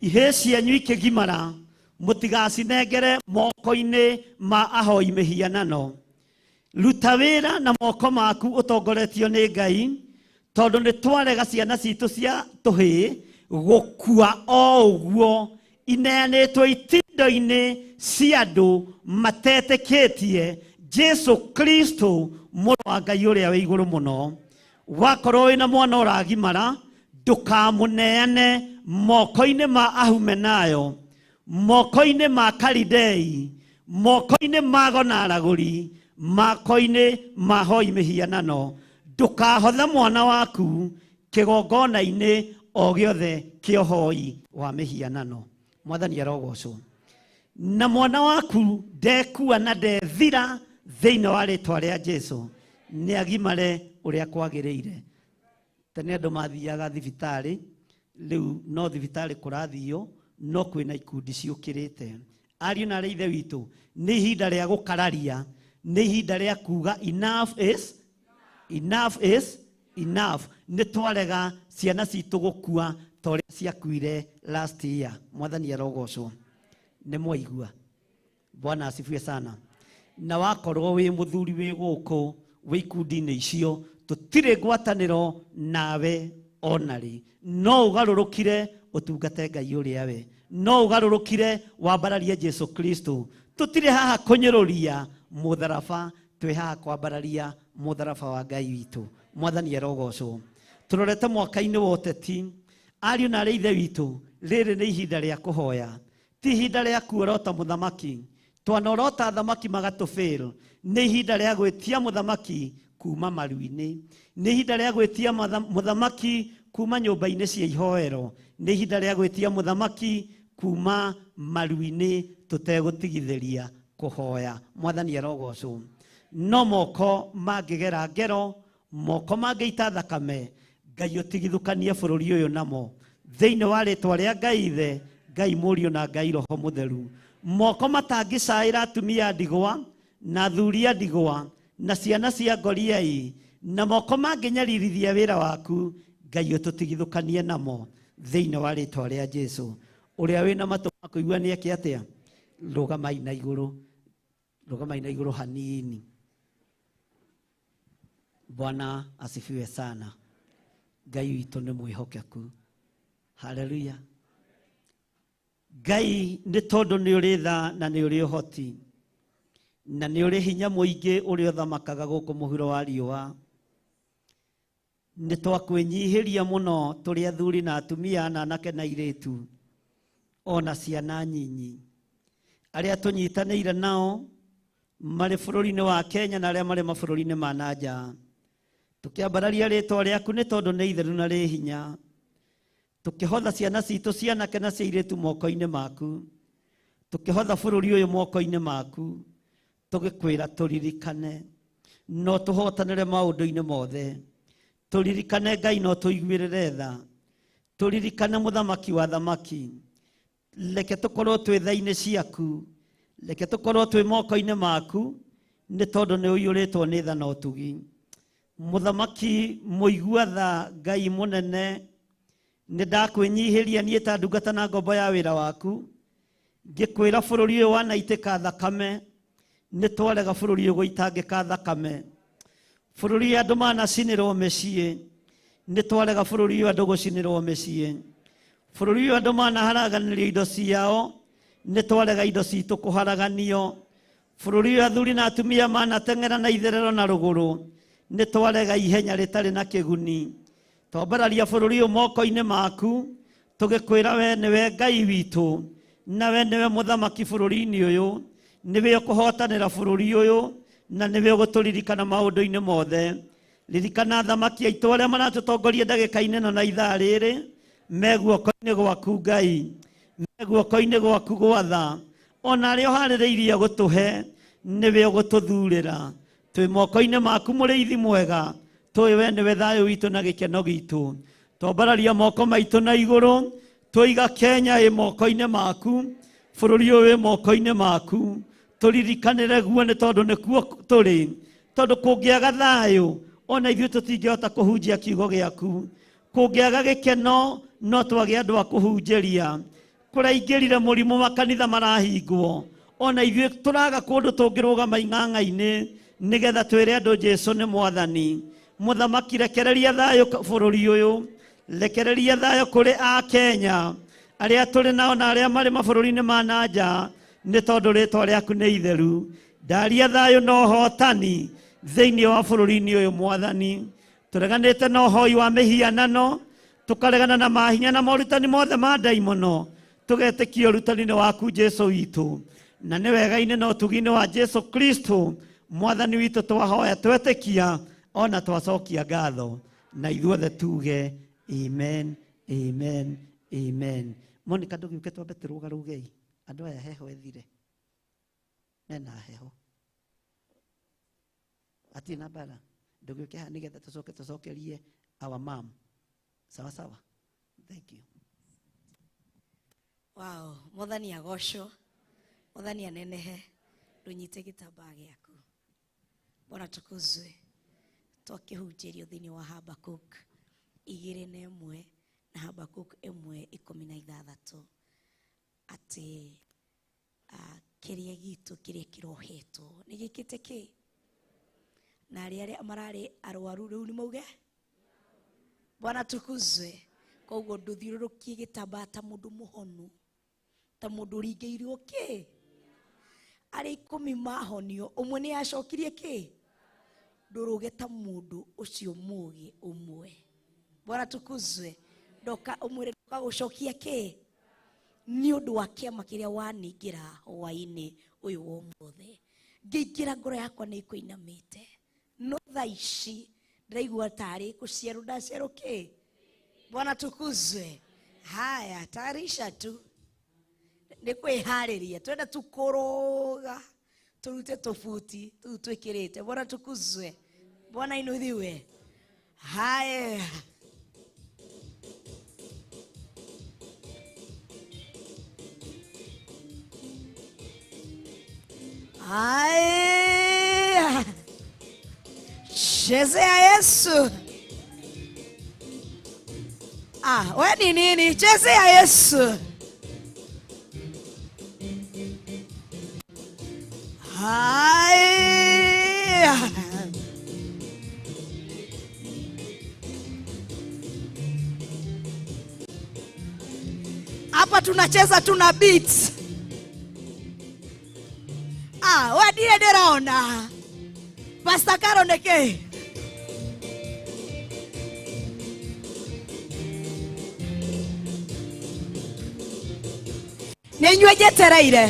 Ihĩĩ cianyu ikĩgimara, mũtigacinengere moko-inĩ ma ahoi mĩhianano. Ruta wĩra na moko maku ũtongoretio nĩ Ngai, tondũ nĩ twarega ciana citũ cia tũhĩĩ gũkua o ũguo ineanĩtwo itindo-inĩ cia andũ matetĩkĩtie Jesu Kristo, mũrũ wa Ngai ũrĩa wĩ igũrũ mũno. Wakorwo wĩna mwana ũragimara, ndũkamũneane moko-inĩ ma Ahumenayo, moko-inĩ ma Kalidei, moko-inĩ ma ago na aragũri, moko-inĩ ma hoi mĩhianano. Ndũkahothe mwana waku kĩgongona-inĩ o gĩothe kĩa ũhoi wa mĩhianano. Mwathani arogocwo. Na mwana waku ndekua na ndethira thĩinĩ wa rĩtwa rĩa Jesu, nĩ agimare ũrĩa kwagĩrĩire. Tene andũ mathiaga thibitarĩ, rĩu no thibitarĩ kũrathio, no kwĩna ikundi ciũkĩrĩte. Ariũ na arĩ ithe witũ, nĩ ihinda rĩa gũkararia, nĩ ihinda rĩa kuga enough is enough is enough. Nĩ twarega ciana citũ gũkua ta ũrĩa ciakuire last year. Mwathani arogocwo. Nĩ mwaigua? Bwana asifiwe sana. Na wakorwo wĩ mũthuri wĩ gũkũ wĩ ikundi-inĩ icio, tũtirĩ ngwatanĩro nawe. Onarĩ no ũgarũrũkire ũtungate Ngai ũrĩa we, no ũgarũrũkire wambararie Jesu Kristo. Tũtirĩ haha kũnyũrũria mũtharaba, twĩ haha kwambararia mũtharaba wa Ngai witũ. Mwathani arogocwo. Tũrorete mwaka-inĩ wa ũteti, ariũ na arĩ ithe witũ, rĩrĩ nĩ ihinda rĩa kũhoya, ti ihinda rĩa kuorota mũthamaki. Twanorota athamaki magatũfail. Nĩ ihinda rĩa gwĩtia mũthamaki kuma maru-inĩ, nĩ ihinda rĩa gwĩtia mũthamaki kuma nyũmba-inĩ cia ihoero, nĩ ihinda rĩa gwĩtia mũthamaki kuma maru-inĩ tũtegũtigithĩria kũhoya. Mwathani arogocwo. No moko mangĩgera ngero, moko mangĩita thakame, Ngai ũtigithũkanie bũrũri ũyũ namo thĩinĩ wa rĩtwa rĩa Ngai Ithe, Ngai Mũriũ na Ngai Roho Mũtheru. Moko matangĩcaĩra atumia a ndigwa na athuri a ndigwa na ciana cia ngoriai, na moko mangĩnyaririthia wĩra waku, Ngai ũtũtigithũkanie namo thĩinĩ wa rĩtwa rĩa Jesu. Ũrĩa wĩna matũ ma kũigua nĩ eke atĩa? Rũgamai na igũrũ, rũgamai na igũrũ hanini. Bwana asifiwe sana. Ngai witũ nĩ mwĩhokeku. Haleluya. Ngai nĩ tondũ nĩ ũrĩ tha na nĩ ũrĩ ũhoti na nĩ ũrĩ hinya mũingĩ ũrĩa ũthamakaga gũkũ mũhuro wa riũa. Nĩ twakwĩnyihĩria mũno tũrĩ athuri na atumia na anake na airĩtu ona ciana nyinyi arĩa tũnyitanĩire nao marĩ bũrũri-inĩ wa Kenya na arĩa marĩ mabũrũri-inĩ ma na nja. Tũkĩambararia rĩtwa rĩaku nĩ tondũ nĩ itheru na rĩ hinya. Tũkĩhotha ciana citũ cia anake na cia airĩtu moko-inĩ maku, tũkĩhotha bũrũri ũyũ moko-inĩ maku, tũgĩkwĩra tũririkane no tũhotanĩre maũndũ-inĩ mothe. Tũririkane Ngai no tũiguĩrĩre tha, tũririkane mũthamaki wa thamaki. Reke tũkorwo twĩ tha-inĩ ciaku, reke tũkorwo twĩ moko-inĩ maku, nĩ tondũ nĩ ũiyũrĩtwo nĩ tha na ũtugi. Mũthamaki mũigua tha, Ngai mũnene, nĩ ndakwĩnyihĩria niĩ ta ndungata na ngombo ya wĩra waku, ngĩkwĩra bũrũri ũyũ wanaitĩka thakame, nĩ twarega bũrũri ũyũ gũitangĩka thakame. Bũrũri ũyũ andũ manacinĩrwo mĩciĩ, nĩ twarega bũrũri ũyũ andũ gũcinĩrwo mĩciĩ. Bũrũri ũyũ andũ manaharaganĩrio indo ciao, nĩ twarega indo citũ kũharaganio. Bũrũri ũyũ athuri na atumia manateng'era na itherero na rũgũrũ, nĩ twarega ihenya rĩtarĩ na kĩguni. Twambararia bũrũri ũyũ moko-inĩ maku, tũgĩkwĩra we nĩwe Ngai witũ, na we nĩwe mũthamaki bũrũri-inĩ ũyũ, nĩwe ũkũhotanĩra bũrũri ũyũ, na nĩwe ũgũtũririkana maũndũ-inĩ mothe. Ririkana athamaki aitũ arĩa maratũtongoria ndagĩka-inĩ ĩno na ithaa rĩrĩ, me guoko-inĩ gwaku Ngai, me guoko-inĩ gwaku gwatha, ona arĩa ũharĩrĩirie gũtũhe nĩwe ũgũtũthurĩra. Twĩ moko-inĩ maku mũrĩithi mwega, tũĩ we nĩwe thayũ witũ na gĩkeno gitũ. Twambararia moko maitũ na igũrũ, tũiga Kenya ĩ moko-inĩ maku, bũrũri ũyũ wĩ moko-inĩ maku. Tũririkanĩre guo nĩ tondũ nĩkuo tũrĩ, tondũ kũngĩaga thayũ ona ithuĩ tũtingĩhota kũhunjia kiugo gĩaku. Kũngĩaga gĩkeno no twage andũ a kũhunjĩria. Kũraingĩrire mũrimũ makanitha marahingwo, ona ithuĩ tũraga kũndũ tũngĩrũgama ing'ang'a-inĩ nĩgetha twĩre andũ Jesu nĩ mwathani. Mũthamaki rekereria thayũ bũrũri ũyũ, rekereria thayũ kũrĩ a Kenya arĩa tũrĩ nao na arĩa marĩ mabũrũri-inĩ ma na nja, nĩ tondũ rĩtwa rĩaku nĩ itheru. Ndaria thayũ na ũhotani thĩinĩ wa bũrũri-inĩ ũyũ mwathani. Tũreganĩte na ũhoi wa mĩhianano, tũkaregana na mahinya na morutani mothe ma ndaimono, tũgetĩkia ũrutani-inĩ waku Jesu witũ, na nĩ wega-inĩ na ũtugi-inĩ wa Jesu Kristo mwathani witũ twahoya twetĩkia ona twacokia ngatho, na ithuothe tuge amen, amen, amen. Monica, ndũgĩũke twambe tũrũgarũgei andũ aya heho ĩthire, mena heho atirĩ na mbara. Ndũgĩũke haha nĩgetha tũcoke tũcokerie our mom. Sawa sawa, thank you. Wow, mwathani agocwo, mwathani anenehe. Ndũnyite gĩtambaya gĩaku. Bwana tukuzwe. Twakĩhunjĩrio thĩinĩ wa Habakuk 2:1 na Habakuk 1:16 atĩ kĩrĩa gitũ kĩrĩa kĩrohetwo nĩ gĩkĩte kĩ, na arĩa mararĩ arwaru rĩu nĩ mauge. Bwana tukuzwe. Koguo nduthiũrũrũkie gĩtambaya ta mũndũ mũhonu, ta mũndũ ũringĩirwo kĩ. Arĩa 10 mahonio, ũmwe nĩ acokirie kĩ? Ndũrũge ta mũndũ ũcio mũũgĩ ũmwe. Bwana tukuzwe. Ndoka ũmwĩre ndoka gũcokia kĩ? Nĩ ũndũ wa kĩama kĩrĩa waningĩra hwaĩ-inĩ ũyũ wa ũmũthĩ. Ngĩingĩra ngoro yakwa nĩ ĩkũinamĩte. No thaa ici ndĩraigua tarĩ kũciarwo ndaciarwo kĩ? Bwana tukuzwe. Haya, tayarisha tu. Nĩ kwĩharĩria. Twenda tu kũrũga tũrute tũbuti tũu twĩkĩrĩte. Bwana tukuzwe. Bwana inuthiwe. Haya. Haya. Chezea Yesu. Ah, we ni nini? Chezea Yesu. Haya. Hapa tunacheza tuna beats. Ah, we ndire ndĩrona. Pastor Caro nĩkĩ? Nĩ inyuĩ njetereire.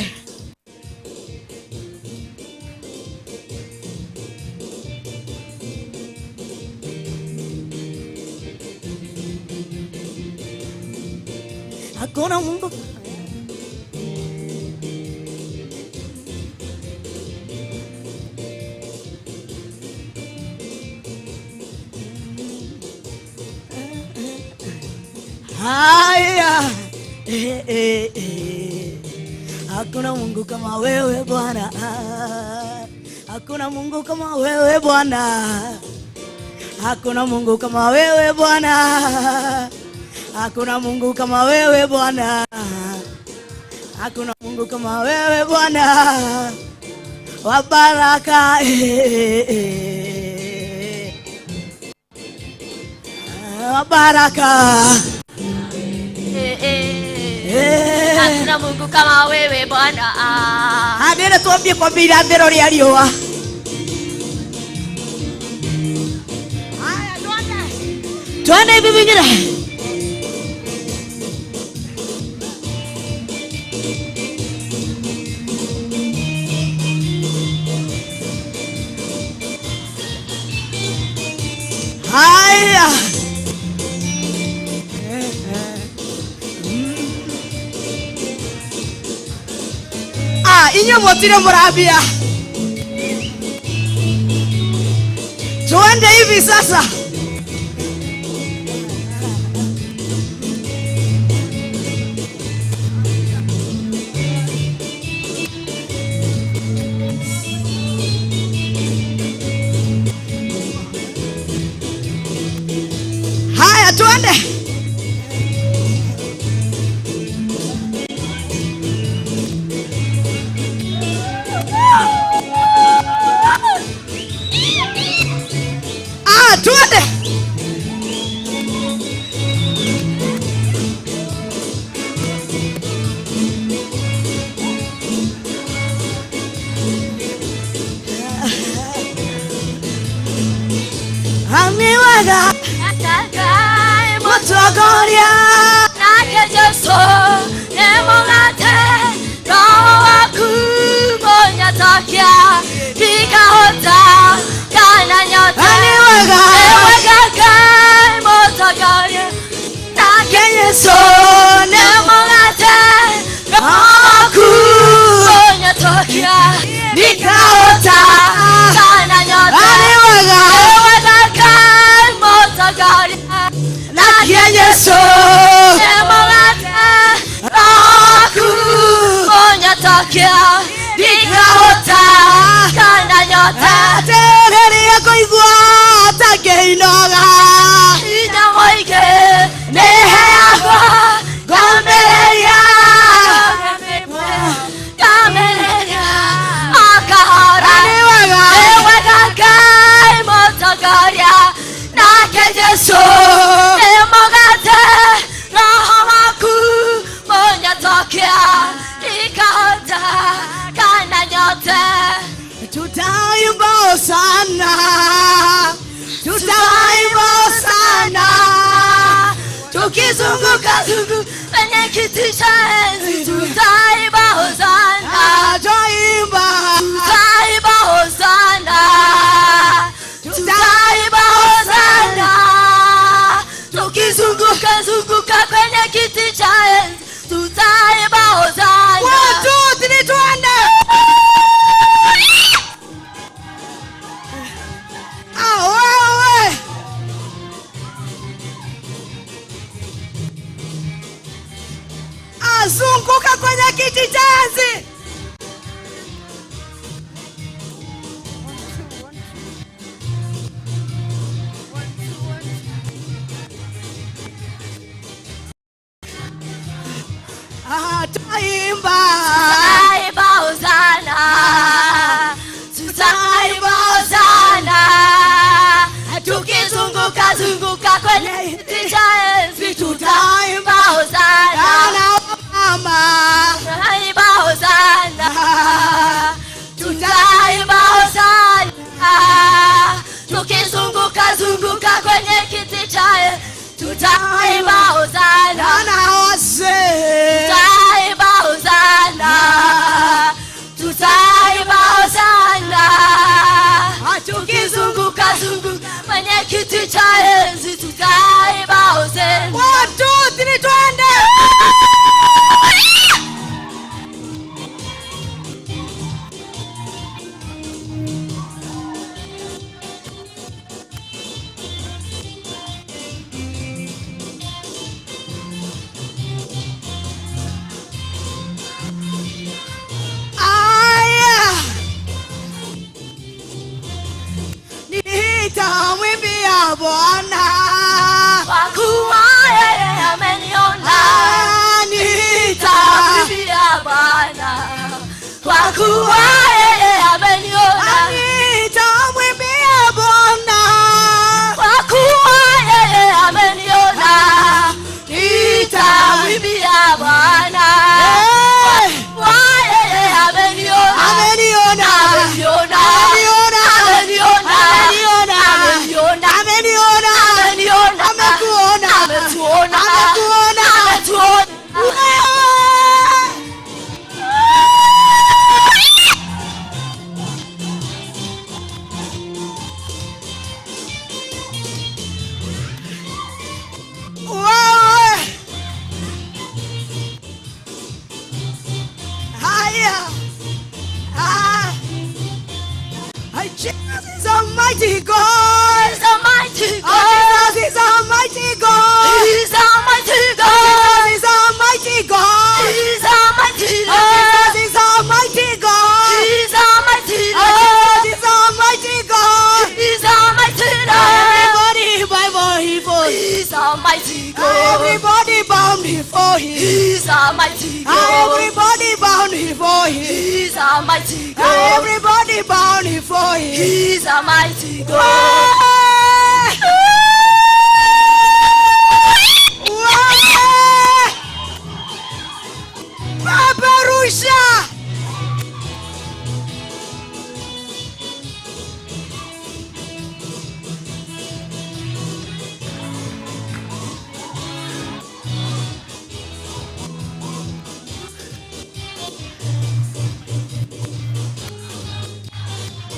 Hakuna Mungu. Haya. Hakuna Mungu kama wewe Bwana. Hakuna Mungu kama wewe Bwana. Hakuna Mungu kama wewe Bwana. Hakuna Mungu kama wewe Bwana. Hakuna Mungu kama wewe Bwana. Wa baraka. Wa baraka. Hakuna Mungu kama wewe Bwana. Adere tuambie kwa irathĩro rĩa riũa. Haya, twende. Twende hivi vingine. Haya. Ah, inyuĩ mũtirĩ mũrambia. Tuende hivi sasa. Haya, tuende. Ah, tuende. Amiwaga Mutogoria Nake Jesu nemongate Roho waku monyatokia Ndikahota kana nyota Amiwaga Ewega Ngai mutogoria Nake Yesu nemongate Roho waku monyatokia Ndikahota kana nyota Amiwaga Ewega Ngai mutogoria Nake Yesu nemongate Roho waku monyatokia Ndikahota kana nyota Ate Hosana, tutaimba hosana, tukizunguka zunguka kwenye kiti cha enzi, tutaimba hosana, tutaimba, tutaimba hosana, tutaimba hosana, tukizunguka zunguka kwenye kiti cha enzi, tutaimba hosana. 1, 2, 3, twende. Ah, wewe. Azunguka kwenye kiti cha enzi. Ah, tutaimba, tutaimba hosana, tutaimba hosana, tukizunguka zunguka kwenye kiti cha enzi, tutaimba hosana, mama, tutaimba hosana, tutaimba hosana, tukizunguka zunguka kwenye kiti cha enzi, tutaimba hosana, na wazee, tutaimba hosana, tutaimba hosana, tukizunguka zunguka kwenye kiti cha enzi, tutaimba hosana. 1, 2, 3, twende. Aya, nitamwimbia Bwana kwa kuwa yeye ameniona. Nitamwimbia Bwana kwa kuwa yeye ameniona. Nitamwimbia Bwana kwa kuwa yeye ameniona. Nitamwimbia Bwana kwa yeye ameniona. Ameniona, ameniona, ameniona, ameniona, ameniona, ameniona, ameniona, ameniona, amekuona, ametuona, amekuona, ametuona. Wewe. Haya. Ah. Jesus is a mighty God. He's a mighty God. Jesus is a mighty God. He's a mighty God. Jesus is a mighty God. He's a mighty God. Jesus is a mighty God. He's a mighty God. Jesus is a mighty God. He's a mighty God. Everybody bow before him. He's a mighty God. Everybody bow before him. He's a mighty God. Everybody bow before him. He's a mighty God. Everybody bow before him. He's a mighty God. Wewe. Peperusha.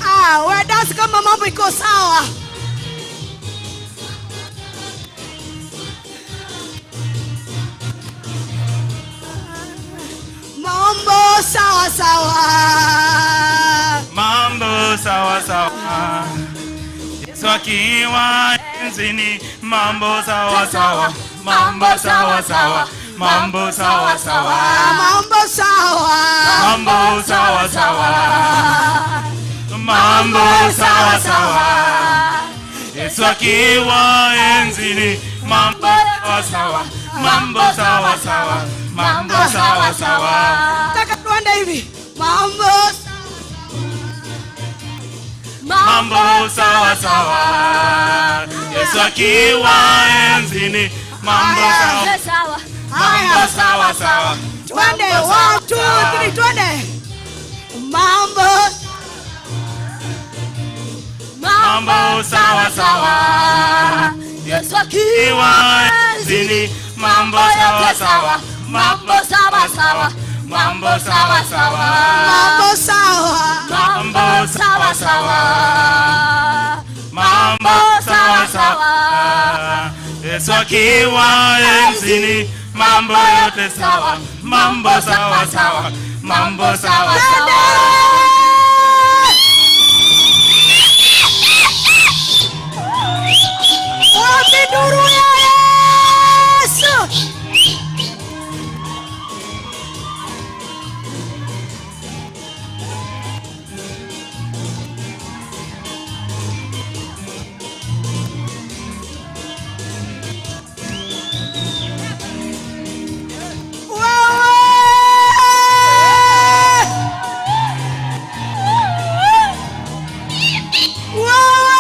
Ah, we dance kama mambo iko sawa. Mambo sawa sawa. Mambo sawa sawa, Yesu akiwa enzini, mambo sawa sawa, mambo sawa sawa, mambo sawa sawa, Mambo sawa. mambo sawa sawa, mambo sawa sawa, Yesu akiwa enzini, mambo sawa sawa, mambo sawa sawa, mambo sawa sawa. Nataka tuende hivi. Mambo Mambo sawa sawa, Yesu akiwa enzini, mambo sawa sawa, mambo sawa sawa. Twende 1 2 3 twende. Mambo Mambo sawa sawa. Yesu akiwa enzini, mambo yote sawa sawa, sawa. Mambo sawa sawa, mambo sawa sawa, Mambo sawa. Mambo sawa sawa, Mambo sawa sawa. Yesu akiwa enzini, mambo yote sawa. Mambo sawa sawa. Mambo sawa sawa. Wapi nduru ya Yesu? Wewe! Wewe!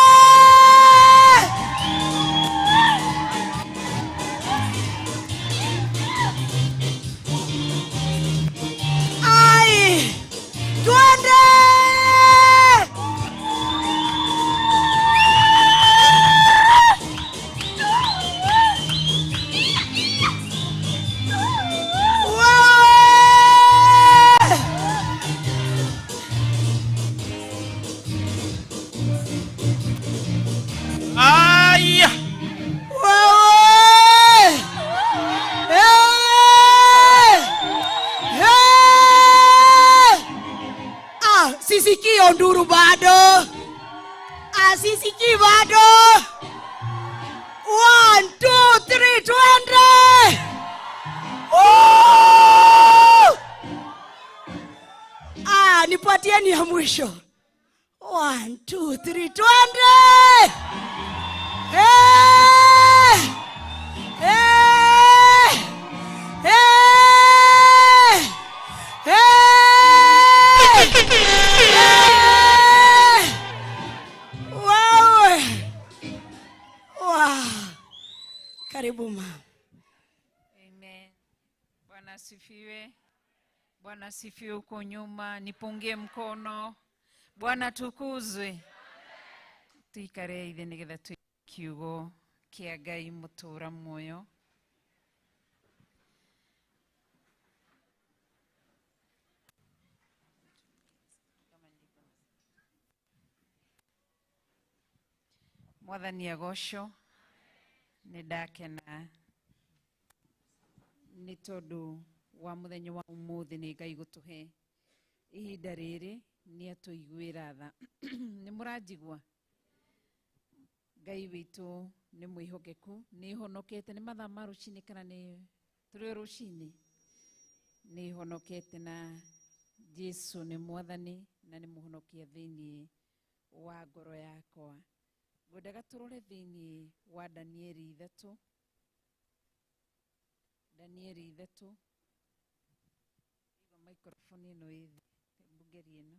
Ai! Twende! Wewe! Aya. Wewe! Hey! Hey! Ah, sisikii nduru bado. Ah, sisikii bado. 1 2 3 twende. Oh! Ah, nipatieni ya mwisho. 1 2 3 twende. Hey! Hey! Hey! Hey! Hey! Wewe. Wow. Karibu mama. Amen. Bwana asifiwe. Bwana asifiwe huko nyuma, nipungie mkono. Bwana tukuzwe. Tuikare ithe nigetha tu kiugo kia Ngai mutura muoyo. Mwathani agocwo, nĩ ndakena nĩ tondũ wa mũthenya wa ũmũthĩ nĩ Ngai gũtũhe ihinda rĩrĩ nĩ atũiguĩra tha. Nĩ mũranjigua? Ngai witũ nĩ mwĩhokeku, nĩ honokete nĩ mathaa ma rũcinĩ kana nĩ tũrĩ o rũcinĩ, nĩ honokete na Jesu nĩ mwathani na nĩ mũhonokia thĩinĩ wa ngoro yakwa. Ngwendaga tũrore thĩinĩ wa Danieli 3. Danieli 3. Igua microphone ĩno ĩ thĩ, mbungerie ĩno.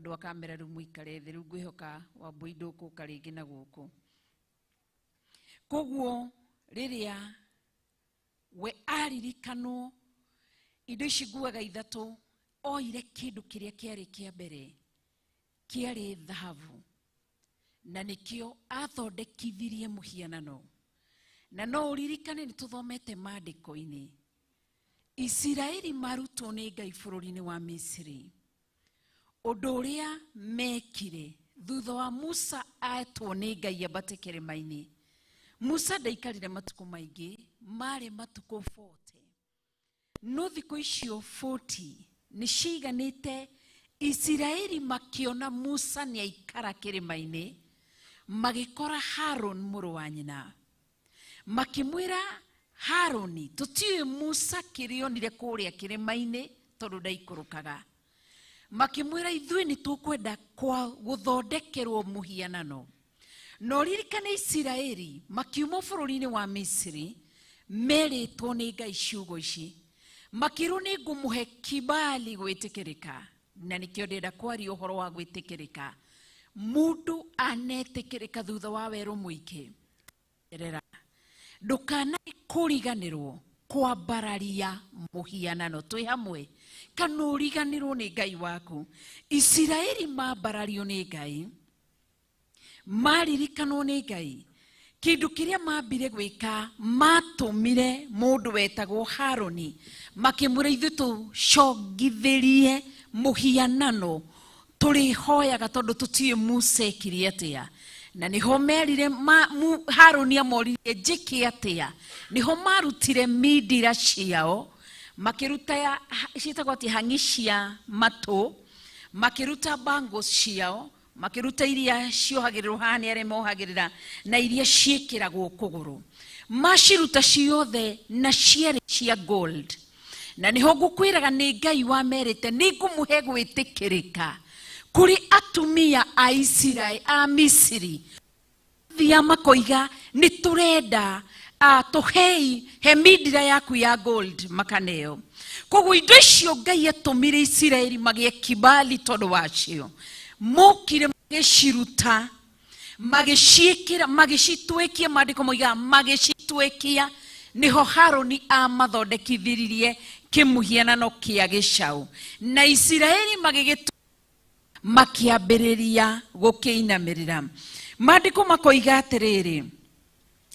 Andũ a kamera rĩu mũikare thĩ, rĩu ngwĩhoka Wambũi ndũkũka rĩngĩ na gũkũ. Koguo rĩrĩa we aririkanwo indo ici nguaga ithatũ, oire kĩndũ kĩrĩa kĩarĩ kĩa mbere, kĩarĩ thahabu, na nĩkĩo athondekithirie mũhianano. Na no ũririkane nĩ tũthomete maandĩko-inĩ, Isiraeli marutwo nĩ Ngai bũrũri-inĩ wa Misiri, ũndũ ũrĩa mekire thutha wa Musa etwo nĩ Ngai ambate kĩrĩma-inĩ. Musa ndaikarire matukũ maingĩ, marĩ matukũ 40. No thikũ icio 40 nĩ ciiganĩte Isiraeli makĩona Musa nĩ aikara kĩrĩma-inĩ, magĩkora Harũni mũrũ wa nyina, makĩmwĩra Harũni, tũtiũĩ Musa kĩrĩa onire kũrĩa kĩrĩma-inĩ tondũ ndaikũrũkaga. Makĩmwĩra ithuĩ nĩ tũkwenda kwa gũthondekerwo mũhianano. Na ũririkane Isiraeli makiuma bũrũri-inĩ wa Misiri merĩtwo nĩ Ngai ciugo ici, makĩrwo nĩ ngũmũhe kibali gwĩtĩkĩrĩka. Na nĩkĩo ndĩrenda kwaria ũhoro wa gwĩtĩkĩrĩka. Mũndũ anetĩkĩrĩka thutha wa werũ mũingĩ. Erera, ndũkanae kũriganĩrwo kwambararia mũhianano. Twĩ hamwe, kana ũriganĩrwo nĩ Ngai waku. Isiraeli mambarario nĩ Ngai, maririkanwo nĩ Ngai, kĩndũ kĩrĩa mambire gwĩka, matũmire mũndũ wetagwo Harũni, makĩmwĩra ithuĩ tũcongithĩrie mũhianano tũrĩhoyaga tondũ tũtiũĩ Musa ekire atĩa. Na nĩho merire Harũni amoririe njĩke atĩa. Nĩho marutire mindira ciao, makĩruta ya, ciĩtagwo atĩa, hang'i cia matũ, makĩruta bangles ciao, makĩruta iria ciohagĩrĩrwo haha nĩ arĩa mohagĩrĩra, na iria ciĩkĩragwo kũgũrũ. Maciruta ciothe na ciarĩ cia gold. Na nĩho ngũkwĩraga nĩ Ngai wamerĩte nĩ ngũmũhe gwĩtĩkĩrĩka kũrĩ atumia a Isiraeli a Misiri. Thia makoiga nĩ tũrenda tũhei he mindira yaku ya gold, makaneo. Koguo indo icio Ngai atũmire Isiraeli magĩe kibali tondũ wacio, mokire magĩciruta, magĩciĩkĩra, magĩcitwekia. Maandĩko moigaga magĩcitwekia. Nĩho Harũni amathondekithiririe kĩmũhianano kĩa gĩcaũ, na Isiraeli magĩgĩtu makĩambĩrĩria gũkĩinamĩrĩra. Maandĩko makoiga atĩrĩrĩ,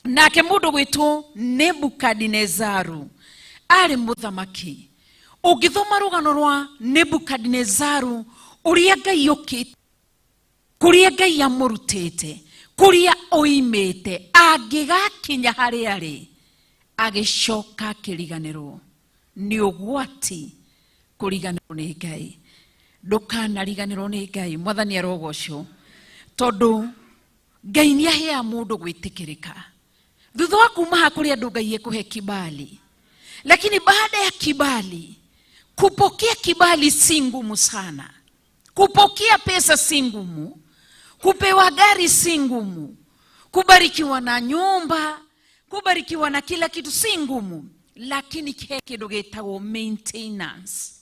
nake mũndũ gwĩtwo Nebukadinezaru arĩ mũthamaki. Ũngĩthoma rũgano rwa Nebukadinezaru, ũrĩa Ngai ũkĩte, kũrĩa Ngai amũrutĩte, kũrĩa oimĩte, angĩgakinya harĩa arĩ, agĩcoka akĩriganĩrwo. Nĩ ũgwati kũriganĩrwo nĩ Ngai. Ndũkanariganĩrwo nĩ Ngai. Mwathani arogocwo, tondũ Ngai nĩ aheaga mũndũ gwĩtĩkĩrĩka. Thutha wa kuma haha kũrĩ andũ Ngai ekũhe kibali, lakini baada ya kibali, kupokea kibali si ngumu sana, kupokea pesa si ngumu, kupewa gari si ngumu, kubarikiwa na nyumba, kubarikiwa na kila kitu si ngumu, lakini he kĩndũ gĩtagwo maintenance.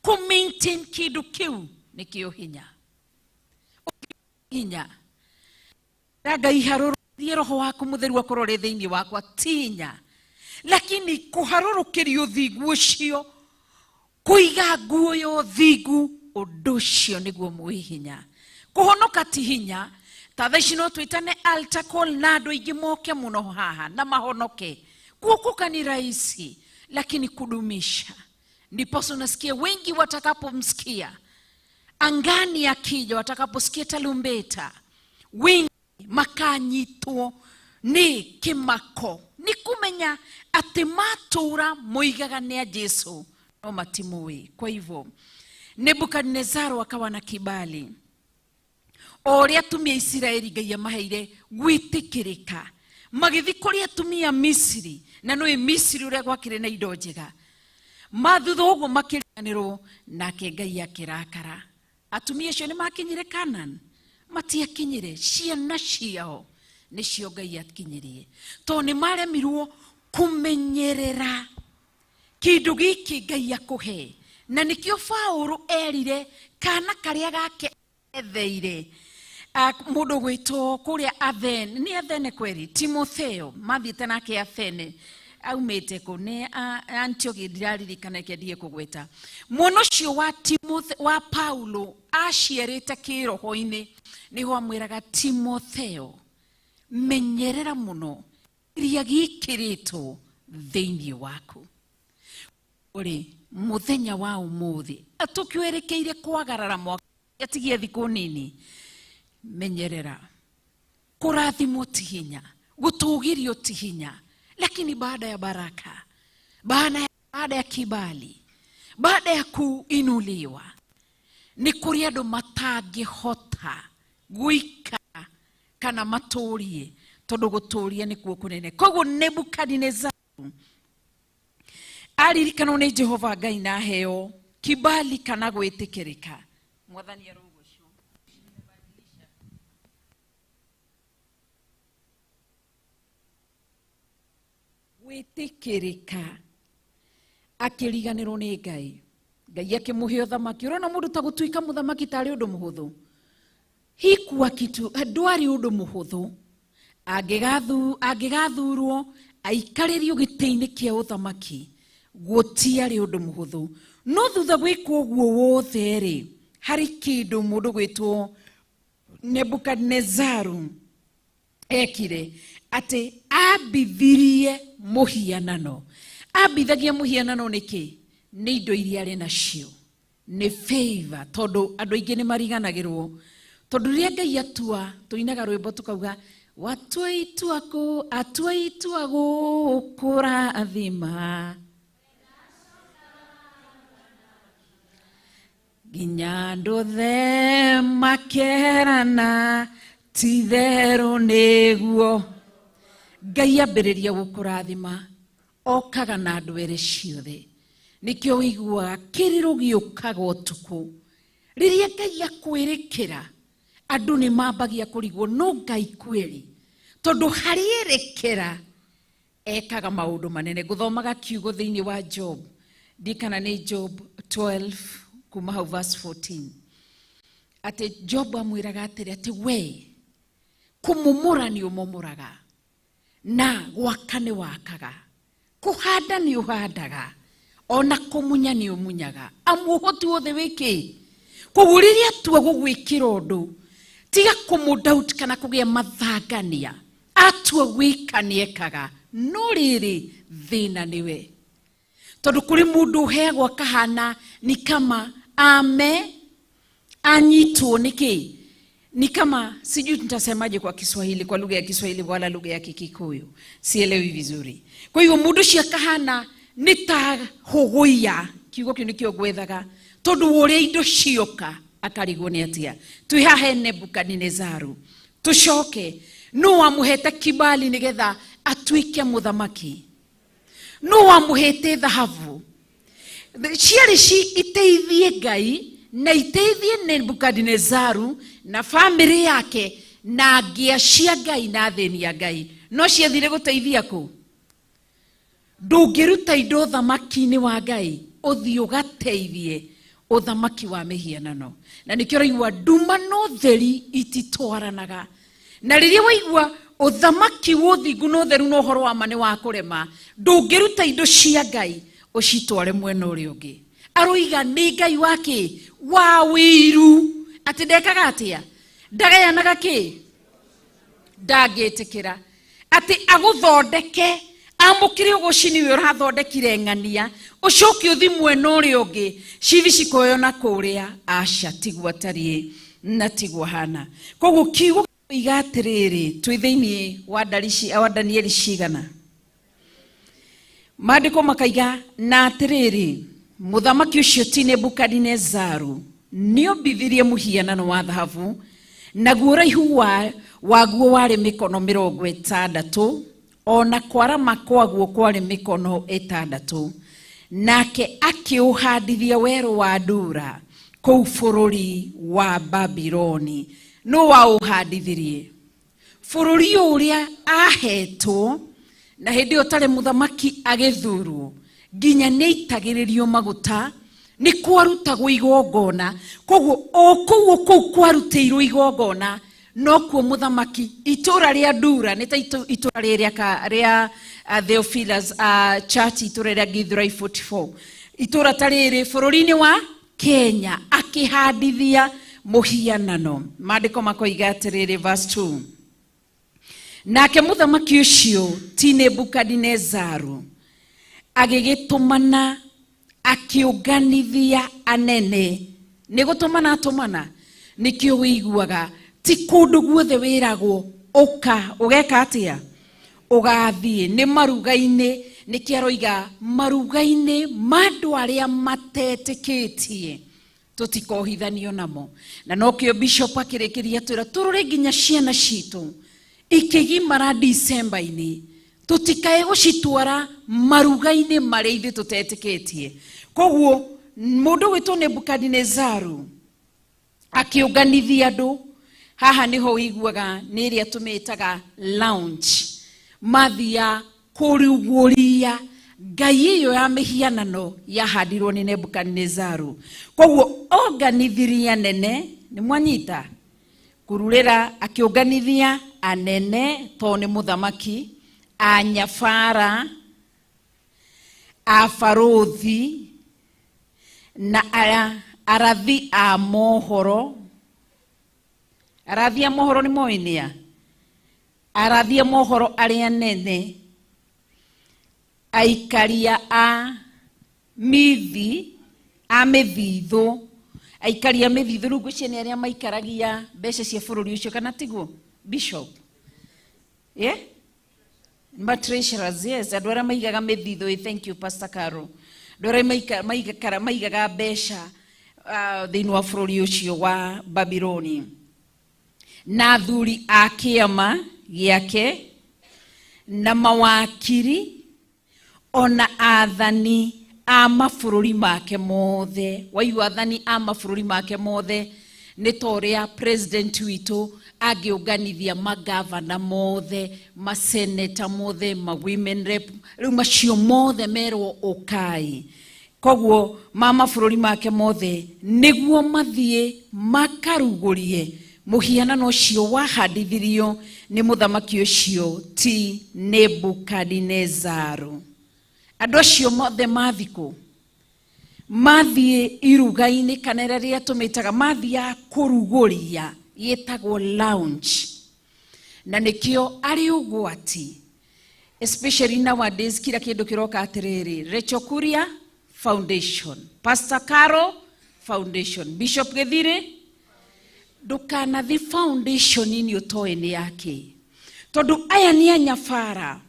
Ku maintain kĩndũ kĩu nĩkĩo hinya hinya. Na Ngai harũrũkie roho waku mũtheru akorwo ũrĩ thĩinĩ wakwa, ti hinya, lakini kũharũrũkĩria ũthingu ũcio, kũiga nguo ya ũthingu, ũndũ ũcio nĩguo mwĩ hinya. Kũhonoka ti hinya. Ta thaa ici no twĩtane altar call na andũ aingĩ moke mũno haha na mahonoke. Kuokoka ni rahisi, lakini kudumisha, ndiposa unasikia wengi watakapomsikia angani akija, watakaposikia tarumbeta, wengi makanyitwo nĩ kĩmako nĩ kũmenya atĩ matũra moigaga nĩ a Jesu no matimũĩ. Kwa hivyo Nebukadnezaro akawa na kibali o ũrĩa atumia Isiraeli Ngai amaheire gwĩtĩkĩrĩka, magĩthiĩ kũrĩ atumia Misiri, na nĩũĩ Misiri ũrĩa gwakĩrĩ na indo njega. Mathutha ũguo makĩriganĩrwo, nake Ngai akĩrakara. Atumia acio nĩ makinyire Canaan? Matiakinyire. Ciana ciao nĩcio Ngai akinyirie, tondũ nĩ maremirwo kũmenyerera kĩndũ gĩkĩ Ngai akũhe. Na nĩkĩo Paũlũ erire kana karĩa gake Etheire mũndũ gwĩtwo kũrĩa Athene, nĩ Athene kweri, Timotheo mathiĩte nake Athene, aumĩte kũ nĩ Antioch, ndiraririkana ĩke ndiĩ kũgweta. Mwana ũcio wa Timothy, wa Paulo aciarĩte kĩroho-inĩ, nĩho amwĩraga Timotheo, menyerera mũno iria gĩkĩrĩtwo thĩinĩ waku. Ũrĩ mũthenya wa ũmũthĩ tũkĩwerekeire kwagarara mwaka atigie thikũ nini, menyerera kũrathimwo ti hinya, gũtũgĩrio ti hinya, lakini baada ya baraka, baada ya kibali, baada ya kuinuliwa, nĩ kũrĩ andũ matangĩhota gũikara kana matũrie, tondũ gũtũria nĩkuo kũnene. Koguo Nebukadineza aririkanwo nĩ Jehova Ngai na aheo kibali kana gwĩtĩkĩrĩka. Mwathani arogocwo. Gwĩtĩkĩrĩka akĩriganĩrwo nĩ Ngai, Ngai akĩmũhe ũthamaki. Ũrona mũndũ ta gũtuĩka mũthamaki tarĩ ũndũ mũhũthũ, hikuwa kitu ndwarĩ ũndũ mũhũthũ. Angĩgathurwo aikarĩrio gĩtĩ-inĩ kĩa ũthamaki, gũtiarĩ ũndũ mũhũthũ. No thutha gwĩkwo ũguo wothe rĩ, harĩ kĩndũ mũndũ gwĩtwo Nebukadnezaru ekire, atĩ ambithirie mũhianano. Ambithagia mũhianano nĩkĩ? Nĩ indo iria arĩ nacio, nĩ favor, tondũ andũ aingĩ nĩ mariganagĩrwo. Tondũ rĩrĩa Ngai atua, tũinaga rwĩmbo tukauga watua itua kũ, atua itua gũkũrathima nginya andũ othe makerana ti-itherũ nĩguo. Ngai ambĩrĩria gũkũrathima okaga na ndwere ciothe. Nĩkĩo ũiguaga kĩrĩro gĩũkaga ũtukũ. Rĩrĩa Ngai akwĩrĩkĩra, andũ nĩ mambagia kũrigwo no Ngai kweri, tondũ harĩ erekera ekaga maũndũ manene. Ngũthomaga kiugo thĩinĩ wa Job, ndikana nĩ Job 12 kuma hau verse 14, atĩ Job amwĩraga atĩrĩ, atĩ we kũmomora nĩ ũmomoraga, na gwaka nĩ wakaga, kũhanda nĩ ũhandaga, ona kũmunya nĩ ũmunyaga, amu ũhoti wothe wĩ kĩ. Koguo rĩrĩa atua gũgwĩkĩra ũndũ, tiga kũmũ-doubt kana kũgĩa mathangania, atua gwĩka nĩ ekaga, no rĩrĩ thĩna nĩwe, tondũ kũrĩ mũndũ ũheagwo akahana ni kama ame anyitwo nĩkĩ, ni kama sijui nitasemaje kwa Kiswahili, kwa lugha ya Kiswahili wala lugha ya Kikikuyu sielewi vizuri. Kwa hiyo mũndũ ũcio akahana nĩ ta hũgũiya, kiugo kĩu nĩkĩo ngwethaga, tondũ ũrĩa indo cioka akarigwo nĩ atia. Twĩ haha Nebukadinezaru, tũcoke nũ wamũhete kibali nĩgetha atuĩke mũthamaki? Nũ wamũhete thahabu ciarĩ ci iteithie Ngai na iteithie Nebukadinezaru na famĩlĩ yake na ngĩa cia Ngai na athĩni a Ngai, no ciathire gũteithia kũ? Ndũngĩruta indo ũthamaki-inĩ wa Ngai ũthiĩ ũgateithie ũthamaki wa mĩhianano. Na nĩkĩo ũraigua nduma na ũtheri ititwaranaga. Na rĩrĩa waigua ũthamaki wa ũthingu na ũtheru na ũhoro wa ma nĩ wa kũrema, ndũngĩruta indo cia Ngai ũcitware mwena ũrĩa ũngĩ. Aroiga nĩ Ngai wa kĩ? Wa wĩiru. Atĩ ndekaga atĩa? Ndagayanaga kĩ? Ndangĩtĩkĩra atĩ agũthondeke, amũkĩre ũgũci nĩwe ũrathondekire ng'ania, ũcoke ũthi mwena ũrĩa ũngĩ, cithi cikoywo na kũrĩa. Aca, tiguo atariĩ na tiguo ahana. Koguo kiugo iga atĩrĩrĩ, twĩ thĩinĩ wa wa Danieli cigana, maandĩko makaiga na atĩrĩrĩ, mũthamaki ũcio ti Nebukadinezaru nĩombithirie mũhianano wa thahabu, naguo ũraihu waguo warĩ mĩkono 60, ona kwarama kwaguo kwarĩ mĩkono 6, nake akĩũhandithia werũ wa Dura kũu bũrũri wa Babiloni. Nũ waũhandithirie? Bũrũri ũrĩa ahetwo na hĩndĩ ĩyo tarĩ mũthamaki agĩthurwo, nginya nĩ aitagĩrĩrio maguta, Nĩ kwarutagwo igongona. Koguo o kũu kwarutĩirwo igongona nokuo mũthamaki itũra rĩa Dura nĩ ta itũra rĩrĩa rĩa Theophilus church itũra rĩa Githurai 44 itũra ta rĩrĩ bũrũri-inĩ wa Kenya akĩhandithia mũhianano. Maandĩko makoiga atĩrĩrĩ verse 2. Nake mũthamaki ũcio ti Nebukadinezaru agĩgĩtũmana akĩũnganithia anene. Nĩ gũtũmana atũmana nĩkĩo wĩiguaga ti kũndũ guothe wĩragwo ũka ũgeka atĩa ũgathiĩ nĩ maruga-inĩ. Nĩkĩo aroiga maruga-inĩ ma andũ arĩa matetĩkĩtie tũtikohithanio namo. Na nokĩo bishop akĩrĩkĩria twĩra tũrore nginya ciana citũ ikĩgimara December-inĩ tũtikae gũcitwara maruga-inĩ marĩa ithuĩ tũtetĩkĩtie. Koguo mũndũ gwĩtwo Nebukadinezaru akĩũnganithia andũ haha nĩho ũiguaga nĩ ĩrĩa tũmĩtaga lounge mathia kũrugũria ngai ĩyo ya mĩhianano yahandirwo nĩ Nebukadinezaru. Koguo onganithirie anene nĩ mwanyita kururĩra akĩũnganithia anene to nĩ mũthamaki anyabara abarũthi na arathi a mohoro. Arathi a mohoro nĩ moĩ nĩa? Arathi a mohoro arĩa nene aikaria a mithi a mĩthithũ aikaria mĩthithũ rĩu ngwĩciria nĩ arĩa maikaragia mbeca cia bũrũri ũcio kana tiguo bishop? Yeah? Ma treasurers, yes, andũ arĩa maigaga mĩthithũ. Thank you Pastor Caro. Andũ arĩa maigaga mbeca thĩinĩ wa bũrũri ũcio wa Babironi na athuri a kĩama gĩake na mawakiri ona athani a mabũrũri make mothe. Waigua athani a mabũrũri make mothe nĩ ta ũrĩa president witũ angĩũnganithia magavana mothe maseneta mothe ma women rep rĩu macio mothe merwo ũkai. Koguo ma mabũrũri make mothe nĩguo mathiĩ makarugũrie mũhianano ũcio wahandithirio nĩ mũthamaki ũcio ti Nebukadinezaru. Andũ acio mothe mathikũ mathiĩ iruga-inĩ kana rĩrĩa tũmĩtaga mathiaga kũrugũria gĩtagwo lounge. Na nĩkĩo arĩ ũgwati especially nowadays kila kĩndũ kĩroka atĩrĩrĩ Rachel Kuria Foundation, Pastor Caro Foundation, Bishop Githire ndũkanathi foundation-inĩ ũtoĩ nĩ yake tondũ aya nĩ anyabara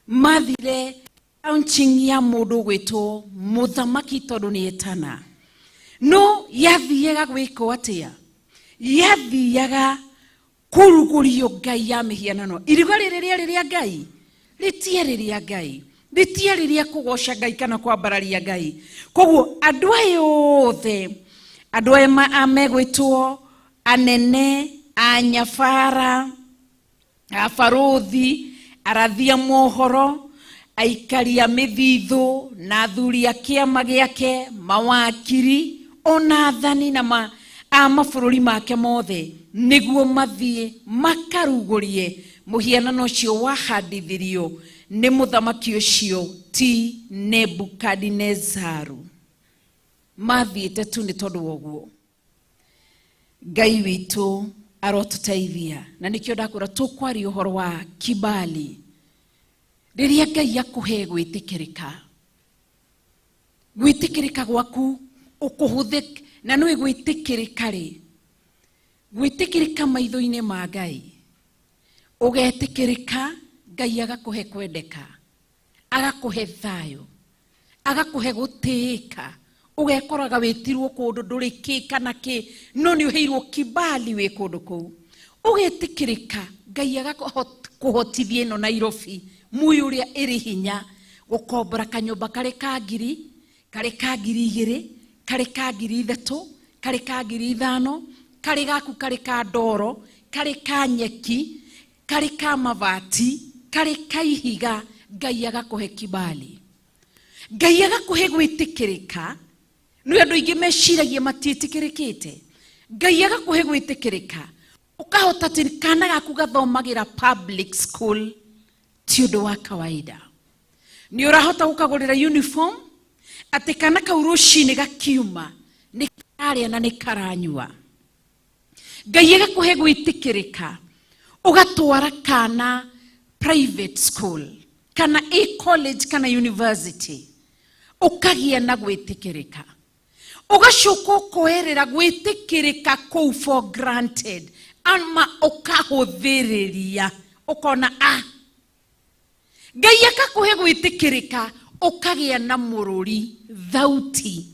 mathire launching ya mũndũ gwĩtwo mũthamaki tondũ nĩ etana no yathiaga gwĩkwo atĩa yathiaga kũrugũrio ngai ya mĩhianano. Iruga rĩrĩ rĩarĩ rĩa ngai rĩtiarĩ rĩa ngai rĩtiarĩ rĩa kũgoca ngai kana kwambararia ngai. Koguo andũ aya othe andũ aya megwĩtwo anene anyabara abarũthi arathia mohoro aikaria mĩthithũ na athuri a kĩama gĩake mawakiri ona athani na a mabũrũri make mothe nĩguo mathiĩ makarugũrie mũhianano ũcio wahandithirio nĩ mũthamaki ũcio ti Nebukadinezaru. Mathiĩte tu nĩ tondũ wa ũguo. Ngai witũ arotũteithia na nĩkĩo ndakwĩra tũkwaria ũhoro wa kibali. Rĩrĩa Ngai akũhe gwĩtĩkĩrĩka gwĩtĩkĩrĩka gwaku ũkũhũthĩka na nĩ gwĩtĩkĩrĩka rĩ gwĩtĩkĩrĩka maitho-inĩ ma Ngai ũgetĩkĩrĩka Ngai agakũhe kwendeka agakũhe thayũ agakũhe gũtĩĩka ũgekoraga wĩtirwo kũndũ ndũrĩ kĩ kana kĩ no nĩ ũheirwo kibali wĩ kũndũ kũu ũgetĩkĩrĩka Ngai agakũhotithia ĩno Nairobi muoyo ũrĩa ĩrĩ hinya gũkombora kanyũmba karĩ ka ngiri karĩ ka 2,000 karĩ ka 3,000 karĩ ka 5,000 karĩ gaku karĩ ka ndoro karĩ ka nyeki karĩ ka mabati karĩ ka ihiga. Ngai agakũhe kibali Ngai agakũhe gwĩtĩkĩrĩka Nĩ andũ aingĩ meciragia matiĩtĩkĩrĩkĩte. Ngai agakũhe gwĩtĩkĩrĩka. Ũkahota atĩ kana gaku gathomagĩra public school ti ũndũ wa kawaida. Nĩ ũrahota gũkagũrĩra uniform atĩ kana kau rũcinĩ gakiuma nĩ kararĩa na nĩ karanyua. Ngai agakũhe gwĩtĩkĩrĩka ũgatwara kana private school kana a college kana university ũkagĩa na gwĩtĩkĩrĩka. Ũgacoka ũkoerera gwĩtĩkĩrĩka kũu for granted ama ũkahũthĩrĩria ũkona a Ngai akakũhe gwĩtĩkĩrĩka ũkagĩa na mũrũri thauti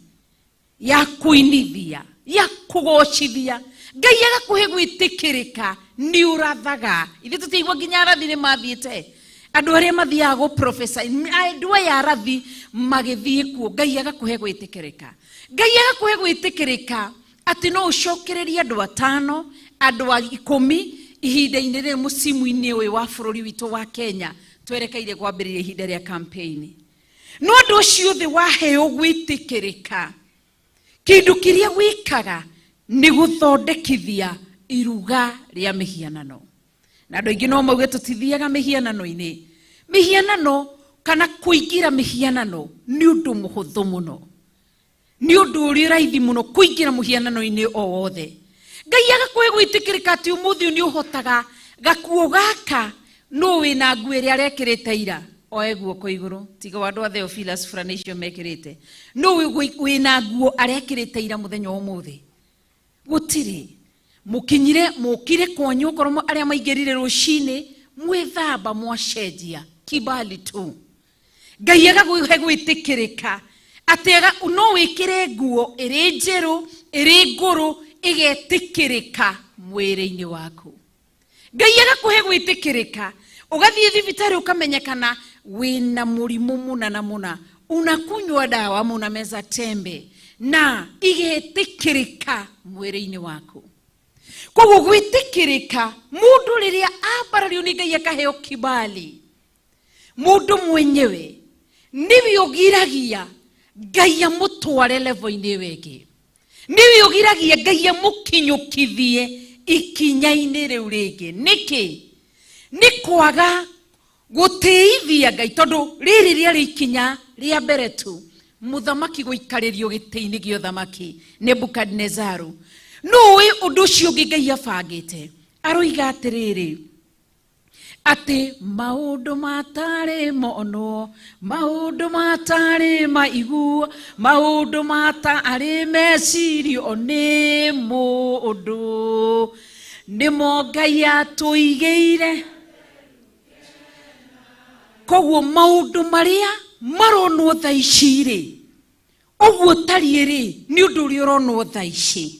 ya kũinithia ya kũgocithia. Ngai agakũhe gwĩtĩkĩrĩka nĩ ũrathaga. Ithuĩ tũtiaigua nginya arathi nĩ mathiĩte. Andũ arĩa mathiaga gũ professor andũ aya arathi magĩthiĩ kuo. Ngai agakũhe gwĩtĩkĩrĩka. Ngai agakũhe gwĩtĩkĩrĩka atĩ no ũcokererie andũ 5 andũ 10 ihinda-inĩ rĩrĩ mũcimu-inĩ ũyũ wa bũrũri witũ wa Kenya twerekeire kwambĩrĩria ihinda rĩa campaign. No andũ acio othe waheo gwĩtĩkĩrĩka kĩndũ kĩrĩa wĩkaga nĩ gũthondekithia iruga rĩa mĩhianano. Na andũ aingĩ no mauge tũtithiaga mĩhianano-inĩ. Mĩhianano kana kũingĩra mĩhianano nĩ ũndũ mũhũthũ mũno. Nĩ ũndũ ũrĩ raithi mũno kũingĩra mũhianano-inĩ o wothe. Ngai agakũhe gwĩtĩkĩrĩka atĩ ũmũthĩ nĩ ũhotaga gakuo gaka no wĩna nguo ĩrĩa arekĩrĩte ira oe guoko igũrũ tiga wa andũ a Theophilus fulani icio mekĩrĩte. No wĩna nguo arekĩrĩte ira mũthenya wa ũmũthĩ. Gũtirĩ. Mũkinyire mũkire kwanyu okorwo arĩa maingĩrire rũcinĩ mwĩthamba mwacenjia kibali tu. Ngai agakũhe gwĩtĩkĩrĩka atĩ no wĩkĩre nguo ĩrĩ njerũ ĩrĩ ngũrũ ĩgetĩkĩrĩka mwĩrĩ-inĩ waku. Ngai agakũhe gwĩtĩkĩrĩka ũgathiĩ thibitarĩ ũkamenyekana wĩna mũrimũ mũna na mũna, unakunywa dawa munameza tembe na igetĩkĩrĩka mwĩrĩ-inĩ waku. Koguo gwĩtĩkĩrĩka mũndũ rĩrĩa ambarario nĩ Ngai akaheo kibali mũndũ mwenyewe nĩwe ũgiragia Ngai amũtware level-inĩ ĩyo ĩngĩ. Nĩwe ũgiragia Ngai amũkinyũkithie ikinya-inĩ rĩu rĩngĩ. Nĩkĩ? Nĩ kwaga gũtĩithia Ngai tondũ rĩrĩ rĩarĩ ikinya rĩa mbere tu mũthamaki gũikarĩrio gĩtĩ-inĩ gĩa ũthamaki Nebukadnezaru. No ũĩ ũndũ ũcio ũngĩ Ngai abangĩte. Aroiga atĩrĩrĩ atĩ maũndũ matarĩ monwo, maũndũ matarĩ maiguo, maũndũ matarĩ mecirio nĩ mũndũ nĩmo Ngai atũigĩire. Koguo maũndũ marĩa maronwo thaa ici rĩ, ũguo tariĩ rĩ, nĩ ũndũ ũrĩa ũronwo thaa ici.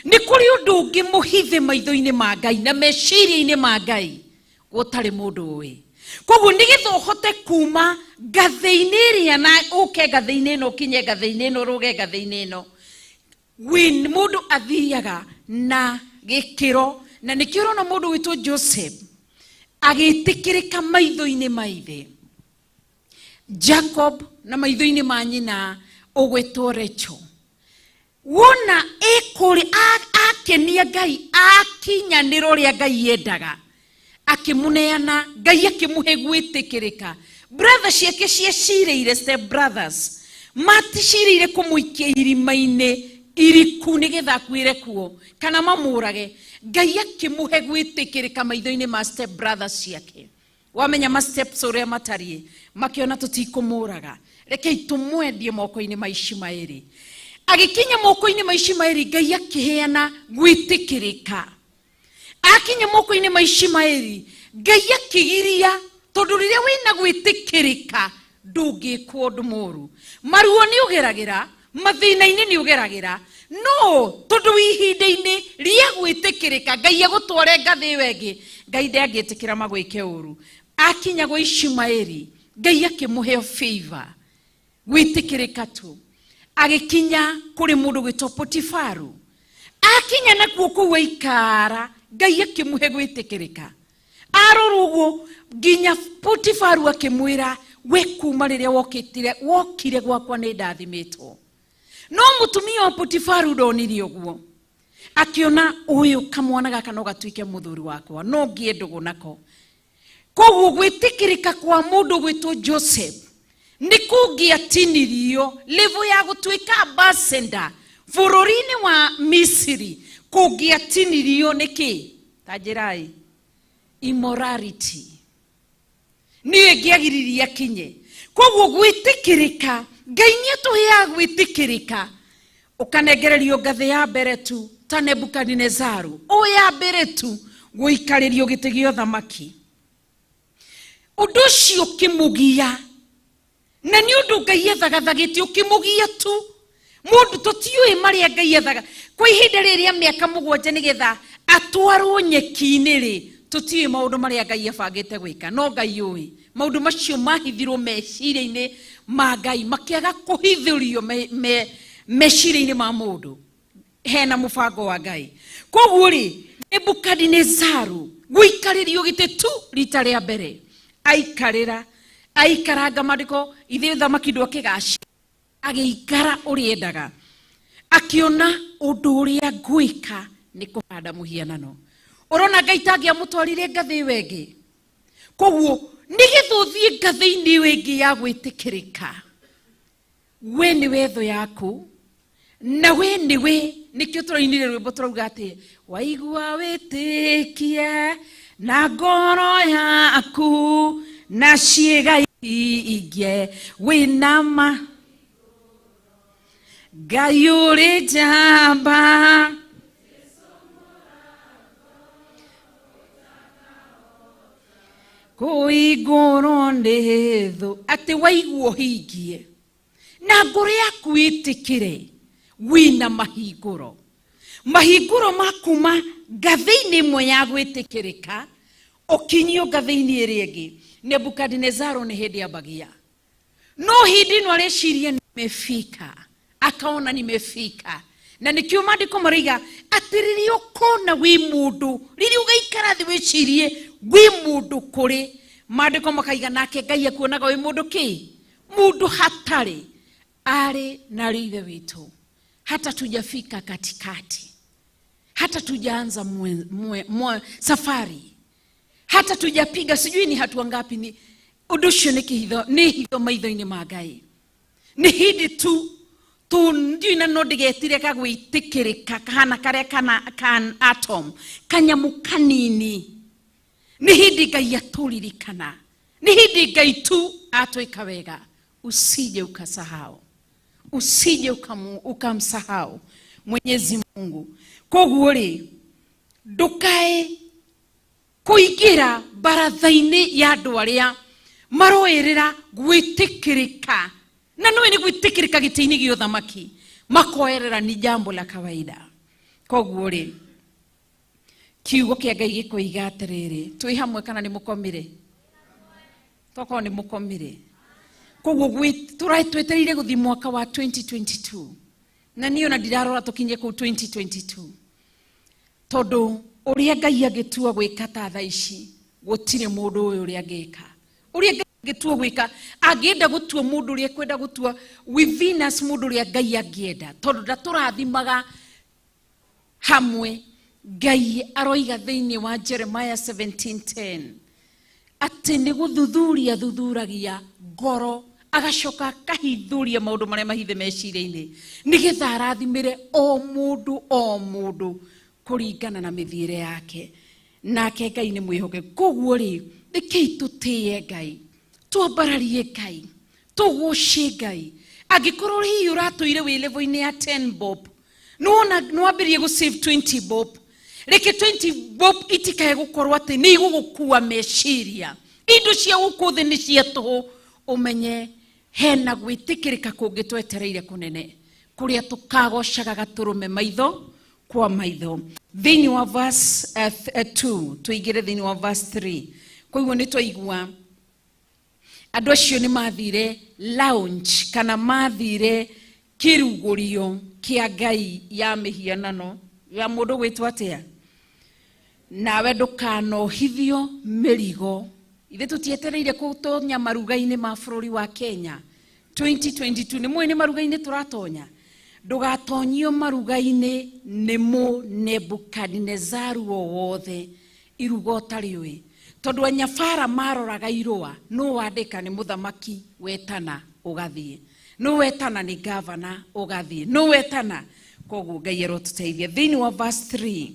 Nĩ kũrĩ ũndũ ũngĩ mũhithe maitho-inĩ ma Ngai na meciria-inĩ ma Ngai gũtarĩ mũndũ ũĩ. Koguo nĩgetha ũhote kuma ngathĩ-inĩ ĩrĩa na ũke ngathĩ-inĩ ĩno ũkinye ngathĩ-inĩ ĩno ũrũge ngathĩ-inĩ ĩno, mũndũ athiaga na gĩkĩro. Na nĩkĩo ũrona mũndũ wĩtwo Joseph agĩtĩkĩrĩka maitho-inĩ ma ithe Jacob na maitho-inĩ ma nyina ũgwĩtwo Rachel. Wona ĩkũrĩ akenia Ngai akinyanĩra ũrĩa Ngai endaga akĩmũneana Ngai akĩmũhe gwĩtĩkĩrĩka. Brother ciake ciacirĩire step brothers maticirĩire kũmũikia irima-inĩ iriku nĩgetha akuĩre kuo kana mamũrage. Ngai akĩmũhe gwĩtĩkĩrĩka maitho-inĩ ma step brothers ciake. Wamenya ma steps ũrĩa matariĩ makĩona tũtikũmũraga rekei tũmwendie moko-inĩ ma Ishimaeli. Agĩkinya moko-inĩ ma Ishimaeli Ngai akĩheana gwĩtĩkĩrĩka. Akinya moko-inĩ ma Ishimaeli Ngai akĩgiria tondũ rĩrĩa wĩna gwĩtĩkĩrĩka ndũngĩkwo ũndũ mũru. Maruo nĩ ũgeragĩra, mathĩna-inĩ nĩ ũgeragĩra, no tondũ wĩ ihinda-inĩ rĩa gwĩtĩkĩrĩka Ngai agũtware ngathĩ ĩyo ĩngĩ, Ngai ndangĩtĩkĩra magwĩke ũru. Akinya gwa Ishimaeli Ngai akĩmũhe favor gwĩtĩkĩrĩka tu. Agĩkinya kũrĩ mũndũ gwĩtwo Potifaru. Akinya nakuo kũu aikara Ngai akĩmũhe gwĩtĩkĩrĩka. Arora ũguo nginya Potifaru akĩmwĩra we kuma rĩrĩa wokire gwakwa nĩ ndathimĩtwo. No mũtumia wa Potifaru ndonire ũguo, akiona ũyũ kamwana gaka no gatuĩke mũthuri wakwa, no ngĩe ndũgũ nako. Koguo gwĩtĩkĩrĩka kwa mũndũ gwĩtwo Joseph nĩ kũngĩatinirio level ya gũtuĩka ambassador bũrũri-inĩ wa Misiri, kũngĩatinirio nĩkĩ? Ta njĩrai. Immorality nĩyo ĩngĩagiririe akinye. Koguo gwĩtĩkĩrĩka, Ngai nĩ atũheaga gwĩtĩkĩrĩka, ũkanengererio ngathĩ ya mbere tu ta Nebukadinezaru, o ya mbere tu gũikarĩrio gĩtĩ gĩa ũthamaki. Ũndũ ũcio ũkĩmũgia, na nĩ ũndũ Ngai ethagathagĩte, ũkĩmũgia tu. Mũndũ tũtiũĩ marĩa Ngai ethaga. Kwa ihinda rĩrĩ rĩa mĩaka 7 nĩgetha atwarwo nyeki-inĩ rĩ, tũtiũĩ maũndũ marĩa Ngai abangĩte gwĩka, no Ngai ũĩ. Maũndũ macio mahithirwo meciria-inĩ ma Ngai, makĩaga kũhithũrio meciria-inĩ ma mũndũ. Hena mũbango wa Ngai. Koguo rĩ, Nebukadinezaru gũikarĩrio gĩtĩ tu rita rĩa mbere, aikarĩra, aikaranga maandĩko, ithuĩ thamaki ndwakĩgacĩra, agĩikara ũrĩa endaga, akiona ũndũ ũrĩa ngwĩka nĩ kũhanda mũhianano. Ũrona Ngai tangĩamũtwarire ngathĩ ĩyo ĩngĩ. Koguo nĩgetha ũthiĩ ngathĩ-inĩ ĩyo ĩngĩ ya gwĩtĩkĩrĩka, we nĩwe thũ yaku, na we nĩwe, nĩkĩo tũrainire rwĩmbo tũrauga atĩ waigua wĩtĩkie na ngoro yaku na ciĩga ingĩ wĩna ma Ngai ũrĩ njamba. Kũhingũrwo nĩ thũ, atĩ waigua ũhingie na ngoro yaku ĩtĩkĩre wĩna mahingũro. Mahingũro ma kuma ngathĩ-inĩ ĩmwe ya gwĩtĩkĩrĩka ũkinyio ngathĩ-inĩ ĩrĩa ĩngĩ. Nebukadinezaro nĩ hĩndĩ ambagia, no hĩndĩ ĩno areciria nimefika, akaona nimefika. Na nĩkĩo maandĩko marauga atĩ rĩrĩa ũkona wĩ mũndũ, rĩrĩa ũgaikara thĩ wĩcirie wĩ mũndũ kũrĩ, maandĩko makaiga nake Ngai akuonaga wĩ mũndũ kĩ? Mũndũ hatarĩ. Arĩ na ithe witũ, hata tujafika katikati, hata tujaanza safari, hata tujapiga sijui ni hatua ngapi, ni ũndũ ũcio nĩ kĩhitho, nĩ hitho maitho-inĩ ma Ngai. Nĩ hĩndĩ tu tu ndiũĩ na no ndĩgetire kagwĩtĩkĩrĩka kahana karĩa kana kan atom kanyamũ kanini. Nĩ hĩndĩ Ngai atũririkana, nĩ hĩndĩ Ngai tu atwĩka wega. Usije ukasahau, usije ukamsahau Mwenyezi Mungu. Koguo rĩ, ndukae kũingĩra baratha-inĩ ya andũ arĩa maroerera gwĩtĩkĩrĩka, na nĩũĩ nĩ gwĩtĩkĩrĩka gĩtĩ-inĩ gĩa ũthamaki, makoerera ni jambo la kawaida. Koguo rĩ, kiugo kĩa Ngai gĩkoiga atĩrĩrĩ, twĩ hamwe kana nĩ mũkomire? Tokorwo nĩ mũkomire. Koguo twetereire gũthiĩ mwaka wa 2022, na niĩ ona ndirarora tũkinye kũu 2022, tondũ ũrĩa Ngai angĩtua gwĩka ta thaa ici, gũtirĩ mũndũ ũyũ ũrĩa angĩka. Ũrĩa Ngai angĩtua gwĩka, angĩenda gũtua mũndũ ũrĩa ekwenda gũtua within us, mũndũ ũrĩa Ngai angĩenda, tondũ ndatũrathimaga hamwe. Ngai aroiga thĩinĩ wa Jeremiah 17:10 atĩ nĩ gũthuthuria thuthuragia ngoro, agacoka akahithũria maũndũ marĩa mahithe meciria-inĩ, nĩgetha arathimĩre o mũndũ o mũndũ kũringana na mĩthiĩre yake. Nake Ngai nĩ mwĩhokeku. Koguo rĩ, rekei tũtĩe Ngai, twambararie Ngai, tũgũcie Ngai. Angĩkorwo hihi ũratũire wĩ level-inĩ ya 10 bob, nĩwona nĩwambĩrĩrie gũ save 20 bob, reke 20 bob itikae gũkorwo atĩ nĩ igũgũkua meciria. Indo cia gũkũ thĩ nĩ cia tũhũ. Ũmenye hena gwĩtĩkĩrĩka kũngĩ twetereire kũnene, kũrĩa tũkagocaga gatũrũme maitho kwa maitho. Thĩinĩ wa verse 2, tũingĩre thĩinĩ wa verse 3. Koguo nĩ twaigua andũ acio nĩ mathire lounge kana mathire kĩrugũrio kĩa Ngai ya mĩhianano ya mũndũ gwĩtwo atĩa? Nawe ndũkanohithio mĩrigo. Ithuĩ tũtietereire gũtonya maruga-inĩ ma bũrũri wa Kenya 2022. Nĩ mũĩ nĩ maruga-inĩ tũratonya. Ndũgatonyio maruga-inĩ nĩ mũ Nebukadinezaru o wothe iruga ũtarĩũĩ. Tondũ anyabara maroraga irũa, nũ wandĩka nĩ mũthamaki wetana ũgathiĩ, nũ wetana nĩ gavana ũgathiĩ, nũ wetana. Koguo Ngai arotũteithia. Thĩinĩ wa verse 3,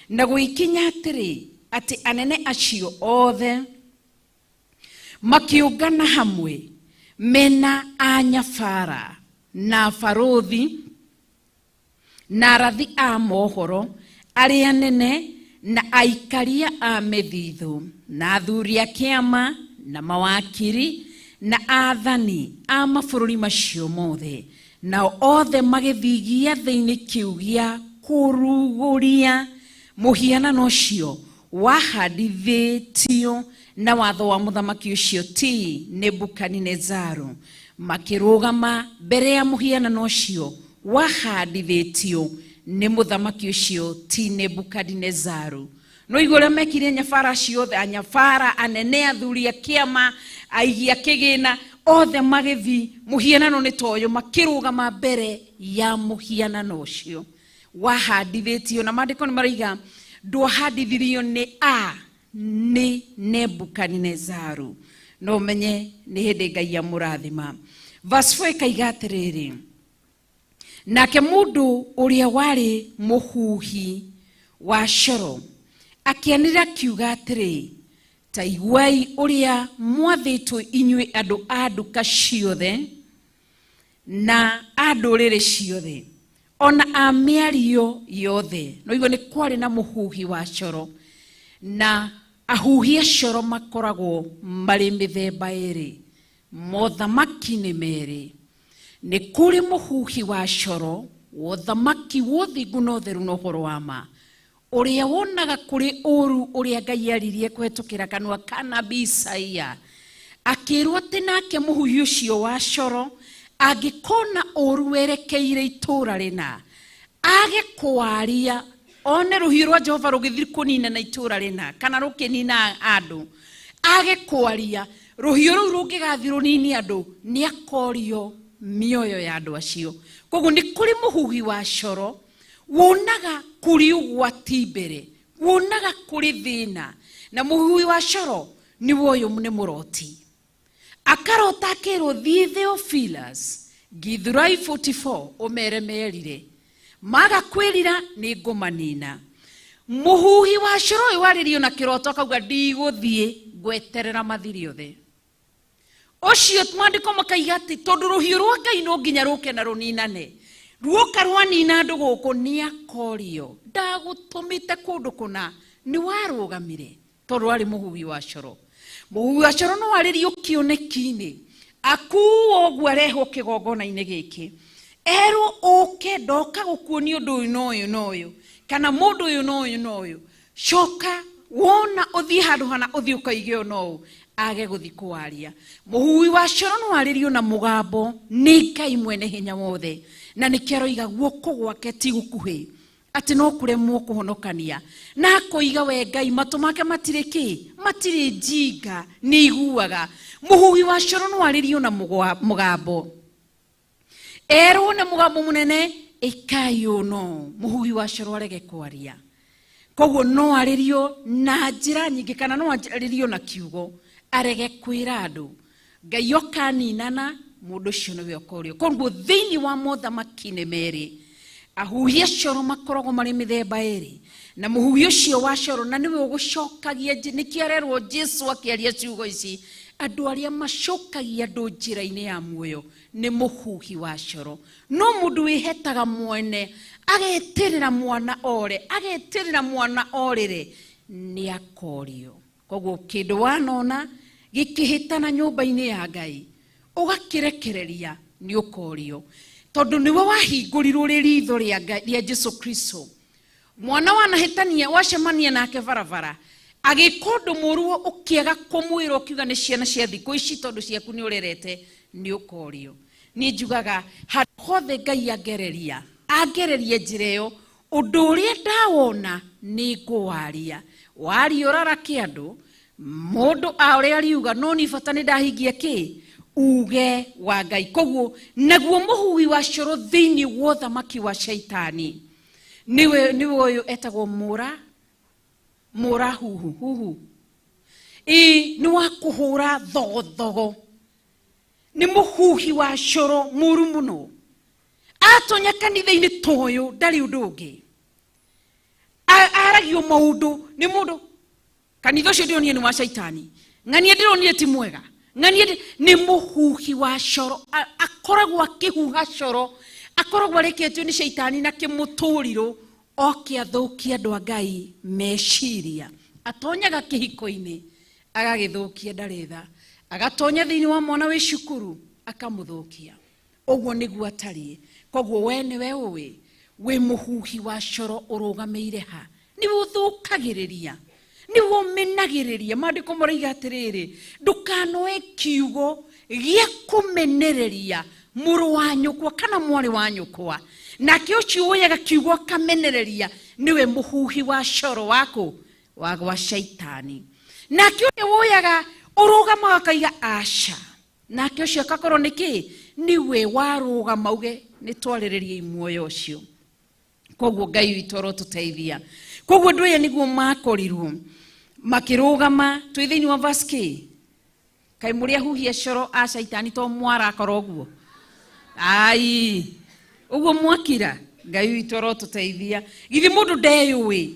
na gũgĩkinya atĩrĩ atĩ anene acio othe makĩũngana hamwe mena anyabara na barũthi na arathi a mohoro arĩa anene na aikaria a mĩthithũ na athuri a kĩama na mawakiri na athani a mabũrũri macio mothe, nao othe magĩthiĩ gĩathĩ-inĩ kĩu gĩa kũrugũria mũhianano ũcio wahandithĩtio na watho wa mũthamaki ũcio ti Nebukadinezaru. Makĩrũgama mbere ya mũhianano ũcio wahandithĩtio nĩ mũthamaki ũcio ti Nebukadinezaru. No igua ũrĩa mekire nyabara ciothe, anyabara anene, athuri a kĩama, aigi a kĩgĩna, othe magĩthiĩ mũhianano nĩ ta ũyũ, makĩrũgama mbere ya mũhianano ũcio wahandithĩtio. Na maandĩko nĩ maraiga ndwahandithirio nĩ a nĩ Nebukadinezaru. No menye nĩ hĩndĩ Ngai amũrathima. Verse 4 ĩkaiga atĩrĩrĩ, nake mũndũ ũrĩa warĩ mũhuhi wa coro akĩanĩrĩra akiuga atĩrĩ, ta iguai ũrĩa mwathĩtwo inyuĩ andũ a nduka ciothe na a ndũrĩrĩ ciothe ona a mĩario yothe. No igua nĩ kwarĩ na mũhuhi wa coro, na ahuhi a coro makoragwo marĩ mĩthemba ĩrĩ, mothamaki nĩ merĩ. Nĩ kũrĩ mũhuhi wa coro wa ũthamaki wa ũthingu na ũtheru na ũhoro wa ma, ũrĩa wonaga kũrĩ ũru ũrĩa Ngai aririe kũhetũkĩra kanua ka nabii Isaia, akĩrwo atĩ nake mũhuhi ũcio wa coro angĩkona ũru werekeire itũũra rĩna, age kwaria, one rũhiũ rwa Jehova rũgĩthiĩ kũnina na itũũra rĩna kana rũkĩnina andũ, age kwaria, rũhiũ rũu rũngĩgathiĩ rũnini andũ, nĩ akorio mĩoyo ya andũ acio. Koguo nĩ kũrĩ mũhuhi wa coro wonaga kũrĩ ũgwati mbere, wonaga kũrĩ thĩna, na mũhuhi wa coro nĩ woyũ nĩ mũroti. Akarota akĩrwo thiĩ Theophilus Githurai 44 ũmere merire, maga kwĩrira nĩ ngũmanina. Mũhuhi wa coro ũyũ warĩrio na kĩroto akauga ndigũthiĩ, ngweterera mathiri othe. Ũcio maandĩko makaiga atĩ tondũ rũhiũ rwa Ngai no nginya rũke na rũninane, ruoka rwanina andũ gũkũ nĩ akorio ndagũtũmĩte kũndũ kũna, nĩ warũgamire tondũ warĩ mũhuhi wa coro. Mũhuhi wa coro no arĩrio kĩoneki-inĩ, akuo ũguo arehwo kĩgongona-inĩ gĩkĩ, erwo ũke ndoka gũkuonia ũndũ ũyũ na ũyũ na ũyũ, kana mũndũ ũyũ na ũyũ na ũyũ, coka wona ũthiĩ handũ hana ũthiĩ ũkaige ũũ na ũũ, age gũthiĩ kwaria. Mũhuhi wa coro no arĩrio na mũgambo nĩ Ngai mwene hinya wothe, na nĩkĩo aroiga guoko gwake ti gũkuhĩ atĩ no kũremwo kũhonokania, na akoiga we Ngai matũ make matirĩ kĩ, matirĩ njinga, nĩ iguaga. Mũhuhi wa coro no arĩrio na mũgambo, erwo na mũgambo mũnene ĩkai ũũ no, mũhuhi wa coro arege kwaria. Koguo no arĩrio na njĩra nyingĩ, kana no arĩrio na kiugo arege kwĩra andũ. Ngai okaninana mũndũ ũcio nĩwe ũkorio. Koguo thĩinĩ wa mothamaki nĩ merĩ, ahuhi a coro makoragwo marĩ mĩthemba ĩrĩ, na mũhuhi ũcio wa coro na nĩwe ũgũcokagia, nĩkĩo arerwo Jesu akĩaria ciugo ici, andũ arĩa macokagia andũ njĩra-inĩ ya muoyo nĩ mũhuhi wa coro. No mũndũ wĩhetaga mwene agetĩrĩra mwana ore, agetĩrĩra mwana orĩre, nĩ akorio. Koguo kĩndũ wanona gĩkĩhĩtana nyũmba-inĩ ya Ngai ũgakĩrekereria nĩ ũkorio, tondũ nĩwe wahingũrirwo rĩ ritho rĩa Ngai, rĩa Jesu Kristo. Mwana wanahĩtania wacemania nake barabara agĩka ũndũ mũũru ũkĩaga kũmwĩra ũkiuga nĩ ciana cia thikũ ici tondũ ciaku nĩ ũrerete, nĩ ũkorio. Niĩ njugaga handũ hothe Ngai angereria, angereria njĩra ĩyo, ũndũ ũrĩa ndawona nĩ ngũwaria. Waria ũrarake andũ, mũndũ a ũrĩa ariuga no ni bata nĩ ndahingia kĩ Uge wa Ngai. Koguo naguo mũhuhi wa coro thĩinĩ wa ũthamaki wa Shaitani niwe ũyũ etagwo mũra huhu huhu. Ĩ nĩ wa kũhũra thogothogo, nĩ mũhuhi wa coro mũru mũno. Atonya kanitha-inĩ ta ũyũ ndarĩ ũndũ ũngĩ, aragio maũndũ nĩ mũndũ. Kanitha ũcio ndĩronire nĩ wa Shaitani, ng'ania ndĩronire ti mwega, ng'ania nĩ mũhuhi wa coro. Akoragwo akĩhuha coro, akoragwo areketio nĩ Shaitani na kĩmũtũrirũ oke athũkie andũ a Ngai meciria. Atonyaga kĩhiko-inĩ agagĩthũkia ndarĩ tha, agatonya thĩinĩ wa mwana wĩ cukuru akamũthũkia. Ũguo nĩguo atariĩ. Koguo we nĩwe ũĩ wĩ mũhuhi wa coro ũrũgamĩire ha, nĩwe ũthũkagĩrĩria, nĩwe ũmenagĩrĩria. Maandĩko maroiga atĩrĩrĩ, ndũkanoe kiugo gĩa kũmenereria mũrũ wa nyũkwa kana mwarĩ wa nyũkwa. Nake ũcio woyaga kiugo akamenereria nĩwe mũhuhi wa coro waku wa gwa Shaitani. Nake ũrĩa woyaga ũrũgamaga akaiga aca, nake ũcio akakorwo nĩ kĩ, nĩwe warũgama uge nĩ twarĩrĩrie muoyo ũcio. Koguo Ngai witũ arotũteithia. Koguo andũ aya nĩguo makorirwo makĩrũgama. Twĩ thĩinĩ wa verse K. Kaĩ mũrĩ ahuhia coro a Shaitani to mwarakorwo ũguo? Ai, ũguo mwakira. Ngai witũ arotũteithia. Githĩ mũndũ ndeyũĩ?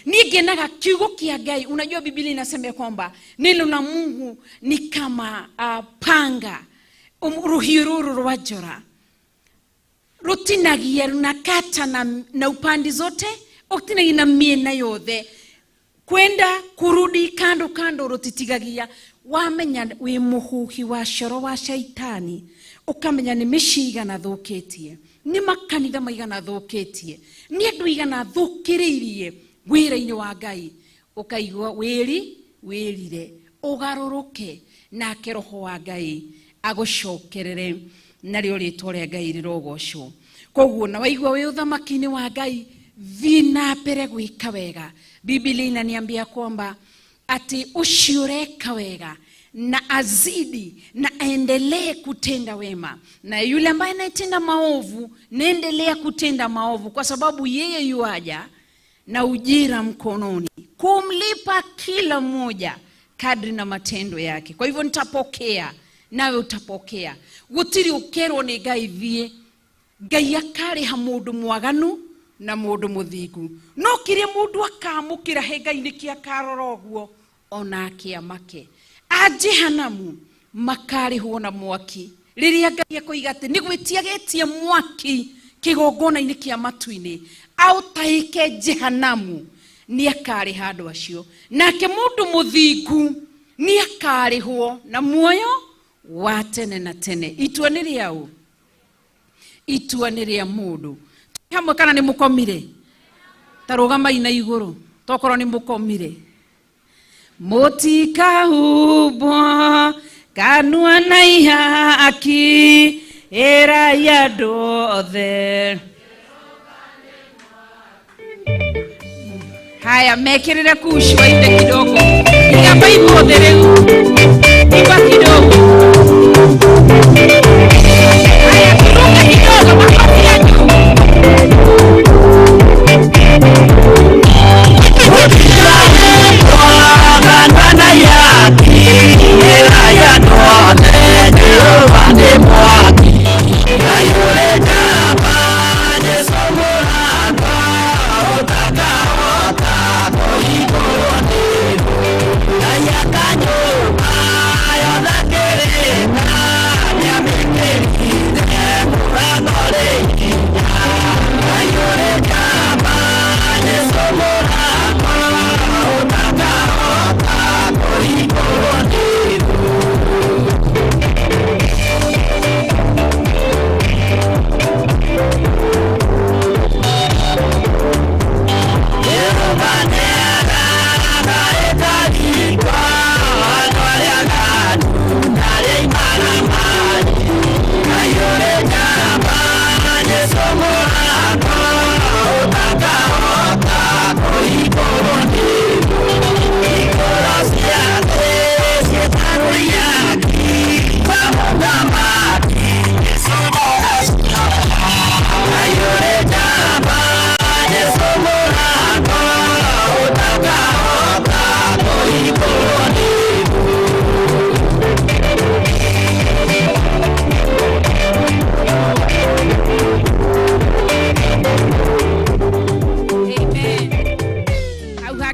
Niĩ ngenaga kiugo kĩa Ngai. Unajua Biblia inasema kwamba neno la Mungu ni kama panga, rũhiũ rũrũ rwa njora, rũtinagia runakata na upande zote, ũtinagia na mĩena yothe, kwenda kurudi kando kando rũtitigagia. Wamenya wĩ mũhuhi wa coro wa Shaitani, ũkamenya nĩ mĩciĩ igana thũkĩtie, nĩ makanitha maigana thũkĩtie, nĩ andũ igana thũkĩrĩirie wĩra-inĩ wa Ngai, ũkaigua wĩrire, ũgarũrũke, nake roho wa Ngai agũcokerere, narĩo rĩtwa rĩa Ngai rĩrogocwo. Koguo na waigua wĩ ũthamaki-inĩ wa Ngai, thiĩ na mbere gwĩka wega. Biblia inaniambia kwamba ati ũcio ũreka wega na azidi na aendelee kutenda wema, na yule ambaye anatenda maovu naendelea kutenda maovu, kwa sababu yeye yuaja na ujira mkononi kumlipa kila mmoja kadri na matendo yake. Kwa hivyo nitapokea nawe utapokea. Gutiri ukerwo ni Ngai thie, Ngai akariha mundu mwaganu na mundu muthingu, no kiria mundu akamukira he Ngai niki akarora uguo onake amake. A Jehanamu makarihwo na mwaki. Riria Ngai akoiga ati ni gwitia getie mwaki kigongona-inĩ kĩa matu-inĩ aũtahĩke Jehanamu, nĩ akarĩha andũ acio. Nake mũndũ mũthingu nĩ akarĩhwo na muoyo wa tene na tene. Itua nĩ rĩaũ? Itua nĩ rĩa mũndũ. Hamwe kana nĩ mũkomire? Ta rũgamai na igũrũ tokorwo nĩ mũkomire. Mũtikahumbwo kanua na ihaki, ĩrai andũ othe. Haya, mekĩrĩre kucua inde kidogo. Igamba imuothe rĩu. Imba kidogo. Haya, turuke kidogo, makofi ya juu.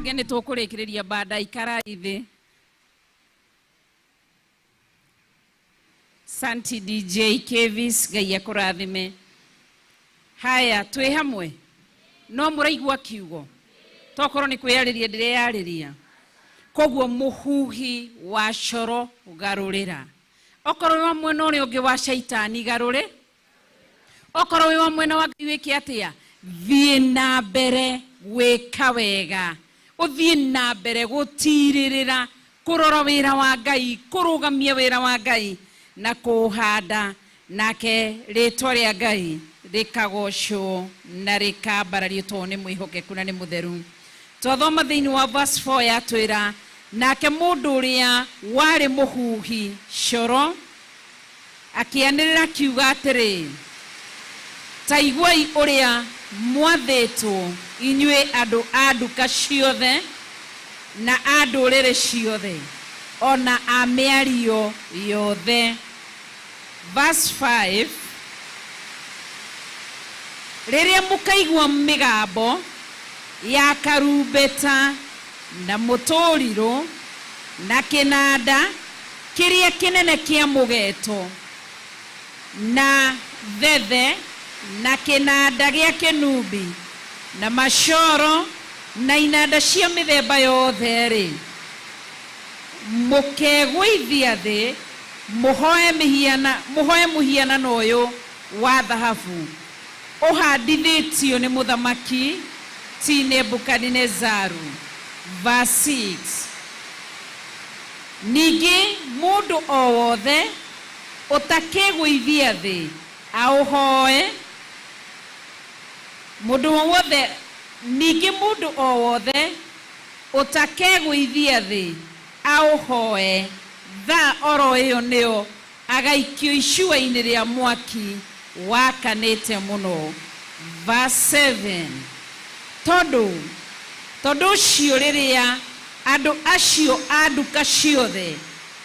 Mwĩbange nĩ tũkũrĩkĩrĩria banda ikarai thĩ. Santi DJ Kevis, Ngai akũrathime. Haya, twĩ hamwe no mũraigua kiugo tokorwo nĩ kwĩyarĩria ndĩreyarĩria. Koguo mũhuhi wa coro garũrĩra, okorwo wĩ wa mwena ũrĩa ũngĩ wa caitani garũrĩ, okorwo wĩ wa mwena wa Ngai wĩke atĩa? Thiĩ na mbere gwĩka wega, ũthiĩ na mbere gũtirĩrĩra kũrora wĩra wa Ngai, kũrũgamia wĩra wa Ngai na kũũhanda, nake rĩtwa rĩa Ngai rĩkagocwo na rĩkambarario tondũ nĩ mwĩhokeku na nĩ mũtheru. Twathoma thĩinĩ wa verse 4 yatwĩra nake mũndũ ũrĩa warĩ mũhuhi coro akĩanĩrĩra akiuga atĩrĩ, ta iguai ũrĩa mwathĩtwo inyuĩ andũ a nduka ciothe na a ndũrĩrĩ ciothe ona a mĩario yothe. Verse 5, rĩrĩa mũkaigua mĩgambo ya karumbeta na mũtũrirũ na kĩnanda kĩrĩa kĩnene kĩa mũgeto na thethe na kĩnanda gĩa kĩnumbi na macoro na inanda cia mĩthemba yothe rĩ, mũkegũithia thĩ mũhoe mũhianano ũyũ wa thahabu ũhandithĩtio nĩ mũthamaki ti Nebukadinezaru. Verse 6, ningĩ mũndũ o wothe ũtakĩgũithia thĩ aũhoe, mũndũ o wothe, ningĩ mũndũ o wothe ũtakegũithia thĩ aũhoe, thaa oro ĩyo nĩyo agaikio icua-inĩ rĩa mwaki wakanĩte mũno. Verse 7, tondũ ũcio rĩrĩa andũ acio a nduka ciothe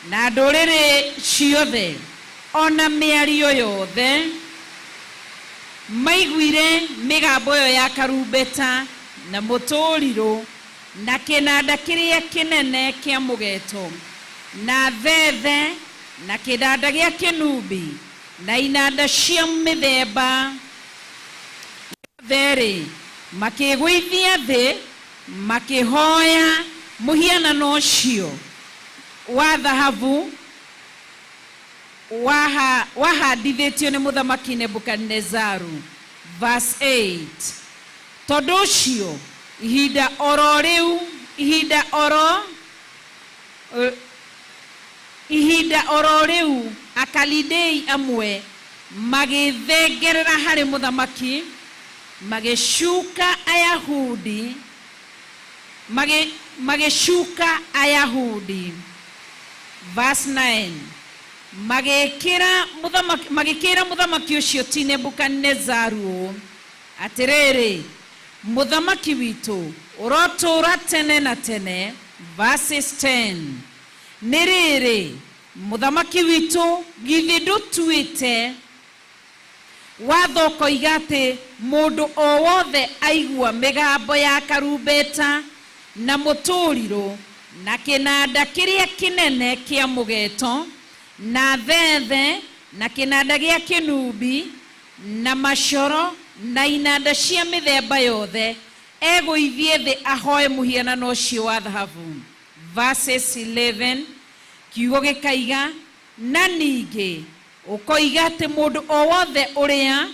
na ndũrĩrĩ ciothe ona mĩario yothe maiguire mĩgambo ĩyo ya karumbeta na mũtũrirũ na kĩnanda kĩrĩa kĩnene kĩa mũgeto na thethe na kĩnanda gĩa kĩnumbi na inanda cia mĩthemba yothe rĩ, makĩgũithia thĩ makĩhoya mũhianano ũcio wa thahabu wahandithĩtio nĩ mũthamaki Nebukadinezaru. Verse 8, tondũ ũcio ihinda oro rĩu, ihinda oro rĩu Akalidei amwe magĩthengerera harĩ mũthamaki, magĩcuka Ayahudi, magĩcuka Ayahudi. Verse 9, magĩkĩra mũthamaki ũcio ti Nebukadinezaru ũũ, atĩrĩrĩ, mũthamaki witũ ũrotũũra tene na tene. Verses 10, nĩ rĩrĩ, mũthamaki witũ githĩ ndũtuĩte watho ũkoiga atĩ mũndũ o wothe aigua mĩgambo ya karumbeta na mũtũrirũ na kĩnanda kĩrĩa kĩnene kĩa mũgeto na thethe na kĩnanda gĩa kĩnumbi na macoro na inanda cia mĩthemba yothe egũithie thĩ ahoe mũhianano ũcio wa thahabu. Verses 11, kiugo gĩkaiga na ningĩ ũkoiga atĩ mũndũ o wothe ũrĩa,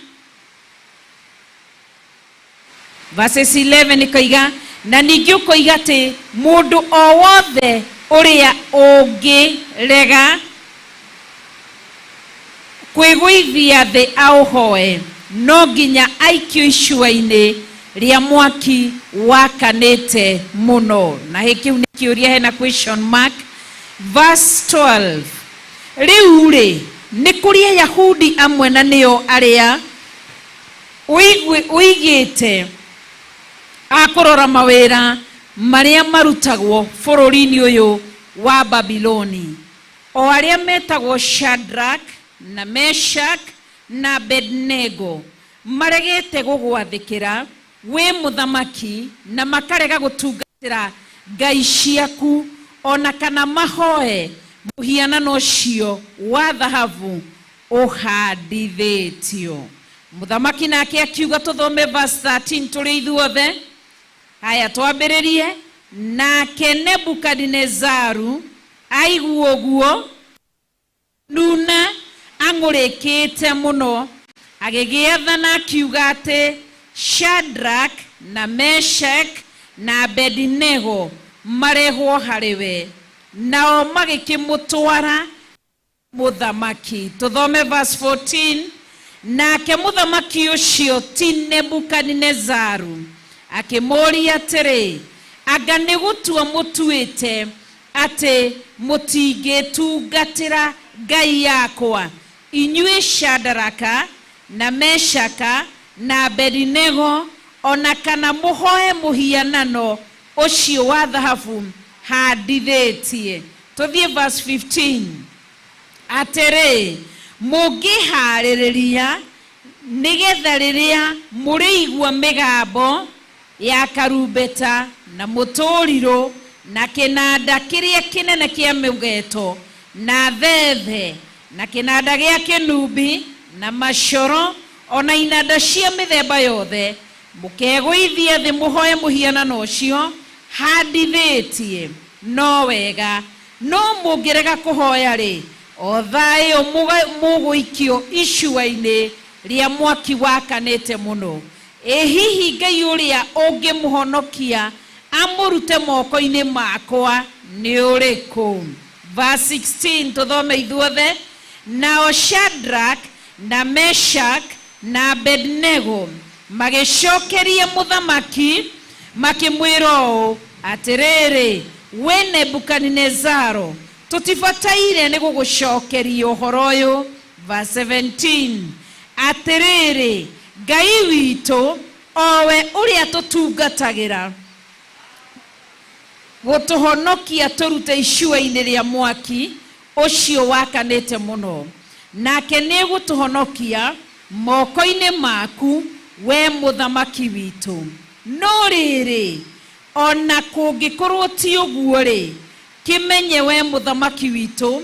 verses 11 ikoiga na ningĩ ũkoiga atĩ mũndũ o wothe ũrĩa ũngĩrega kwĩgũithia thĩ aũhoe no nginya aikio icua-inĩ rĩa mwaki wakanĩte mũno. Na kĩu nĩ kĩũria hena question mark. Verse 12, rĩu rĩ nĩ kũrĩ Ayahudi amwe na nĩo arĩa ũigĩte a kũrora mawĩra marĩa marutagwo bũrũri-inĩ ũyũ wa Babiloni, o arĩa metagwo Shadrach na Meshach na Abednego, maregete gũgwathĩkĩra wĩ mũthamaki na makarega gũtungatĩra Tĩra ngai ciaku ona kana mahoe mũhianano ũcio wa thahabu ũhandithĩtio. Mũthamaki nake akiuga, tũthome verse 13 tũrĩ ithuothe. Haya, twambĩrĩrie. Nake Nebukadinezaru aigua ũguo, nuna ang'ũrĩkĩte mũno, agĩgĩathana akiuga atĩ Shadrach na Meshach na Abednego marehwo harĩ we, nao magĩkĩmũtwara mũthamaki. Tũthome verse 14. Nake mũthamaki ũcio ti Nebukadinezaru akĩmũũria atĩrĩ, anga nĩ gũtua mũtuĩte atĩ mũtingĩtungatĩra ngai yakwa, inyuĩ Shadraka na Meshaka na Abednego, ona kana mũhoe mũhianano ũcio wa thahabu handithĩtie? Tũthiĩ verse 15. Atĩrĩ, mũngĩharĩrĩria nĩgetha rĩrĩa mũrĩigua mĩgambo ya karumbeta na mũtũrirũ na kĩnanda kĩrĩa kĩnene kĩa mĩgeto na thethe na kĩnanda gĩa kĩnumbi na macoro ona inanda cia mĩthemba yothe, mũkegũithia thĩ mũhoe mũhianano ũcio handithĩtie, no wega. No mũngĩrega kũhoya rĩ, o thaa ĩyo mũgũikio icua-inĩ rĩa mwaki wakanĩte mũno. Ĩ hihi Ngai ũrĩa ũngĩmũhonokia amũrute moko-inĩ makwa nĩ ũrĩkũ? Verse 16, tũthome ithuothe. Nao Shadrach na Meshach na Abednego magĩcokeria mũthamaki makĩmwĩra ũũ, atĩrĩrĩ, we Nebukadinezaro, tũtibataire nĩ gũgũcokeria ũhoro ũyũ. Verse 17. Atĩrĩrĩ, Ngai witũ, o we ũrĩa tũtungatagĩra gũtũhonokia tũrute icua-inĩ rĩa mwaki ũcio wakanĩte mũno, nake nĩegũtũhonokia moko-inĩ maku, we mũthamaki witũ. No rĩrĩ, ona kũngĩkorwo ti ũguo rĩ, kĩmenye we mũthamaki witũ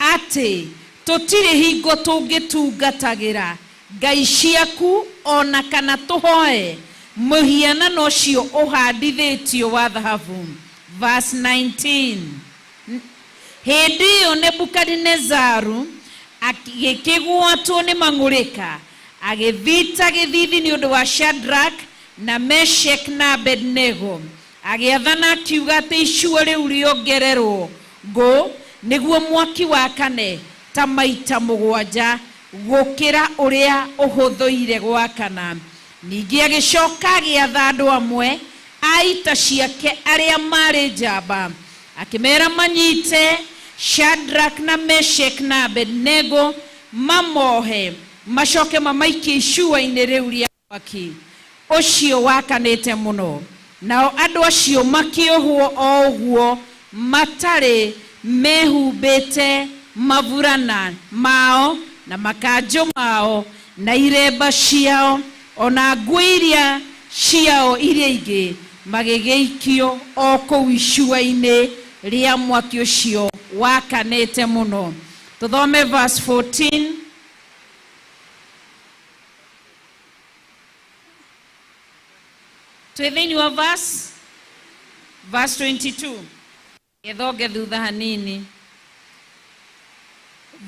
atĩ tũtirĩ hingo tũngĩtungatagĩra ngai ciaku ona kana tũhoe mũhianano ũcio ũhandithĩtio wa thahabu. Verse 19. Hĩndĩ ĩyo Nebukadinezaru agĩkĩgwatwo nĩ mang'ũrĩka, agĩthita gĩthithi nĩ ũndũ wa Shadrach na Meshach na Abednego, agĩathana akiuga atĩ icua rĩu rĩongererwo ngũ nĩguo mwaki wakane ta maita mũgwanja gũkĩra ũrĩa ũhũthũire gwakana. Ningĩ agĩcoka agĩatha andũ amwe a ita ciake arĩa maarĩ njamba, akĩmera manyite Shadrach na Meshach na Abednego, mamohe, macoke mamaikie icua-inĩ rĩu rĩa mwaki ũcio wakanĩte mũno. Nao andũ acio makĩohwo o ũguo matarĩ mehumbĩte maburana mao na makanjũ mao na iremba ciao ona nguo iria ciao iria ingĩ, magĩgĩikio o kũu icua-inĩ rĩa mwaki ũcio wakanĩte mũno. Tũthome verse 14. Twĩ thĩinĩ wa verse 22, gĩthonge thutha hanini.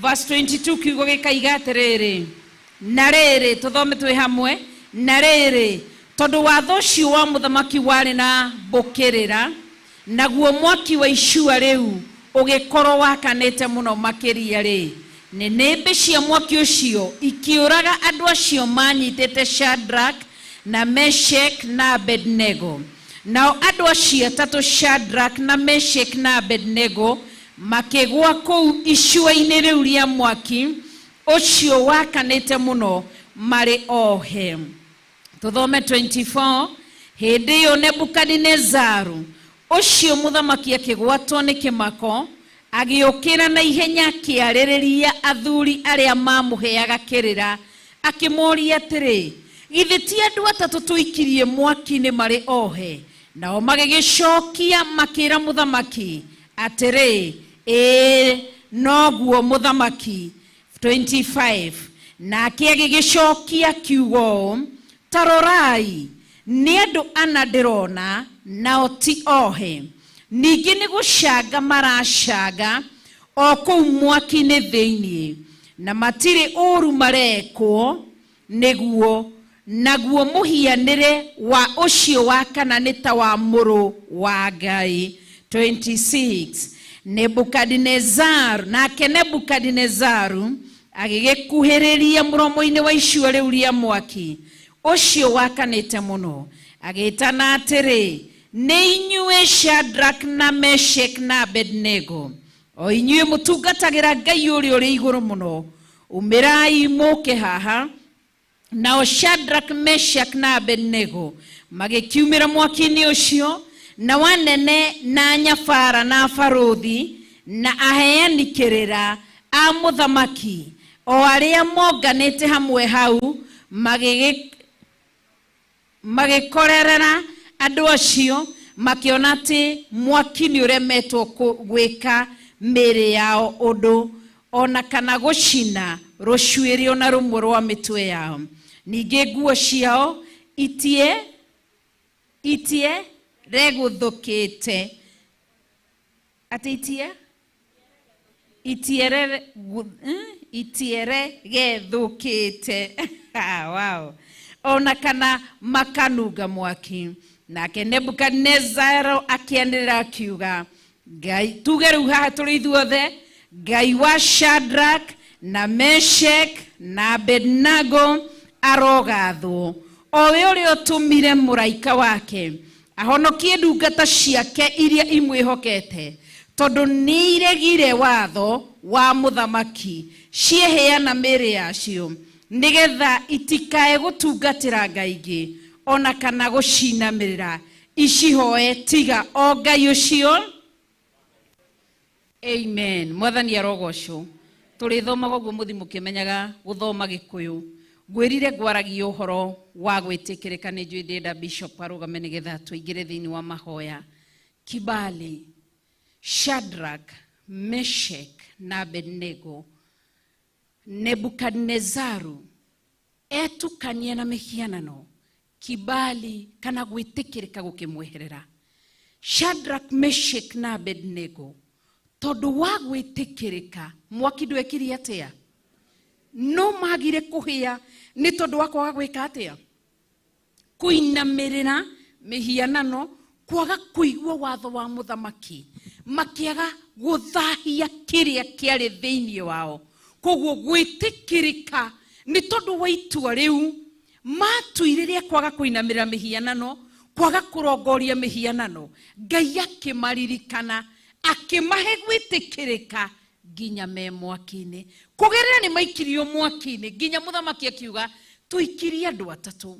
Verse 22, kiugo gĩkaiga atĩrĩrĩ, na rĩrĩ, tũthome twĩ hamwe. Na rĩrĩ, tondũ watho ũcio wa mũthamaki warĩ na mbũkĩrĩra, naguo mwaki wa icua rĩu ũgĩkorwo wakanĩte mũno makĩria rĩ, nĩnĩmbĩ cia mwaki ũcio ikĩũraga andũ acio manyitĩte Shadrach na Meshach na Abednego. Nao andũ acio atatũ, Shadrach na Meshach na Abednego, makĩgũa kũu icua-inĩ rĩu rĩa mwaki ũcio wakanĩte mũno marĩ ohe. Tũthome 24. Hĩndĩ ĩyo Nebukadinezaru ũcio mũthamaki akĩgwatwo nĩ kĩmako, agĩũkĩra na ihenya, akĩarĩrĩria athuri arĩa mamũheaga kĩrĩra, akĩmoria atĩrĩ, githĩ ti andũ atatũ tũikirie mwaki-inĩ marĩ ohe? Nao magĩgĩcokia makĩra mũthamaki atĩrĩ, ĩĩ noguo mũthamaki. 25 nake agĩgĩcokia kiugo ũũ, ta rorai, nĩ andũ ana ndĩrona nao ti ohe, ningĩ nĩ gũcanga maracanga o kũu mwaki-inĩ thĩinĩ, na matirĩ ũũru marekwo nĩguo, naguo mũhianĩre wa ũcio wa kana nĩ ta wa mũrũ wa Ngai. 26 Nebukadinezaru, nake Nebukadinezaru agĩgĩkuhĩrĩria mũromo-inĩ wa icua rĩu rĩa mwaki ũcio wakanĩte mũno, agĩtana atĩrĩ, nĩ inyuĩ Shadrach na Meshach na Abednego, o inyuĩ mũtungatagĩra Ngai ũrĩa ũrĩ igũrũ mũno, umĩrai mũke haha. Nao Shadrach, Meshach na Abednego magĩkiumĩra mwaki-inĩ ũcio, na wanene na nyabara na barũthi na aheani kĩrĩra a mũthamaki o arĩa monganĩte hamwe hau magĩkorerera andũ acio, makĩona atĩ mwaki nĩ ũremetwo gwĩka mĩĩrĩ yao ũndũ ona kana gũcina rũcuĩrĩ ona rũmwe rwa mĩtwe yao. Ningĩ nguo ciao itie regũthũkĩte, atĩ itieregethũkĩte wow, ona kana makanunga mwaki. Nake Nebukadnezar akĩanĩrĩra akiuga, Ngai, tuge rĩu haha tũrĩ ithuothe, Ngai wa Shadrach na Meshach na Abednego arogathwo, o we ũrĩa ũtũmire mũraika wake ahonokie ndungata ciake iria imwĩhokete, tondũ nĩiregire watho wa mũthamaki cieheana mĩĩrĩ yacio, nĩgetha itikae gũtungatĩra ngai ingĩ ona kana gũcinamĩrĩra icihoe tiga o Ngai ũcio. Amen. Mwathani arogocwo. Tũrĩthomaga ũguo mũthi mũkĩmenyaga gũthoma Gĩkũyũ. Ngwĩrire ngwaragia ũhoro wa gwĩtĩkĩrĩka, nĩ njũĩ ndĩrenda bishop arũgame nĩgetha tũingĩre thĩinĩ wa mahoya. Kibali, Shadrach, Meshach na Abednego, Nebukadnezaru etukania na mĩhianano, kibali kana gwĩtĩkĩrĩka gũkĩmweherera. Shadrach, Meshach na Abednego, tondũ wa gwĩtĩkĩrĩka mwaki ndwekire atĩa? No magire kũhĩa nĩ tondũ wa kwaga gwĩka atĩa? Kũinamĩrĩra mĩhianano, kwaga kũigua watho wa mũthamaki, makĩaga gũthahia kĩrĩa kĩarĩ thĩinĩ wao. Koguo gwĩtĩkĩrĩka nĩ tondũ wa itua rĩu matuire rĩa kwaga kũinamĩrĩra mĩhianano, kwaga kũrongoria mĩhianano, Ngai akĩmaririkana akĩmahe gwĩtĩkĩrĩka nginya me mwaki-inĩ. Kũgerera nĩ maikirio mwaki-inĩ nginya mũthamaki akiuga tũikirie andũ atatũ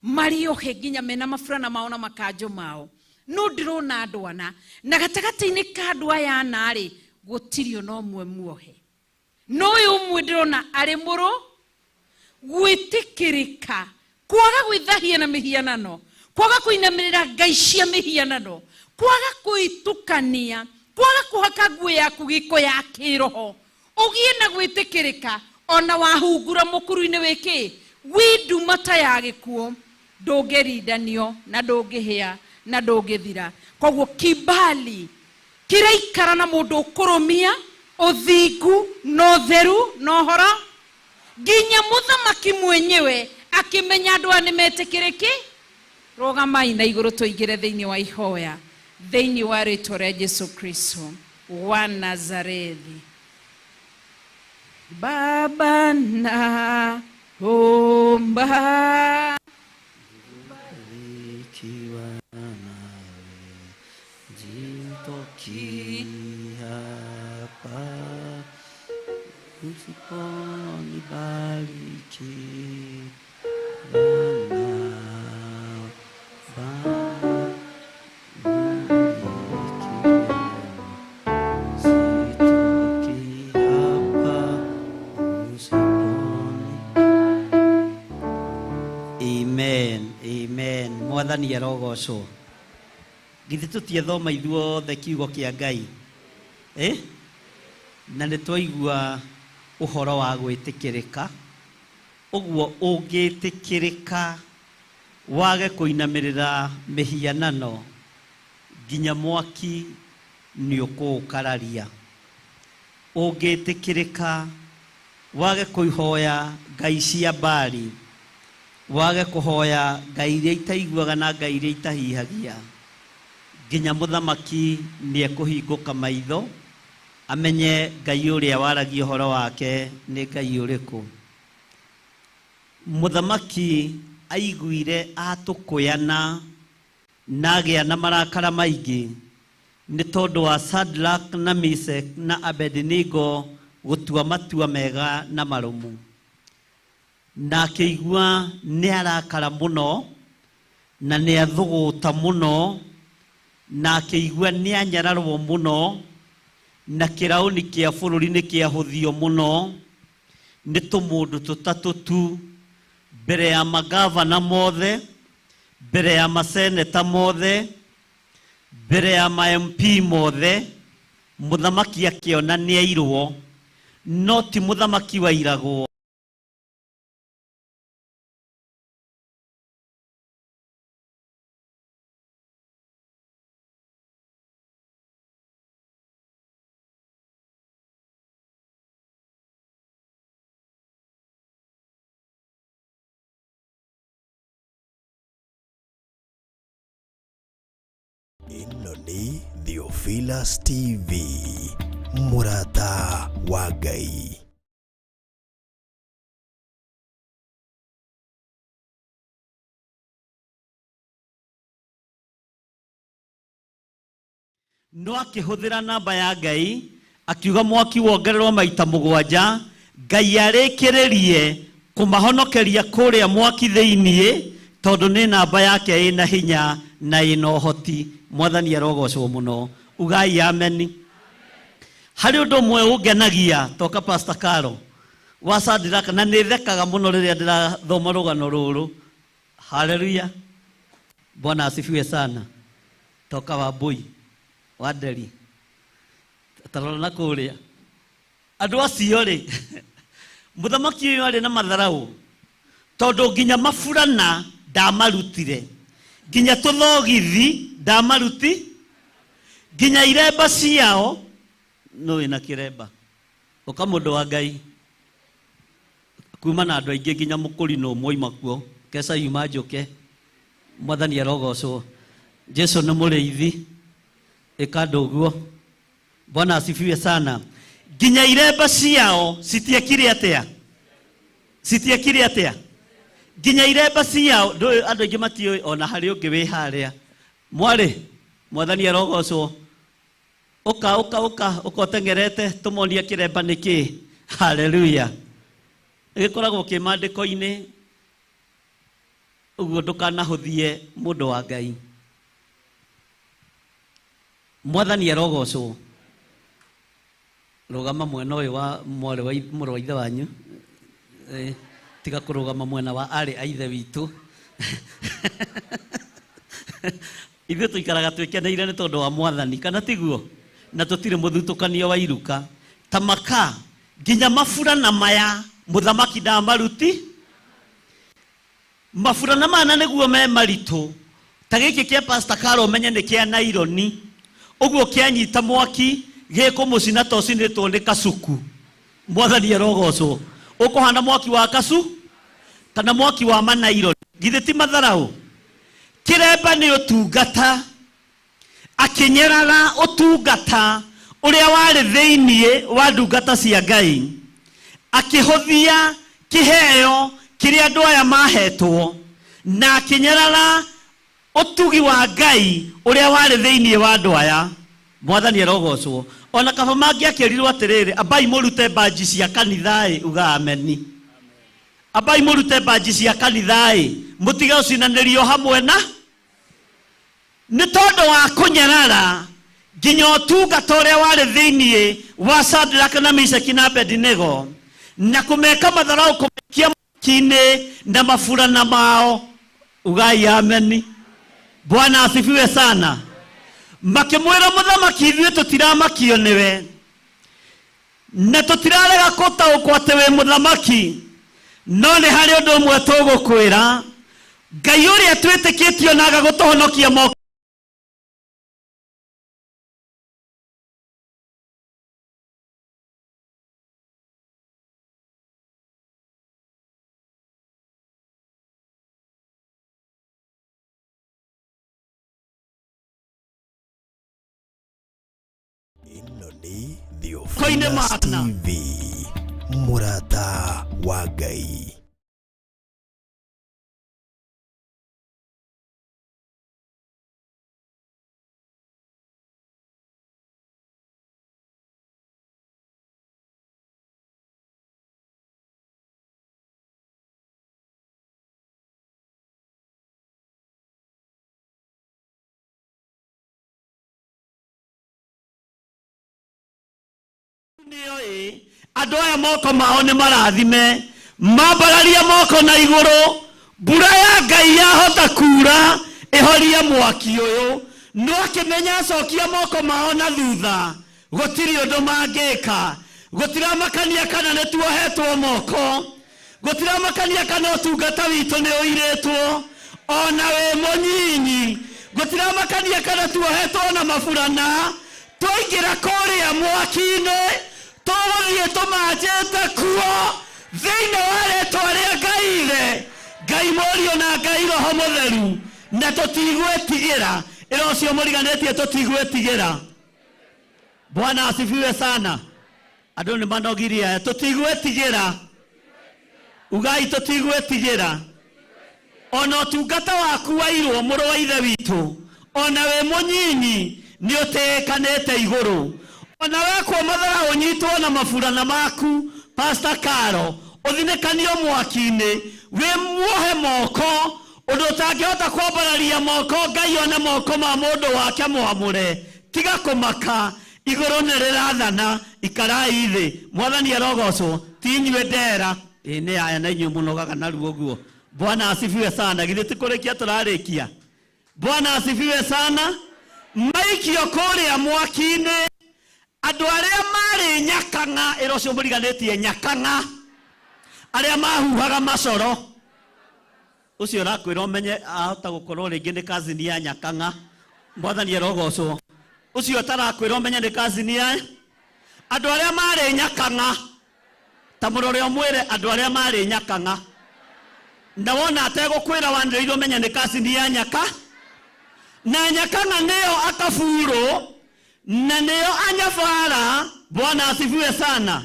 marĩ ohe nginya mena maburana mao na makanjũ mao, no ndĩrona andũ ana, na gatagatĩ-inĩ ka andũ aya ana rĩ gũtirĩ ona ũmwe muohe, no ũyũ ũmwe ndĩrona arĩ mũrũ. Gwĩtĩkĩrĩka, kwaga gwĩthahia na mĩhianano, kwaga kũinamĩrĩra ngai cia mĩhianano, kwaga kwĩtukania, kwaga kũhaka nguo yaku gĩko ya kĩroho, ũgĩe na gwĩtĩkĩrĩka ona wahungura mũkuru-inĩ wĩkĩ wĩ nduma ta ya gĩkuũ, ndũngĩrindanio na ndũngĩhĩa na ndũngĩthira. Koguo kibali kĩraikara na mũndũ ũkũrũmia ũthingu na ũtheru na ũhoro, nginya mũthamaki mwenyewe akĩmenya andũ aya nĩmetĩkĩrĩki. Rũgamai na igũrũ tũingĩre thĩinĩ wa ihoya thĩinĩ wa rĩtwa rĩa Jesu Kristo wa Nazarethi. Baba na omba Barikiwa nawe sitoki hapa usiponibariki Bwana, sitoki hapa usiponi. Amen, amen. Mwathani arogocwo. Githĩ tũtiethoma ithuothe kiugo kĩa Ngai? Eh? Na nĩ twaigua ũhoro wa gwĩtĩkĩrĩka. Ũguo ũngĩtĩkĩrĩka wage kũinamĩrĩra mĩhianano nginya mwaki nĩ ũkũũkararia. Ũngĩtĩkĩrĩka wage kũhoya ngai cia Baali, wage kũhoya ngai iria itaiguaga na ngai iria itahihagia, nginya mũthamaki nĩ ekũhingũka maitho amenye Ngai ũrĩa waragia ũhoro wake nĩ Ngai ũrĩkũ. Mũthamaki aiguire atũkũyana na agĩa na marakara maingĩ nĩ tondũ wa Shadrach na Meshach na Abednego gũtua matua mega na marũmu. Na akĩigua nĩ arakara mũno na nĩ athũgũta mũno na akĩigua nĩ anyararwo mũno na kĩraũni kĩa bũrũri nĩ kĩahũthio mũno nĩ tũmũndũ tũtatũ tu mbere ya magavana mothe, mbere ya maseneta mothe, mbere ya ma MP mothe. Mũthamaki akĩona nĩ airwo, no ti mũthamaki wairagwo. Ĩno nĩ Theophilus TV, mũrata wa Ngai. No akĩhũthĩra namba ya Ngai akiuga mwaki wongererwo maita mũgwanja, Ngai arĩkĩrĩrie kũmahonokeria kũrĩa mwaki thĩiniĩ, tondũ nĩ namba yake ĩna hinya na ĩna ũhoti. Mwathani arogocwo mũno. Ugai ameni. Harĩ ũndũ ũmwe ũngenagia toka Pastor Caro wa Shadrach, na nĩ thekaga mũno rĩrĩa ndĩrathoma rũgano rũrũ. Haleluya, Bwana asifiwe sana. Toka Wambui wa Nderi, tarora na kũrĩa andũ acio rĩ, mũthamaki ũyũ arĩ na matharau tondũ nginya maburana ndamarutire, nginya tũthogithi ndamaruti, nginya iremba ciao nũ wĩna kĩremba ũka mũndũ wa Ngai kuma na andũ aingĩ nginya mũkũrinũ mwoima kuo keca yuma njũke. Mwathani arogocwo. Jesu nĩ mũrĩithi, ĩka andũ ũguo. Bwana asifiwe sana. Nginya iremba ciao citiekire atĩa? Citiekire atĩa? Nginya iremba ciao ndũĩ, andũ aingĩ matiũĩ ona harĩ ũngĩ wĩ harĩa. Mwarĩ, Mwathani arogocwo. Ũka, ũka, ũka, ũka ũteng'erete tũmonie kĩremba nĩ kĩĩ. Haleluya. Gĩkoragwo kĩ maandĩko-inĩ ũguo, ndũkanahũthie mũndũ wa Ngai. Mwathani arogocwo. Rũgama mwena ũyũ wa mwarĩ wa mũrũ wa ithe wanyu. Tiga kũrũgama mwena wa arĩ a ithe witũ. Ithuĩ tũikaraga twĩkeneire nĩ tondũ wa Mwathani, kana tiguo? Na tũtirĩ mũthutũkanio wa iruka. Ta maka nginya maburana maya mũthamaki ndamaruti. Maburana maya na nĩguo me maritũ ta gĩkĩ kĩa Pastor Carol, ũmenye nĩ kĩa naironi ũguo, kĩanyita mwaki gĩkũmũcina ta ũcinĩtwo nĩ kasuku. Mwathani arogocwo. Ũkũhana mwaki wa kasu kana mwaki wa manaironi. Githĩ ti matharau? Kĩremba nĩ ũtungata. Akĩnyarara ũtungata ũrĩa warĩ thĩiniĩ wa ndungata cia Ngai, akĩhũthia kĩheo kĩrĩa andũ aya mahetwo, na akĩnyarara ũtugi wa Ngai ũrĩa warĩ thĩiniĩ wa andũ aya. Mwathani arogocwo. Ona kaba mangĩakĩrirwo atĩrĩrĩ, ambai mũrute mbanji cia kanitha-ĩ, uga ameni. Ambai mũrute mbanji cia kanitha-ĩ, mũtige ũcinanĩrio hamwe na nĩ tondũ wa kũnyarara nginya ũtungata ũrĩa warĩ thĩiniĩ wa Shadrach na Meshach na Abednego, na kũmeka matharau, kũmaikia mwaki-inĩ na maburana mao. Ugai ameni. Bwana asifiwe sana. Makĩmwĩra mũthamaki, ithuĩ tũtiramakio nĩwe na tũtirarega gũtaũkwo atĩ wĩ mũthamaki, no nĩ harĩ ũndũ ũmwe tũgũkwĩra: Ngai ũrĩa twĩtĩkĩtio na agagũtũhonokia moko Ĩno nĩ Theophilus TV, mũrata wa Ngai. Nĩyo ĩ andũ aya moko mao nĩ marathime, mambararia moko na igũrũ, mbura ya Ngai yahota kura ĩhorie mwaki ũyũ. No akĩmenya acokia moko mao na thutha, gũtirĩ ũndũ mangĩka. Gũtiramakania kana nĩ tuohetwo moko, gũtiramakania kana ũtungata witũ nĩ ũirĩtwo ona wĩ mũnyinyi, gũtiramakania kana tuohetwo na maburana. Twaingĩra kũrĩa mwaki-inĩ, tũgũthiĩ tũmanjĩte kuo thĩinĩ wa rĩtwa rĩa Ngai Ithe, Ngai Mũriũ na Ngai Roho Mũtheru, na tũtigwĩtigĩra. Ĩra ũcio mũriganĩtie, tũtigwĩtigĩra. Bwana asifiwe sana. Andũ nĩ manogirie aya. Tũtigwĩtigĩra. Ugai, tũtigwĩtigĩra. Ona ũtungata waku wairwo, mũrũ wa ithe witũ, ona wĩ mũnyinyi, nĩ ũtĩĩkanĩte igũrũ. Ona wekwo mathara, ũnyitwo na maburana maku, Pastor Caro, ũthinĩkanio mwaki-inĩ wĩ muohe moko ũndũ ũtangĩhota kwambararia moko, Ngai one moko ma mũndũ wake mwamũre. Tiga kũmaka, igũrũ nĩ rĩrathana. Ikarai thĩ. Mwathani arogocwo. Ti inyuĩ ndera ĩ nĩ aya na inyuĩ mũnogaga naruo ũguo. Bwana asifiwe sana. Githĩ ti kũrĩkia tũrarĩkia? Bwana asifiwe sana. Maikio kũrĩa mwaki-inĩ, andũ arĩa marĩ nyakang'a, ĩra ũcio mũriganĩtie, nyakang'a, arĩa mahuhaga macoro, ũcio ũrakwĩra ũmenye ahota gũkorwo rĩngĩ nĩ kazini ya nyakang'a. Mwathani arogocwo. Ũcio ũtarakwĩra ũmenye nĩ kazini ya andũ arĩa marĩ nyakang'a. Ta mũrore ũmwĩre, andũ arĩa marĩ nyakang'a, na wona ategũkwĩra wanĩrĩire, ũmenye nĩ kazini ya nyaka na nyakang'a, nĩyo akaburu na nĩyo anyabara. Bwana asifiwe sana.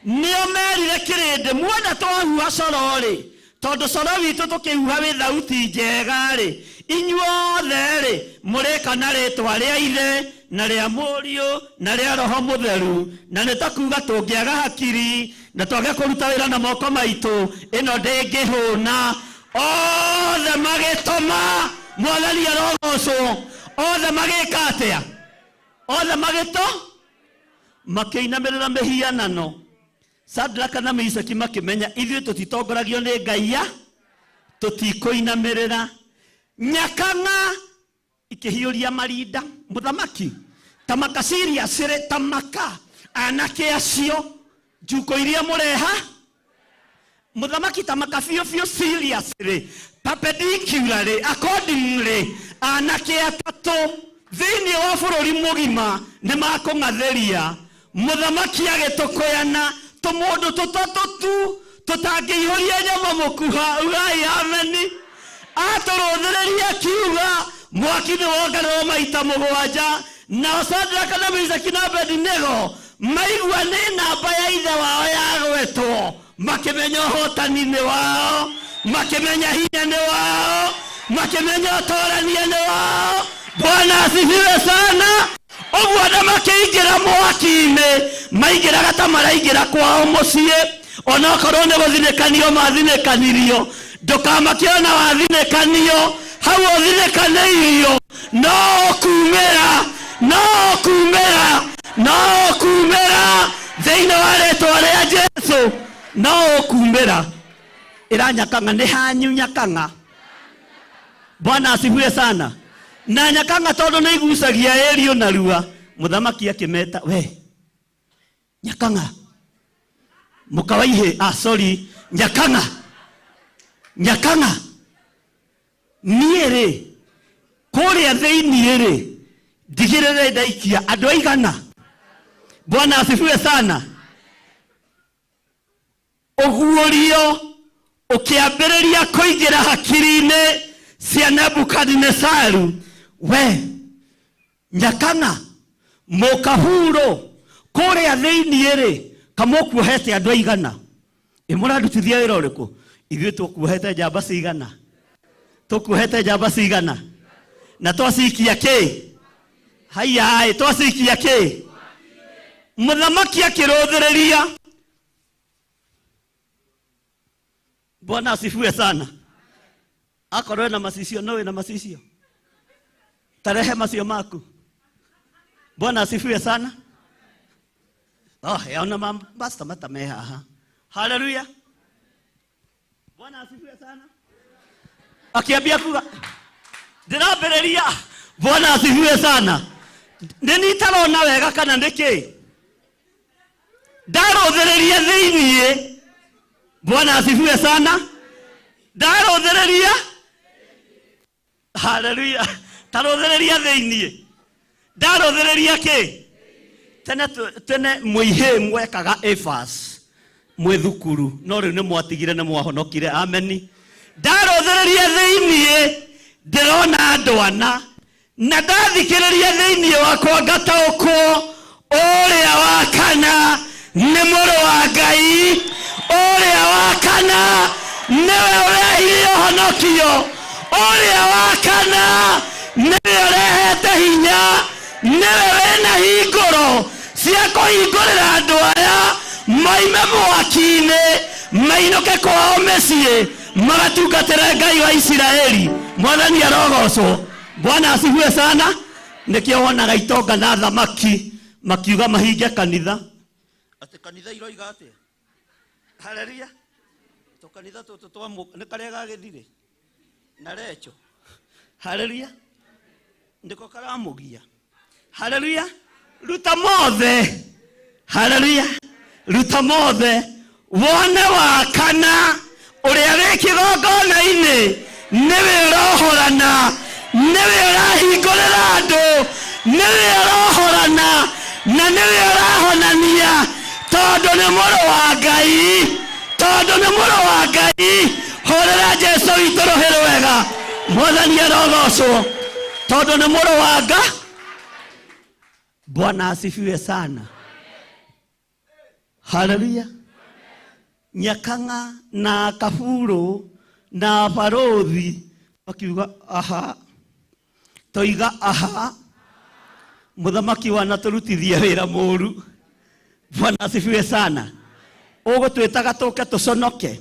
Nĩo merire kĩrĩndĩ, muona twahuha coro-rĩ, tondũ coro witũ tũkĩhuha wĩ thauti njega-rĩ, inyuothe-rĩ mũrĩka na rĩtwa rĩa Ithe na rĩa Mũriũ na rĩa Roho Mũtheru. Na nĩ ta kuga tũngĩaga hakiri na twage kũruta wĩra na moko maitũ, ĩno ndĩngĩhũna. Othe magĩtoma. Mwathani arogocwo. Othe magĩka atĩa? Othe magĩto makĩinamĩrĩra mĩhianano. Sadraka na Mishaki makĩmenya ithuĩ tũtitongoragio nĩ ngai ya tũtikũinamĩrĩra. Nyakang'a ikĩhiũria marinda mũthamaki tamaka seriously, tamaka anake acio njuko iria mũreha mũthamaki, tamaka biũ biũ seriously, perpendicularly, accordingly, anake atatũ thĩinĩ wa bũrũri mũgima nĩ makũng'athĩria mũthamaki. Agĩtũkũyana tũmũndũ tũtatũ tu tũtangĩihũria nyama mũkuha. Ugai ameni. Atũrũthĩrĩria akiuga mwaki nĩ wongererwo maita 7. Nao Sadraka na Mishaki na Abedinego maigua nĩ namba ya ithe wao yagwetwo, makĩmenya ũhotani nĩ wao, makĩmenya hinya nĩ wao, makĩmenya ũtorania nĩ wao. Bwana asifiwe sana. Ũguo na makĩingĩra mwaki-inĩ, maingĩraga ta maraingĩra kwao mũciĩ, onokorwo nĩ gũthinĩkanio mathinĩkanirio. Ndũkamake ona wathinĩkanio hau ũthinĩkanĩirio, no ũkumĩra, no ũkumĩra, no ũkumĩra thĩinĩ wa rĩtwa rĩa Jesu, no ũkumĩra. Ĩra nyakang'a nĩ hanyu nyakang'a. Bwana asifiwe sana. Na nyakang'a tondũ nĩ igucagia ĩrio narua, mũthamaki akĩmeta, we nyakang'a mũkawaihĩ, ah sorry, nyakang'a nyakang'a, niĩ rĩ kũrĩa thĩiniĩ rĩ ndigĩrĩre ndaikia andũ aigana. Bwana asifiwe sana. Ũguũrio ũkĩambĩrĩria kũingĩra hakiri-inĩ cia Nebukadinesaru, we nyakang'a mũkahuro kũrĩa thĩiniĩ rĩ kamũkuohete andũ aigana. Ĩ mũrandutithia wĩra ũrĩkũ? Ithuĩ tũkuohete njamba cigana? Tũkuohete njamba cigana? Na twacikia kĩ? Haiya ĩ, twacikia kĩ? Mũthamaki akĩrũthĩrĩria. Bwana asifiwe sana. Akorwo ena macicio, no wĩna macicio, tarehe macio maku. Bwana asifiwe sana. Oh, yaona mapasta matame haha. Haleluya. Bwana asifiwe sana. Akiambia kuga ndĩrambĩrĩria. Bwana asifiwe sana. Nĩ nitarona wega kana nĩkĩ? Ndarũthĩrĩria thĩiniĩ. Bwana asifiwe sana. Ndarũthĩrĩria. Haleluya. Tarũthĩrĩria thĩiniĩ. Ndarũthĩrĩria kĩ? Tene tene mũihĩ mwekaga efas mwĩ thukuru, no rĩu nĩ mwatigire, nĩ mwahonokire. Ameni. Ndarũthĩrĩria thĩiniĩ ndĩrona andũ ana, na ndathikĩrĩria thĩiniĩ wakwa ngataũkwo ũrĩa wa kana nĩ mũrũ wa Ngai, ũrĩa wa kana nĩwe ũrehire ũhonokio, ũrĩa wa kana nĩwe ũrehete hinya, nĩwe wĩna hingũro cia kũhingũrĩra andũ aya moime mwaki-inĩ mainũke kwao mĩciĩ magatungatĩre Ngai wa Isiraeli. Mwathani arogocwo. Bwana asifiwe sana. Nĩkĩo wonaga itonga na thamaki makiuga mahinge kanitha, atĩ kanitha iroiga atĩa? Haleluya. Tũkanitha tũtũ twa nĩ karĩa gagĩthire na recho. Haleluya. Nĩko karamũgia. Haleluya. Ruta mothe. Haleluya. Ruta mothe wone wa kana ũrĩa wĩ kĩgongona-inĩ nĩwe ũrohorana, nĩwe ũrahingũrĩra andũ, nĩwe ũrohorana na nĩwe ũrahonania, tondũ nĩ mũrũ wa Ngai, tondũ nĩ mũrũ wa Ngai. Hũrĩra Jesu witũ rũhĩ rwega. Mwathani arogocwo tondũ nĩ mũrũ wa Ngai. Bwana asifiwe sana. Haleluya. Nyakang'a na kaburo na barothi makiuga aha, toiga aha, mũthamaki wanatũrutithia wĩra mũru. Bwana asifiwe sana. Ũgũtwĩtaga tũke tũconoke.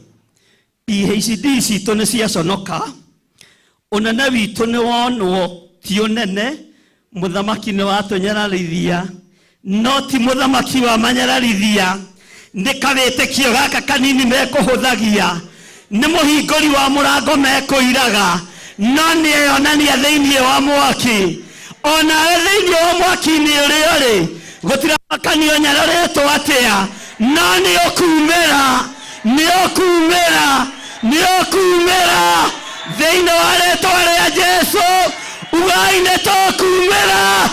PhD citũ nĩ ciaconoka, ũnene witũ nĩ wonwo ti ũnene, mũthamaki nĩ watũnyararithia, no ti mũthamaki wa manyararithia, nĩ kawĩtĩkio gaka kanini mekũhũthagia, nĩ mũhingũri wa mũrango mekũiraga, no nĩ eyonania thĩiniĩ wa mwaki. Onawe thĩiniĩ wa mwaki-inĩ ũrĩa ũrĩ gũtiramakanio nyararĩtwo atĩa, no nĩ ũkumĩra, nĩ ũkumĩra, nĩ ũkumĩra thĩinĩ wa rĩtwa rĩa Jesu. Ugai nĩ tũkumĩra.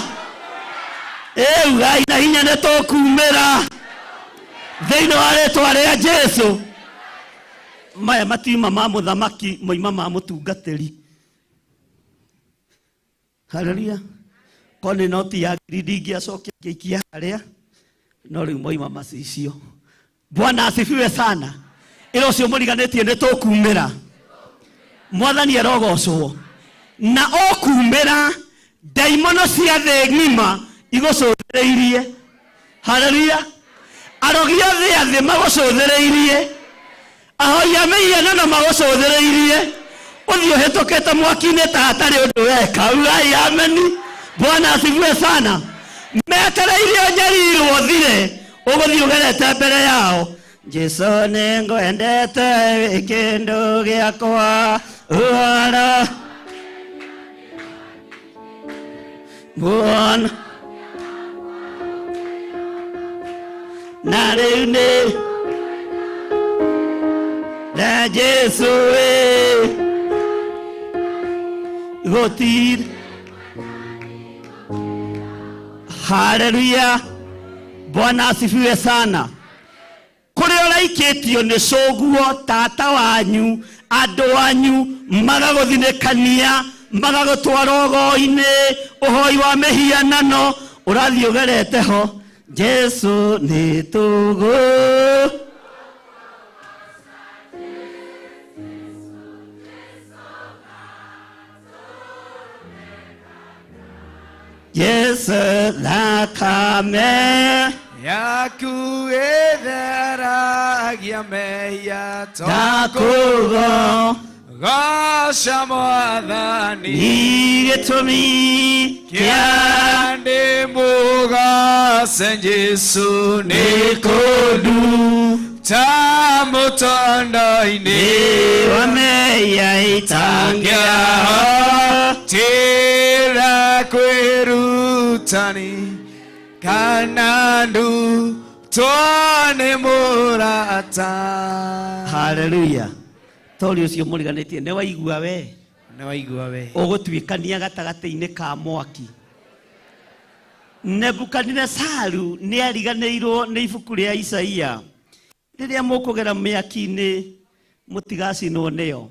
Ĩ ugai na hinya nĩ tũkumĩra thĩinĩ wa rĩtwa rĩa Jesu. Maya matiuma ma mũthamaki, moima ma mũtungatĩri. Haleluya. Korwo nĩ noti ya ngiri ndingĩacokia ngĩikia harĩa, no rĩu moima macicio. Bwana asifiwe sana. Ĩra ũcio mũriganĩtie nĩ tũkumĩra. Mwathani arogocwo. Na ũkumĩra ndaimono cia thĩ ng'ima igũcũthĩrĩirie. Haleluya. Arogi othe a thĩ magũcũthĩrĩirie, ahoi a mĩhianano magũcũthĩrĩirie, ũthiĩ ũhĩtũkĩte mwaki-inĩ ta hatarĩ ũndũ weka. Ugai ameni. Bwana asifiwe sana. Metereire ũnyarirwo ũthire, ũgũthiĩ ũgerete mbere yao. Jesu nĩ ngwendete wĩ kĩndũ gĩakwa uara. Bwana na rĩu nĩ na Jesu ĩ gũtirĩ. Haleluya, Bwana asifiwe sana. Kũrĩa ũraikĩtio nĩ cũguo tata wanyu andũ anyu magagũthinĩkania magagũtwara ũgoi-inĩ ũhoi wa mĩhianano ũrathiĩ ũgerete ho. Jesu nĩ tũgũ Jesu thakame yaku ĩtheragia mehia ndakũgo goca Mwathani gĩtũmi kĩa ndĩ mũgace Jesu nĩ kũndu ta mũtondo-inĩ wa mehia itangĩaho tĩra kwĩrutani kana ndutwo nĩ mũrata. Haleluya. Tori ũcio mũriganĩtie nĩ waigua we, nĩ waigua we, ũgũtuĩkania gatagatĩ-inĩ ka mwaki. Nebukadinesaru nĩ ariganĩirwo nĩ ibuku rĩa Isaia. Rĩrĩa mũkũgera mĩaki-inĩ mũtigacinwo nĩyo,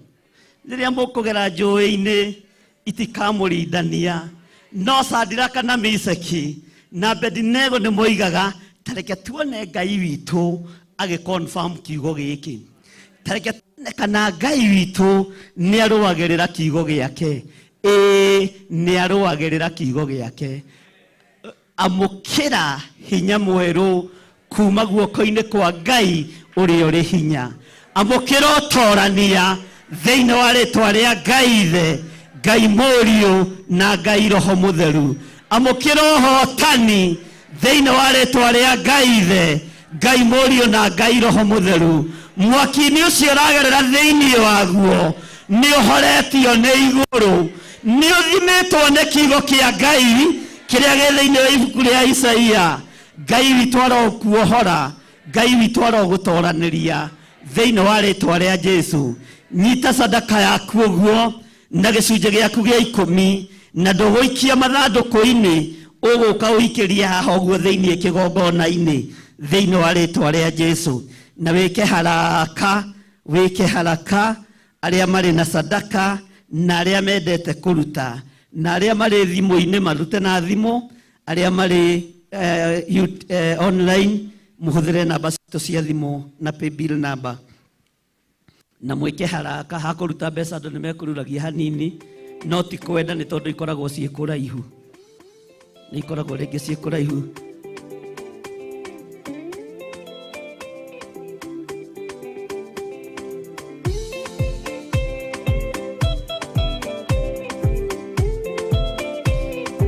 rĩrĩa mũkũgera njũĩ-inĩ itikamũrindania. No Sadiraka na Miseki na Abednego nĩ moigaga ta reke tuone Ngai witũ agĩconfirm kiugo gĩkĩ, ta reke tuone kana Ngai witũ nĩ arũagĩrĩra kiugo gĩake. Ĩĩ, nĩ arũagĩrĩra kiugo gĩake. Amũkĩra hinya mwerũ kuma guoko-inĩ kwa Ngai ũrĩa ũrĩ hinya. Amũkĩra ũtorania thĩinĩ wa rĩtwa rĩa Ngai Ithe, Ngai Mũriũ na Ngai Roho Mũtheru. Amũkĩra ũhotani thĩinĩ wa rĩtwa rĩa Ngai Ithe, Ngai Mũriũ na Ngai Roho Mũtheru. Mwaki-inĩ ũcio ũragerera thĩinĩ waguo nĩ ũhoretio nĩ igũrũ, nĩ ũthimĩtwo nĩ kiugo kĩa Ngai kĩrĩa gĩ thĩinĩ wa ibuku rĩa Isaia. Ngai witũ arokuohora, Ngai witũ arogũtoranĩria thĩinĩ wa rĩtwa rĩa Jesu. Nyita sadaka yaku ũguo na gĩcunjĩ gĩaku gĩa 10 na ndũgũikia mathandũkũ-inĩ, ũgũka ũikĩrie haha ũguo thĩinĩ kĩgongona-inĩ thĩinĩ wa rĩtwa rĩa Jesu. Na wĩke haraka, wĩke haraka arĩa marĩ na sadaka na arĩa mendete kũruta na arĩa marĩ thimũ-inĩ marute na thimũ, arĩa marĩ online mũhũthĩre namba citũ cia thimũ na paybill number. Na mwĩke haraka hakũruta mbeca andũ nĩ mekũruragia hanini, no ti kwenda nĩ tondũ ikoragwo ciĩ kũraihu, nĩ ikoragwo rĩngĩ ciĩ kũraihu.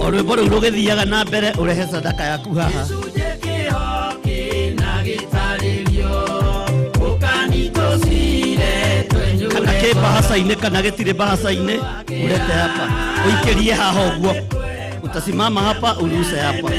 O rwĩmbo rũu rũgĩthiaga na mbere ũrehe sadaka yaku haha. Kana kĩ bahaca-inĩ kana gĩtirĩ bahaca-inĩ, ũrete hapa ũikĩrie haha ũguo, utasimama hapa uruse hapa.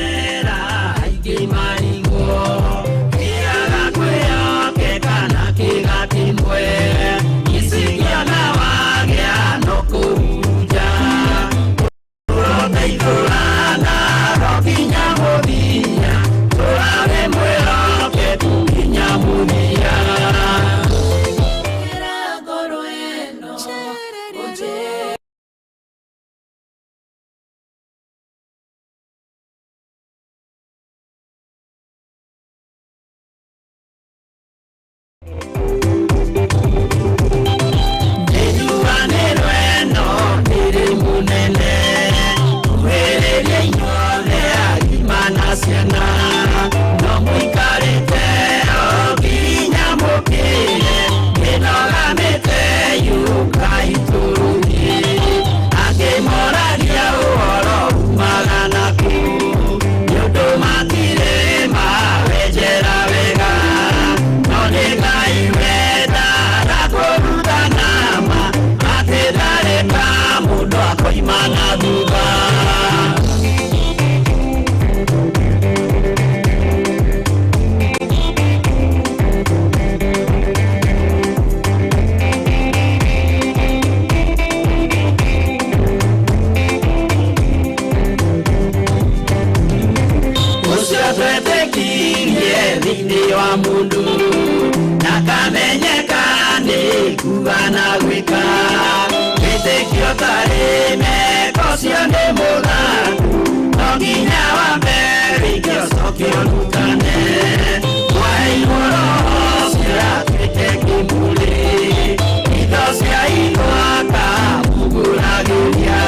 Twetĩkirie thĩinĩ wa mũndũ na kamenyeka nĩ kuga na gwĩka wĩtĩkio tarĩ meko cio nĩ mũthaku no nginya wambe wĩke ũcoke ũrutane mwaheirwo roho ũcio atuĩke kĩmũrĩ indo cia itwaka mũgũragĩria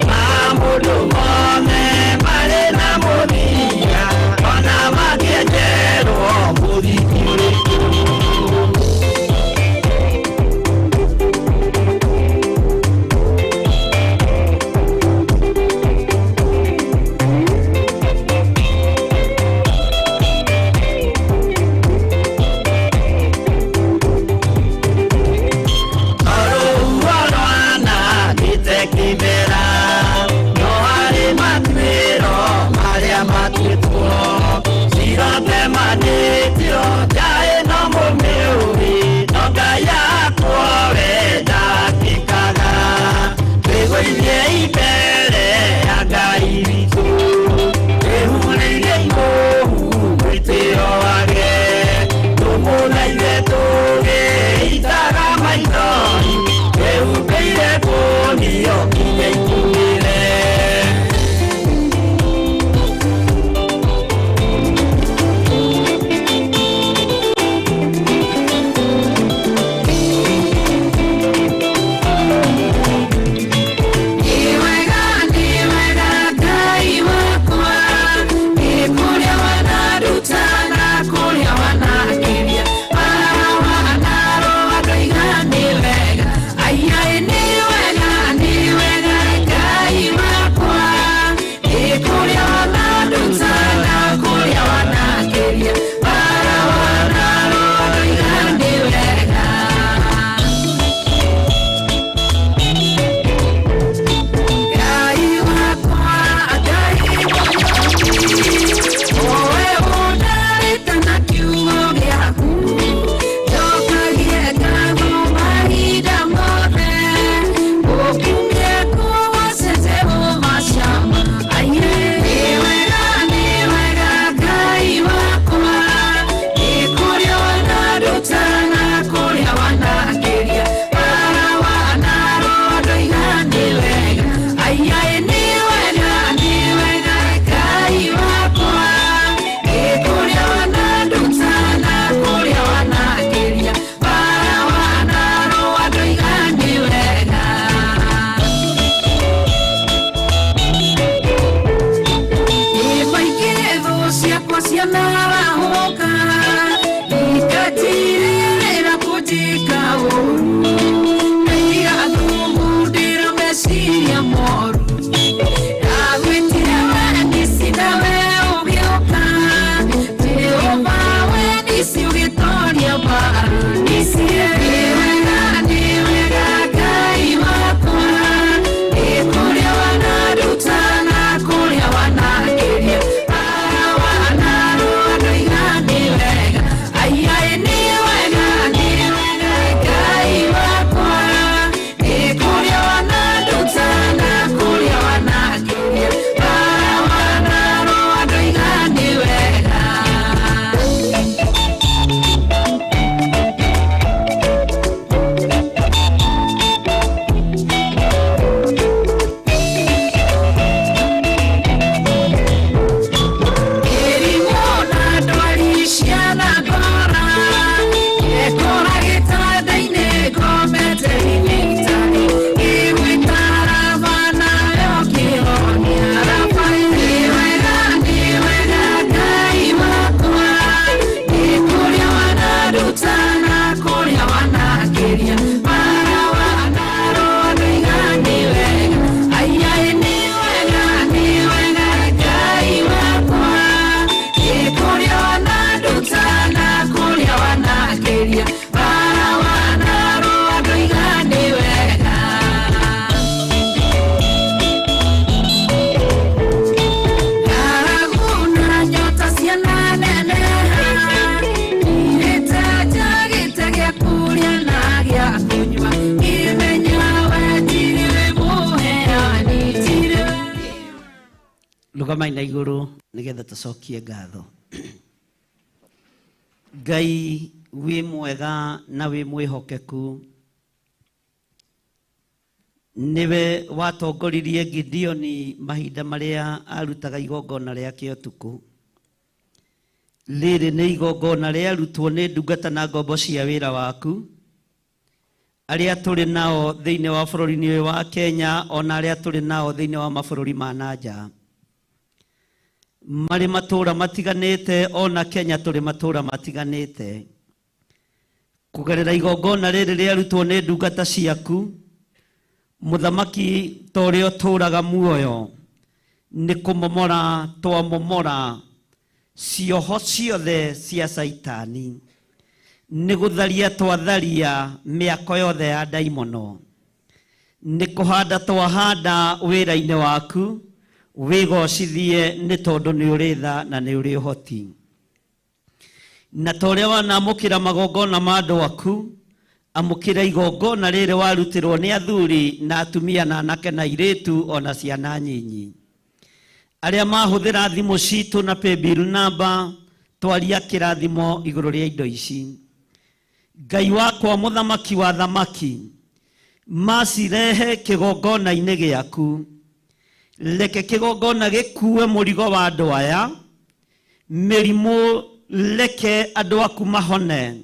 ma mũndũ mothe marĩ na mũthia ona mangĩenjerwo mũthiki ũrĩkũ. Rũgamai na igũrũ nĩgetha tũcokie ngatho. Ngai wĩ mwega na wĩ mwĩhokeku, nĩwe watongoririe Gideoni mahinda marĩa arutaga igongona rĩake ũtukũ. Rĩrĩ nĩ igongona rĩarutwo nĩ ndungata na ngombo cia wĩra waku, arĩa tũrĩ nao thĩinĩ wa bũrũri-inĩ ũyũ wa Kenya, ona arĩa tũrĩ nao thĩinĩ wa mabũrũri ma na nja, marĩ matũũra matiganĩte, ona Kenya tũrĩ matũũra matiganĩte. Kũgerera igongona rĩrĩ rĩarutwo nĩ ndungata ciaku, mũthamaki ta ũrĩa ũtũũraga muoyo, nĩ kũmomora twamomora cioho ciothe cia Caitani, nĩ gũtharia twatharia mĩako yothe ya ndaimono, nĩ kũhanda twahanda wĩra-inĩ waku, wĩgocithie nĩ tondũ nĩ ũrĩ tha na nĩ ũrĩ ũhoti. Na ta ũrĩa wanamũkĩra magongona ma andũ aku, amũkĩra igongona rĩrĩ warutĩrwo nĩ athuri na atumia na anake na airĩtu ona ciana nyinyi. Arĩa mahũthĩra thimũ citũ na paybill number, twaria kĩrathimo igũrũ rĩa indo ici. Ngai wakwa mũthamaki wa thamaki, macirehe kĩgongona-inĩ gĩaku. Reke kĩgongona gĩkue mũrigo wa andũ aya, mĩrimũ reke andũ aku mahone,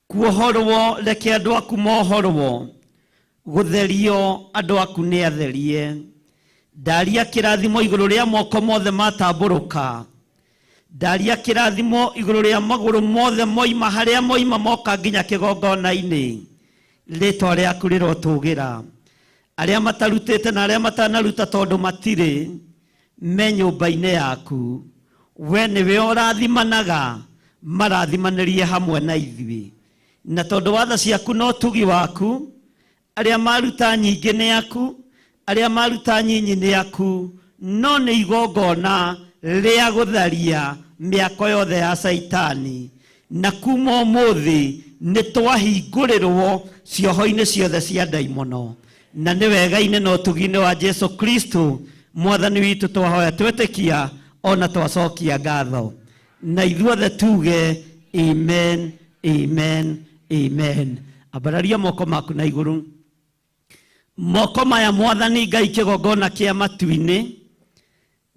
kuohorwo reke andũ aku mohorwo, gũtherio andũ aku nĩ atherie. Ndaria kĩrathimo igũrũ rĩa moko mothe matambũrũka, ndaria kĩrathimo igũrũ rĩa magũrũ mothe moima harĩa moima moka nginya kĩgongona-inĩ. Rĩtwa rĩaku rĩrotũgĩra. Arĩa matarutĩte na arĩa matanaruta tondũ matirĩ me nyũmba-inĩ yaku, we nĩwe ũrathimanaga, marathimanĩrie hamwe na ithuĩ. Na tondũ wa tha ciaku na ũtugi waku, arĩa maruta nyingĩ nĩ aku, arĩa maruta nyinyi nĩ aku, no nĩ igongona rĩa gũtharia mĩako yothe ya Caitani. Na kuma ũmũthĩ nĩ twahingũrĩrwo cioho-inĩ ciothe cia ndaimono. Na nĩ wega-inĩ na ũtugi-inĩ wa Jesu Kristo mwathani witũ twahoya twetĩkia ona twacokia ngatho. Na ithuothe tuge amen, amen, amen. Ambararia moko maku na igũrũ. Moko maya mwathani Ngai kĩgongona kĩa matu-inĩ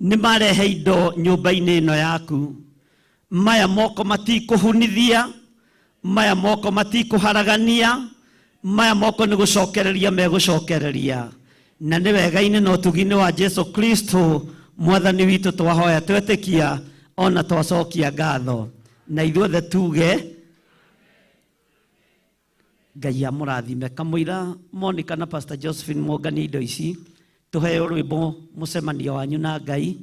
nĩ marehe indo nyũmba-inĩ ĩno yaku. Maya moko matikũhunithia, maya moko matikũharagania, maya moko nĩ gũcokereria megũcokereria. Na nĩ wega-inĩ na ũtugi-inĩ wa Jesu Kristo mwathani witũ twahoya twetĩkia ona twacokia ngatho. Na ithuothe tuge Ngai amũrathime. Kamũira Monica na Pastor Josephine monganie indo ici, tũheo rwĩmbo mũcemanio wanyu na Ngai,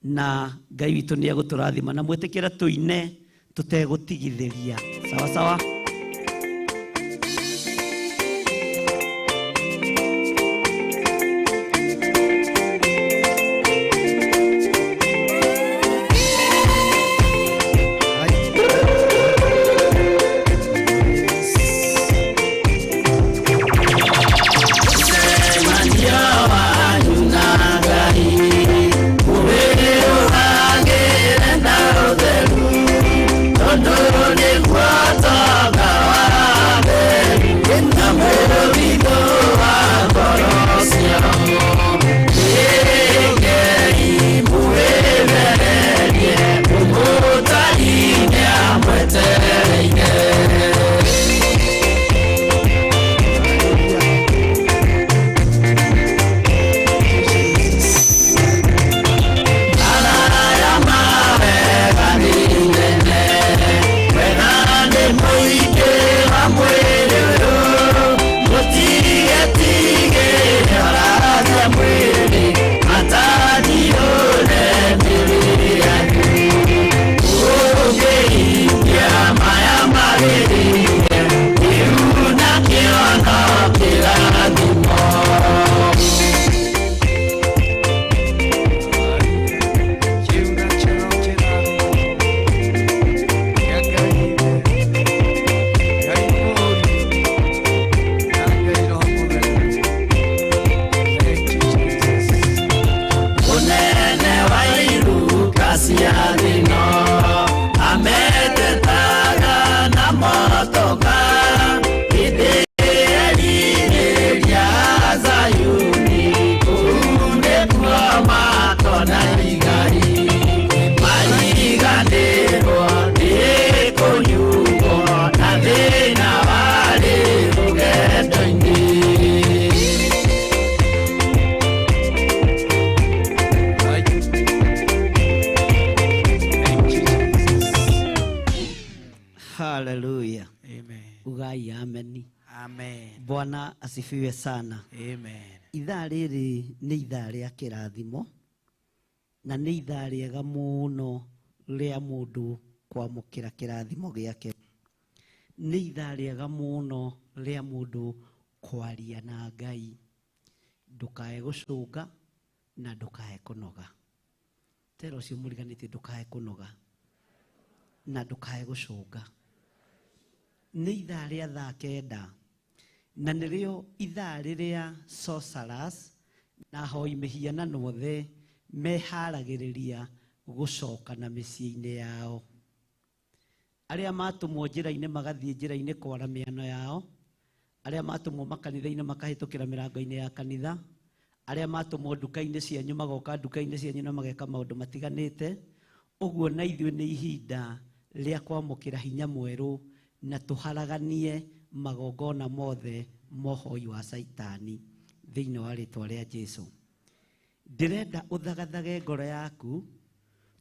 na Ngai witũ nĩ egũtũrathima. Na mwĩtĩkĩre tũine tũtegũtigithĩria. Sawa sawa. Tondũ nĩguo Ugai ameni. Amen. Bwana asifiwe sana. Amen. Ithaa rĩrĩ nĩ ithaa rĩa kĩrathimo na nĩ ithaa rĩega mũno rĩa mũndũ kwamũkĩra kĩrathimo gĩake. Nĩ ithaa rĩega mũno rĩa mũndũ kwaria na Ngai. Ndũkae gũcũnga na ndũkae kũnoga. Tera ũcio mũriganĩtie ndũkae kũnoga na ndũkae gũcũnga. Nĩ ithaa rĩa thaa 9 na nĩrĩo ithaa rĩrĩa sorcerers na ahoi mĩhianano othe meharagĩrĩria gũcoka na mĩciĩ-inĩ yao. Arĩa matũmwo njĩra-inĩ magathiĩ njĩra-inĩ kwara mĩano yao, arĩa matũmwo makanitha-inĩ makahĩtũkĩra mĩrango-inĩ ya kanitha, arĩa matũmwo nduka-inĩ cianyu magoka nduka-inĩ cianyu na mageka maũndũ matiganĩte. Ũguo na ithuĩ nĩ ihinda rĩa kwamũkĩra hinya mwerũ na tũharaganie magongona mothe mohoi wa Saitani thĩinĩ wa rĩtwa rĩa Jesu. Ndĩrenda ũthagathage ngoro yaku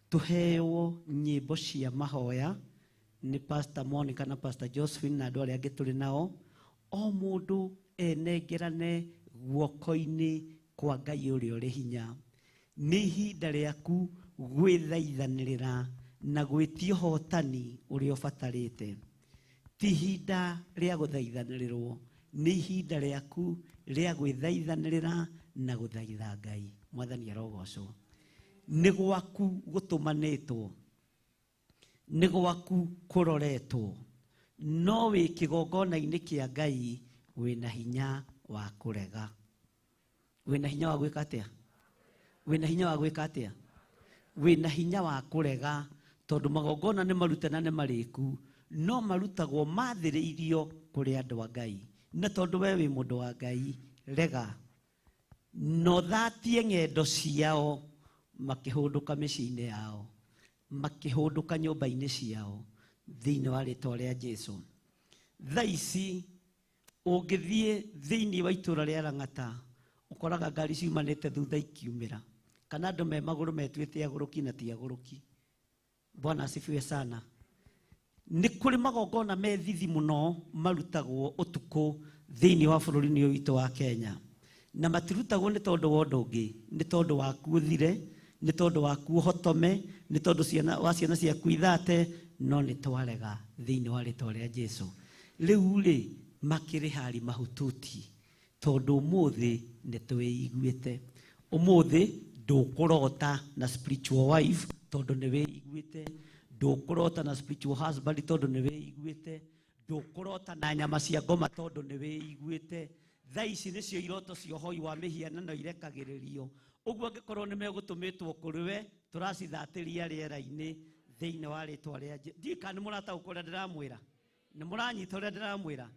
tũheo nyĩmbo cia mahoya nĩ Pastor Monica na Pastor Josephine na andũ arĩa angĩ tũrĩ nao. O mũndũ enengerane guoko-inĩ kwa Ngai ũrĩa ũrĩ hinya. Nĩ ihinda rĩaku gwĩthaithanĩrĩra na gwĩtia ũhotani ũrĩa ũbatarĩte. Ti ihinda rĩa gũthaithanĩrĩrwo, nĩ ihinda rĩaku rĩa gwĩthaithanĩrĩra na gũthaitha Ngai. Mwathani arogocwo. Nĩ gwaku gũtũmanĩtwo, nĩ gwaku kũroretwo, no wĩ kĩgongona-inĩ kĩa Ngai wĩna hinya wa kũrega. Wĩna hinya wa gwĩka atĩa? Wĩna hinya wa gwĩka atĩa? Wĩna hinya wa kũrega, tondũ magongona nĩ marute na nĩ marĩku, no marutagwo mathĩrĩirio kũrĩ andũ a Ngai. Na tondũ we wĩ mũndũ wa Ngai, rega no thatie ng'endo ciao makĩhũndũka mĩciĩ-inĩ yao, makĩhũndũka nyũmba-inĩ ciao thĩinĩ wa rĩtwa rĩa Jesu. Thaa ici ũngĩthiĩ thĩinĩ wa itũra rĩa Lang'ata ũkoraga ngari ciumanĩte thutha ikiumĩra, kana andũ me magũrũ metuĩte agũrũki na ti agũrũki. Bwana asifiwe sana. Nĩ kũrĩ magongona me thithi mũno marutagwo ũtukũ thĩinĩ wa bũrũri-inĩ ũyũ witũ wa Kenya, na matirutagwo nĩ tondũ wa ũndũ ũngĩ, nĩ tondũ waku ũthire, nĩ tondũ waku ũhotome, nĩ tondũ wa ciana ciaku ithate, no nĩ twarega thĩinĩ wa rĩtwa rĩa Jesu. Rĩu rĩ makĩrĩ hari mahututi, tondũ ũmũthĩ nĩ twĩiguĩte. Ũmũthĩ ndũkũrota na spiritual wife tondũ nĩ wĩiguĩte, ndũkũrota na spiritual husband tondũ nĩ wĩiguĩte, ndũkũrota na nyama cia ngoma tondũ nĩ wĩiguĩte. Thaa ici nĩcio iroto cia ũhoi wa mĩhianano irekagĩrĩrio. Ũguo angĩkorwo nĩ megũtũmĩtwo kũrĩ we, tũracithatĩria rĩera-inĩ thĩinĩ wa rĩtwa rĩa Jesu. Ndiũĩ kana nĩ mũrataũkwo ũrĩa ndĩramwĩra, nĩ mũranyita ũrĩa ndĩramwĩra.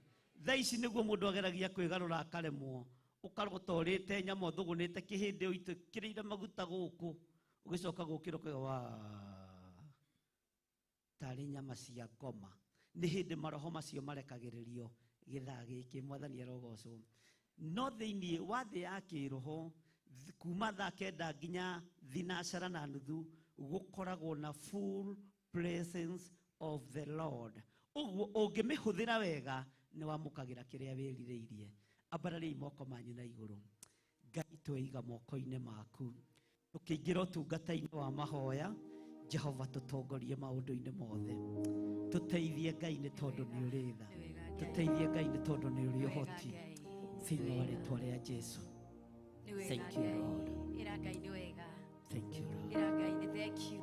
Thaa ici nĩguo mũndũ ageragia kwĩgarũra akaremwo, ũkarota ũrĩte nyama ũthũgũnĩte kĩhĩndĩ ũitĩkĩrĩire maguta gũkũ, ũgĩcoka gũkĩra ũkauga wa tarĩ nyama cia ngoma. Nĩ hĩndĩ maroho macio marekagĩrĩrio gĩthaa gĩkĩ. Mwathani arogocwo. No thĩinĩ wa thĩ ya kĩroho kuma thaa 9 nginya 9:30 gũkoragwo na full presence of the Lord. Ũguo ũngĩmĩhũthĩra wega nĩ wamũkagĩra kĩrĩa wĩrirĩirie. Ambarariai moko manyu na igũrũ. Ngai tweiga moko-inĩ maku, tũkĩingĩra ũtungata-inĩ wa mahoya. Jehova tũtongorie maũndũ-inĩ mothe, tũteithie Ngai nĩ tondũ nĩ ũrĩ tha, tũteithie Ngai nĩ tondũ nĩ ũrĩ ũhoti, thĩinĩ wa rĩtwa rĩa Jesu. Thank you Lord. Ĩra Ngai nĩ wega. Thank you Lord. Ĩra Ngai nĩ thank you.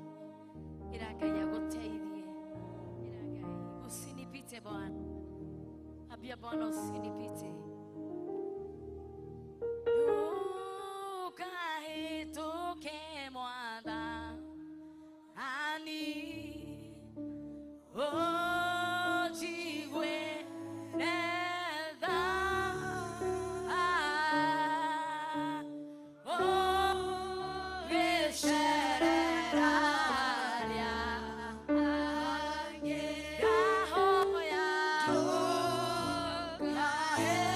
Ĩra Ngai agũteithie. Ĩra Ngai usinipite Bwana. Ambia Bwana usinipite. Ndũkahĩtũke Mwathani, ũnjigue tha. Ũngĩcerera arĩa angĩ, ndahoya ndũkahĩtũke.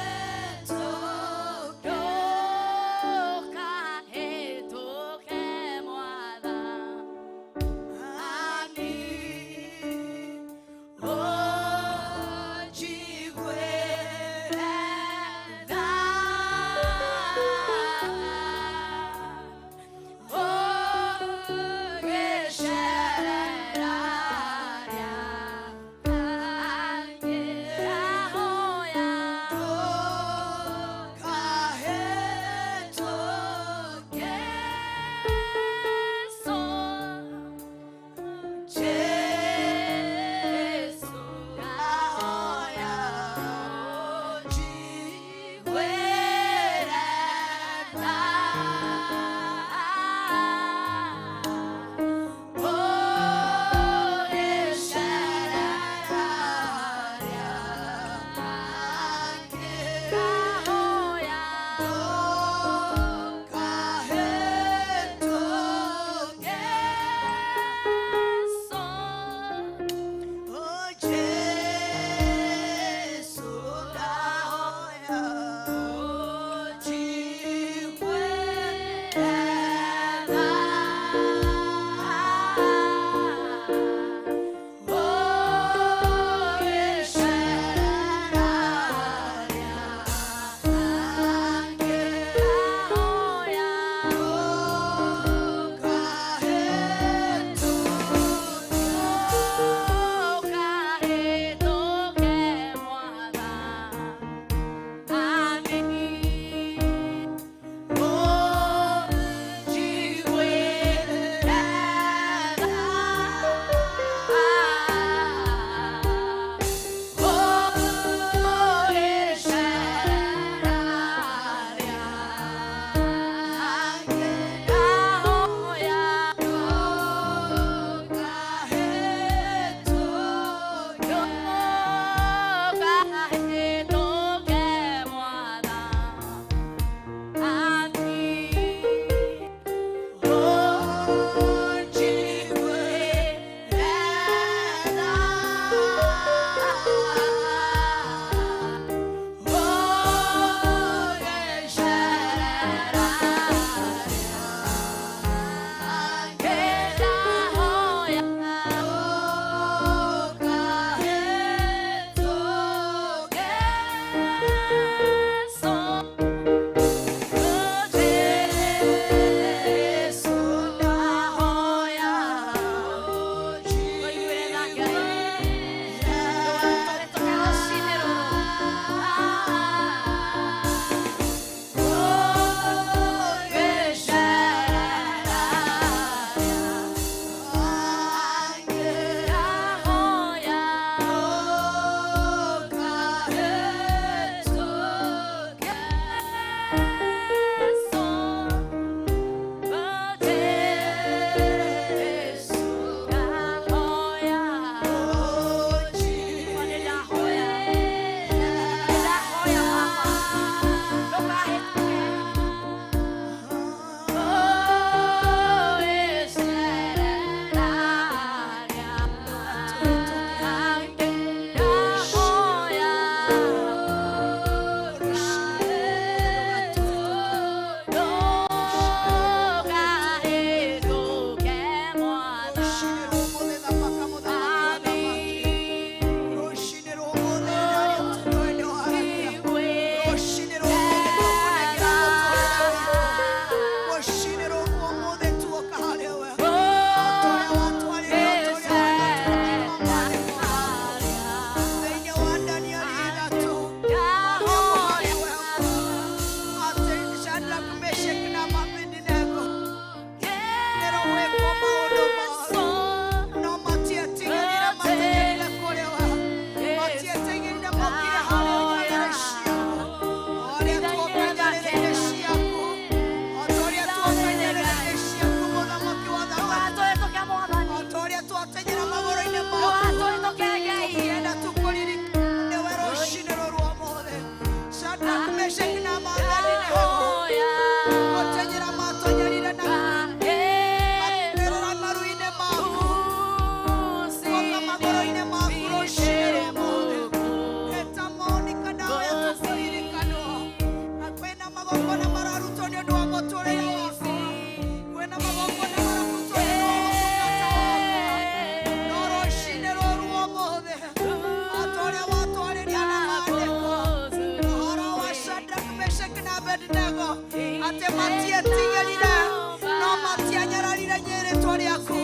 rĩaku,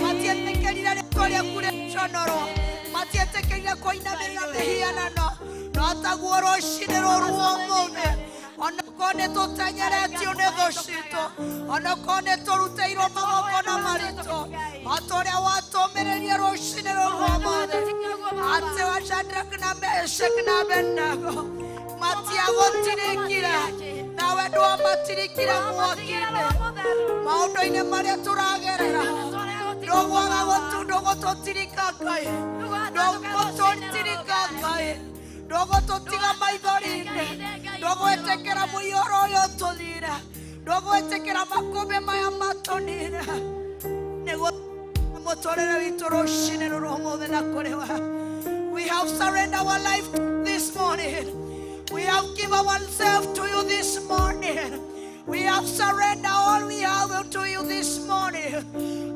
matietĩkĩrire rĩtwa rĩaku rĩconorwo, matietĩkĩrire kũinamĩrĩra mĩhianano, no taguo rũcinĩ rũrũ ũmũthĩ, onakorwo nĩ tũtenyeretio nĩ thũ citũ, onakorwo nĩ tũrutĩirwo magongona maritũ, o ta ũrĩa watũmĩrĩrie rũcinĩ rũrũ ũmũthĩ, atĩ wa Shadrach na Meshach na Abednego matiagũtirikire, nawe ndwamatirikire mwaki-inĩ. Maũndũ-inĩ marĩa tũragerera, ndũgwaga ndũgũtũtirika Ngai, ndũgũtũtirika Ngai, ndũgũtũtiga maithori-inĩ, ndũgwĩtĩkĩra mũiyũro ũyũ ũtũthire, ndũgwĩtĩkĩra makũmbĩ maya matũnine, nĩguo mũtũrĩre witũ rũcinĩ rũrũ ũmũthĩ na kũrĩ we. We have surrendered our life this morning. We have given ourselves to you this morning. We have surrendered all we have to you this morning.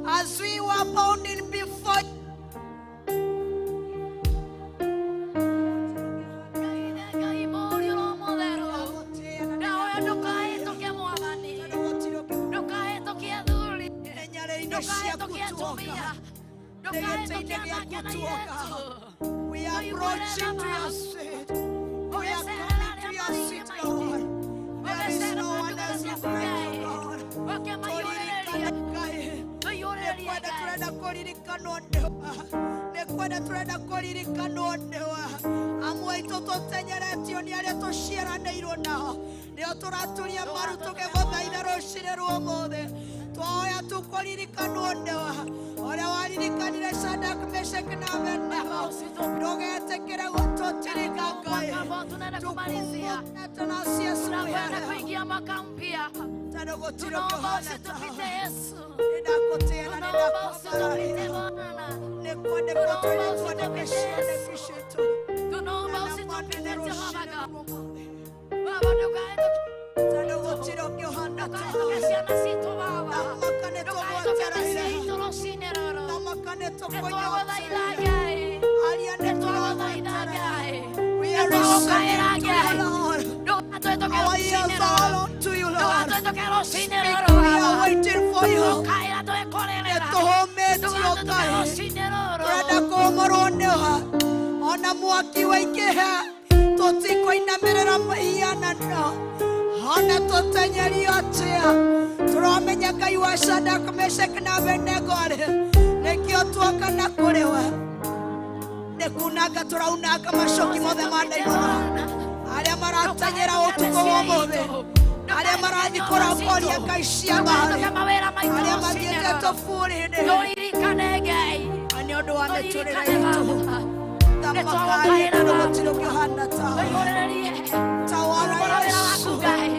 As we were bounding before Ngai mũriũ Roho Mũtheru, ndahoya ndũkahĩtũke Mwathani, ndũkahĩtũke athuri, ndũkahĩtũke atumia, ndũkahĩtũke anake na airĩtu. We are approaching to your seat. We are coming to your seat, Lord. There is no one else like you, God. Tũririkane Ngai. Nĩkwenda tũrenda kũririkanwo nĩwe. Nĩkwenda tũrenda kũririkanwo nĩwe. Amwe aitũ tũtenyeretio nĩ arĩa tũciaranĩirwo nao, nĩo tũraturia maru tũkĩgũthaitha rũcinĩ rwa ũmũthĩ. Twahoya tu kũririkanwo nĩwe, ũrĩa waririkanire Shadrach, Meshach na Abednego. Ndũgetĩkĩre gũtũtirika Ngai. Tukumbuke nafsi Yesu Tunakwenda kuingia mwaka mpya, tondũ gũtirĩ tunaomba ũngĩhana usitupite Yesu, Nĩndakũtĩĩa na tunaomba usitupite nĩndakũambararia. Bwana, Nĩkwendeka tunaomba tũrĩkwo nĩ usitupite mĩciĩ Yesu, citũ. tunaomba Na usitupite mwathani Jehova rũcinĩ God. rwa ũmũthĩ. Baba ndũkahĩtũke Tondũ gũtirĩ ũngĩhana ndũkahĩtũke tawe. ciana citũ Baba, Thamaka nĩ ndũkahĩtũke mĩciĩ tũgwetereire. itũ rũcinĩ rũrũ. Thamaka nĩ Nĩtwagũthaitha tũkũnyoteire. Ngai, Aria nĩ nĩtwagũthaitha tũragweterera. Ngai, We are nĩtwagũkaĩra listening to you, Ngai, Lord. ndũgatũhĩtũke Our rũcinĩ ears are all rũrũ, unto you, Lord. ndũgatũhĩtũke rũcinĩ Speak, rũrũ we are Baba, waiting for you. tũkaĩra twĩkũrĩrĩra, Nĩtũhũmĩtio ndũgatũhĩtũke Ngai. rũcinĩ rũrũ. Tũrenda kũhũmũrwo nĩwe. Ona mwaki waingĩha, tũtikũinamĩrĩra mũhianano. Ona tũtenyerio atĩa, tũramenya Ngai wa Shadrach, Meshach na Abednego rĩ, nĩkĩo tuoka na kũrĩ we. Nĩ kunanga tũraunanga macoki mothe ma ndaimono, arĩa maratenyera ũtukũ wa ũmũthĩ, arĩa marathiĩ kũrongoria ngai cia maĩ, arĩa mathiĩte tũburi-inĩ, Tũririkane Ngai, na nĩ ũndũ wa mĩtũrĩre tũririkane itũ. Baba, Thamakaria nĩtwagũkaĩra tondũ Baba, gũtirĩ ũngĩhana tawe. tũihũrĩrĩrie Tawara Rũmũra wĩra waku Yesu, Ngai,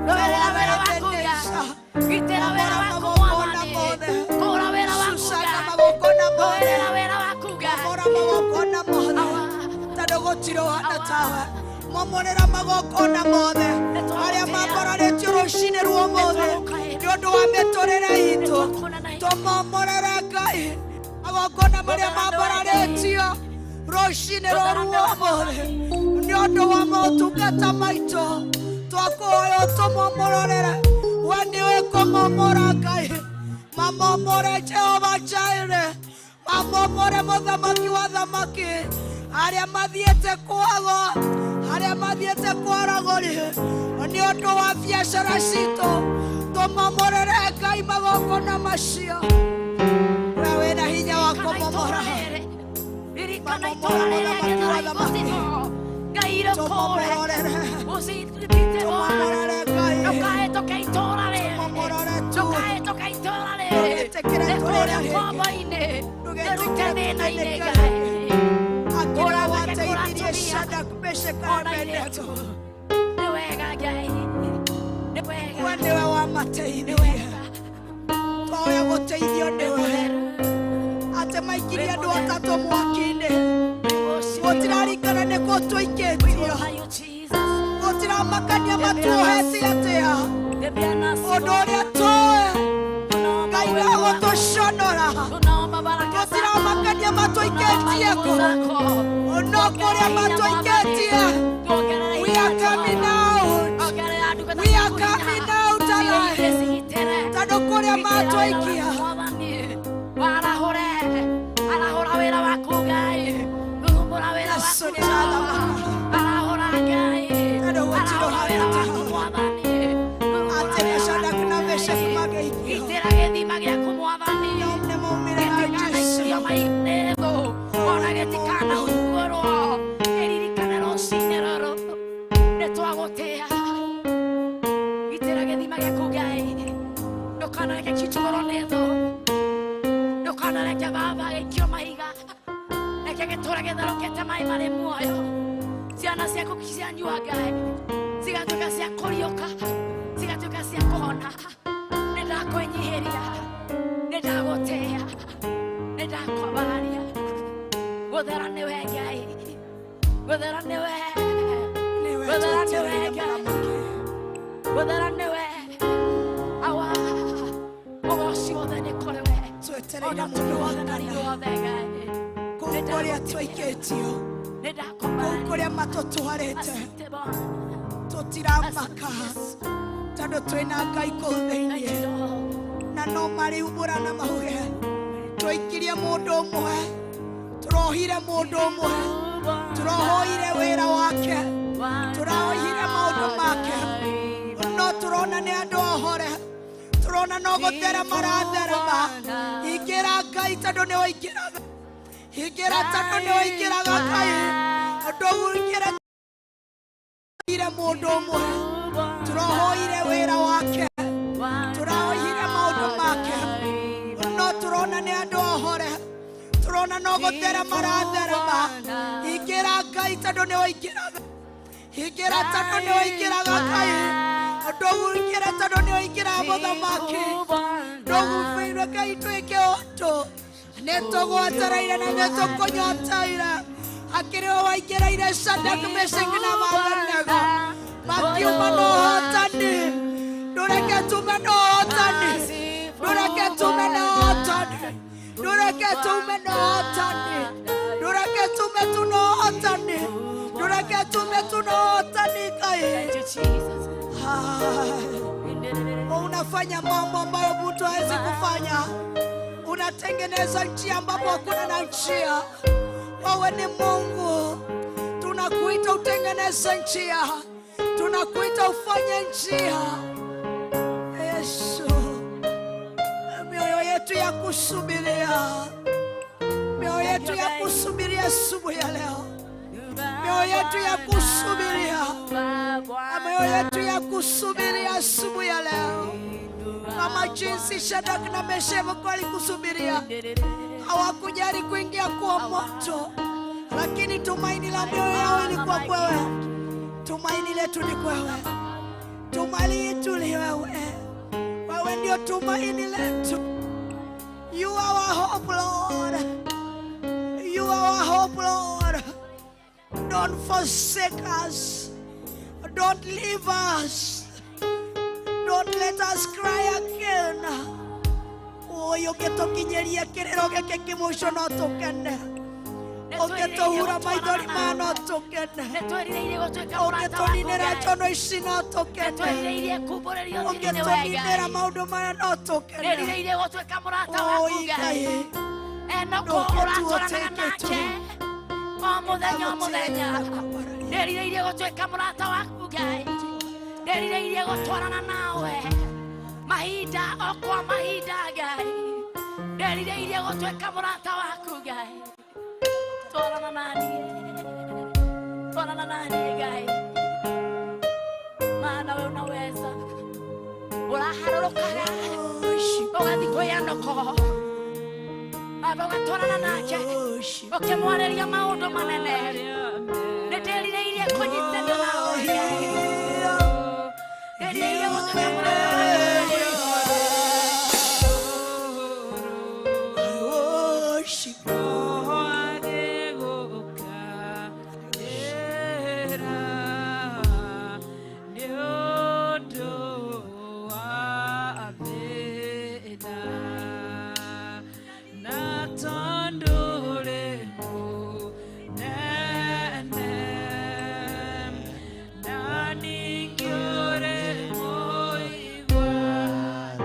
rũĩrĩra tawara wĩra waku Ngai, Ebeneza, gitĩra wĩra momora waku magongona Mwathani, mothe, kũra wĩra waku cucanga Ngai, magongona mothe, rũĩrĩra wĩra waku Ngai. momora magongona mothe, tondũ gũtirĩ ũhana tawe. Momorera magongona mothe arĩa mambararĩtio rũcinĩ rwa ũmũthĩ nĩ ũndũ wa mĩtũrĩre itũ, tũmomorere Ngai magongona marĩa mambararĩtio rũcinĩ rũrũ rwa ũmũthĩ nĩ ũndũ wa motungata maitũ. Twakũhoya ũtũmomororere, we nĩũĩ kũmomora Ngai. Mamomore Jehova Jireh, mamomore mũthamaki wa thamaki, arĩa mathiĩte kwago, arĩa mathiĩte kwaragũri nĩ ũndũ wa biacara citũ. Tũmomorere Ngai magongona macio, we wĩna hinya wa kũmomora. Ririkana Mamomora itũũra rĩrĩa mũthamaki wa gĩthũrai thamaki, gũtimo, Ngai rĩkũũre, tũmomororere, ũciripite Bwana, tũmomorere Ngai, ndũkahĩtũke itũũra rĩrĩ, tũmomorore tu, ndũkahĩtũke itũũra rĩrĩ, ndũgetĩkĩre rĩkũũre tũrĩre rĩngĩ, ngombo-inĩ, rĩrute ndũgetĩkĩre thĩna-inĩ tũthĩnĩke Ngai, rĩngĩ. Akĩra kũra anake kũra wateithirie atumia Shadrach, Meshach na ona Abednego, airĩtu. Nĩ wega Ngai, nĩ wega, we nĩwe nĩ wamateithirie. wega, Twahoya gũteithio nĩ nĩwe, mũtheru, atĩ wĩ maikirie andũ mũtheru, atatũ mwaki-inĩ, we worship you, gũtiraringana nĩkũ we tũikĩtio, honor you Jesus. gũtiramakania matuohete atĩa, Bebiana ũndũ ũrĩa tũĩ Tunaomba Ngai uwepo wako, ndagũtũconora, tunaomba baraka zako, gũtiramakania tunaomba matũikĩtie nguvu kũ, zako, no kũrĩa tuongerere hinya Mwathani, matũikĩtie. tuongerere We hinya are coming Jehova, out, ongerera ndungata we are ciaku hinya, coming out ciĩite alive, cigitĩre, tondũ kũrĩa gitĩra wĩra waku matũikia Mwathani, Reke baba gĩikio mahiga, reke gĩtũre gĩtherũkĩte maĩ marĩ muoyo. Ciana ciaku cianyua Ngai, cigatuĩka cia kũriũka, cigatuĩka cia kũhona. Nĩ ndakwĩnyihĩria, nĩ ndagũtĩĩa, nĩ ndakwambararia. Gũthera nĩwe Ngai, gũthera nĩwe, gũthera nĩwe Ngai, gũthera nĩwe. Awa ũgoci wothe nĩ kũrĩ we, Twetereire ona mũndũ tũndũ wa wothe na riri kana. wothe Ngai. Kũu kũrĩa twaikĩtio, Nĩ kũu ndakwambararia. kũrĩa matũtwarĩte, Asante Bwana. tũtiramaka tondũ twĩna Ngai kũu Thank thĩinĩ, you, Lord. na no mariumbũra na mauge twaikirie mũndũ ũmwe, tũrohire mũndũ ũmwe, tũrohoire wĩra wake, tũrohire maũndũ make, no tũrona nĩ andũ ohore, tũrona no gũtherema maratherema. Ingĩra Ngai tondũ nĩ waingĩraga, ingĩra tondũ nĩ waingĩraga Ngai, ndũgũingĩra ire mũndũ ũmwe, tũrohoire wĩra wake, tũrohire maũndũ make, no tũrona nĩ andũ ohore, tũrona no gũtherema maratherema. Ingĩra Ngai tondũ nĩ waingĩraga, ingĩra tondũ nĩ waingĩraga Ngai, ndũgũingĩra tondũ nĩ waingĩraga mũthamaki, ndũgũbĩirwe Ngai twĩke ũndũ, nĩ tũgwetereire na nĩ tũkũnyoteire. Akĩrĩ o waingĩrĩire Shadrach, Meshach na Abednego, makiuma na ũhotani. Ndũreke tume na ũhotani, ndũreke tume na ũhotani, ndũreke tume na ũhotani, ndũreke tume tu na ũhotani, ndũreke tume tu na ũhotani Ngai. Thank you, Jesus. Ah, unafanya mambo ambayo mtu hawezi kufanya, unatengeneza njia ambapo hakuna na njia. Wewe ni Mungu, tunakuita utengeneze njia, tunakuita ufanye njia. Yesu, mioyo yetu ya kusubiria, mioyo yetu ya kusubiria asubuhi ya leo, mioyo yetu ya kusubiria, mioyo yetu ya kusubiria asubuhi ya leo, kama jinsi Shadrach na Meshach walikusubiria, hawakujali kuingia kwa moto, lakini tumaini la mioyo yao ilikuwa kwewe. Tumaini letu ni kwewe, tumaini letu ni wewe, wewe ndio tumaini letu. You are our hope, Lord. You are our hope, Lord. Don't forsake us. Don't leave us. Don't let us cry again. Ũyũ ũngĩtũkinyĩria kĩrĩro gĩkĩ kĩmũico no tũkene, ũngĩtũhura maithori maya no tũkene, Nĩ twerirĩirie gũtuĩka mũrata waku ũngĩtũninĩra Ngai. njono ici no Nĩ tũkene, twerirĩirie kumbũrĩrio thiri nĩwe ũngĩtũninĩra Ngai. maũndũ maya no tũkene. Nĩrirĩirie gũtuĩka mũrata waku Oi Ngai. Ngai, Enoko ũratwaranaga nake o mũthenya o mũthenya. Nĩrirĩirie gũtuĩka mũrata waku Ngai. Nĩrirĩirie gũtwarana nawe mahinda o kwa mahinda Ngai. Nĩrirĩirie gũtuĩka mũrata waku Ngai. Twarana naniĩ, twarana naniĩ Ngai, maana we unaweza. Ũraharũrũkaga ũgathiĩ kwĩ Enoko, baba ũgatwarana nake ũkĩmwarĩria maũndũ manene. Nĩ ndĩrirĩirie kũnyitanio nawe Ngai. Ndĩrirĩirie gũtuĩka mũrata waku Ngai. Worship.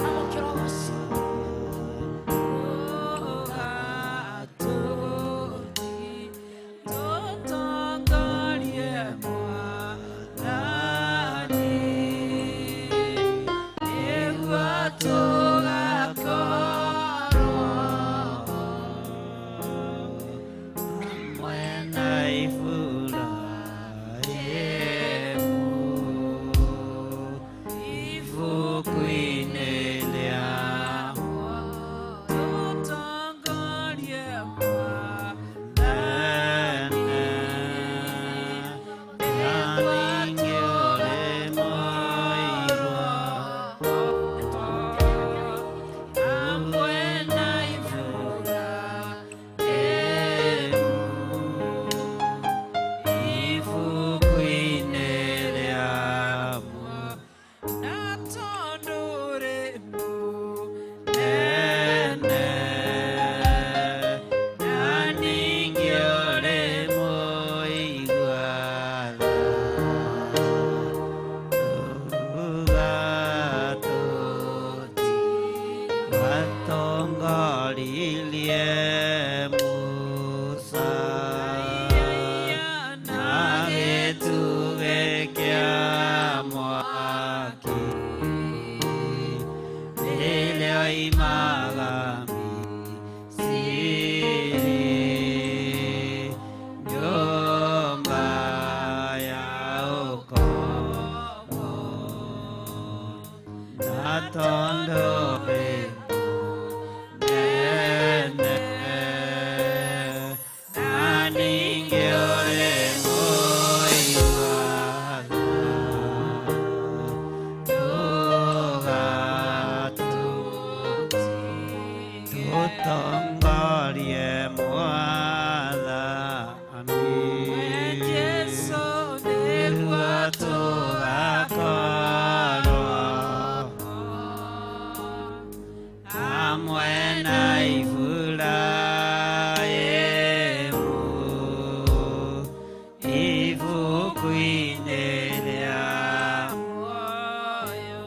Amũkĩra ũgoci. Waririe Musa na gĩtugĩ kĩa mwaki rĩrĩa oimaga Misiri nyũmba ya ũkombo na tondũ wĩ nene na ningĩ ũrĩ mũigana tũtongorie Mwathani Jesu nĩguo nĩguo tũgakorwo hamwe na Iburahĩmu ibuku-inĩ rĩa muoyo.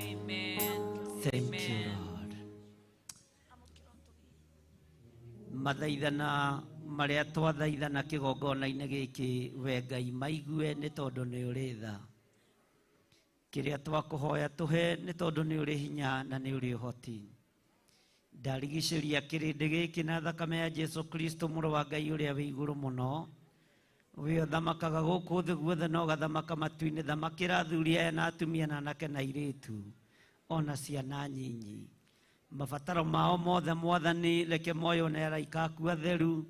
Amen. Thank you, Lord. Mathaithana marĩa twathaithana kĩgongona-inĩ gĩkĩ we Ngai maigue nĩ tondũ nĩ ũrĩ tha. Kĩrĩa twakũhoya tũhe nĩ tondũ nĩ ũrĩ hinya na nĩ ũrĩ ũhoti. Ndarigicĩria kĩrĩndĩ gĩkĩ na thakame ya Jesu Kristo mũrũ wa Ngai ũrĩa wĩ igũrũ mũno. We ũthamakaga gũkũ thĩ guothe na ũgathamaka matu-inĩ, thamakĩra athuri aya na atumia na anake na airĩtu ona ciana nyinyi. Mabataro mao mothe Mwathani reke moywo nĩ araika aku atheru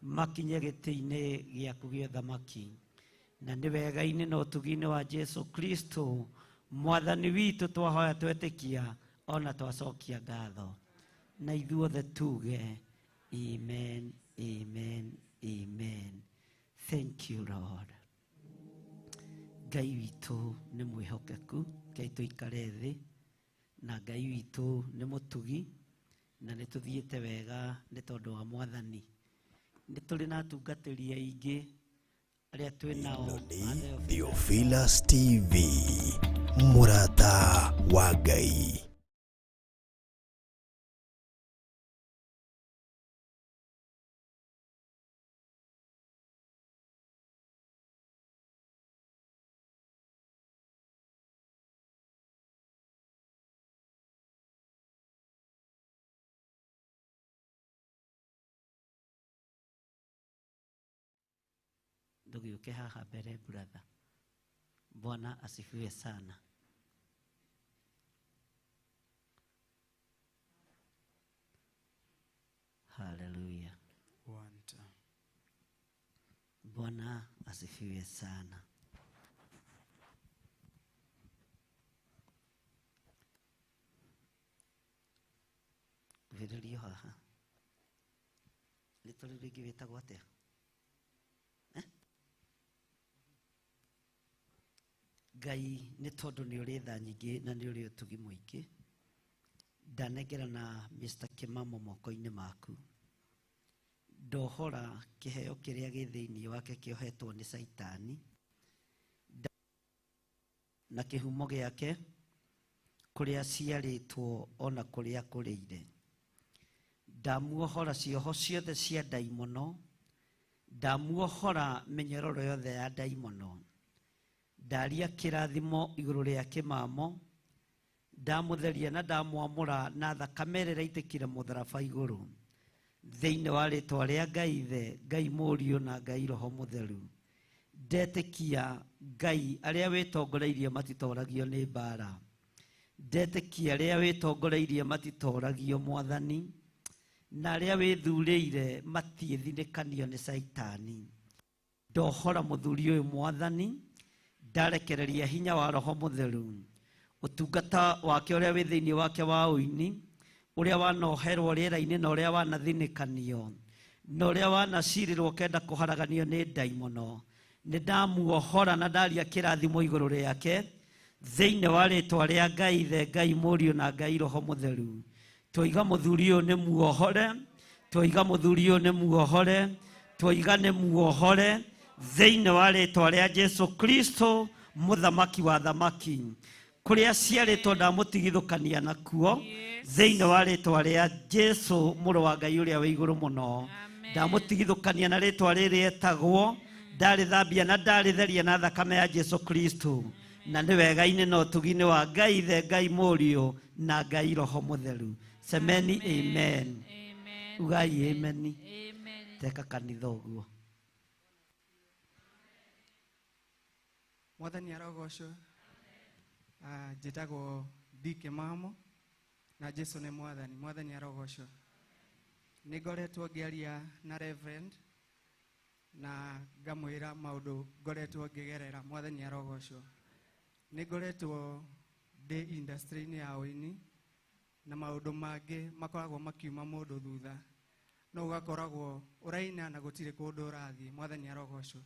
makinye gĩtĩ-inĩ gĩaku gĩa ũthamaki. Na nĩ wega-inĩ na ũtugi-inĩ wa Jesu Kristo Mwathani witũ twahoya twetĩkia ona twacokia ngatho. Na ithuothe tuge amen, amen, amen. Thank you, Lord. Ngai witũ nĩ mwĩhokeku, Ngai tũikare thĩ, na Ngai witũ nĩ mũtugi, na nĩ tũthiĩte wega nĩ tondũ wa Mwathani. Nĩ tũrĩ na atungatĩri aingĩ arĩa twĩ nao a Theophilus TV, mũrata wa Ngai. Ndũgĩũke haha mbere brother. Bwana asifiwe sana. Haleluya. Bwana asifiwe sana. Kuhĩrĩrio haha. Rĩtwa rĩu rĩngĩ wĩtagwo atĩa? Ngai nĩ tondũ nĩ ũrĩ tha nyingĩ na nĩ ũrĩ ũtugi mũingĩ, ndanengerana Mr. Kimamo moko-inĩ maku. Ndohora kĩheo kĩrĩa gĩ thĩinĩ wake kĩohetwo nĩ Caitani na kĩhumo gĩake kũrĩa aciarĩtwo ona kũrĩa akũrĩire. Ndamuohora cioho ciothe cia ndaimono, ndamuohora mĩnyororo yothe ya ndaimono, ndaria kĩrathimo igũrũ rĩa kĩmamo, ndamũtheria na ndamwamũra na thakame ĩrĩa ĩraitĩkire mũtharaba igũrũ. Thĩinĩ wa rĩtwa rĩa Ngai Ithe, Ngai Mũriũ na Ngai Roho Mũtheru. Ndetĩkia Ngai arĩa wĩtongoreirie matitoragio nĩ mbara. Ndetĩkia arĩa wĩtongoreirie matitoragio Mwathani, na arĩa wĩthurĩire matiĩthinĩkanio nĩ Caitani. Ndohora mũthuri ũyũ Mwathani, ndarekereria hinya wa Roho Mũtheru. Ũtungata wake ũrĩa wĩ thĩinĩ wake wa ũini, ũrĩa wanoherwo rĩera-inĩ na ũrĩa wanathinĩkanio, na ũrĩa wanacirĩrwo kenda kũharaganio nĩ ndaimono. Nĩ ndamuohora na ndaria kĩrathimo igũrũ rĩake thĩinĩ wa rĩtwa rĩa Ngai Ithe, Ngai Mũriũ na Ngai Roho Mũtheru. Twoiga mũthuri ũyũ nĩ muohore, twoiga mũthuri ũyũ nĩ muohore, twoiga nĩ muohore thĩinĩ wa rĩtwa rĩa Jesu Kristo mũthamaki wa thamaki. Kũrĩa ciarĩtwo ndamũtigithũkania nakuo thĩinĩ wa rĩtwa rĩa Jesu mũrũ wa Ngai ũrĩa wĩ igũrũ mũno. Ndamũtigithũkania na rĩtwa rĩrĩ etagwo ndarĩthambia na ndarĩtheria na thakame ya Jesu Kristo. Na nĩ wega-inĩ na ũtugi-inĩ wa Ngai Ithe, Ngai Mũriũ na Ngai Roho Mũtheru. Semeni amen. Ugai amen. Teka kanitha ũguo. Mwathani arogocwo. Njĩtagwo DK Mamo na Jesu nĩ mwathani. Mwathani arogocwo. Nĩ ngoretwo ngĩaria na Reverend na ngamwĩra maũndũ ngoretwo ngĩgerera. Mwathani arogocwo. Nĩ ngoretwo ndĩ industry-inĩ ya ũini na maũndũ mangĩ makoragwo makiuma mũndũ thutha, no ũgakoragwo ũraina na gũtirĩ kũndũ ũrathiĩ. Mwathani arogocwo.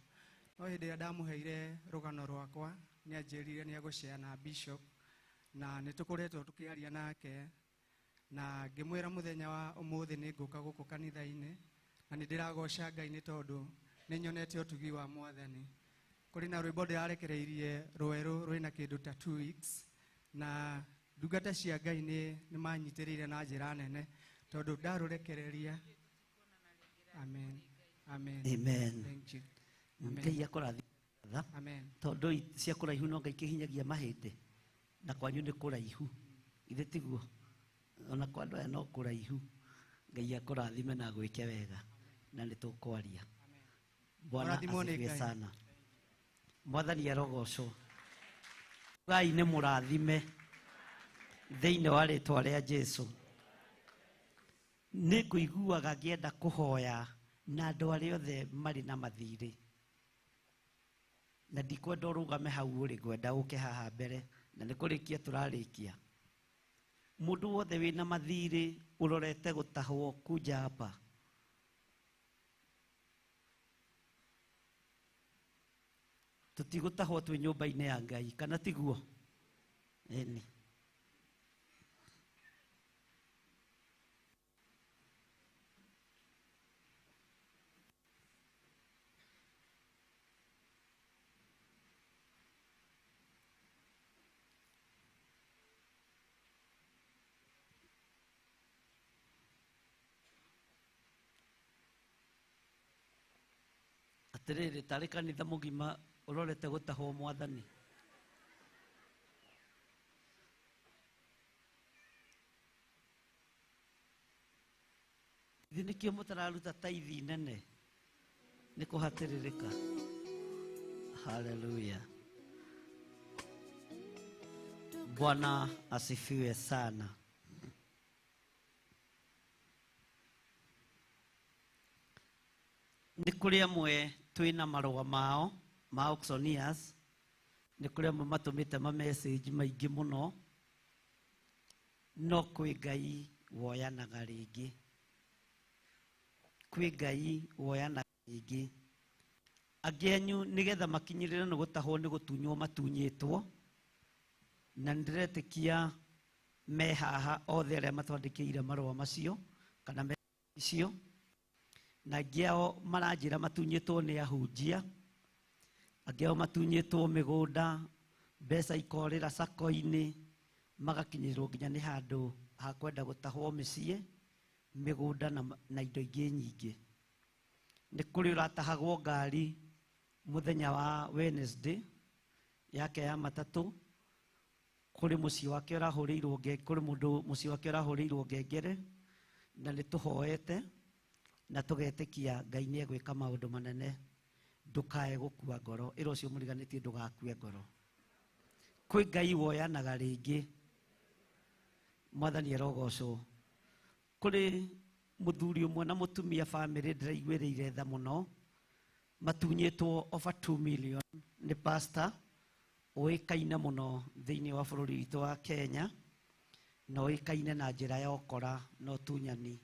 No hĩndĩ ĩrĩa ndamũheire rũgano rwakwa nĩ anjĩrire nĩ egũshare na Bishop, na nĩ tũkoretwo tũkĩaria nake na ngĩmwĩra mũthenya wa ũmũthĩ nĩ ngũka gũkũ kanitha-inĩ, na nĩ ndĩragoca Ngai nĩ tondũ nĩ nyonete ũtugi wa mwathani. Kũrĩ na rwĩmbo ndĩrarekereirie rwerũ rwĩna kĩndũ ta 2 weeks, na ndungata cia Ngai nĩ manyitĩrĩire na njĩra nene tondũ ndarũrekereria. Amen. Amen. Amen. Thank you. Ngai akũrathime. Amen. Tondũ cia kũraihu no Ngai kĩhinyagia mahĩndĩ na kwanyu nĩ kũraihu, ithe tiguo? Ona kwa andũ aya no kũraihu. Ngai akũrathime na agwĩke wega na nĩ tũkwaria. Bwana asifiwe sana. Mwathani arogocwo. Ngai nĩ mũrathime thĩinĩ wa rĩtwa rĩa Jesu. Nĩ ngũiguaga ngĩenda kũhoya na andũ arĩa othe marĩ na mathirĩ, na ndikwenda ũrũgame hau ũrĩ, ngwenda ũke haha mbere na nĩ kũrĩkia tũrarĩkia. Mũndũ wothe wĩna mathirĩ ũrorete gũtahwo kunja hapa, tũtigũtahwo twĩ nyũmba-inĩ ya Ngai, kana tiguo? Ĩni. Atĩrĩrĩ, tarĩ kanitha mũgima ũrorete gũtahwo mwathani. Ithe nĩkĩo mũtararuta taithi nene, nĩ kũhatĩrĩrĩka. Haleluya. Bwana asifiwe sana. Nĩ kũrĩ amwe twĩna marũa mao ma auctioneers, nĩ kũrĩ amwe matũmĩte ma message maingĩ mũno, no kwĩ Ngai woyanaga rĩngĩ, kwĩ Ngai woyanaga rĩngĩ. Angĩ anyu nĩgetha makinyĩrĩre nĩ gũtahwo nĩ gũtunywo matunyĩtwo, na nĩndĩretĩkia me haha othe arĩa matwandĩkĩire marũa macio kana me icio, na angĩ ao maranjĩra matunyĩtwo nĩ ahunjia, angĩ ao matunyĩtwo mĩgũnda, mbeca ikorĩra sako-inĩ, magakinyĩrwo nginya nĩ handũ ha kwenda gũtahwo mĩciĩ, mĩgũnda na indo ingĩ nyingĩ. Nĩ kũrĩ ũratahagwo ngari mũthenya wa Wednesday yake ya matatũ, kũrĩ mũciĩ wake ũrahũrĩirwo kũrĩ mũndũ mũciĩ wake ũrahũrĩirwo ngengere, na nĩ tũhoete na tũgetĩkia Ngai nĩ egwĩka maũndũ manene. Ndũkae gũkua ngoro, ĩra ũcio mũriganĩtie ndũgakue ngoro. Kwĩ Ngai woyanaga rĩngĩ. Mwathani arogocwo. Kũrĩ mũthuri ũmwe na mũtumia bamĩrĩ ndĩraiguĩrĩire tha mũno, matunyĩtwo over 2 million nĩ pastor ũĩkaine mũno thĩinĩ wa bũrũri witũ wa Kenya, na ũĩkaine na njĩra ya ũkora na ũtunyani.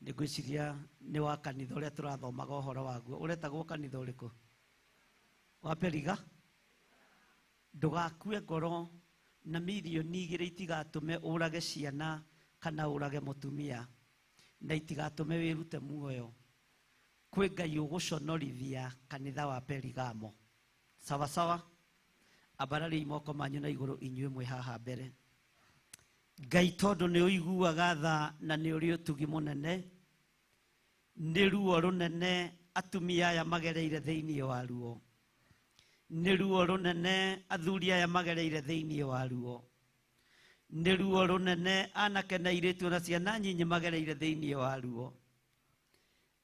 Nĩ ngwĩciria nĩ wa kanitha ũrĩa tũrathomaga ũhoro waguo, ũretagwo kanitha ũrĩkũ? Wa Periga. Ndũgakue ngoro na mirioni 2 itigatũme ũrage ciana kana ũrage mũtumia, na itigatũme wĩrute muoyo. Kwĩ Ngai ũgũconorithia kanitha wa Perigamo. Sawa sawa. Ambarariai moko manyu na igũrũ inyuĩ mwĩ haha mbere. Ngai tondũ nĩ ũiguaga tha na nĩ ũrĩ ũtugi mũnene, nĩ ruo rũnene atumia aya magereire thĩinĩ wa ruo. Nĩ ruo rũnene athuri aya magereire thĩinĩ wa ruo. Nĩ ruo rũnene anake na airĩtu na ciana nyinyi magereire thĩinĩ wa ruo.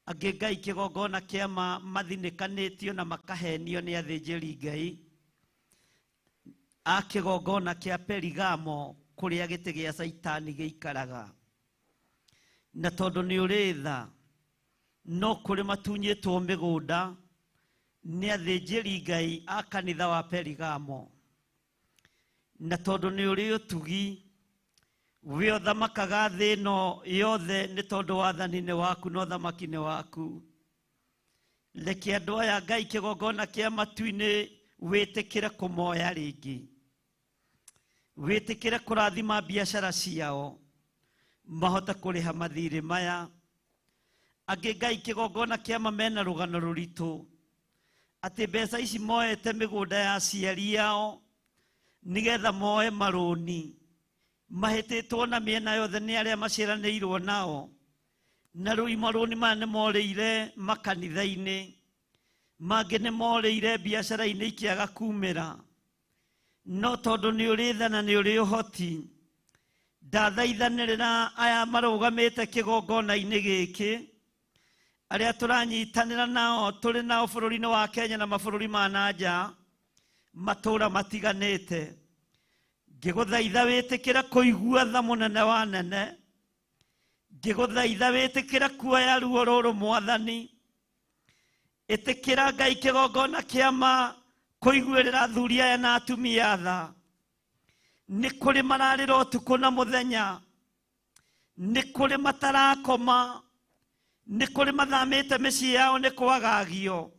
Angĩ Ngai kĩgongona kĩama mathinĩkanĩtio na makahenio nĩ athĩnjĩri Ngai a kĩgongona kĩa Perigamo kũrĩa gĩtĩ gĩa Caitani gĩikaraga. Na tondũ nĩ ũrĩ tha, no kũrĩ matunyĩtwo mĩgũnda nĩ athĩnjĩri Ngai a kanitha wa Perigamo. Na tondũ nĩ ũrĩ ũtugi, we ũthamakaga thĩ ĩno yothe nĩ tondũ wathani nĩ waku na ũthamaki nĩ waku. Reke andũ aya Ngai kĩgongona kĩa matu-inĩ wĩtĩkĩre kũmoya rĩngĩ. Wĩtĩkĩre kũrathima biacara ciao mahote kũrĩha mathirĩ maya. Angĩ Ngai kĩgongona kĩama mena rũgano rũritũ atĩ mbeca ici moete mĩgũnda ya aciari ao nĩgetha moe marũni mahĩtĩtwo na mĩena yothe nĩ arĩa maciaranĩirwo nao, na rĩu marũni maya nĩ morĩire makanitha-inĩ, mangĩ nĩ morĩire biacara-inĩ ikĩaga kumĩra. No tondũ nĩ ũrĩ tha na nĩ ũrĩ ũhoti, ndathaithanĩrĩra aya marũgamĩte kĩgongona-inĩ gĩkĩ, arĩa tũranyitanĩra nao tũrĩ nao bũrũri-inĩ wa Kenya na mabũrũri ma na nja, matũũra matiganĩte. Ngĩgũthaitha wĩtĩkĩre kũigua tha mũnene wa nene, ngĩgũthaitha wĩtĩkĩre kuoya ruo rũrũ Mwathani. Ĩtĩkĩra Ngai kĩgongona kĩama kũiguĩrĩra athuri aya na atumia tha. Nĩ kũrĩ mararĩra ũtukũ na mũthenya, nĩ kũrĩ matarakoma, nĩ kũrĩ mathamĩte mĩciĩ yao nĩ kwagagio.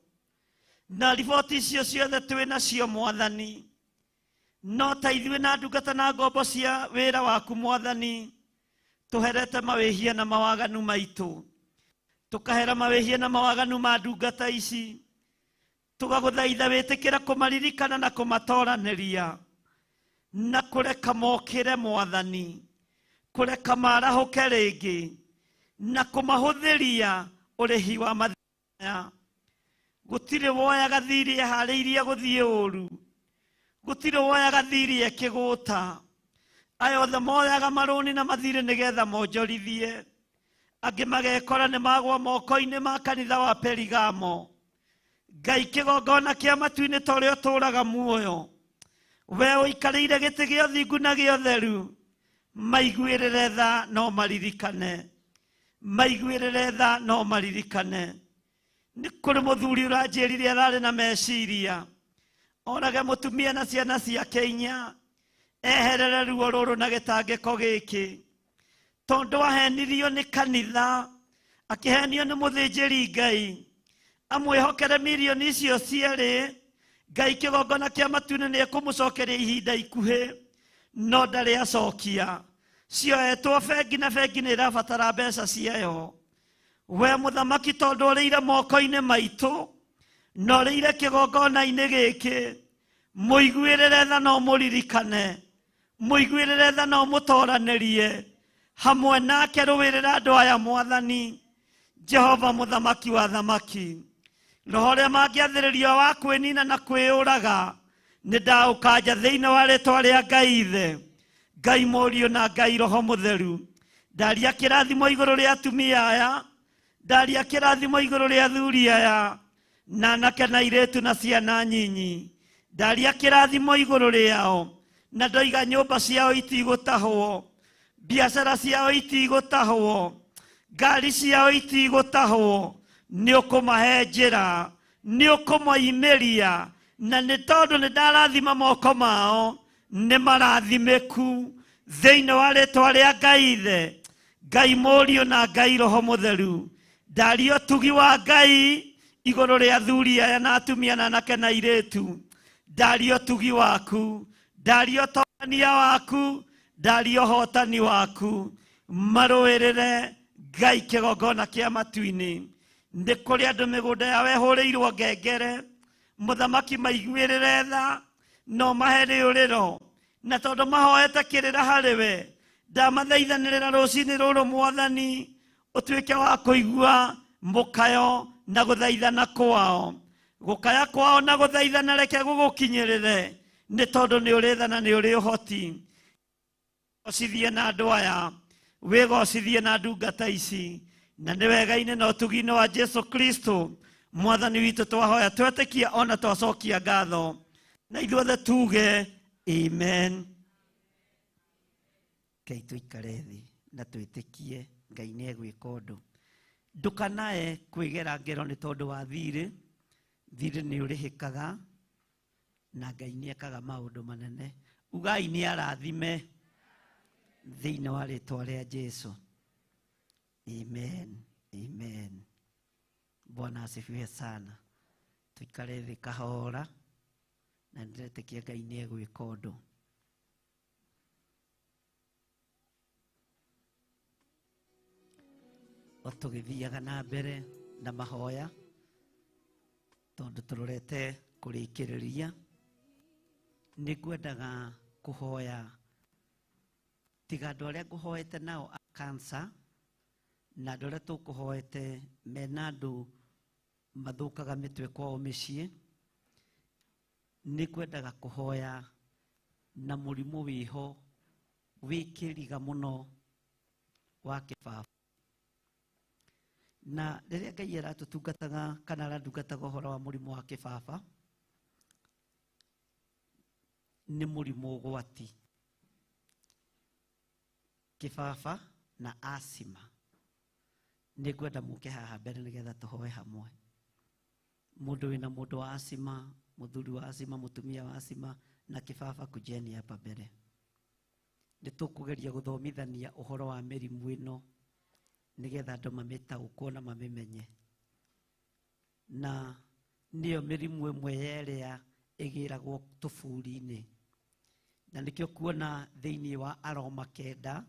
Na riboti icio ciothe twĩ nacio Mwathani, no ta ithuĩ na ndungata na ngombo cia wĩra waku Mwathani, tũherete mawĩhia na mawaganu maitũ, tũkahera mawĩhia na mawaganu ma ndungata ici, tũgagũthaitha wĩtĩkĩre kũmaririkana na kũmatoranĩria na kũreka mokĩre Mwathani, kũreka marahũke rĩngĩ na kũmahũthĩria ũrĩhi wa mathĩna. Gũtirĩ woyaga thirĩ eharĩirie gũthiĩ ũru, gũtirĩ woyaga thirĩ ekĩgũta. Aya othe moyaga marũni na mathirĩ nĩgetha monjorithie, angĩ magekora nĩ magwa moko-inĩ ma kanitha wa Perigamo. Ngai kĩgongona kĩa matu-inĩ ta ũrĩa ũtũũraga muoyo, we ũikarĩire gĩtĩ gĩa ũthingu na gĩa ũtheru, maiguĩrĩre tha no maririkane, maiguĩrĩre tha no maririkane. Nĩ kũrĩ mũthuri ũranjĩrire ararĩ na meciria orage mũtumia na ciana ciake inya, eherere ruo rũrũ na gĩtangĩko gĩkĩ, tondũ ahenirio nĩ kanitha, akĩhenio nĩ mũthĩnjĩri Ngai amwĩhokere mirioni icio cierĩ. Ngai kĩgongona kĩa matu-inĩ nĩ ekũmũcokeria ihinda ikuhĩ, no ndarĩ acokia. Cioetwo bengi na bengi nĩ ĩrabatara mbeca ciayo. We mũthamaki, tondũ ũrĩire moko-inĩ maitũ na ũrĩire kĩgongona-inĩ gĩkĩ, mũiguĩrĩre tha no mũririkane, mũiguĩrĩre tha no mũtoranĩrie hamwe nake. Rũĩrĩra andũ aya Mwathani Jehova mũthamaki wa thamaki. Roho ũrĩa mangĩathĩrĩrio wa kwĩnina na kwĩyũraga nĩ ndaũkanja thĩinĩ wa rĩtwa rĩa Ngai Ithe, Ngai Mũriũ na Ngai Roho Mũtheru. Ndaria kĩrathimo igũrũ rĩa atumia aya, ndaria kĩrathimo igũrũ rĩa athuri aya, na anake na airĩtu na ciana nyinyi. Ndaria kĩrathimo igũrũ rĩao, na ndoiga nyũmba ciao itigũtahwo, biacara ciao itigũtahwo, ngari ciao itigũtahwo. Nĩ ũkũmahe njĩra, nĩ ũkũmoimĩria, na nĩ tondũ nĩ ndarathima moko mao, nĩ marathimĩku thĩinĩ wa rĩtwa rĩa Ngai Ithe, Ngai Mũriũ na Ngai Roho Mũtheru. Ndaria ũtugi wa Ngai igũrũ rĩa athuri aya na atumia na anake na airĩtu. Ndaria ũtugi waku, ndaria ũtongania waku, ndaria ũhotani waku. Marũĩrĩre Ngai kĩgongona kĩa matu-inĩ. Nĩ kũrĩ andũ mĩgũnda yao ĩhũrĩirwo ngengere, mũthamaki maiguĩrĩre tha, No mahe rĩũrĩro na tondũ mahoete kĩrĩra harĩ we, ndamathaithanĩrĩra rũcinĩ rũrũ Mwathani, ũtuĩke wa kũigua mũkayo na gũthaithana kwao. Gũkaya kwao na gũthaithana reke gũgũkinyĩrĩre, nĩ tondũ nĩ ũrĩ tha na nĩ ũrĩ ũhoti. Gocithie na andũ aya, wĩgocithie na ndungata ici, na nĩ wega-inĩ na ũtugi-inĩ wa Jesu Kristo Mwathani witũ twahoya twetĩkia ona twacokia ngatho, na ithuothe tuge amen. Ngai tũikare thĩ na twĩtĩkie Ngai nĩ egwĩka ũndũ. Ndũkanae kwĩgera ngero nĩ tondũ wa thirĩ. Thirĩ nĩ ũrĩhĩkaga na Ngai nĩ ekaga maũndũ manene. Ugai nĩ arathime thĩinĩ wa rĩtwa rĩa Jesu. Amen, amen. Bwana asifiwe sana. Tuikare thĩ kahora na ndĩretĩkia Ngai nĩ egwĩka ũndũ. O tũgĩthiaga na mbere na mahoya, tondũ tũrorete kũrĩkĩrĩria, nĩ ngwendaga kũhoya tiga andũ arĩa ngũhoete nao a cancer na andũ arĩa tũkũhoete mena andũ mathũkaga mĩtwe kwao mĩciĩ. Nĩ ngwendaga kũhoya na mũrimũ wĩho wĩ kĩriga mũno wa kĩbaba. Na rĩrĩa Ngai aratũtungataga kana arandungataga ũhoro wa mũrimũ wa kĩbaba, nĩ mũrimũ ũgwati. Kĩbaba na asima. Nĩ ngwenda mũke haha mbere nĩgetha tũhoe hamwe. Mũndũ wĩna mũndũ wa asima, mũthuri wa asima, mũtumia wa asima na kĩbaba, kujeni hapa mbere. Nĩ tũkũgeria gũthomithania ũhoro wa mĩrimũ ĩno nĩgetha andũ mamĩtaũkwo na mamĩmenye. Na nĩyo mĩrimũ ĩmwe yerĩa ĩgĩragwo tũburi-inĩ. Na nĩkĩo kuona thĩinĩ wa Aroma 9,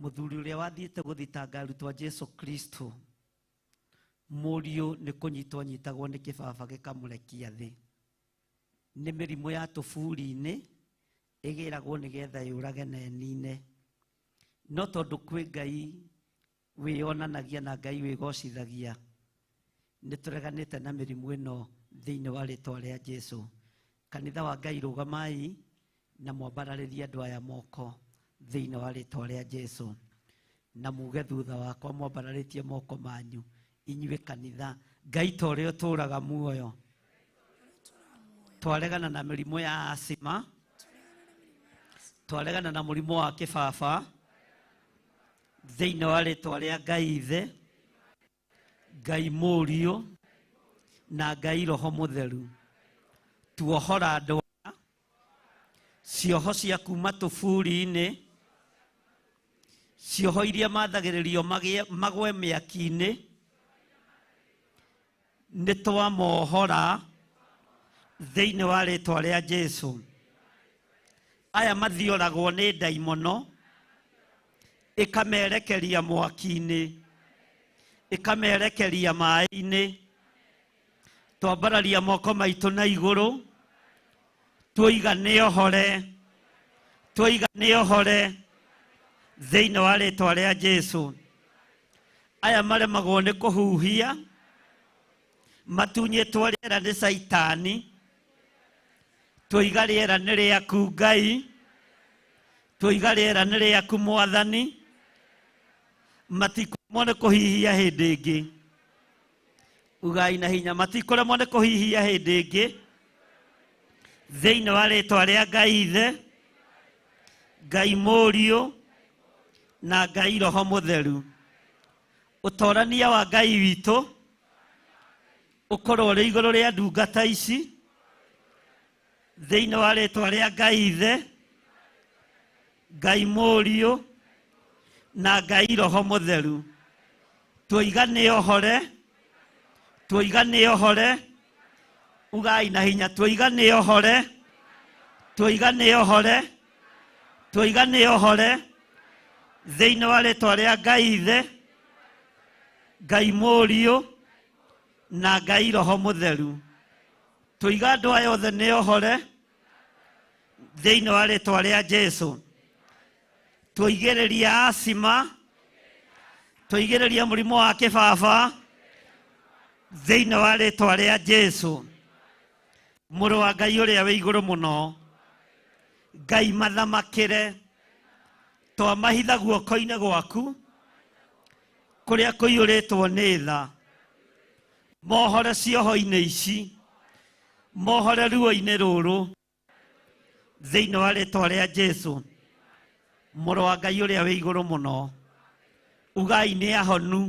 mũthuri ũrĩa wathiĩte gũthitanga arutwo a Jesu Kristo, mũriũ nĩ kũnyitwo anyitagwo nĩ kĩbaba gĩkamũrekia thĩ. Nĩ mĩrimũ ya tũburi-inĩ ĩgĩragwo nĩgetha yũrage na ĩnine. No tondũ kwĩ Ngai wĩyonanagia na Ngai wĩgocithagia, nĩ tũreganĩte na mĩrimũ ĩno thĩinĩ wa rĩtwa rĩa Jesu. Kanitha wa Ngai, rũgamai na mwambararĩrie andũ aya moko thĩinĩ wa rĩtwa rĩa Jesu, na muge thutha wakwa mwambararĩtie moko manyu inyuĩ kanitha. Ngai ta ũrĩa ũtũũraga muoyo, twaregana na mĩrimũ ya asima, twaregana na mũrimũ wa kĩbaba thĩinĩ wa rĩtwa rĩa Ngai Ithe, Ngai Mũriũ na Ngai Roho Mũtheru. Tuohora andũ aya cioho cia kuma tũburi-inĩ, cioho iria mathagĩrĩrio magwe mĩaki-inĩ, nĩ twamohora thĩinĩ wa rĩtwa rĩa Jesu. Aya mathioragwo nĩ ndaimono, ĩkamerekeria mwaki-inĩ, ĩkamerekeria maĩ-inĩ. Twambararia moko maitũ na igũrũ, tuoiga nĩ ohore, tuoiga nĩ ohore thĩinĩ wa rĩtwa rĩa Jesu. Aya maremagwo nĩ kũhuhia, matunyĩtwo rĩera nĩ Caitani, tuoiga rĩera nĩ rĩaku Ngai, tuoiga rĩera nĩ rĩaku Mwathani, matikũremwo nĩ kũhihia hĩndĩ ĩngĩ. Ugai na hinya, matikũremwo nĩ kũhihia hĩndĩ ĩngĩ thĩinĩ wa rĩtwa rĩa Ngai Ithe, Ngai Mũriũ na Ngai Roho Mũtheru. Ũtorania wa Ngai witũ ũkorwo ũrĩ igũrũ rĩa ndungata ici thĩinĩ wa rĩtwa rĩa Ngai Ithe, Ngai Mũriũ na Ngai Roho Mũtheru. Tuoiga nĩ ohore, tuoiga nĩ ohore, ugai na hinya, tuoiga nĩ ohore, tuoiga nĩ ohore, tuoiga nĩ ohore thĩinĩ wa rĩtwa rĩa Ngai Ithe, Ngai Mũriũ na Ngai Roho Mũtheru. Tuoiga andũ aya othe nĩ ohore, Thĩinĩ wa rĩtwa rĩa Jesu. Tũigĩrĩria asima, tũigĩrĩria mũrimũ wa kĩbaba thĩinĩ wa rĩtwa rĩa Jesu. Mũrũ wa Ngai ũrĩa wĩ igũrũ mũno, Ngai mathamakĩre, twamahitha guoko-inĩ gwaku kũrĩa kũiyũrĩtwo nĩ tha. Mohore cioho-inĩ ici, mohore ruo-inĩ rũrũ thĩinĩ wa rĩtwa rĩa Jesu. Mũrũ wa Ngai ũrĩa wĩ igũrũ mũno, ugai nĩ ahonu,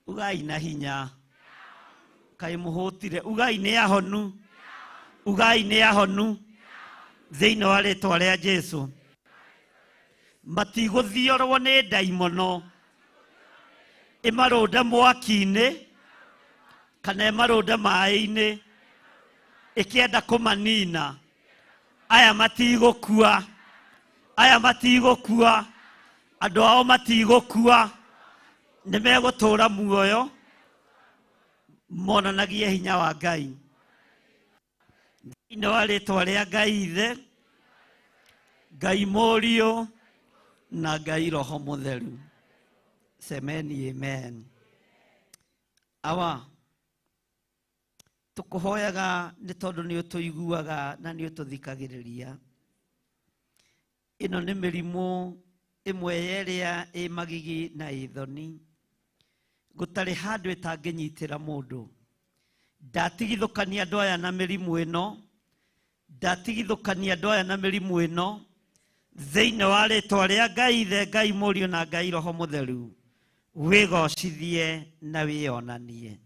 ugai na hinya, kaĩ mũhũtire, ugai nĩ ahonu, ugai nĩ ahonu thĩinĩ wa rĩtwa rĩa Jesu. Matigũthiorwo nĩ ndaimono ĩmarũnde mwaki-inĩ kana ĩmarũnde maĩ-inĩ ĩkĩenda kũmanina. Aya matigũkua, aya matigũkua, andũ ao matigũkua, nĩ megũtũũra muoyo monanagie hinya wa Ngai. Thĩinĩ wa rĩtwa rĩa Ngai Ithe, Ngai Mũriũ na Ngai Roho Mũtheru. Semeni amen. Awa, tũkũhoyaga nĩ tondũ nĩ ũtũiguaga na nĩ ũtũthikagĩrĩria. Ĩno nĩ mĩrimũ ĩmwe ĩrĩa ĩ magigi na ĩ thoni, gũtarĩ handũ ĩtangĩnyitĩra mũndũ. Ndatigithũkania andũ aya na mĩrimũ ĩno, ndatigithũkania andũ aya na mĩrimũ ĩno thĩinĩ wa rĩtwa rĩa Ngai Ithe, Ngai Mũriũ na Ngai Roho Mũtheru. Wĩgocithie na wĩonanie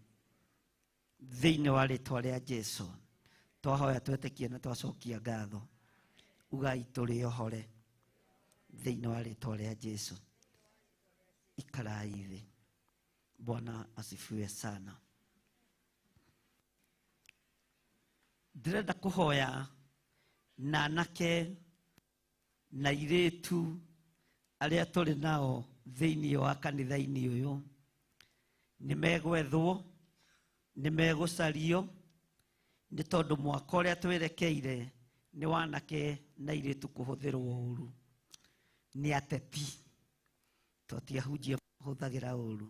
thĩinĩ wa rĩtwa rĩa Jesu. Twahoya twetĩkie na twacokia ngatho. Ugai tũrĩ ohore thĩinĩ wa rĩtwa rĩa Jesu. Ikarai thĩ. Bwana asifiwe sana. Ndĩrenda kũhoya na anake na airĩtu arĩa tũrĩ nao thĩinĩ wa kanitha-inĩ ũyũ. Nĩ megwethwo, nĩ megũcario, nĩ tondũ mwaka ũrĩa twerekeire nĩ wanake na airĩtu kũhũthĩrwo ũru nĩ ateti, to ti ahunjia mahũthagĩra ũru.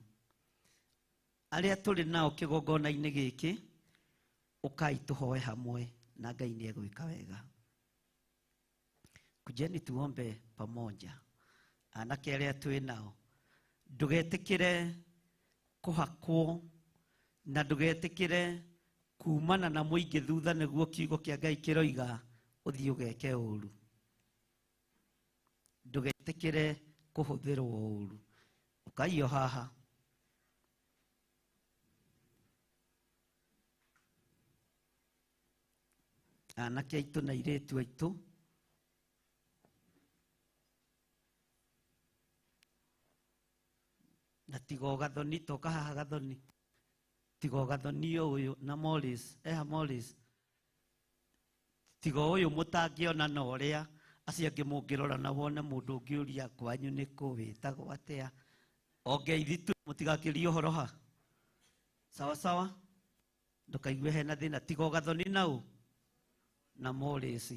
Arĩa tũrĩ nao kĩgongona-inĩ gĩkĩ, ũkai tũhoe hamwe na Ngai nĩ egwĩka wega. Kujeni tuombe pamoja. Anake arĩa twĩ nao, ndũgetĩkĩre kũhakwo na ndũgetĩkĩre kumana na mũingĩ thutha nĩguo kiugo kĩa Ngai kĩroiga ũthiĩ ũgeke ũru. Ndũgetĩkĩre kũhũthĩrwo ũru. Ũkai o haha. Anake aitũ na airĩtu aitũ, na tiga o gathoni, toka haha gathoni, tiga o gathoni ũyũ na Morris, eha Morris, tiga ũyũ mũtangĩona na ũrĩa acio angĩ mũngĩrora na wone mũndũ ũngĩũria kwanyu nĩ kũ wĩtagwo atĩa. Ongeithi tu mũtigakĩrie ũhoro ha. Sawa sawa, ndũkaigue hena thĩna, tiga o gathoni nau na Morris,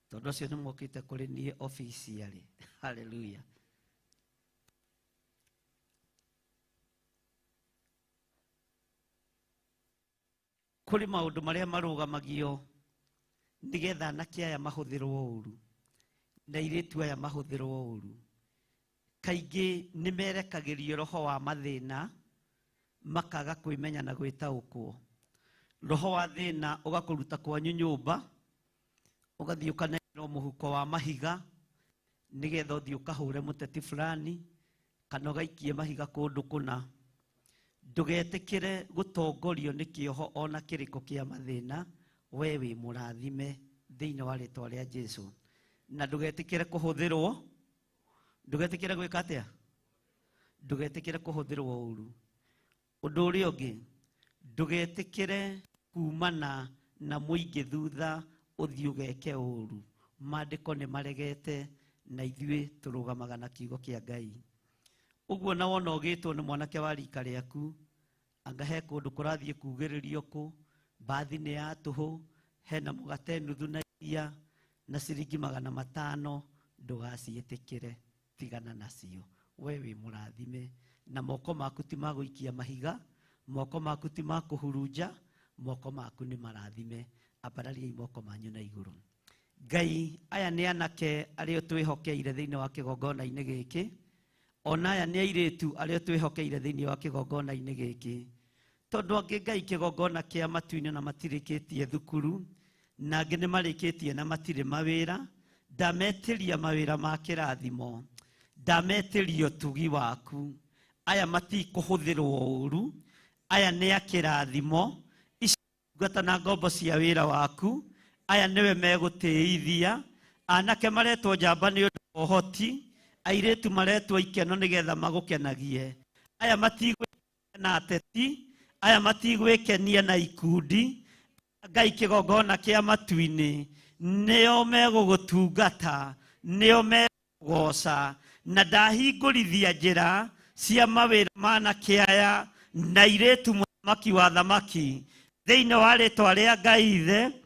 tondũ acio nĩ mokĩte kũrĩ niĩ officially. Hallelujah. Kũrĩ maũndũ marĩa marũgamagio nĩgetha anake aya mahũthĩrwo ũru na airĩtu aya mahũthĩrwo ũru. Kaingĩ nĩ merekagĩrio roho wa mathĩna, makaga kwĩmenya na gwĩtaũkwo. Roho wa thĩna ũgakũruta kwanyu nyũmba, ũgathiĩ ũkanengerwo mũhuko wa mahiga nĩgetha ũthiĩ ũkahũre mũteti fulani kana ũgaikie mahiga kũndũ kũna. Ndũgetĩkĩre gũtongorio nĩ kĩoho ona kĩrĩkũ kĩa mathĩna, we wĩ mũrathime thĩinĩ wa rĩtwa rĩa Jesu. Na ndũgetĩkĩre kũhũthĩrwo, ndũgetĩkĩre gwĩka atĩa? Ndũgetĩkĩre kũhũthĩrwo ũru. Ũndũ ũrĩa ũngĩ, ndũgetĩkĩre kumana na mũingĩ thutha ũthiĩ ũgeke ũru. Maandĩko nĩ maregete na ithuĩ tũrũgamaga na kiugo kĩa Ngai. Ũguo na wona ũgĩtwo nĩ mwanake wa rika rĩaku, anga he kũndũ kũrathiĩ kugĩrĩrio kũ, mbathi nĩ ya tũhũ, Hena mũgate nuthu na iria na ciringi 500 ndũgaciĩtĩkĩre, tigana nacio. We wĩ mũrathime na moko maku ti ma gũikia mahiga, moko maku ti ma kũhurunja, moko maku nĩ marathime. Ambarariai moko manyu na igũrũ. Ngai, aya nĩ anake arĩa twĩhokeire thĩinĩ wa kĩgongona-inĩ gĩkĩ, ona aya nĩ airĩtu arĩa twĩhokeire thĩinĩ wa kĩgongona-inĩ gĩkĩ, tondũ angĩ Ngai kĩgongona kĩa matu-inĩ na matirĩkĩtie thukuru, na angĩ nĩ marĩkĩtie na matirĩ mawĩra. Ndametĩria mawĩra ma kĩrathimo, ndametĩria ũtugi waku. Aya matikũhũthĩrwo ũru, aya nĩ a kĩrathimo, ici ndungata na ngombo cia wĩra waku, aya nĩwe megũtĩithia. Anake maretwo njamba nĩ ũndũ wa ũhoti, airĩtu maretwo ikeno nĩgetha magũkenagie. Aya matigwĩkenia na ateti, aya matigwĩkenia na ikundi. Ngai kĩgongona kĩa matu-inĩ nĩo megũgũtungata, nĩo megũgoca, na ndahingũrithia njĩra cia mawĩra ma anake aya na airĩtu mũthamaki wa thamaki, thĩinĩ wa rĩtwa rĩa Ngai Ithe,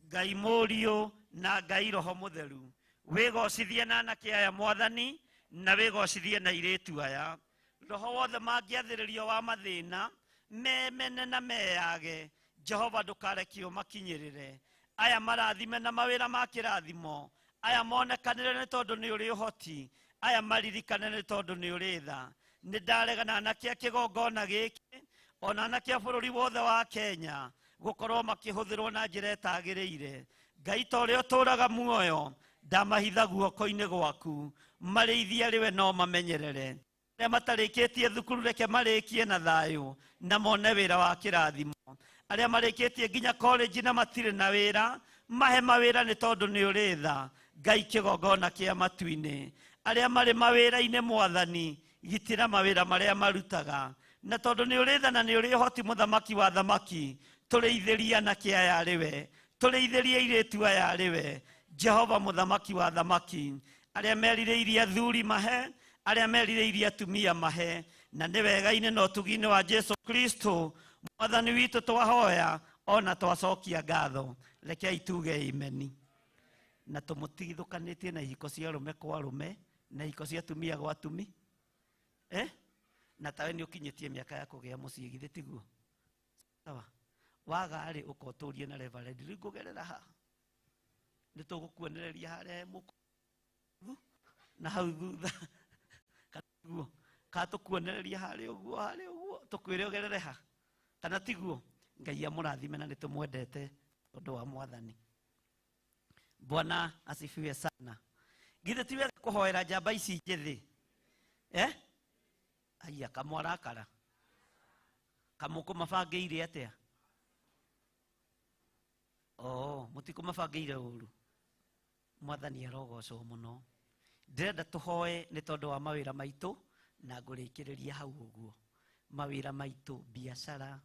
Ngai Mũriũ na Ngai Roho Mũtheru. Wĩgocithie na anake aya Mwathani, na wĩgocithie na airĩtu aya. Roho wothe mangĩathĩrĩrio wa mathĩna, memene na meyage, Jehova ndũkareke ũmakinyĩrĩre. Aya marathime na mawĩra ma kĩrathimo, aya monekanĩre nĩ tondũ nĩ ũrĩ ũhoti, aya maririkane nĩ tondũ nĩ ũrĩ tha. Nĩ ndaregana anake a kĩgongona gĩkĩ, ona anake a bũrũri wothe wa Kenya gũkorwo makĩhũthĩrwo na njĩra ĩtagĩrĩire. Ngai ta ũrĩa ũtũũraga muoyo, ndamahitha guoko-inĩ gwaku, marĩithie arĩ we no mamenyerere. Arĩa matarĩkĩtie thukuru reke marĩkie na thayũ na mone wĩra wa kĩrathimo. Arĩa marĩkĩtie nginya college na matirĩ na wĩra, mahe mawĩra nĩ tondũ nĩ ũrĩ tha. Ngai kĩgongona kĩa matu-inĩ. Arĩa marĩ mawĩra-inĩ Mwathani, gitĩra mawĩra marĩa marutaga, na tondũ nĩ ũrĩ tha na nĩ ũrĩ ũhoti mũthamaki wa thamaki, tũrĩithĩrie anake aya arĩ we, tũrĩithĩrie airĩtu aya arĩ we, Jehova mũthamaki wa thamaki. Arĩa merirĩirie athuri mahe, arĩa merirĩirie atumia mahe, na nĩ wega-inĩ na ũtugi-inĩ wa Jesu Kristo Mwathani witũ twahoya ona twacokia ngatho. Rekei tuge imeni. Na tũmũtigithũkanĩtie na ihiko cia arũme kwa arũme na ihiko cia atumia gwa atumi. Na tawe nĩ ũkinyĩtie mĩaka ya kũgĩa mũciĩ, githĩ tiguo? Sawa. Waga rĩ, ũkotũrie na Reverend. Rĩu ngũgerera haha, nĩ tũgũkuonereria harĩa he mũkũ na hau thutha, kana tiguo? Kana tũkuonereria harĩa ũguo, harĩa ũguo, tũkwĩre ũgerere ha, kana tiguo? Ngai amũrathime na nĩ tũmwendete tondũ wa Mwathani. Bwana asifiwe sana. Githĩ ti wega kũhoera njamba ici njĩthĩ? Aya kamwarakara kamũkũmabangĩire atĩa? Oh, mũtikũmabangĩire ũru. Mwathani arogocwo mũno. Ndĩrenda tũhoe nĩ tondũ wa mawĩra maitũ, na ngũrĩkĩrĩria hau ũguo. Mawĩra maitũ, biacara,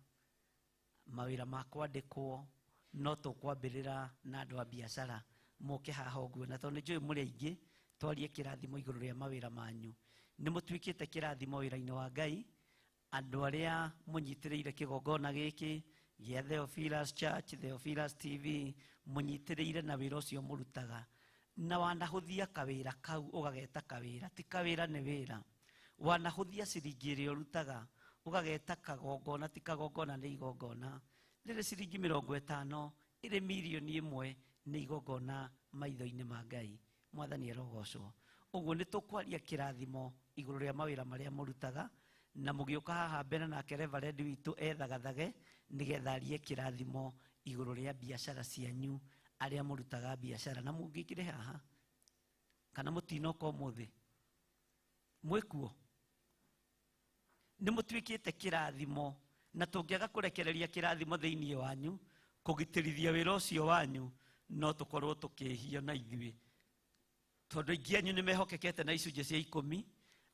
mawĩra ma kwandĩkwo, no tũkwambĩrĩra na andũ a biacara moke haha ũguo, na tondũ nĩ njũĩ mũrĩ aingĩ, twarie kĩrathimo igũrũ rĩa mawĩra manyu. Nĩ mũtuĩkĩte kĩrathimo wĩra-inĩ wa Ngai. Andũ arĩa mũnyitĩrĩire kĩgongona gĩkĩ gĩa Theophilus Church, Theophilus TV, mũnyitĩrĩire na wĩra ũcio mũrutaga, na wanahũthia kawĩra kau ũgageta kawĩra, ti kawĩra nĩ wĩra. Wanahũthia ciringi ĩrĩa ũrutaga ũgageta kagongona, ti kagongona nĩ igongona. Rĩrĩ ciringi 50 ĩrĩ mirioni 1 nĩ igongona maitho-inĩ ma Ngai. Mwathani arogocwo. Ũguo nĩ tũkwaria kĩrathimo igũrũ rĩa mawĩra marĩa mũrutaga, na mũgĩũka haha mbere nake Reverend witũ ethagathage nĩgetha arie kĩrathimo igũrũ rĩa biacara cianyu, arĩa mũrutaga biacara. Na mũngĩkire haha kana mũtinoka ũmũthĩ mwĩkuo, nĩ mũtuĩkĩte kĩrathimo, na tũngĩaga kũrekereria kĩrathimo thĩinĩ wanyu, kũgitĩrithia wĩra ũcio wanyu, no tũkorwo tũkĩhio na ithuĩ, tondũ aingĩ anyu nĩ mehokekete na icunjĩ cia 10,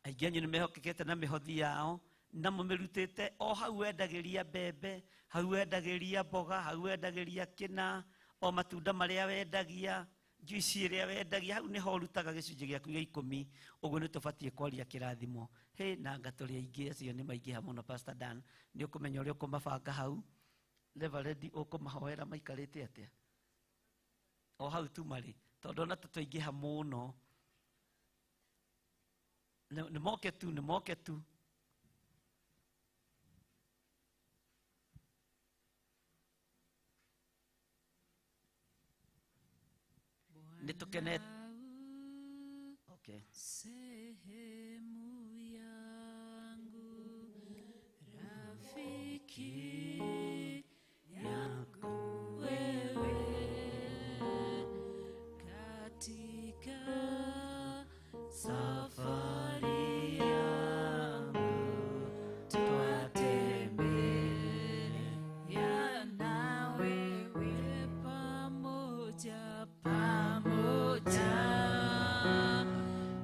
aingĩ anyu nĩ mehokekete na mĩhothi yao, na mũmĩrutĩte o hau wendagĩria mbembe, hau wendagĩria mboga, hau wendagĩria kĩna, o matunda marĩa wendagia, juici ĩrĩa wendagia, hau nĩho ũrutaga gĩcunjĩ gĩaku gĩa 10. Ũguo nĩ tũbatiĩ kwaria kĩrathimo. Hĩ, na anga tũrĩ aingĩ, acio nĩ maingĩha mũno. Pastor Dan, nĩ ũkũmenya ũrĩa ũkũmabanga hau. Reverend, ũkũmahoera maikarĩte atĩa? O hau tu marĩ tondũ ona tũtũingĩha mũno. Nĩ moke tu, nĩ moke tu. Nĩ tũkenete. Okay. Sehemu yangu, rafiki yangu wewe, katika safari yangu twatembea na wewe, pamoja pamoja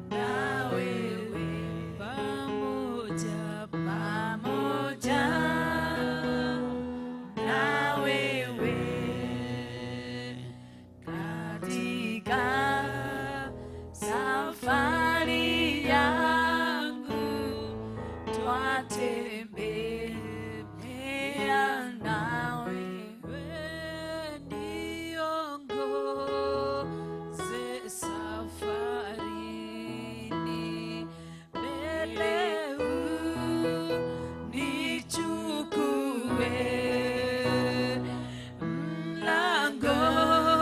na wewe, pamoja pamoja na wewe, katika safari yangu twatembea na wewe, niongoze safarini, mbele unichukue,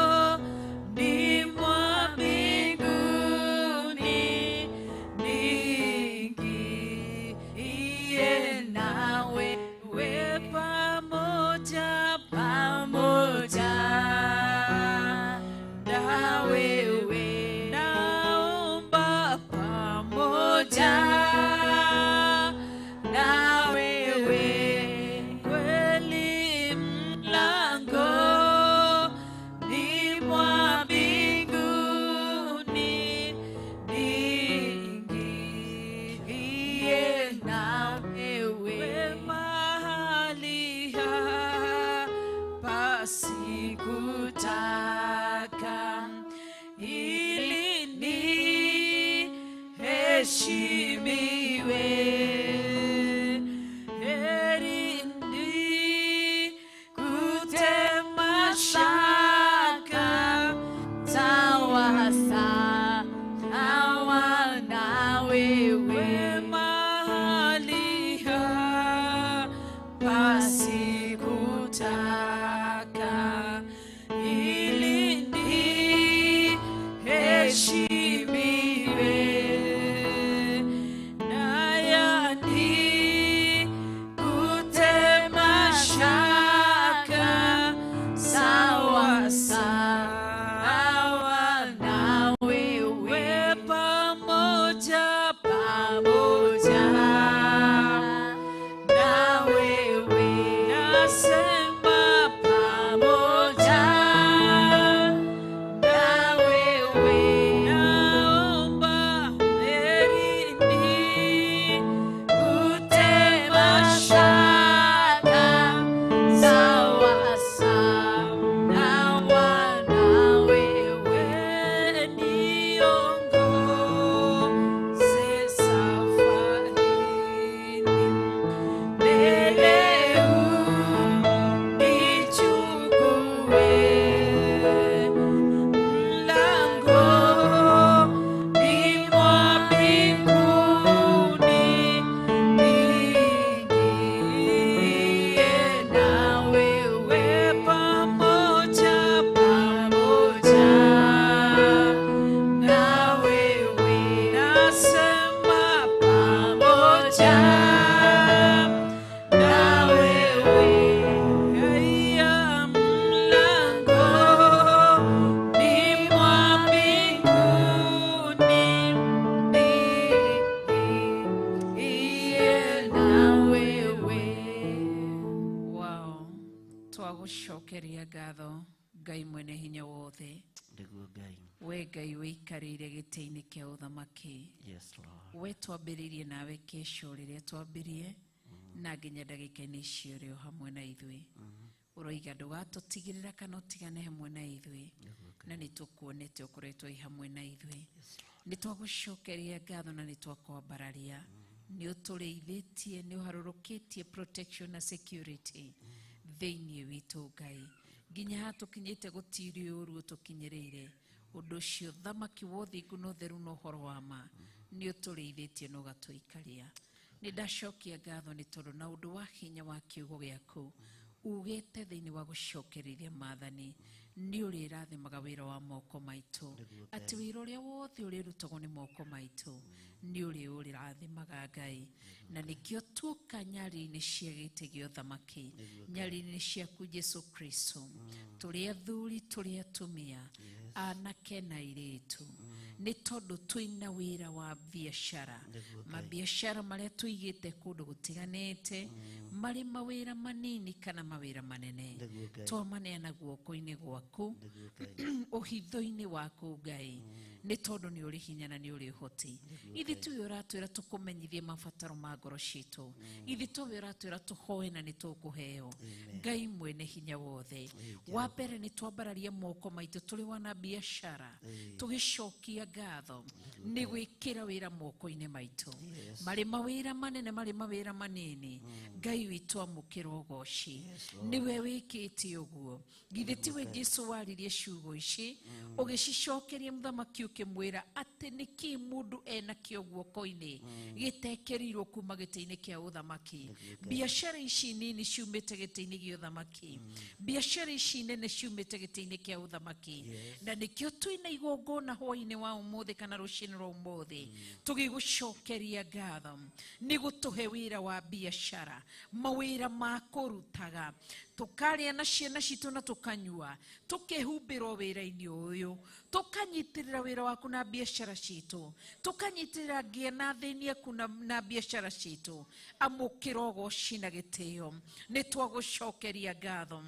mlangoni mwa mbinguni niingie na wewe, pamoja pamoja na wewe, naomba pamoja na wewe, kweli mlangoni mwa mbinguni niingie na wewe, mahali hapa sikutaka ili niheshimiwe, heri nikute mashaka, sawa sawa na wewe, mahali hapa sikutaka ili niheshimiwe, na yanikute mashaka, sawa sawa na wewe, pamoja pamoja na wewe, nasema pamoja na wewe, naomba heri nikute mashaka, sawa sawa na wewe, niongoze safarini, mbele unichukue, mlangoni mwa mbinguni niingie na wewe, pamoja pamoja na wewe, nasema pamoja na wewe, haya mlangoni mwa mbinguni niingie na wewe. Wow, twagũcokeria ngatho Ngai mwene hinya wothe, Nĩguo Ngai. we Ngai wĩikarĩire gĩtĩ-inĩ kĩa ũthamaki. Yes, Lord. We twambĩrĩirie nawe kesho rĩrĩa twambirie na nginya ndagĩka-inĩ icio ũrĩ o hamwe na ithuĩ. Ũroiga ndũgatũtigĩrĩra kana ũtigane hamwe na ithuĩ, na nĩ tũkuonete ũkoretwo wĩ hamwe na ithuĩ. Nĩ twagũcokeria ngatho na nĩ twakwambararia. Nĩ ũtũrĩithĩtie, nĩ ũharũrũkĩtie protection na security thĩinĩ witũ Ngai. Nginya haha tũkinyĩte gũtirĩ ũru ũtũkinyĩrĩire. Ũndũ ũcio thamaki wa ũthingu na ũtheru na ũhoro wa ma nĩ ũtũrĩithĩtie na ũgatũikaria. Nĩ ndacokia ngatho nĩ tondũ na ũndũ wa hinya wa kiugo gĩaku ugĩte thĩinĩ wa gũcokereria maathani nĩ ũrĩrathimaga wĩra wa moko maitũ, atĩ wĩra ũrĩa wothe ũrĩrutagwo nĩ moko maitũ nĩ ũrĩũrĩrathimaga Ngai. Na nĩkĩo tuoka nyarĩrĩ-inĩ cia gĩtĩ gĩa ũthamaki, nyarĩrĩ-inĩ ciaku Jesu Kristo, tũrĩ athuri tũrĩ atumia, anake na airĩtu, nĩ tondũ twĩna wĩra wa biacara, mabiacara marĩa tũigĩte kũndũ gũtiganĩte, marĩ mawĩra manini kana mawĩra manene, twamaneana guoko-inĩ gwaku, ũhitho-inĩ waku Ngai, nĩ tondũ nĩ ũrĩ hinya na nĩ ũrĩ ũhoti. Ithe tuwe ũratwĩra tũkũmenyithie mabataro ma ngoro citũ, ithe tuwe ũratwĩra tũhoe na nĩ tũkũheo. Ngai mwene hinya wothe, wa mbere nĩ twambararia moko maitũ tũrĩ wana biacara, tũgĩcokia ngatho nĩ gwĩkĩra wĩra moko-inĩ maitũ, marĩ mawĩra manene marĩ mawĩra manini. Ngai witũ amũkĩra ũgoci, nĩwe wĩkĩte ũguo. Githĩ tiwe Jesu waririe ciugo ici ũgĩcicokeria mũthamaki ũkĩmwĩra atĩ nĩkĩ mũndũ enakĩo guoko-inĩ gĩtekĩrirwo kuma gĩtĩ-inĩ kĩa ũthamaki. Biacara ici nini ciumĩte gĩtĩ-inĩ gĩa ũthamaki, biacara ici nene ciumĩte gĩtĩ-inĩ kĩa ũthamaki. Na nĩkĩo twĩna igongona hwaĩ-inĩ wa ũmũthĩ kana rũcinĩ rwa ũmũthĩ tũgĩgũcokeria ngatho nĩ gũtũhe wĩra wa biacara, mawĩra ma kũrutaga, tũkarĩa na ciana citũ na tũkanyua, tũkehumbĩrwo wĩra-inĩ ũyũ, tũkanyitĩrĩra wĩra waku na biacara citũ, tũkanyitĩrĩra ngĩa na thĩni aku na biacara citũ. Amũkĩra ũgoci na gĩtĩo, nĩ twagũcokeria ngatho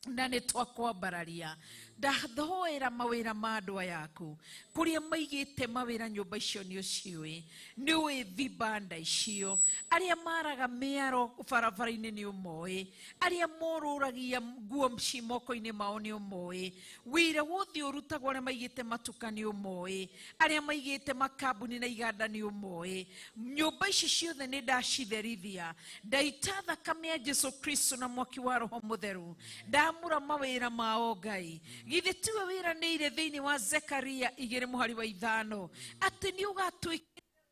na nĩ twakwambararia. Ndathoera mawĩra ma andũ aya aku kũrĩa maigĩte mawĩra nyũmba icio nĩ ũciũĩ, nĩ ũĩ vibanda icio, arĩa maraga mĩaro barabara-inĩ nĩ ũmoĩ, arĩa morũragia nguo ci moko-inĩ mao nĩ ũmoĩ, wĩra wothe ũrutagwo arĩa maigĩte matuka nĩ ũmoĩ, arĩa maigĩte makambuni na iganda nĩ ũmoĩ. Nyũmba ici ciothe nĩ ndacitherithia, ndaita thakame ya Jesu Kristo na mwaki wa Roho Mũtheru, ndamũra mawĩra mao Ngai. Githĩ tiwe wĩranĩire thĩinĩ wa Zekaria 2:5 atĩ nĩ ũgatuĩka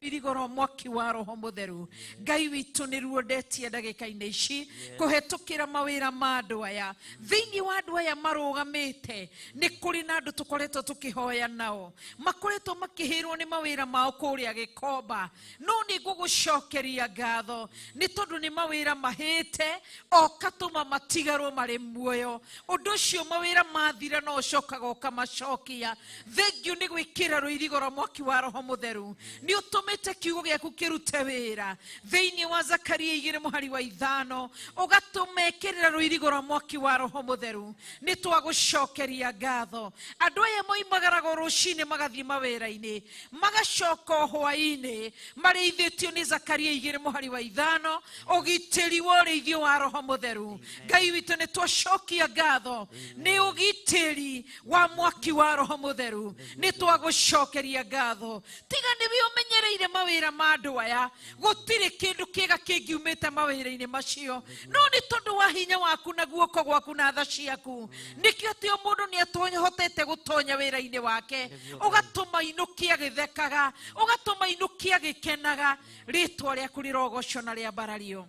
irigoro mwaki wa Roho Mũtheru. Ngai witũ nĩ ruo ndetia ndagĩka-inĩ ici kũhetũkĩra mawĩra ma andũ aya. Thĩinĩ wa andũ aya marũgamĩte nĩ kũrĩ na andũ tũkoretwo tũkĩhoya nao, makoretwo makĩhĩrwo nĩ mawĩra mao kũrĩa Gĩkomba, no nĩ ngũgũcokeria ngatho nĩ tondũ nĩ mawĩra mahĩte okatũma matigarwo marĩ muoyo. Ũndũ ũcio mawĩra mathira no ũcokaga ũkamacokia. Thengiũ nĩ gwĩkĩra rũirigo rwa mwaki wa Roho Mũtheru, nĩ ũtũmĩte kiugo gĩaku kĩrute wĩra thĩinĩ wa Zakaria 2:5, ũgatũmekĩrĩra rũirigo rwa mwaki wa Roho Mũtheru. Nĩ twagũcokeria ngatho. Andũ aya moimagaraga rũcinĩ magathiĩ mawĩra-inĩ, magacoka hwaĩ-inĩ marĩithĩtio nĩ Zakaria 2:5, ũgitĩri wa ũrĩithio wa Roho Mũtheru. Ngai witũ nĩ twacokia ngatho nĩ ũgitĩri wa mwaki wa Roho Mũtheru, nĩ twagũcokeria ngatho. Tiga nĩwe ũmenyereire mawĩra ma andũ aya, gũtirĩ kĩndũ kĩega kĩngiumĩte mawĩra-inĩ macio, no nĩ tondũ wa hinya waku na guoko gwaku na tha ciaku, nĩkĩo atĩ o mũndũ nĩ ahotete gũtonya wĩra-inĩ wake, ũgatũma inũkia gĩthekaga, ũgatũma inũkia gĩkenaga. Rĩtwa rĩaku rĩrogocwo na rĩambarario.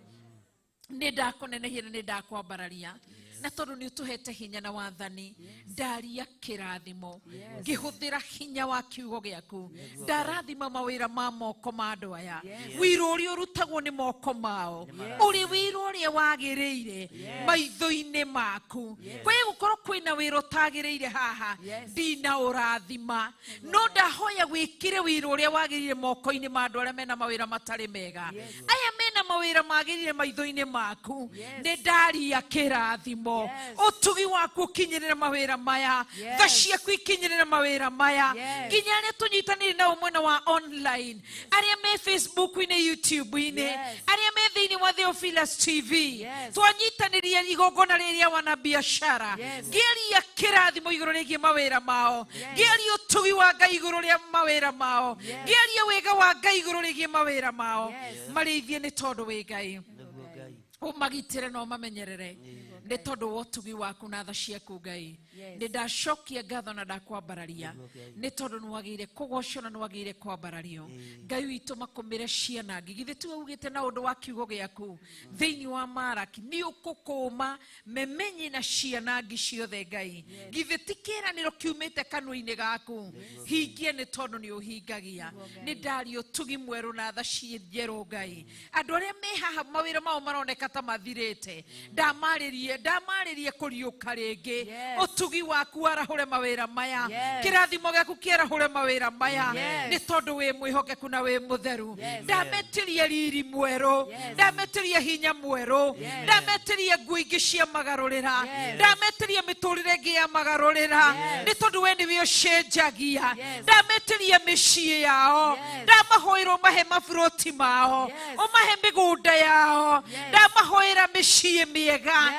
Nĩ ndakũnenehia na nĩ ndakwambararia, na tondũ nĩ ũtũhete hinya na wathani, ndaria kĩrathimo ngĩhũthĩra hinya wa kiugo gĩaku, ndarathima mawĩra ma moko ma andũ aya, wĩra ũrĩa ũrutagwo nĩ moko mao, ũrĩ wĩra ũrĩa wagĩrĩire maitho-inĩ maku. Kwĩ gũkorwo kwĩna wĩra ũtagĩrĩire haha, ndina ũrathima, no ndahoya wĩkĩre wĩra ũrĩa wagĩrĩire moko-inĩ ma andũ arĩa mena mawĩra matarĩ mega. Aya mena mawĩra magĩrĩire maitho-inĩ maku, nĩ ndaria kĩrathimo. Ũtugi waku ũkinyĩrĩre mawĩra maya, tha ciaku ikinyĩrĩre mawĩra maya, nginya arĩa tũnyitanĩire nao mwena wa online, arĩa me Facebook-inĩ, YouTube-inĩ, arĩa me thĩinĩ wa Theophilus TV, twanyitanĩria igongona rĩrĩa wana biacara, ngĩaria kĩrathimo igũrũ rĩgiĩ mawĩra mao, ngĩaria ũtugi wa Ngai igũrũ rĩa mawĩra mao, ngĩaria wega wa Ngai igũrũ rĩgiĩ mawĩra mao, marĩithie nĩ tondũ wĩ Ngai, ũmagitĩre na ũmamenyerere. Nĩ tondũ wa ũtugi waku na tha ciaku Ngai. Nĩ ndacokia ngatho na ndakwambararia nĩ tondũ nĩ wagĩrĩire kũgocwo na nĩ wagĩrĩire kwambarario. Ngai witũ makũmĩre ciana ngi githĩ tiwe ugĩte na ũndũ wa kiugo gĩaku thĩinĩ wa Maraki nĩ ũkũkũma memenyi na ciana ngi ciothe Ngai. Githĩ ti kĩĩranĩro kiumĩte kanua-inĩ gaku hingie nĩ tondũ nĩ ũhingagia. Nĩ ndaria ũtugi mwerũ na tha njerũ Ngai. Andũ arĩa me haha mawĩra mao maroneka ta mathirĩte ndamarĩrie kũriũka rĩngĩ. Ũtugi waku arahũre mawĩra maya, kĩrathimo gĩaku kĩarahũre mawĩra maya nĩ tondũ wĩ mwĩhokeku na wĩ mũtheru. Ndametirie riri mwerũ, ndametirie hinya mwerũ, ndametirie nguo ingĩ cia magarũrĩra, ndametirie mĩtũrĩre ĩngĩ ya magarũrĩra nĩ tondũ we nĩwe ũcenjagia. Ndametirie mĩciĩ yao, ndamahoĩra ũmahe maburoti mao, ũmahe mĩgũnda yao, ndamahoĩra mĩciĩ mĩega,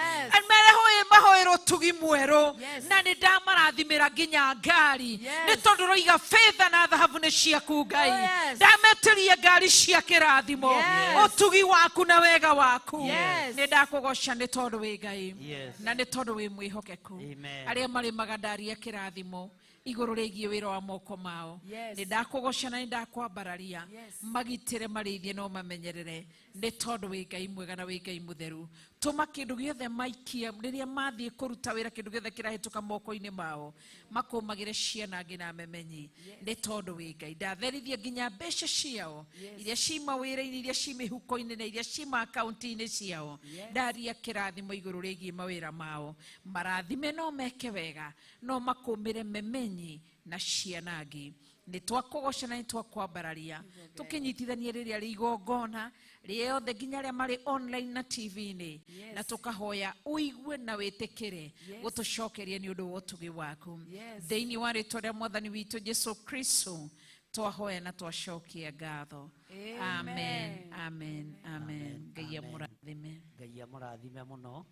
mahoĩra ũtugi mwerũ, na nĩ ndamarathimĩra nginya ngari nĩ tondũ roiga betha na thahabu nĩ ciaku Ngai. Ndametirie ngari cia kĩrathimo, ũtugi waku na wega waku. Nĩ ndakũgoca nĩ tondũ wĩ Ngai na nĩ tondũ wĩ mwĩhokeku. Arĩa marĩmaga ndaria kĩrathimo igũrũ rĩgiĩ wĩra wa moko mao, nĩ ndakũgoca na nĩ ndakwambararia magitĩre marĩithie no mamenyerere nĩ tondũ wĩ Ngai mwega na wĩ Ngai mũtheru. Tũma kĩndũ gĩothe maikie rĩrĩa mathiĩ kũruta wĩra, kĩndũ gĩothe kĩrahĩtũka moko-inĩ mao makũmagĩre ciana ngĩ na memenyi nĩ tondũ wĩ Ngai. Ndatherithia nginya mbeca ciao iria ci mawĩra-inĩ, iria ci mĩhuko-inĩ na iria ci maakaunti-inĩ ciao. Ndaria kĩrathimo igũrũ rĩgiĩ mawĩra mao, marathime no meke wega no makũmĩre memenyi na ciana ngĩ. Nĩ twakũgoca na nĩ twakwambararia tũkĩnyitithania rĩrĩa rĩ igongona rĩothe nginya arĩa marĩ online na TV-inĩ, na tũkahoya ũigue na wĩtĩkĩre gũtũcokeria nĩ ũndũ wa ũtugi waku. Thĩinĩ wa rĩtwa rĩa Mwathani witũ Jesu Kristo twahoya na twacokia ngatho. Amen, amen, amen. Ngai amũrathime. Ngai amũrathime mũno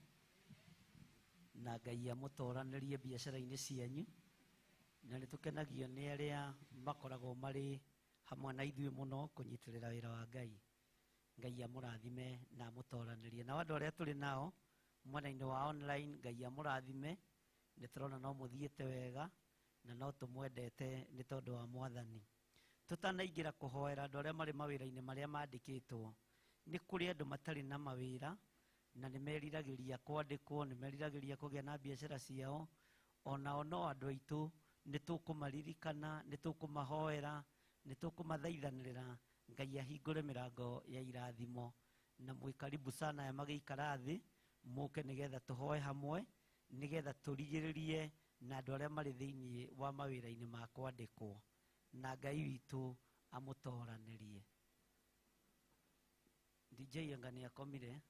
na Ngai amũtoranĩrie biacara-inĩ cianyu, na nĩ tũkenagio nĩ arĩa makoragwo marĩ hamwe na ithuĩ mũno kũnyitĩrĩra wĩra wa Ngai. Ngai amũrathime na amũtoranĩrie. Na andũ arĩa tũrĩ nao mwena-inĩ wa online, Ngai amũrathime, nĩ tũrona no mũthiĩte wega na no tũmwendete nĩ tondũ wa Mwathani. Tũtanaingĩra kũhoera andũ arĩa marĩ mawĩra-inĩ marĩa mandĩkĩtwo, nĩ kũrĩ andũ matarĩ na mawĩra na nĩ meriragĩria kwandĩkwo, nĩ meriragĩria kũgĩa na biacara ciao. Onao no andũ aitũ, nĩ tũkũmaririkana, nĩ tũkũmahoera, nĩ tũkũmathaithanĩrĩra Ngai ahingũre mĩrango ya irathimo. Na mwĩ karibu sana ya magĩikara thĩ mũke nĩgetha tũhoe hamwe, nĩgetha tũrigĩrĩrie na andũ arĩa marĩ thĩinĩ wa mawĩra-inĩ ma kwandĩkwo, na Ngai witũ amũtoranĩrie. DJ anga nĩ akomire.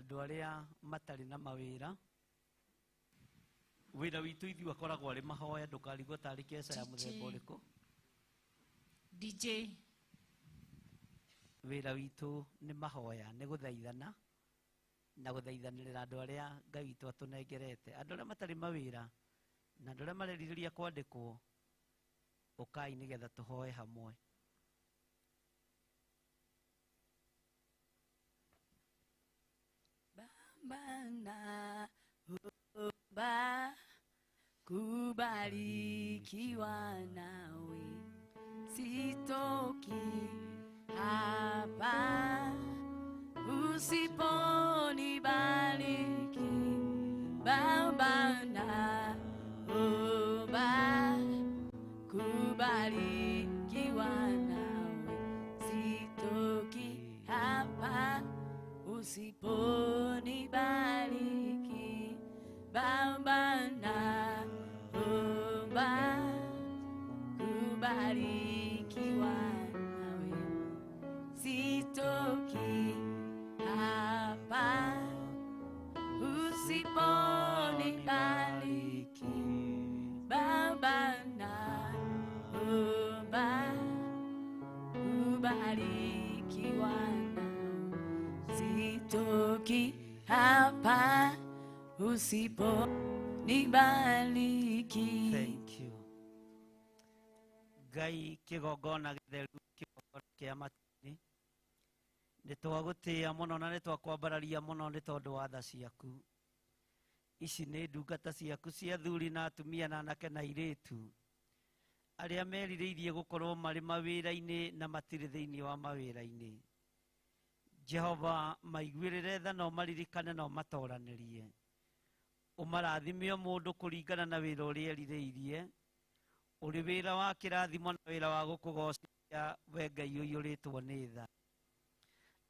Andũ arĩa matarĩ na mawĩra, wĩra witũ ithuĩ akoragwo arĩ mahoya, ndũkarigwo tarĩ keca ya mũthemba ũrĩkũ. DJ, wĩra witũ nĩ mahoya, nĩ gũthaithana na gũthaithanĩrĩra andũ arĩa Ngai witũ atũnengerete. Andũ arĩa matarĩ mawĩra na andũ arĩa marerirĩria kwandĩkwo, ũkai nĩgetha tũhoe hamwe. Bana ba kubarikiwa nawe, sitoki hapa usiponibariki. Baba na oba kubarikiwa nawe, sitoki hapa usiponibariki. Baba na oba kubarikiwa nawe, sitoki hapa usiponibariki. Baba na oba kubarikiwa nawe, sitoki hapa usiponibariki. Thank you. Ngai kĩgongona gĩtheru kĩgongona kĩa matu-inĩ, nĩ twagũtĩĩa mũno na nĩ twakwambararia mũno nĩ tondũ wa tha ciaku. Ici nĩ ndungata ciaku cia athuri na atumia na anake na airĩtu arĩa merirĩirie gũkorwo marĩ mawĩra-inĩ na matirĩ thĩinĩ wa mawĩra-inĩ. Jehova, maiguĩrĩre tha na ũmaririkane na ũmatoranĩrie. Ũmarathime o mũndũ kũringana na wĩra ũrĩa erirĩirie, ũrĩ wĩra wa kĩrathimo na wĩra wa gũkũgocithia we Ngai ũiyũrĩtwo nĩ tha.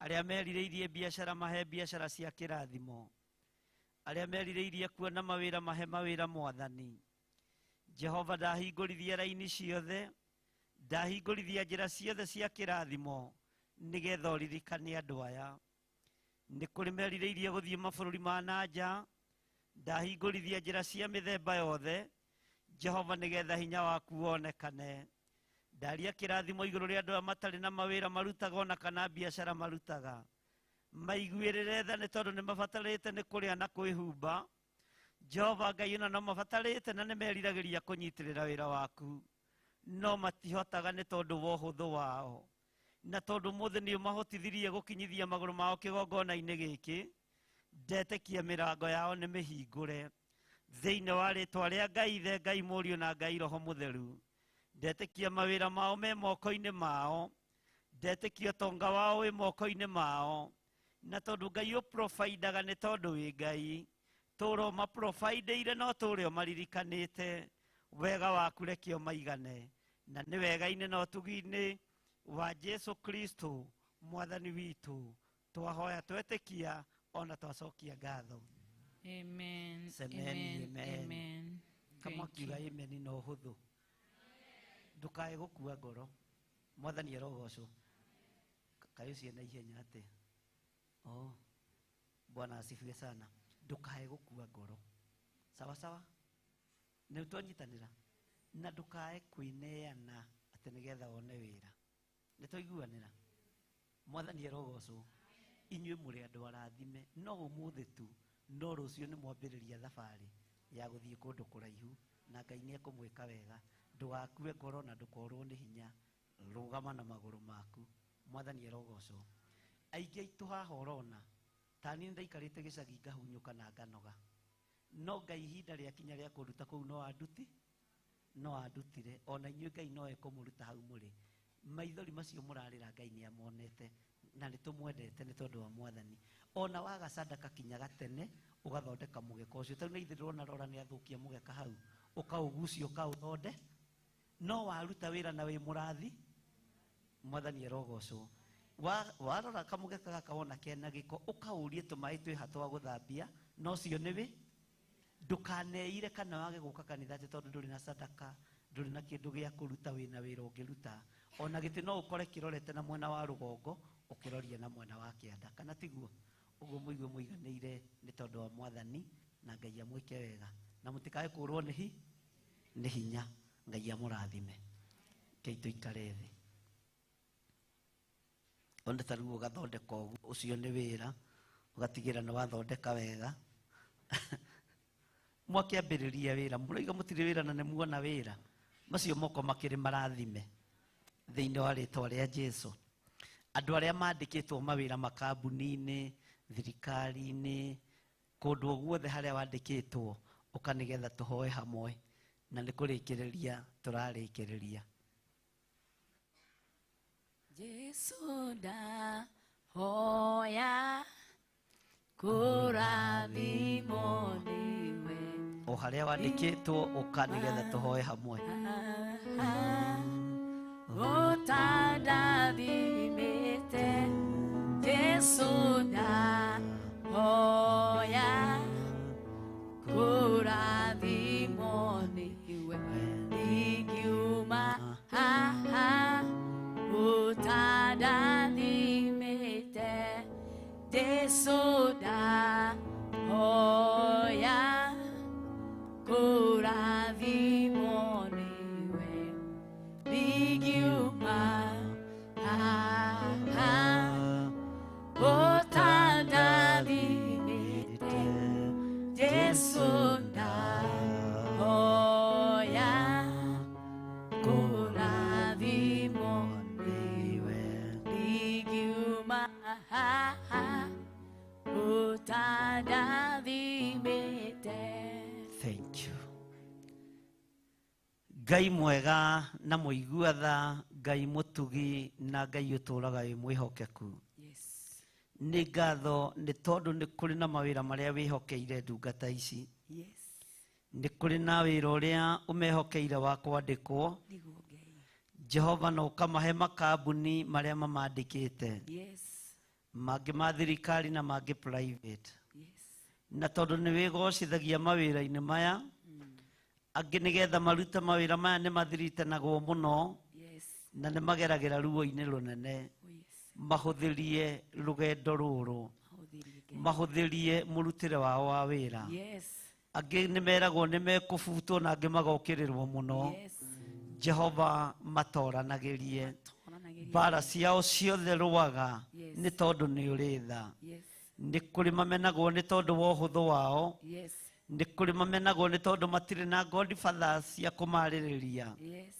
Arĩa merirĩirie biacara mahe biacara cia kĩrathimo, arĩa merirĩirie kuona mawĩra mahe mawĩra Mwathani. Jehova, ndahingũrithia raini ciothe, ndahingũrithia njĩra ciothe cia kĩrathimo nĩgetha ũririkane andũ aya. Nĩ kũrĩ merirĩirie gũthiĩ mabũrũri ma na nja, ndahingũrithia njĩra cia mĩthemba yothe Jehova, nĩgetha hinya waku wonekane. Ndaria kĩrathimo igũrũ rĩa andũ aya matarĩ na mawĩra marutaga ona kana biacara marutaga. Maiguĩrĩre tha nĩ tondũ nĩ mabatarĩte nĩ kũrĩa na kwĩhumba. Jehova Ngai, ona no mabatarĩte na nĩ meriragĩria kũnyitĩrĩra wĩra waku, no matihotaga nĩ tondũ wa ũhũthũ wao. Na tondũ ũmũthĩ nĩ ũmahotithirie gũkinyithia magũrũ mao kĩgongona-inĩ gĩkĩ, ndetĩkia mĩrango yao nĩ mĩhingũre thĩinĩ wa rĩtwa rĩa Ngai Ithe, Ngai Mũriũ na Ngai Roho Mũtheru. Ndetĩkia mawĩra mao me moko-inĩ mao, ndetĩkia ũtonga wao wĩ moko-inĩ mao. Na tondũ Ngai ũprovidaga nĩ tondũ wĩ Ngai, tũũra ũmaprovideire no tũũre ũmaririkanĩte. Wega waku reke ũmaigane, na nĩ wega-inĩ na ũtugi-inĩ wa Jesu Kristo Mwathani witũ twahoya twetĩkia ona twacokia ngatho. Amen. Semeni Amen. amen. Amen. Kama Thank kiuga you. amen na ũhũthũ, ndũkae gũkua ngoro. Mwathani arogocwo. Kaĩ ũcio na ihenya atĩa? Oh, Bwana asifiwe sana. Ndũkae gũkua ngoro. Sawa sawa, nĩ twanyitanĩra. Na ndũkae kwĩneana atĩ nĩgetha wone wĩra. Nĩ twaiguanĩra. Mwathani arogocwo. Inyuĩ mũrĩ andũ arathime, no ũmũthĩ tu, no rũciũ nĩ mwambĩrĩria thabarĩ ya gũthiĩ kũndũ kũraihu, na Ngai nĩ ekũmwĩka wega. Ndũgakue ngoro na ndũkorwo nĩ hinya, rũgama na magũrũ maku. Mwathani arogocwo. Aingĩ aitũ haha ũrona ta niĩ ndaikarĩte gĩcagi ngahunyũka na nganoga, no Ngai ihinda rĩakinya rĩa kũnduta kũu no anduti, no andutire. Ona inyuĩ Ngai no ekũmũruta hau mũrĩ. Maithori macio mũrarĩra Ngai nĩ amonete, na nĩ tũmwendete nĩ tondũ wa Mwathani. Ona waga sadaka kinyaga tene ũgathondeka mũgeka ũcio. Tarĩu nĩ ithuĩ ndĩrona Rora nĩ athũkia mũgeka hau, ũkaũgucia ũkaũthonde, no waruta wĩra na wĩ mũrathi. Mwathani arogocwo. Warora kamũgeka gaka wona kena gĩko, ũkaũrie tũmaĩ twĩ ha twa gũthambia, no ũcio nĩ wĩ. Ndũkaneire kana wage gũka kanitha atĩ tondũ ndũrĩ na sadaka, ndũrĩ na kĩndũ gĩa kũruta, wĩna wĩra ũngĩruta. Ona gĩtĩ no ũkore kĩrorete na mwena wa rũgongo, ũkĩroria na mwena wa kĩanda, kana tiguo? Ũguo mũigue mũiganĩire nĩ tondũ wa Mwathani, na Ngai amwĩke wega, na mũtikae kũrwo nĩ hinya. Ngai amũrathime. Kei tũikare thĩ. Ona ta rĩu ũgathondeka ũguo, ũcio nĩ wĩra, ũgatigĩra nĩ wathondeka wega. Mwakĩambĩrĩria wĩra, mũroiga mũtirĩ wĩra na nĩ muona wĩra. Macio moko makĩrĩ marathime thĩinĩ wa rĩtwa rĩa Jesu. Andũ arĩa mandĩkĩtwo mawĩra makambuni-inĩ, thirikari-inĩ, kũndũ o guothe harĩa wandĩkĩtwo, ũka nĩgetha tũhoe hamwe, na nĩ kũrĩkĩrĩria tũrarĩkĩrĩria. Jesu ndahoya kũrathimwo nĩwe. O harĩa wandĩkĩtwo, ũka nĩgetha tũhoe hamwe. Ũtandathimĩte, Jesu ndahoya kũrathimwo nĩwe. Ndingiuma haha ũtandathimĩte, Jesu ndahoya kũrathimwo nĩwe. Ndingiuma haha ũtandathimĩte, Jesu ndahoya kũrathimwo. Thank you. Ngai mwega na mũigua tha, Ngai mũtugi na Ngai ũtũũraga wĩ mwĩhokeku. Yes. Nĩ ngatho nĩ tondũ nĩ kũrĩ na mawĩra marĩa wĩhokeire ndungata ici. Yes. Nĩ kũrĩ na wĩra ũrĩa ũmehokeire wa kwandĩkwo. Nĩguo Ngai. Jehova no ũkamahe makambuni marĩa mamandĩkĩte. Yes. Mangĩ ma thirikari na mangĩ private. Yes. Na tondũ nĩ wĩgocithagia mawĩra-inĩ maya, angĩ nĩgetha marute mawĩra maya nĩ mathiritanagwo mũno. Yes. Na nĩ mageragĩra ruo-inĩ rũnene. Oh, yes. Mahũthĩrie rũgendo rũrũ. Mahũthĩrie mũrutĩre wao wa wĩra. Yes. Angĩ nĩ meragwo nĩ mekũbutwo na angĩ magokĩrĩrwo mũno. Yes. Jehova matoranagĩrie. Mbara ciao ciothe rũaga. Yes. Nĩ tondũ nĩ ũrĩ tha. Yes. Nĩ kũrĩ mamenagwo nĩ tondũ wa ũhũthũ wao. Yes. Nĩ kũrĩ mamenagwo nĩ tondũ matirĩ na godfathers cia kũmarĩrĩria. Yes.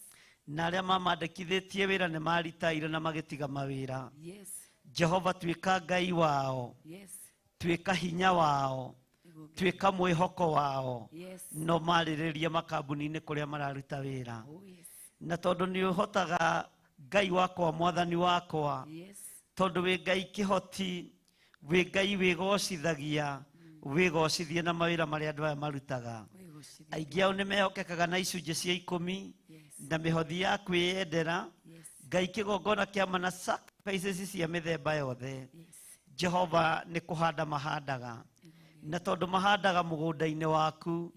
Na arĩa mamandĩkithĩtie wĩra nĩ maritaire na magĩtiga mawĩra. Yes. Jehova tuĩka Ngai wao. Yes. Tuĩka hinya wao. Tuĩka mwĩhoko wao. Yes. No marĩrĩrie makambuni-inĩ kũrĩa mararuta wĩra. Oh, yes. Na tondũ nĩ ũhotaga Ngai wakwa, Mwathani wakwa. Yes. Tondũ wĩ Ngai kĩhoti, wĩ Ngai wĩgocithagia, wĩgocithie na mawĩra marĩa andũ aya marutaga. Aingĩ ao nĩ mehokekaga na icunjĩ cia 10 na mĩhothi ya kwĩyendera. Ngai kĩgongona kĩa mana sacrifices cia mĩthemba yothe. Jehova nĩ kũhanda mahandaga. Na tondũ mahandaga mũgũnda-inĩ waku,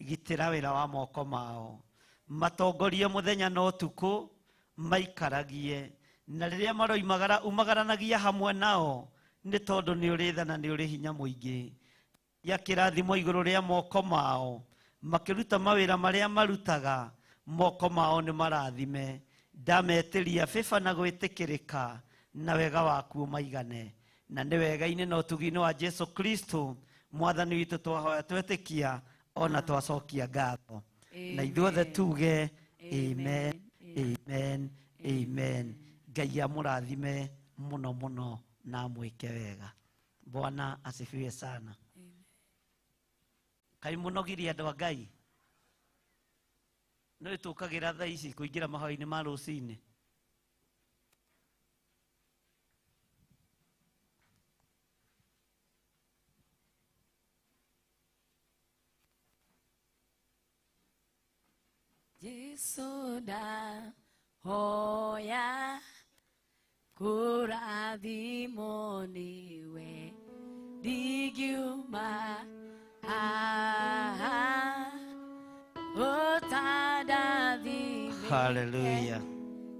gitĩra wĩra wa moko mao. Matongorie mũthenya na ũtukũ, maikaragie. Na rĩrĩa maroimagara, umagaranagia hamwe nao, nĩ tondũ nĩ ũrĩ tha na nĩ ũrĩ hinya mũingĩ. Ya kĩrathimo igũrũ rĩa moko mao, makĩruta mawĩra marĩa marutaga, moko mao nĩ marathime. Ndametĩria favor na gwĩtĩkĩrĩka na wega waku ũmaigane. Na nĩ wega-inĩ na ũtugi-inĩ wa Jesu Kristo Mwathani witũ twahoya twetĩkia ona twacokia ngatho. Na ithuothe tuge amen, amen, amen. Ngai amũrathime mũno mũno na amwĩke wega. Bwana asifiwe sana. Kaĩ mũnogirie andũ a Ngai? Nĩ tũkagĩra thaa ici kũingĩra mahoya-inĩ ma rũcinĩ. Jesu ndahoya kũrathimwo nĩwe, ndingiuma haha ũtandathimĩte. Hallelujah.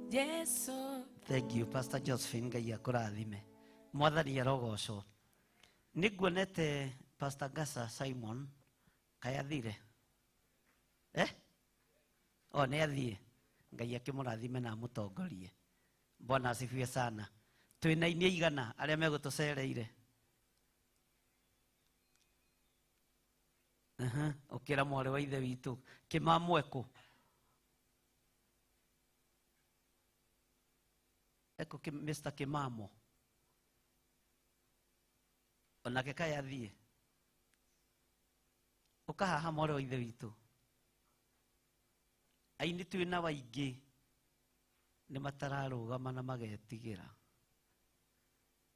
Jesu. Thank you Pastor Josephine, Ngai akũrathime. Mwathani arogocwo. Nĩ nguonete Pastor Gasa Simon kaĩ athire? O nĩ athiĩ. Ngai akĩmũrathime na amũtongorie. Bwana asifiwe sana. Twĩna inia igana arĩa megũtũcereire. Ũkĩra mwarĩ wa ithe witũ kĩmamũ ekũ? Ekũ Mr. Kĩmamo. Onake kaĩ athiĩ? Ũka haha mwarĩ wa ithe witũ. Aini twĩna waingĩ nĩ matararũgama na magetigĩra.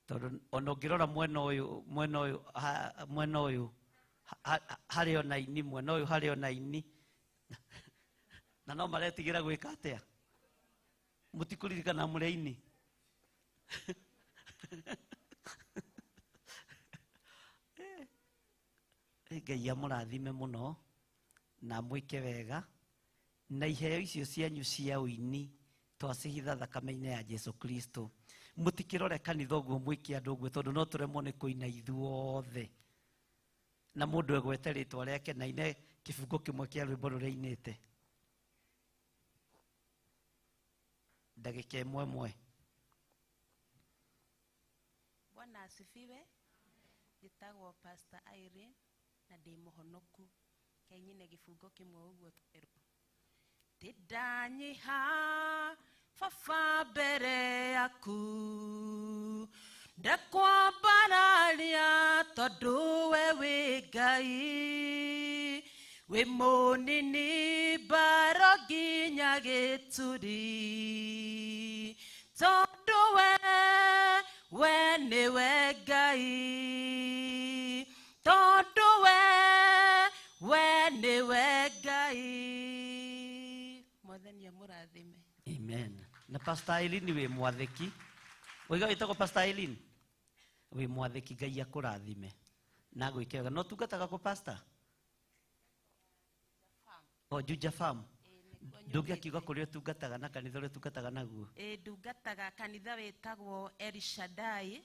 Tondũ ona ũngĩrora mwena ũyũ, mwena ũyũ, mwena ũyũ, harĩ ona aini, mwena ũyũ harĩ ona aini. Na no maretigĩra gwĩka atĩa? Mũtikũririkana mũrĩ aini? Ngai amũrathime mũno na amwĩke wega. Na iheo icio cianyu cia ũini twacihitha thakame-inĩ ya Jesu Kristo. Mũtikĩrore kanitha ũguo mwĩke andũ ũguo tondũ no tũremwo nĩ kũina ithuothe. Na mũndũ egwete rĩtwa rĩake na aine kĩbungo kĩmwe kĩa rwĩmbo rũrĩa ainĩte. Ndagĩka ĩmwe ĩmwe. Bwana asifiwe. Njĩtagwo Pastor Irene na ndĩ mũhonoku. Ngai nyine gĩbungo kĩmwe ũguo twerwo. Ndĩndanyiha baba mbere yaku, ndakwambararia tondũ we wĩ Ngai. Wĩ mũnini mbaro nginya gĩturi tondũ we nĩwe Ngai tondũ we nĩwe Ngai. Mwathani amũrathime. Amen. Na Pastor Eileen wĩ mwathĩki. Waiga wĩtagwo Pastor Eileen? Wĩ mwathĩki Ngai akũrathime na gwĩke wega. No tungataga kũ pastor? O Juja Farm. Ndũngĩakiuga kũrĩa ũtungataga na kanitha ũrĩa ũtungataga naguo? Ndungataga kanitha wĩtagwo Elishadai,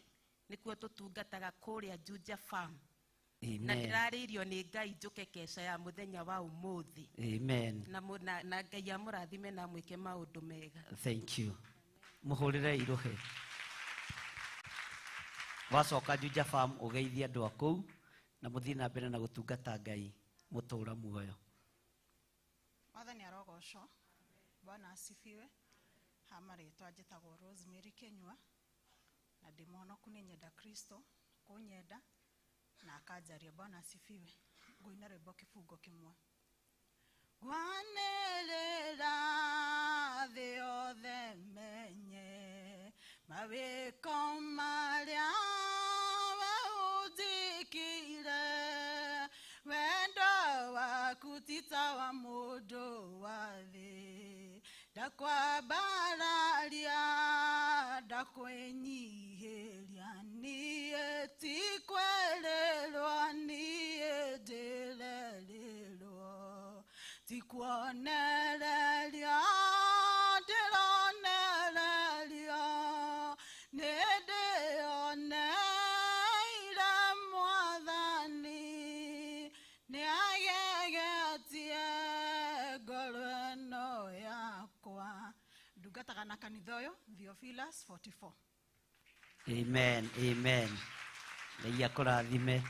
nĩkuo tũtungataga kũrĩa Juja Farm. Na Amen. ndĩrarĩirio nĩ Ngai njũke keca ya mũthenya wa ũmũthĩ. Amen. Na Ngai amũrathime na amwĩke maũndũ mega. Thank you. Mũhũrĩre irũhe. Wacoka Juja Farm ũgeithie andũ a kũu na mũthiĩ na mbere na gũtungata Ngai mũtũũra muoyo. Mwathani arogocwo. Bwana asifiwe. Ha marĩtwa njĩtagwo Rosemary Kenyua na ndĩ mũhonoku nĩ nyenda Kristo kũnyenda na akanjaria. Bwana asifiwe. Ngũina rwĩmbo kĩbungo kĩmwe. Ngwanĩrĩra thĩ yothe menye mawĩko marĩa we ũnjĩkĩire, wendo waku ti ta wa mũndũ wa thĩ, ndakwambararia ndakwĩnyihĩria, niĩ ti kwĩrĩrwo niĩ ndĩrerĩrwo, ti kuonereria ndĩronererio, nĩ ndĩoneire Mwathani, nĩagegetie ngoro ĩno yakwa. Ndungataga na kanitha ũyũ Theophilus 44. Amen. Amen. Ngai akũrathime.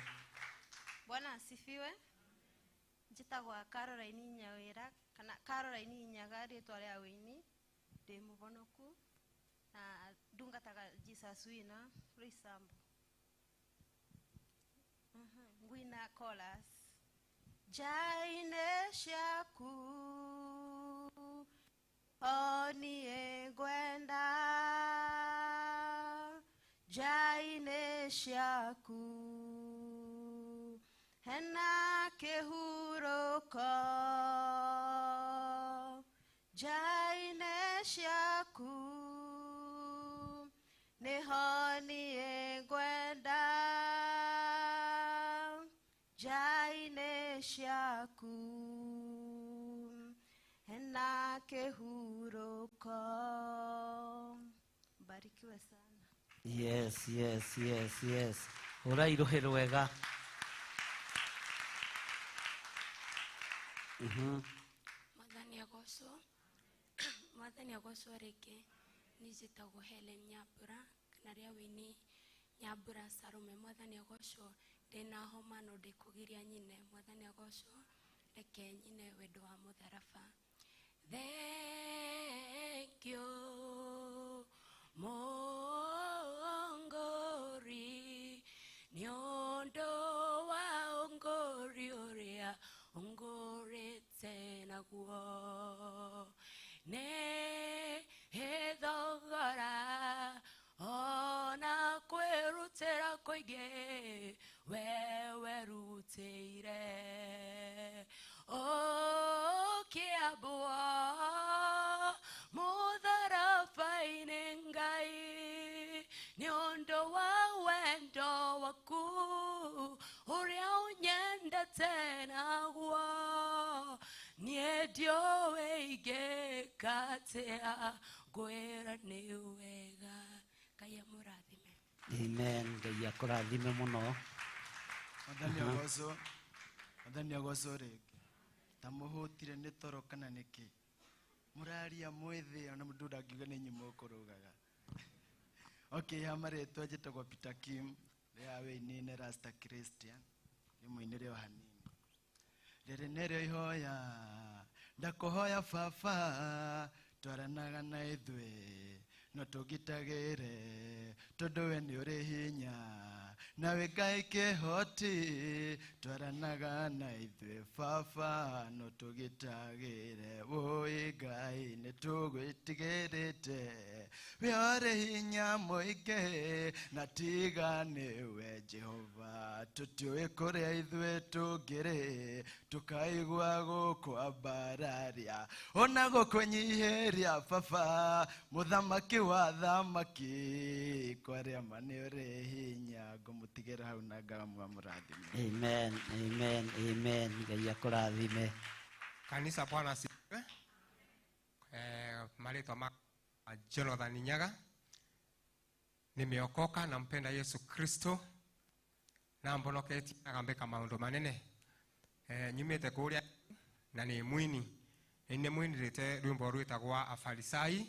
Bwana asifiwe. Njĩtagwo Caroline Nyawĩra kana Caroline Nyaga rĩtwa rĩa wĩini. Ndĩ mũhonoku na ndungataga Jesus Winner Roysambu. Ngwina chorus. Njaine ciaku o niĩ ngwenda, njaine ciaku hena kĩhurũko, njaine ciaku nĩho niĩ ngwenda, njaine ciaku hena kĩhurũko. Mbarikiwe sana. Yes, yes, yes, yes. Hũra irũhĩ rwega. Mwathani agocwo. Mwathani agocwo rĩngĩ. Niĩ njĩtagwo Helen Nyambura kana rĩa wĩini Nyambura Salome. Mwathani agocwo. Ndĩna homa no ndĩkũgiria nyine. Mwathani agocwo. Reke nyine wendo wa mũtharaba. Thank you Mongori nĩ ũndũ wa ũngori ũrĩa ũngũrĩte naguo, nĩ thogora ona kwĩrutĩra kũingĩ we werutĩire, ũkĩambwo mũtharaba-inĩ Ngai nĩ ũndũ wa wendo waku ũrĩa ũnyendete naguo, niĩ ndiũĩ ingĩka atĩa ngwĩra nĩ wega. Ngai amũrathime. Amen. Ngai akũrathime mũno. Mwathani agocwo. Mwathani agocwo rĩngĩ. Ta mũhũtire nĩ toro kana nĩkĩ? Mũraria mwĩthĩ ona mũndũ ndangiuga nĩ inyuĩ mũkũrũgaga. Okay, ha marĩtwa njĩtagwo Peter Kim, rĩa wĩini nĩ Rasta Christian, nĩ mũinĩre o hanini. Rĩrĩ nĩrĩo ihoya ndakũhoya baba, twaranaga na ithuĩ no tũngitagĩre, tondũ we nĩ ũrĩ hinya Nawe Ngai kĩhoti twaranaga na ithuĩ baba no tũgitagĩre wũi Ngai nĩ tũgwĩtigĩrĩte we ũrĩ hinya mũingĩ na tiga nĩwe Jehova tũtiũĩ kũrĩa ithuĩ tũngĩrĩ tũkaigua gũkwambararia ona gũkũnyihĩria baba mũthamaki wa thamaki kwarĩa ma nĩ ũrĩ hinya ngũmũtigĩra hau na ngamwa mũrathime. Amen, amen, amen. Ngai akũrathime. Kanisa, Bwana asifiwe. Marĩtwa ma Jonathan Nyaga. Nimeokoka na mpenda Yesu Kristo na mbonoketie agambĩka maũndũ manene. Nyumĩte kũrĩa na nĩ mwini. Nĩ mwinĩrĩte rwĩmbo rwĩtagwo Afarisai.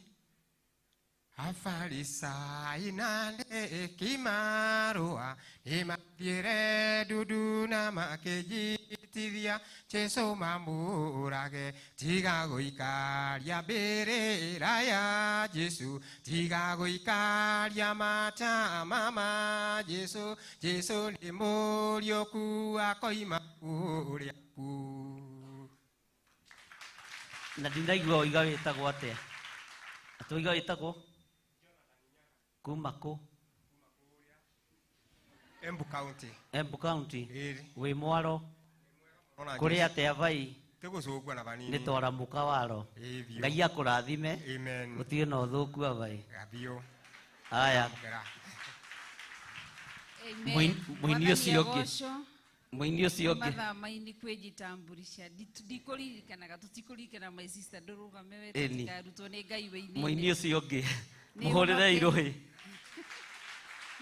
Afarisai na ndĩkimarũa nĩmathiĩre ndundu na makĩnjitithia Jesũ mamũrage tiga gũikaria mbĩrĩra ya Jesũ tiga gũikaria matama ma Jesũ Jesũ nĩ mũriũku akoima kũrĩa kuo. Na ndinaigua oiga wĩtagwo atĩa? Atũiga wĩtagwo kuma kũ? Embu County. Embu County. Wĩ mwaro kũrĩ atĩa vai? Tũgũcũngwo na vanini. Nĩ twaramũka waro. Ngai akũrathime. Amen. Gũtirĩ na ũthũku abai. Biũ. Aya. Mũini ũcio ũngĩ. Mũini ũcio ũngĩ. Mathaa maini kwĩjitamburisha ndikũririkanaga tũtikũririkana my sister ndũrũgame we tũtikarutwo nĩ Ngai wĩinĩ. Mũini ũcio ũngĩ. Mũhũrĩre irũhĩ.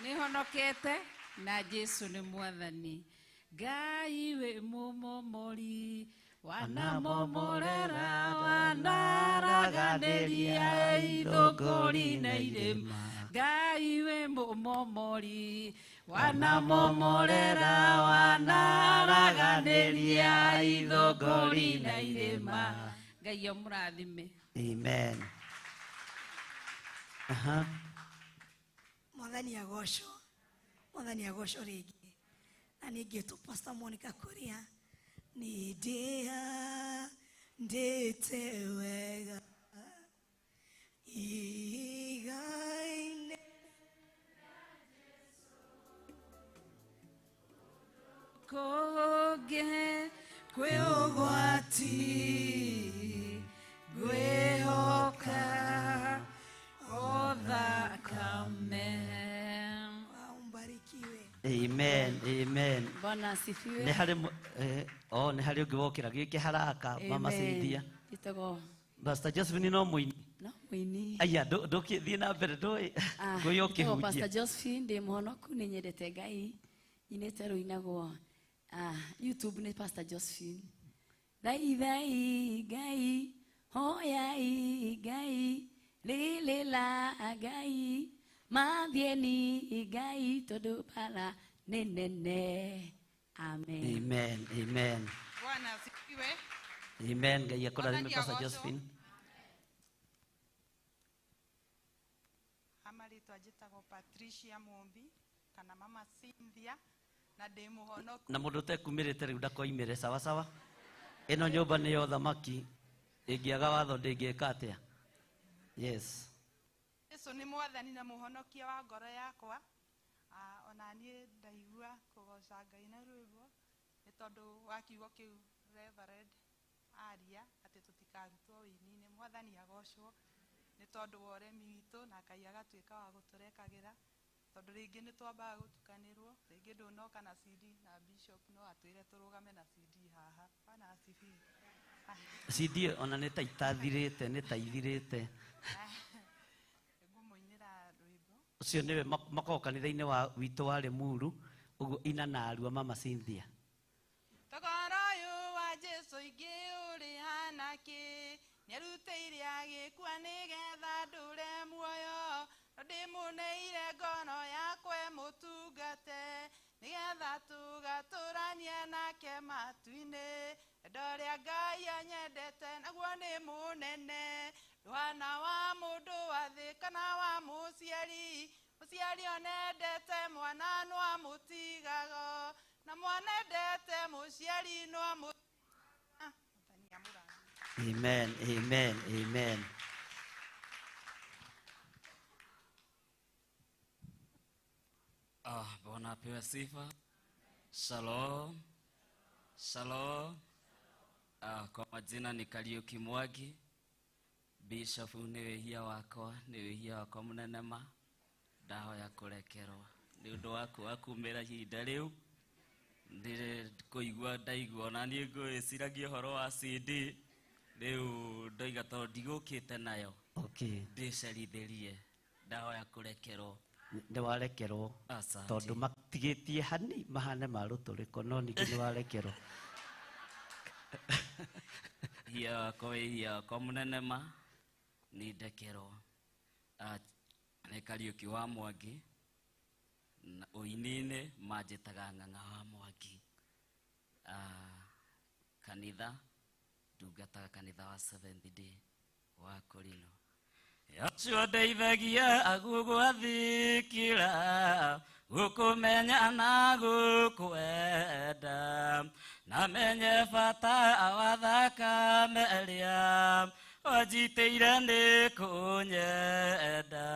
Nĩhonokete na Jesu nĩ mwathani. Ngai wĩ mũmomori wanamomorera wanaraganĩria ithũngũri na irĩma. Ngai wĩ mũmomori wanamomorera wanaraganĩria ithũngũri na irĩma. Ngai amũrathime. Amen. Aha. Mwathani agocwo. Mwathani agocwo rĩngĩ. Na ningĩ Pastor Monica Kuria nĩ ndĩte wega igaine kũngĩ kwĩ ũgwati ngwĩhoka o thakame. Amen, amen. Bwana asifiwe. Nĩ harĩ nĩ harĩ ũngĩ wokĩra gĩke haraka mama Cynthia. Ĩtagwo Pastor Josephine no mũini. No mũini. Aya ndũkĩthiĩ na mbere ndũĩ ngũyũ ũkĩhunjia. Pastor Josephine ndĩ mũhonoku nĩ nyendete Ngai. Nyinĩte rũinagwo YouTube nĩ Pastor Josephine. Thaithai Ngai, hoyai Ngai, lilila Ngai, mathieni Ngai tondũ bara nĩ nene. Amen. Amen, amen. Bwana asifiwe. Amen. Ngai akũrathime Pastor Josephine. Amarĩtwa njĩtagwo Patricia Mumbi kana Mama Cynthia na ndĩ mũhonoku. Na mũndũ ũtekumĩrĩte rĩu ndakoimĩre sawa sawa. Ĩno nyũmba nĩ ya ũthamaki ĩngĩaga watho ndĩngĩka atĩa? Yes. Jesu nĩ mwathani na mũhonokia wa ngoro yakwa. Ona niĩ ndaigua kũgoca Ngai na rwĩmbo nĩ tondũ wa kiugo kĩu Reverend aria atĩ tũtikarutwo wĩini-inĩ. Mwathani agocwo nĩ tondũ wa ũremi witũ na Ngai agatuĩka wa gũtũrekagĩra tondũ rĩngĩ nĩ twambaga gũtukanĩrwo rĩngĩ ndũnoka na CD na Bishop no atwĩre tũrũgame na CD haha. Bwana asifiwe. CD ona nĩ ta itathirĩte nĩ ta ithirĩte. Ngũmũinĩra rwĩmbo. Ũcio nĩwe makoragwo kanitha-inĩ wa witũ wa Limuru ũguo ina na arua Mama Cynthia. Togoro ũyũ wa Jesu ingĩ ũrĩ hana kĩ nĩarutĩire agĩkua nĩgetha ndũre muoyo no ndĩmũneire ngoro yakwa ĩmũtungate nĩgetha tũgatũranie nake matu-inĩ. Wendo ũrĩa Ngai anyendete naguo nĩ mũnene ndũhana wa mũndũ wa thĩ kana wa mũciari. Mũciari onendete mwana no amũtigaga, na mwana endete mũciari no amũtigaga. Amen, amen, amen. Bwana apewe sifa. Shalom. Shalom. Kwa majina ni Kariuki Mwangi. Bishop nĩ wĩhia wakwa, nĩ wĩhia wakwa mũnene ma. Ndahoya kũrekerwo nĩ ũndũ waku wa kumĩra ihinda rĩu. Ndĩrĩ kũigua ndaigua ona niĩ ngwĩciragia ũhoro wa CD. Rĩu ndoiga tondũ ndigũkĩte nayo. Okay. Ndĩcerithĩrie. Ndahoya kũrekerwo. Nĩ warekerwo. Asante. Tondũ matigĩtie hani mahane ma rũtũrĩko no ningĩ nĩ warekerwo. Wĩhia wakwa, wĩhia wakwa mũnene ma nĩ ndekerwo. Nĩ Kariuki wa Mwangi. Na ũini-inĩ manjĩtaga Ng'ang'a wa Mwangi. Kanitha ndungataga kanitha wa Seventh Day wa Korino. Acio ndeithagia gũgwathĩkĩra, gũkũmenya na gũkwenda, na menye bata wa thakame ĩrĩa wanjitĩire nĩ kũnyenda.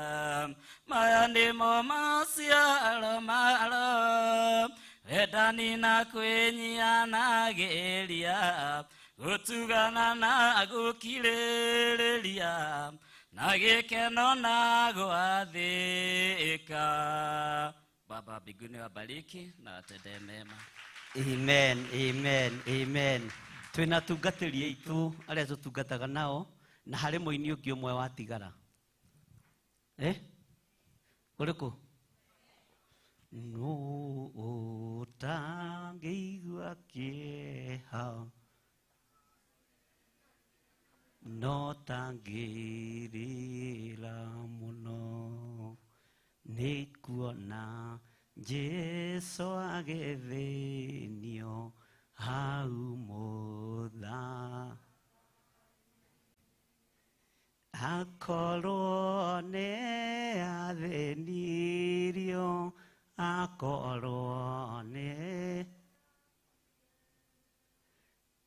Maya nĩmo maciaro malo, wendani na kwĩnyihanagĩria, gũtugana na gũkirĩrĩria, na gĩkeno na gwathĩka. Baba mbinguni wabariki na atendee mema. Amen, amen, amen. Twĩna atungatĩri aitũ arĩa tũtungataga nao, na harĩ mũini ũngĩ ũmwe watigara. Ũrĩkũ? Nũ ũtangĩigua kĩeha, no tangĩrĩra mũno, nĩ kuona Jesũ agĩthĩnio hau mũtha. Akorwo nĩ athĩnirio, akorwo nĩ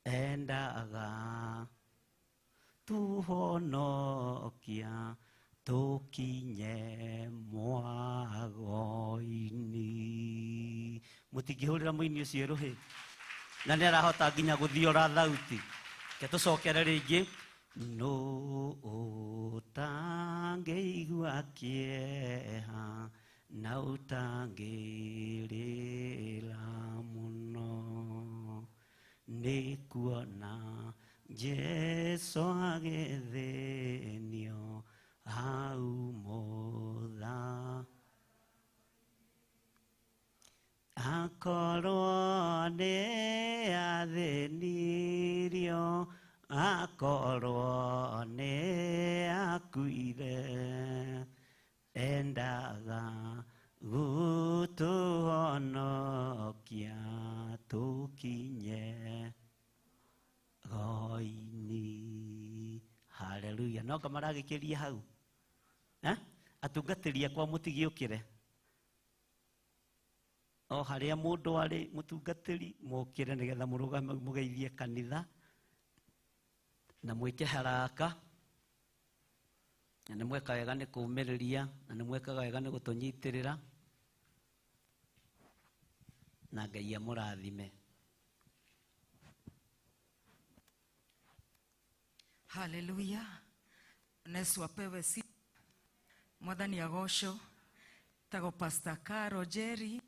endaga tuhonokia tũkinye mwago-inĩ. Mũtingĩhũrĩra mũini ũcio rũhĩ, na nĩ arahota nginya gũthiora thauti. Reke tũcokere rĩngĩ. Nũ ũtangĩigua kĩeha na ũtangĩrĩra mũno, nĩ kuona Jesũ agĩthĩnio hau mũtha. Akorwo nĩ athĩnirio, akorwo nĩ akuire, endaga gũtũhonokia tũkinye goini. Haleluya. No kamaragĩkĩria hau. Atungatĩri akwa mũtigĩũkĩre. O harĩa mũndũ arĩ mũtungatĩri mũkĩre nĩgetha mũrũgame mũgeithie kanitha na mwĩke haraka. Na nĩ mweka wega nĩ kũũmĩrĩria, na nĩ mwekaga wega nĩ gũtũnyitĩrĩra, na Ngai amũrathime. Haleluya. Yesu apewe sifa. Mwathani agocwo. Tago Pastor Caro Jerry,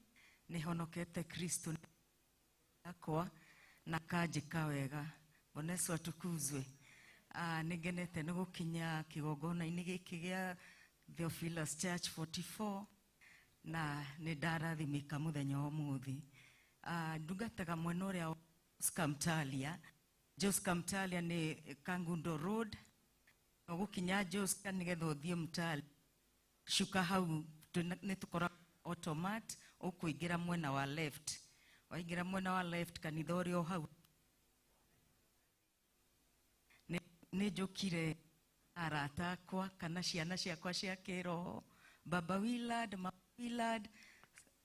nĩhonokete Kristo yakwa na kanjĩka wega. Bwana Yesu atukuzwe. Nĩngenete nĩ gũkinya kĩgongona-inĩ gĩkĩ gĩa Theophilus Church 44 na nĩ ndarathimĩka mũthenya wa ũmũthĩ. Ndungataga mwena ũrĩa wa Oscar Mtalia. Josca Mtalia nĩ Kangundo Road. Ũgũkinya Josca nĩgetha ũthiĩ Mtalia. Cuka hau nĩ tũkoragwo automat, ũkũingĩra mwena wa left. Waingĩra mwena wa left kanitha ũrĩa o hau. Nĩ njũkire arata akwa kana ciana ciakwa cia kĩroho Baba Willard, Mama Willard,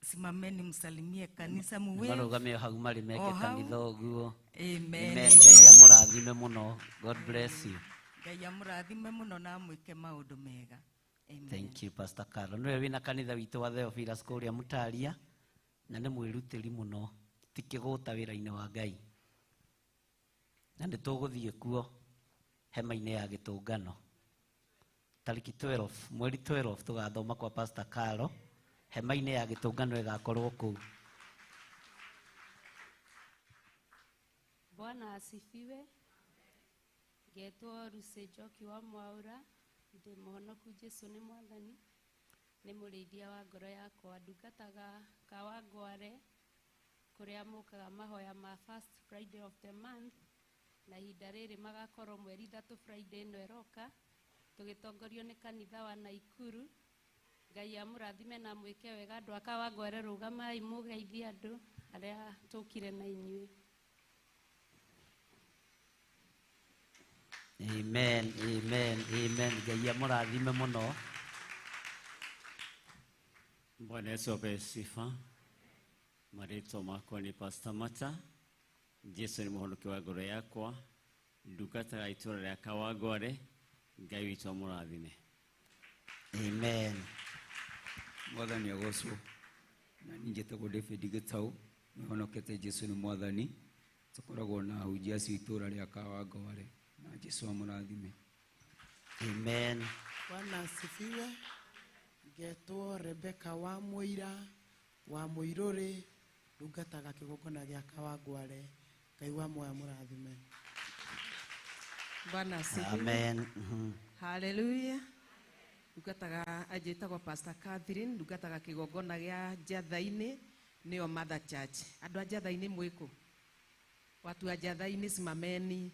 simameni msalimie kanisa muwe. Marũgame o hau marĩ meke O hau. kanitha ũguo. Amen. Amen. Ngai amũrathime mũno. God bless you. Ngai amũrathime mũno na amwĩke maũndũ mega. Amen. Thank you, Pastor Carol. Nĩwe wĩna kanitha witũ wa Theophilus kũrĩa Mũtaria, na nĩ mwĩrutĩri mũno, ti kĩgũta wĩra-inĩ wa Ngai. Na nĩ tũgũthiĩ kuo hema-inĩ ya gĩtũngano. Tarĩki 12, mweri 12 tũgathoma kwa Pastor Carol, hema-inĩ ya gĩtũngano ĩgakorwo kũu. Bwana asifiwe. Ngetwo Lucy Njoki wa Mwaura, ndĩ mũhonoku Jesũ nĩ mwathani, nĩ mũrĩithia wa ngoro yakwa, ndungataga Kawangware kũrĩa mũkaga mahoya ma first Friday of the month, na ihinda rĩrĩ magakorwo mweri 3 Friday ĩno ĩroka, tũgĩtongorio nĩ kanitha wa Naikuru. Ngai amũrathime na mwĩke wega. Andũ a Kawangware rũgamai mũgeithie andũ arĩa tũkire na inyuĩ. Amen, amen, amen. Ngai amũrathime mũno. Bwana Yesu apewe sifa. Marĩtwa makwa nĩ Pastor Mata. Jesu nĩ mũhonoki wa ngoro yakwa. Ndungataga itũũra rĩa Kawangware. Ngai witũ amũrathime. Amen. Mwathani agocwo. Na niĩ njĩtagwo David Gĩtaũ, nĩhonokete Jesu nĩ mwathani. Tũkoragwo na ahunjia acio itũũra rĩa Kawangware. Na Jesu amũrathime. Amen. Bwana asifiwe. Ngetwo Rebecca wa Mũira wa Mũirũrĩ, ndungataga kĩgongona gĩa Kawangware. Ngai wa muoyo amũrathime. Bwana asifiwe. Amen. Hallelujah. Ndungataga anjĩtagwo Pastor Catherine, ndungataga kĩgongona gĩa Njatha-inĩ, nĩyo Mother Church. Andũ a Njatha-inĩ mwĩkũ? Watu wa Njatha-inĩ simameni.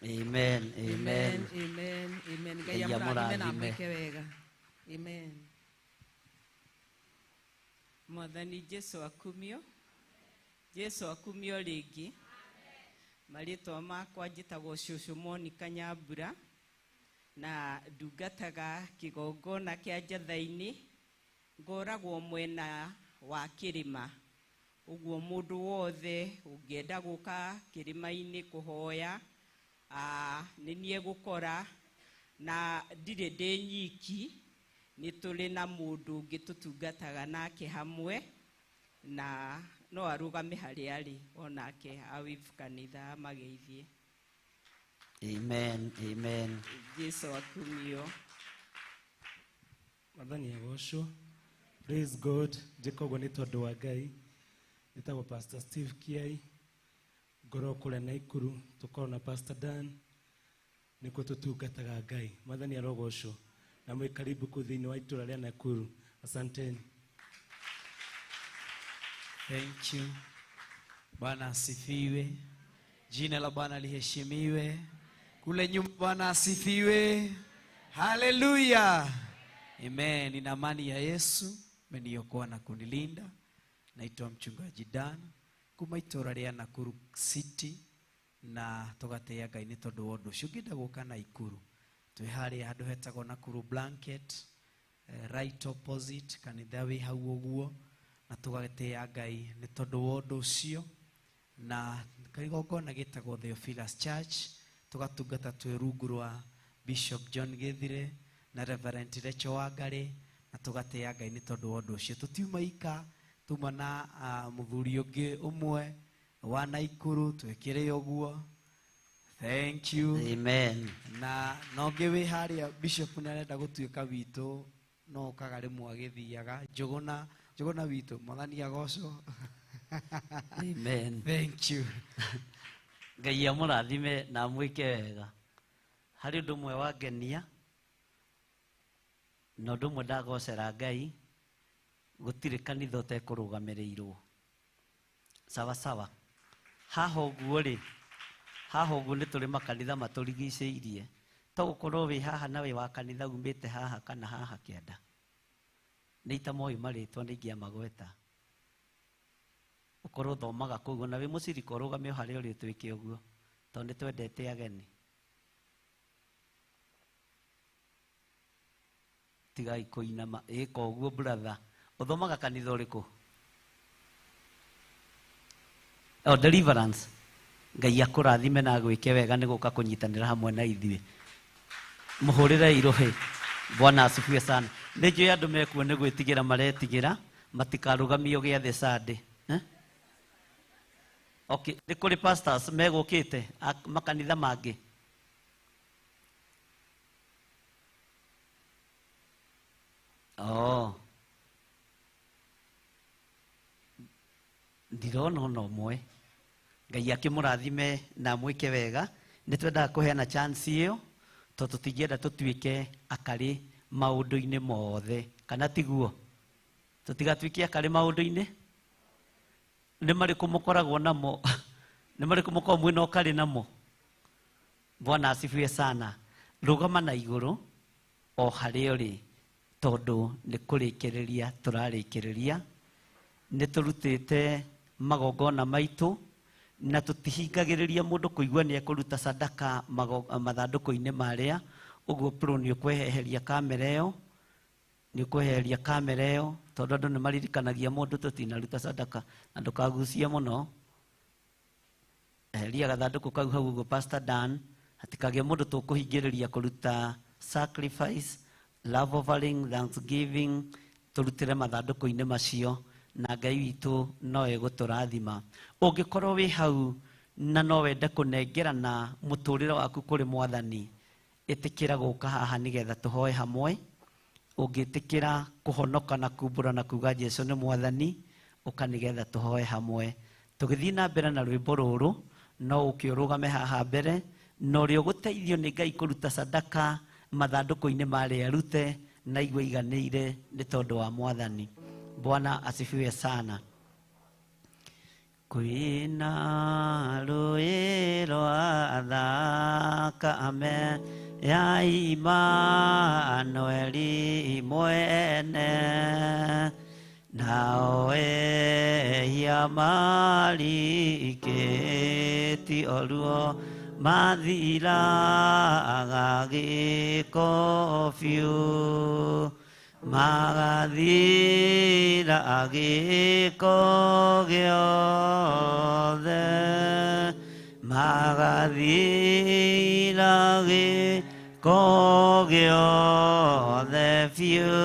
Amen, amen. Amen, amen. Ngai Ngai amũrathime na amũrathime. amwĩke wega. Amen. Mwathani Jesu akumio. Jesu akumio rĩngĩ. Marĩtwa makwa njĩtagwo Cũcũ Monica Nyambura, na ndungataga kĩgongona kĩa Njatha-inĩ, ngoragwo mwena wa kĩrĩma. Ũguo mũndũ wothe ũngĩenda gũka kĩrĩma-inĩ kũhoya, nĩ niĩ gũkora, na ndirĩ ndĩ nyiki, nĩ tũrĩ na mũndũ ũngĩ tũtungataga nake hamwe, na no arũgame harĩa arĩ onake awivu kanitha amageithie. Amen, amen. Jesu akumio. Mwathani agocwo. Praise God. Njĩka ũguo nĩ tondũ wa Ngai. Njĩtagwo Pastor Steve Kiai, ngorwo kũrĩa Naikuru, tũkorwo na Pastor Dan, nĩkuo tũtungataga Ngai. Mwathani arogocwo. Na mwĩ karibu kũu thĩinĩ wa itũũra rĩa Nakuru. Asanteni. Thank you. Bwana asifiwe. Jina la Bwana liheshimiwe. Kule nyuma Bwana asifiwe. Haleluya. Amen. Nina amani ya Yesu ameniokoa na kunilinda. Naitwa mchungaji Dan kuma itũũra rĩa Nakuru City, na tũgatĩĩa Ngai nĩ tondũ wa ũndũ ũcio. Ũngĩenda gũka Naikuru, twĩ harĩa handũ hetagwo Nakuru Blanket, right opposite kanitha wĩ hau ũguo, na tũgatĩĩa Ngai nĩ tondũ wa ũndũ ũcio. Na kĩgongona gĩtagwo Theophilus Church, tũgatungata twĩ rungu rwa Bishop John Githire na Reverend Rachel Wangari, na tũgatĩĩa Ngai nĩ tondũ wa ũndũ ũcio. Tũtiuma ika, tuma na mũthuri ũngĩ ũmwe wa Naikuru, twĩkĩre ũguo. Thank you. Amen. Na no ũngĩ wĩ harĩa Bishop nĩ arenda gũtuĩka witũ, no ũkaga rĩmwe agĩthiaga. Njũgũna, Njũgũna witũ, Mwathani agocwo. Amen. Thank you. Ngai amũrathime na amwĩke wega. Harĩ ũndũ ũmwe wangenia, na ũndũ ũmwe ndagocera Ngai, gũtirĩ kanitha ũtekũrũgamĩrĩirwo. Sawa sawa. Haha ũguo rĩ, haha ũguo nĩ tũrĩ makanitha matũrigicĩirie. To gũkorwo wĩ haha na wĩ wa kanitha umĩte haha kana haha kĩanda. Nĩ itamoĩ marĩtwa nĩ ingĩamagweta. Ũkorwo ũthomaga kũu na wĩ mũcirika ũrũgame o harĩa ũrĩ ũtuĩke ũguo, tondũ nĩ twendete ageni. Tigai kũinama. Ĩka ũguo brother. Ũthomaga kanitha ũrĩkũ? Oh, Deliverance. Ngai akũrathime na agwĩke wega nĩ gũka kũnyitanĩra hamwe na ithuĩ. Mũhũrĩre irohe. Bwana asifiwe sana. Nĩ njũĩ andũ mekuo nĩ gwĩtigĩra maretigĩra matikarũgamio gĩathĩ Sunday. Eh? Okay, nĩ kũrĩ pastors megũkĩte makanitha mangĩ. Oh. Ndirona ona ũmwe. Ngai akĩmũrathime na amwĩke wega. Nĩ twendaga kũheana chance ĩyo tondũ tũtingĩenda tũtuĩke akarĩ maũndũ-inĩ mothe, kana tiguo? Tũtigatuĩke akarĩ maũndũ-inĩ. Nĩ marĩkũ mũkoragwo namo? Nĩ marĩkũ mũkoragwo mwĩna ũkarĩ namo? Bwana asifiwe sana. Rũgama na igũrũ o harĩa ũrĩ, tondũ nĩ kũrĩkĩrĩria tũrarĩkĩrĩria. Nĩ tũrutĩte magongona maitũ na tũtihingagĩrĩria mũndũ kũigua nĩ ekũruta sadaka mathandũkũ-inĩ marĩa. Ũguo pro nĩ ũkweheria kamera ĩyo, nĩ ũkweheria kamera ĩyo tondũ andũ nĩ maririkanagia mũndũ tũtinaruta sadaka, na ndũkagucie mũno. Eheria gathandũkũ kau hau ũguo Pastor Dan, hatikagĩe mũndũ tũkũhingĩrĩria kũruta sacrifice, love offering, thanksgiving, tũrutĩre mathandũkũ-inĩ macio, na Ngai witũ no egũtũrathima. Ũngĩkorwo wĩ hau na no wende kũnengerana mũtũrĩre waku kũrĩ Mwathani, ĩtĩkĩra gũka haha nĩgetha tũhoe hamwe. Ũngĩtĩkĩra kũhonoka na kumbũra na kuga Jesũ nĩ Mwathani, ũka nĩgetha tũhoe hamwe. Tũgĩthiĩ na mbere na rwĩmbo rũrũ, no ũke ũrũgame haha mbere, na ũrĩa ũgũteithio nĩ Ngai kũruta sadaka mathandũkũ-inĩ marĩa arute na igua iganĩire nĩ tondũ wa Mwathani. Bwana asifiwe sana. Kwĩna rũĩ rwa thakame ya Imanueli mwene, nao ehia marikĩti oruo mathiraga gĩko biũ, magathira gĩko gĩothe, magathira gĩko gĩothe biũ,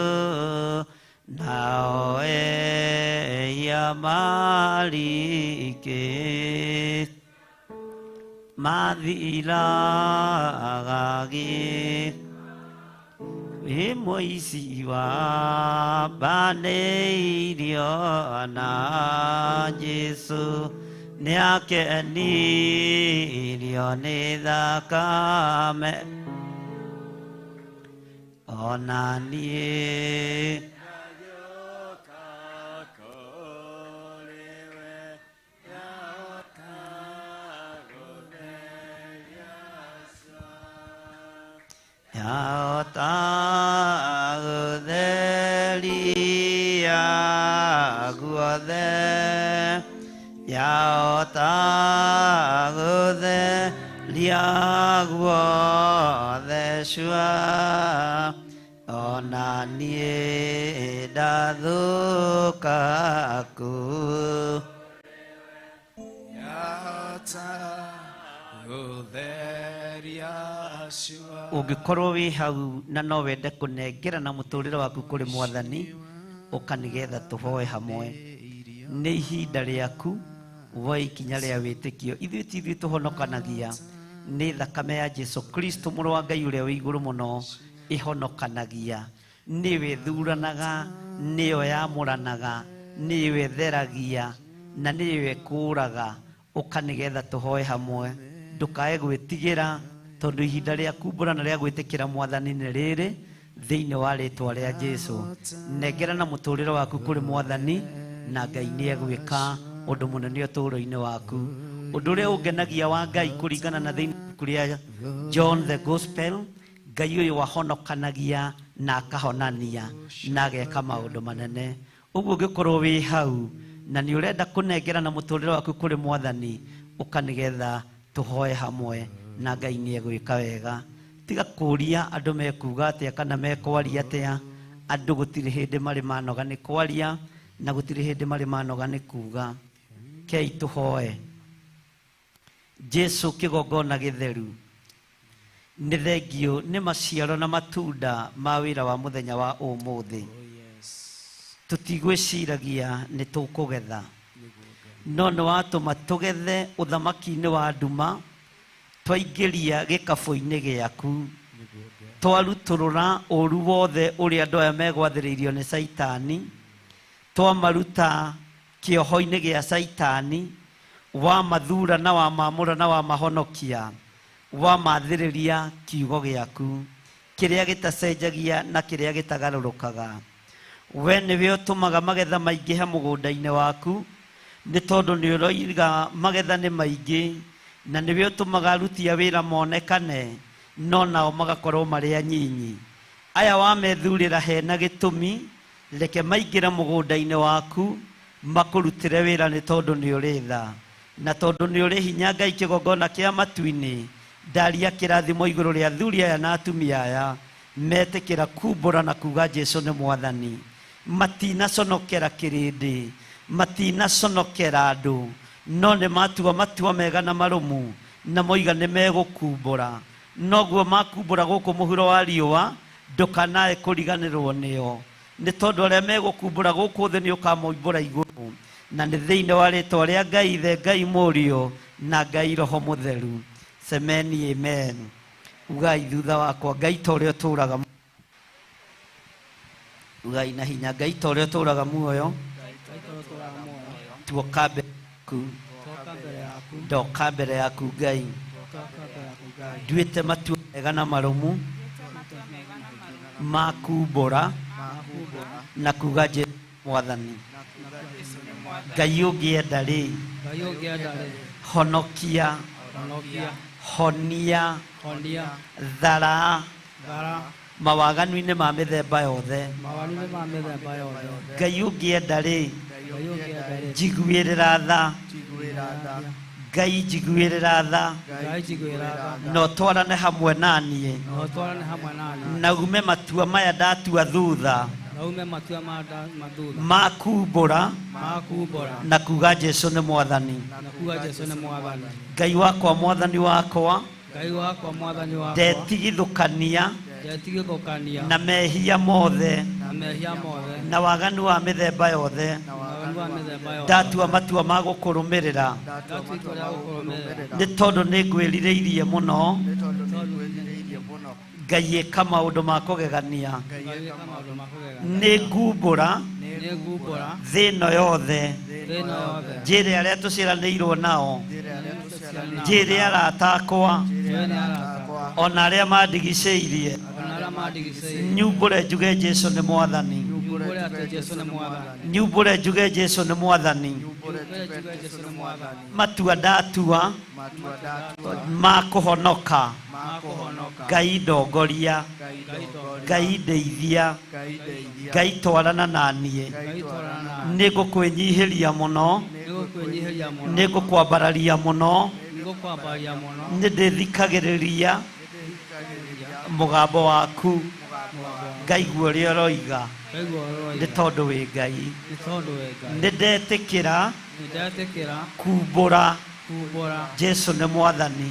nao ehia marikĩti mathiraga gĩko. Wĩ mũici wambanĩirio na Jesũ, nĩakenirio nĩ thakame ona niĩ. Yahota gũtheria guothe, yahota gũtheria guothe cua, ona niĩ ndathũka ku. Yahota gũtheria cua. Ũngĩkorwo wĩ hau na no wende kũnengerana mũtũrĩre waku kũrĩ Mwathani, ũka nĩgetha tũhoe hamwe. Nĩ ihinda rĩaku woe ikinya rĩa wĩtĩkio. Ithuĩ ti ithuĩ tũhonokanagia, nĩ thakame ya Jesũ Kristo mũrũ wa Ngai ũrĩa wĩ igũrũ mũno ĩhonokanagia. Nĩwe ĩthuranaga, nĩyo yamũranaga, nĩyo ĩtheragia, na nĩyo ĩkũraga. Ũka nĩgetha tũhoe hamwe. Ndũkae gwĩtigĩra, tondũ ihinda rĩa kumbũra na rĩa gwĩtĩkĩra Mwathani nĩ rĩrĩ thĩinĩ wa rĩtwa rĩa Jesũ. Nengerana mũtũrĩre waku kũrĩ Mwathani, na Ngai nĩ egwĩka ũndũ mũnene ũtũũro-inĩ waku. Ũndũ ũrĩa ũngenagia wa Ngai kũringana na thĩinĩ ibuku rĩa John the Gospel, Ngai ũyũ wahonokanagia na akahonania na ageka maũndũ manene. Ũguo ũngĩkorwo wĩ hau na nĩ ũrenda kũnengerana mũtũrĩre waku kũrĩ Mwathani, ũka nĩgetha tũhoe hamwe na Ngai nĩ egwĩka wega. Tiga kũũria andũ mekuga atĩa kana mekwaria atĩa, Andũ gũtirĩ hĩndĩ marĩ manoga nĩ kwaria na gũtirĩ hĩndĩ marĩ manoga nĩ kuga. Kei tũhoe. Jesu kĩgongona gĩtheru, nĩ thengio nĩ maciaro na matunda ma wĩra wa mũthenya wa ũmũthĩ. Tũtigwĩciragia nĩ tũkũgetha, no nĩ watũma tũgethe ũthamaki-inĩ wa nduma, twaingĩria gĩkabũ-inĩ gĩaku, twarutũrũra ũru wothe ũrĩa andũ aya megwathĩrĩirio nĩ Caitani, twamaruta kĩoho-inĩ gĩa Caitani, wamathura na wamamũra na wamahonokia, wamathĩrĩria kiugo gĩaku kĩrĩa gĩtacenjagia na kĩrĩa gĩtagarũrũkaga. We nĩwe ũtũmaga magetha maingĩhe mũgũnda-inĩ waku, nĩ tondũ nĩ ũroiga magetha nĩ maingĩ, na nĩwe ũtũmaga aruti a wĩra monekane, no nao magakorwo marĩ anyinyi. Aya wamethurĩra hena gĩtũmi, reke maingĩre mũgũnda-inĩ waku makũrutĩre wĩra, nĩ tondũ nĩ ũrĩ tha na tondũ nĩ ũrĩ hinya. Ngai kĩgongona kĩa matu-inĩ, ndaria kĩrathimo igũrũ rĩa athuri aya na atumia aya metĩkĩra kumbũra na kuga Jesu nĩ mwathani. Matinaconokera kĩrĩndĩ, matinaconokera andũ, no nĩ matua matua mega na marũmu, na moiga nĩ megũkumbũra. Noguo makumbũra gũkũ mũhuro wa riũa, ndũkanae kũriganĩrwo nĩo, nĩ tondũ arĩa megũkumbũra gũkũ thĩ nĩ ũkamoimbũra igũrũ. Na nĩ thĩinĩ wa rĩtwa rĩa Ngai Ithe, Ngai Mũriũ na Ngai Roho Mũtheru. Semeni amen. Ugai thutha wakwa, Ngai ta ũrĩa ũtũũraga, ugai na hinya, Ngai ta ũrĩa ũtũũraga muoyo, tuoka mbere yaku, ndoka mbere yaku Ngai, nduĩte matua mega na marũmu ma kumbũra na kuga Jesu mwathani. Ngai ũngĩenda rĩ, honokia, honia, thara mawaganu-inĩ ma mĩthemba yothe. Ngai ũngĩenda rĩ, njiguĩrĩra tha, Ngai njiguĩrĩra tha, na ũtwarane hamwe na niĩ, na ume matua maya ndatua thutha ma kumbũra na kuga Jesu nĩ mwathani. Ngai wakwa mwathani wakwa, ndetigithũkania na mehia mothe na waganu wa mĩthemba yothe, ndatua matua ma gũkũrũmĩrĩra, nĩ tondũ nĩ ngwĩrirĩirie mũno. Ngai ĩka maũndũ ma kũgegania, nĩ ngumbũra thĩ ĩno yothe, njĩre arĩa tũciaranĩirwo nao, njĩre arata akwa ona arĩa mandigicĩirie, nyumbũre njuge Jesu nĩ mwathani, nyumbũre njuge Jesu nĩ mwathani. Matua ndatua ma kũhonoka, Ngai ndongoria, Ngai ndeithia, Ngai twarana na niĩ, nĩ ngũkwĩnyihĩria mũno, nĩ ngũkwambararia mũno, nĩ ndĩthikagĩrĩria mũgambo waku, ngaigua ũrĩa ũroiga, nĩ tondũ wĩ Ngai. Nĩ ndetĩkĩra kumbũra Jesu nĩ mwathani.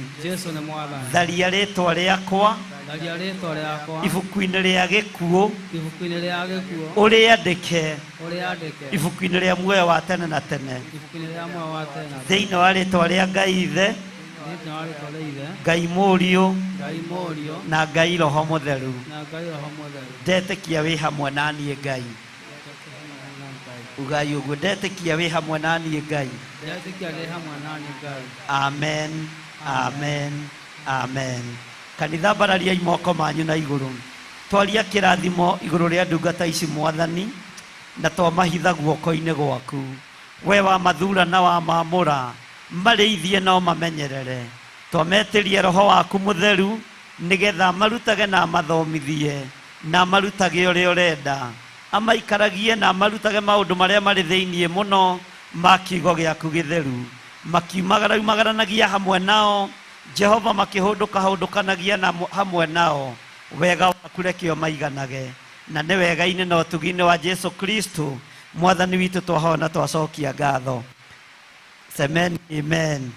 Tharia rĩtwa rĩakwa ibuku-inĩ rĩa gĩkuũ, ũrĩandĩke ibuku-inĩ rĩa muoyo wa tene na tene, thĩinĩ wa rĩtwa rĩa Ngai Ithe, Ngai Mũriũ na Ngai Roho Mũtheru. Ndetĩkia wĩ hamwe na niĩ Ngai. Ugai ũguo, ndetĩkia wĩ hamwe na niĩ Ngai. Amen, amen, amen. Kanitha, mbarariai moko manyu na igũrũ, twaria kĩrathimo igũrũ rĩa ndungata ici mwathani, na twamahitha guoko-inĩ gwaku. We wamathura na wamamũra, marĩithie na ũmamenyerere. Twametĩrie Roho waku Mũtheru nĩgetha marutage na mathomithie na marutage ũrĩa ũrenda, amaikaragie na marutage maũndũ marĩa marĩ thĩinĩ mũno ma kiugo gĩaku gĩtheru, makiumagara hamwe nao Jehova, makĩhũndũka hũndũkanagia na hamwe nao. Wega waku reke ũmaiganage. Na nĩ wega-inĩ na ũtugi-inĩ wa Jesu Kristo mwathani witũ, twahoya na twacokia ngatho. Semeni amen.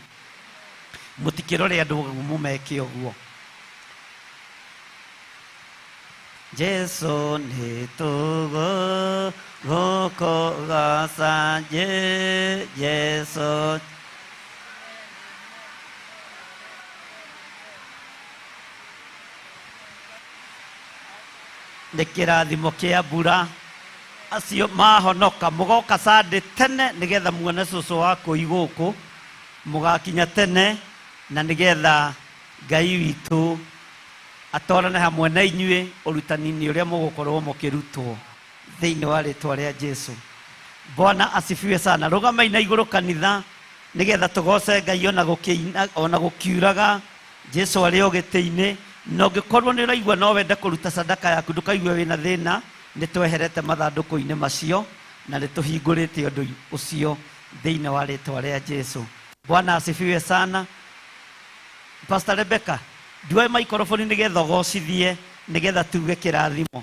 Mũtikĩrore andũ ũguo, mũmeke ũguo. Jesu nĩ tũgũkũgoca, Jesu. Nĩ kĩrathimo kĩa mbura. Acio mahonoka mũgoka Sunday tene nĩgetha muone cũcũ wa kũi gũkũ, mũgakinya tene na nĩgetha Ngai witũ atwarane hamwe na inyuĩ ũrutani-inĩ ũrĩa mũgũkorwo mũkĩrutwo thĩinĩ wa rĩtwa rĩa Jesu. Bwana asifiwe sana. Rũgamai na igũrũ kanitha nĩgetha tũgoce Ngai ona gũkĩina ona gũkiuraga. Jesu arĩ o gĩtĩ-inĩ. Na ũngĩkorwo nĩ ũraigua no wende kũruta sadaka yaku, ndũkaigue wĩna thĩna, nĩ tweherete mathandũkũ-inĩ macio na nĩ tũhingũrĩte ũndũ ũcio thĩinĩ wa rĩtwa rĩa Jesu. Bwana asifiwe sana. Pastor Rebecca, nduoe maikoroboni nĩgetha ũgocithie nĩgetha tuge kĩrathimo.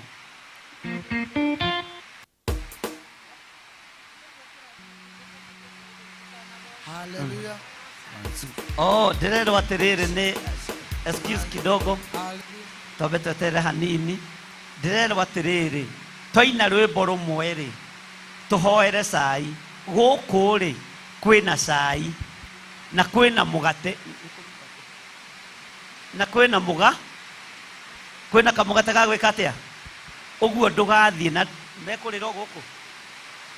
Hallelujah. Oh, ndĩrerwo atĩrĩrĩ, nĩ excuse kidogo, twambe tweterere hanini. Ndĩrerwo atĩrĩrĩ, twaina rwĩmbo rũmwe rĩ, tũhoere cai. Gũkũ rĩ kwĩna cai na kwĩna mũgate na kwĩna mũga, kwĩna kamũgate ga gwĩka atĩa ũguo. Ndũgathiĩ na mekũrĩra gũkũ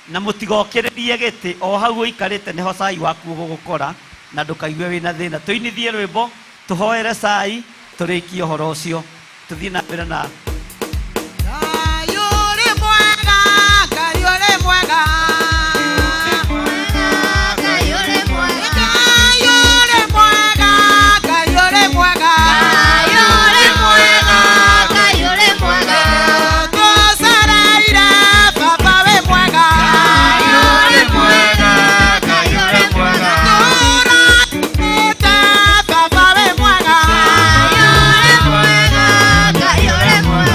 na mũtigokĩrĩrie gĩtĩ, o hau ũikarĩte nĩho cai waku ũgũgũkora na ndũkaigue wĩna thĩna. Tũinithie rwĩmbo tũhoere cai, tũrĩkie ũhoro ũcio, tũthiĩ na mbere na Ngai ũrĩ mwega, Ngai ũrĩ mwega. Ngai ũrĩ mwega. Ngai ũrĩ mwega, Ngai ũrĩ mwega. Ngai ũrĩ mwega, Ngai ũrĩ mwega. Tũcereire baba wĩ mwega. Ngai ũrĩ mwega, Ngai ũrĩ mwega. Tũratĩte baba wĩ mwega. Ngai ũrĩ mwega, Ngai ũrĩ mwega.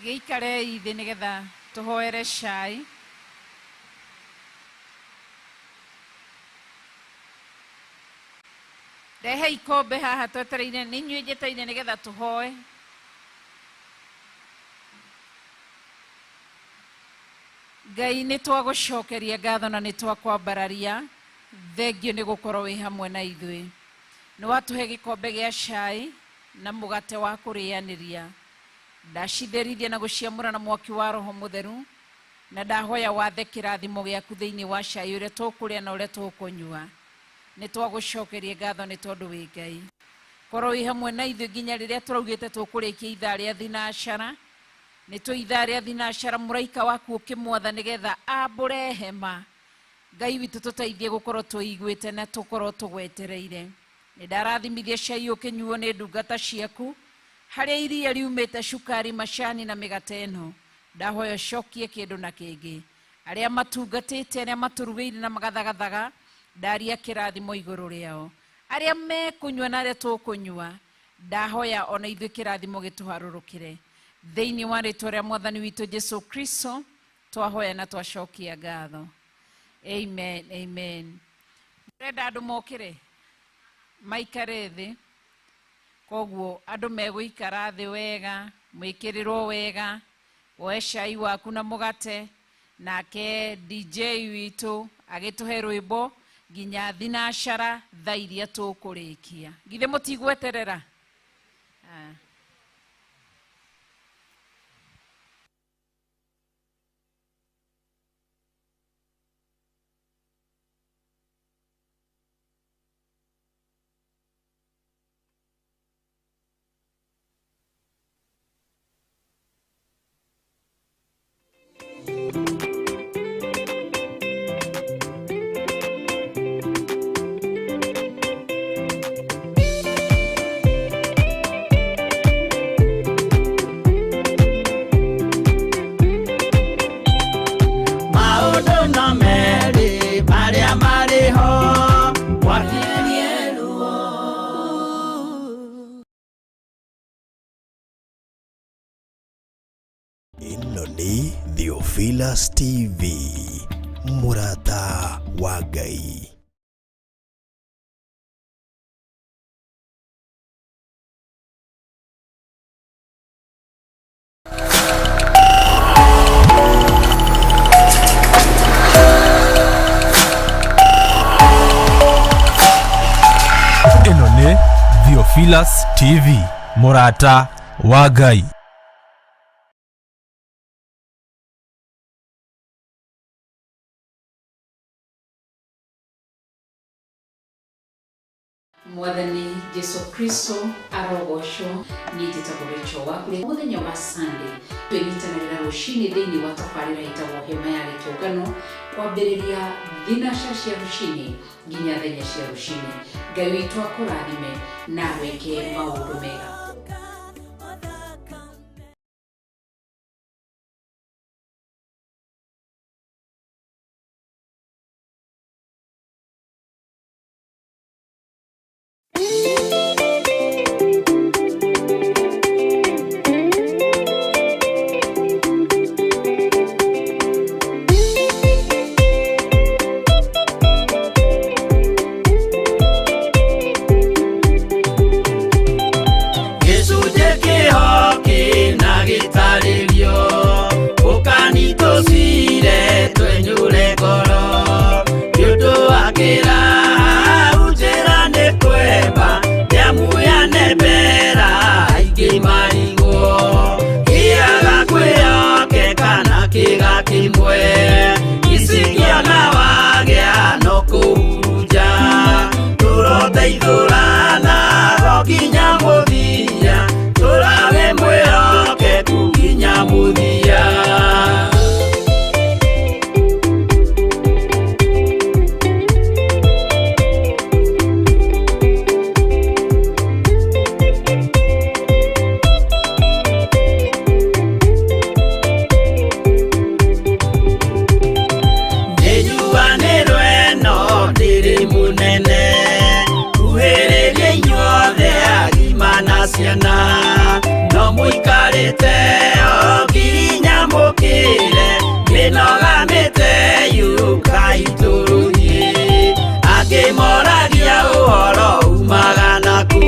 Gĩikarei thĩ nĩgetha tũhoere cai. Rehe ikombe haha twetereire nĩ inyuĩ njetereire nĩgetha tũhoe. Ngai nĩ twagũcokeria ngatho na nĩ twakwambararia, thengio nĩ gũkorwo wĩ hamwe na ithuĩ. Nĩ watũhe gĩkombe gĩa cai na mũgate wa kũrĩanĩria. Ndacitherithia na gũciamũra na mwaki wa Roho Mũtheru, na ndahoya wathe kĩrathimo gĩaku thĩinĩ wa cai ũrĩa tũkũrĩa na ũrĩa tũkũnyua. Nĩ twagũcokeria ngatho nĩ tondũ wĩ Ngai. Korwo wĩ hamwe na ithuĩ nginya rĩrĩa tũraugĩte tũkũrĩkia ithaa rĩa thinacara. Nĩ tũ ithaa rĩa thinacara mũraika waku ũkĩmwatha nĩgetha ambũre hema. Ngai witũ tũteithie gũkorwo tũiguĩte na tũkorwo tũgwetereire. Nĩ ndarathimithia cai ũkĩnyuo nĩ ndungata ciaku, harĩa iria riumĩte cukari, macani na mĩgate ĩno. Ndahoya ũcokie kĩndũ na kĩngĩ. Arĩa matungatĩte, arĩa matũrugĩire na magathagathaga, ndaria kĩrathimo igũrũ rĩao. Arĩa mekũnyua na arĩa tũkũnyua, ndahoya ona ithuĩ kĩrathimo gĩtũharũrũkĩre. Thĩinĩ wa rĩtwa rĩa Mwathani witũ Jesu Kristo, twahoya na twacokia ngatho. Amen, amen. Ndĩrenda andũ mokĩre, maikare thĩ. Koguo andũ megũikara thĩ wega, mwĩkĩrĩrwo wega, woe cai waku na mũgate, nake DJ witũ agĩtũhe rwĩmbo nginya thinacara thaa iria tũkũrĩkia. Githĩ mũtigweterera? Ĩno nĩ Theophilus TV, mũrata wa Ngai. Theophilus TV, mũrata wa Ngai. Mwathani Jesu Kristo arogocwo. Niĩ njĩtagwo Rachel Wakũrĩa. Mũthenya wa Sunday twĩnyitanagĩra rũcinĩ thĩinĩ wa tabarĩra ĩtagwo Hema ya Gĩtũngano, kwambĩrĩria thinaca cia rũcinĩ nginya thenya cia rũcinĩ. Ngai witũ akũrathime na weke maũndũ mega. Gĩcunjĩ kĩho kĩna gĩtarĩrio ũkani tũcire twenyũre ngoro nĩ ũndũ wa kĩrahau njĩra nĩ kwemba nĩamu yanembera aingĩ marigwo kĩaga kwĩhokeka na kĩga kĩmwe icikĩona wagĩa no kũhurunja tũroteithũrana go nginya mũthia tũrawe mwĩhokeku nginya mũthia. Nĩnjuanĩrwo ĩno ndĩrĩ mũnene kuhĩrĩria inyuothe agima na ciana no mũikarĩte o nginya mũkĩre mĩnoga mĩte yũkai tũrũthiĩ angĩ moragia ũhoro umaga naku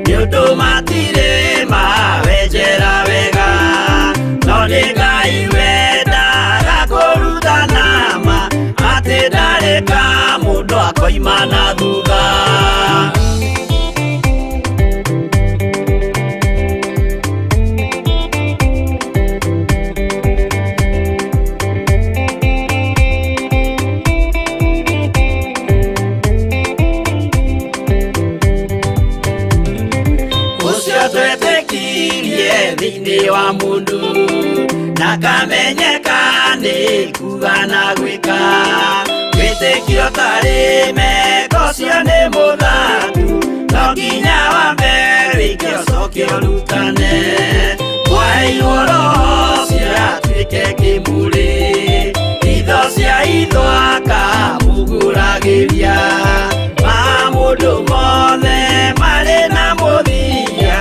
nĩ ũndũ matirĩ mawenjera wega no nĩ Ngai wendaga kũrutana ma atĩ ndarĩ ka mũndũ akoima na thutha. Ũcio twetĩkirie thĩinĩ wa mũndũ na kamenyeka nĩ kuga na gwĩka wĩtĩkio tarĩ meko ũcio nĩ mũthatu no nginya wambe wĩke ũcoke ũrutane mwaheirwo roho ũcio atuĩke kĩmũrĩ itho cia itho akamũgũragĩria ma mũndũ mothe marĩ na mũthia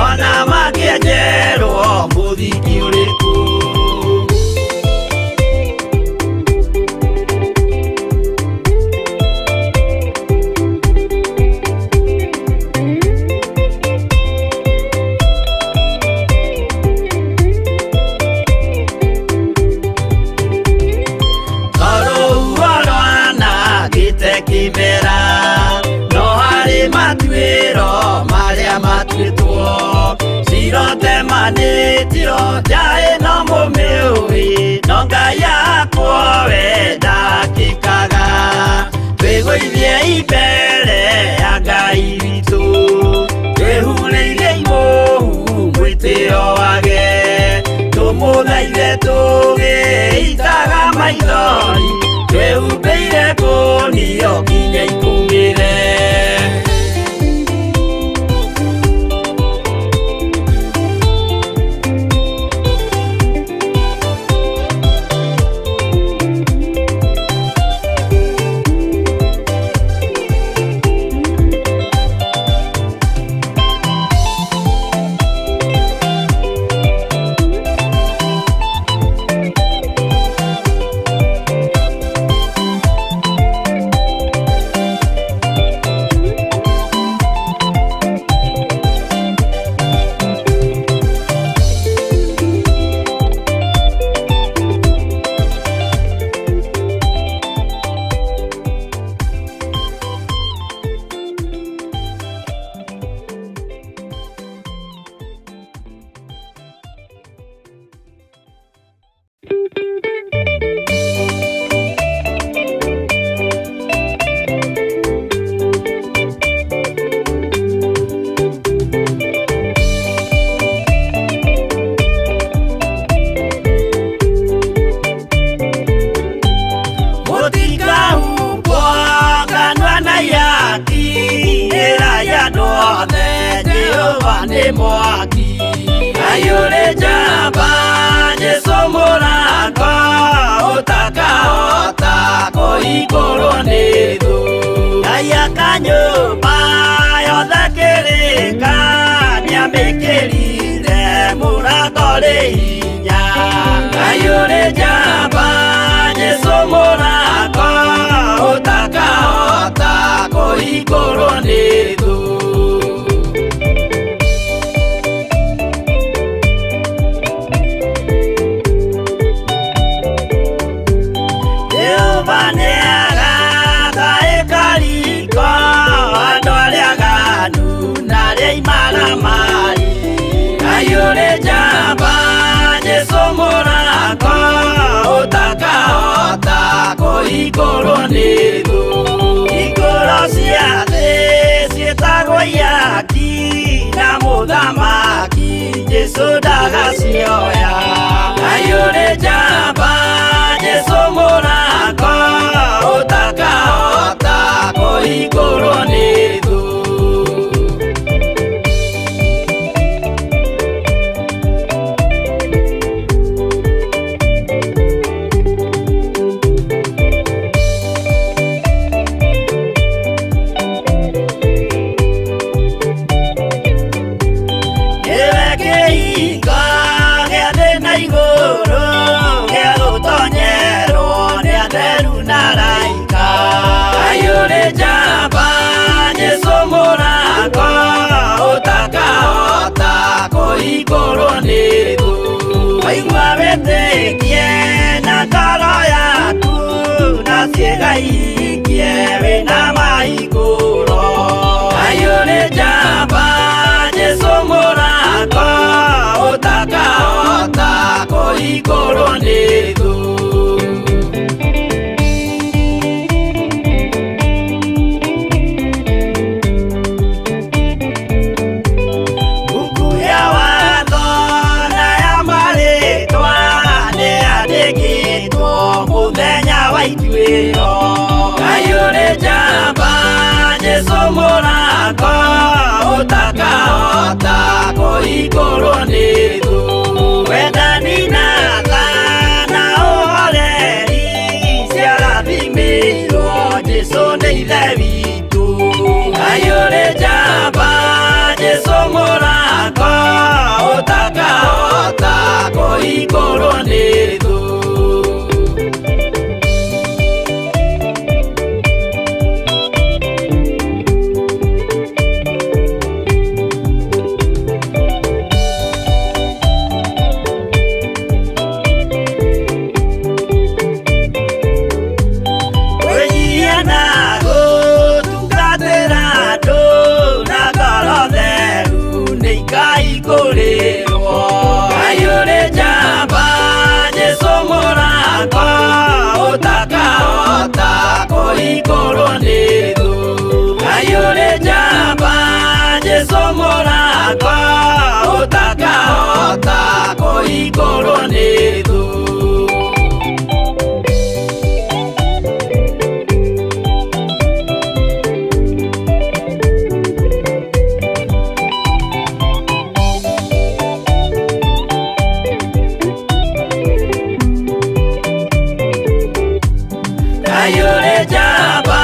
ona mangĩenjerwo mũthingi ũrĩkũ. Jehova nĩ mwaki. Ngai ũrĩ njamba Jesũ mũrango ũtakahota kũhingũrwo nĩ thũ. Ngai aka nyũmba yothe kĩrĩka nĩamĩkĩrire mũrango ũrĩ hinya. Ngai ũrĩ njamba Jesũ mũrango ũtakahota kũhingũrwo nĩ thũ. Jehova nĩagaka ĩkariko andũ arĩa aganu na arĩa imaramari. Ngai ũrĩ njamba Jesũ mũrango ũtakahota kũhingũrwo nĩ thũ. Hingũro cia thĩ ciĩtagwo ihaki na mũthamaki Jesũ ndagacioya. Ngai ũrĩ njamba Jesũ mũrango ũtakahota kũhingũrwo nĩ thũ. Nĩwe kĩhingo gĩa thĩ na igũrũ gĩa gũtonyerwo nĩ atheru na araika. Ngai ũrĩ njamba Jesũ mũrango ũtakahota kũhingũrwo nĩ thũ. Waigua wĩtĩkie na ngoro yaku na ciĩga ihingie wĩna mahingũro. Ngai ũrĩ njamba Jesũ mũrango ũtakahota kũhingũrwo nĩ thũ. Buku ya watho na ya marĩtwa nĩyandĩkĩtwo mũthenya wa ituĩro. Ngai ũrĩ njamba Jesũ mũrango ũtakahota kũhingũrwo nĩ thũ. Wendani na tha na ũhoreri ciarathimĩirwo Jesũ nĩ Ithe witũ. Ngai ũrĩ njamba Jesũ mũrango ũtakahota kũhingũrwo nĩ thũ. Kwĩnyihia na gũtungatĩra andũ na ngoro theru nĩ ikaihingũrĩrwo. Ngai ũrĩ njamba Jesũ mũrango ũtakahota kũhingũrwo nĩ thũ. Ngai ũrĩ njamba Jesũ mũrango ũtakahota kũhingũrwo nĩ thũ. Ngai ũrĩ njamba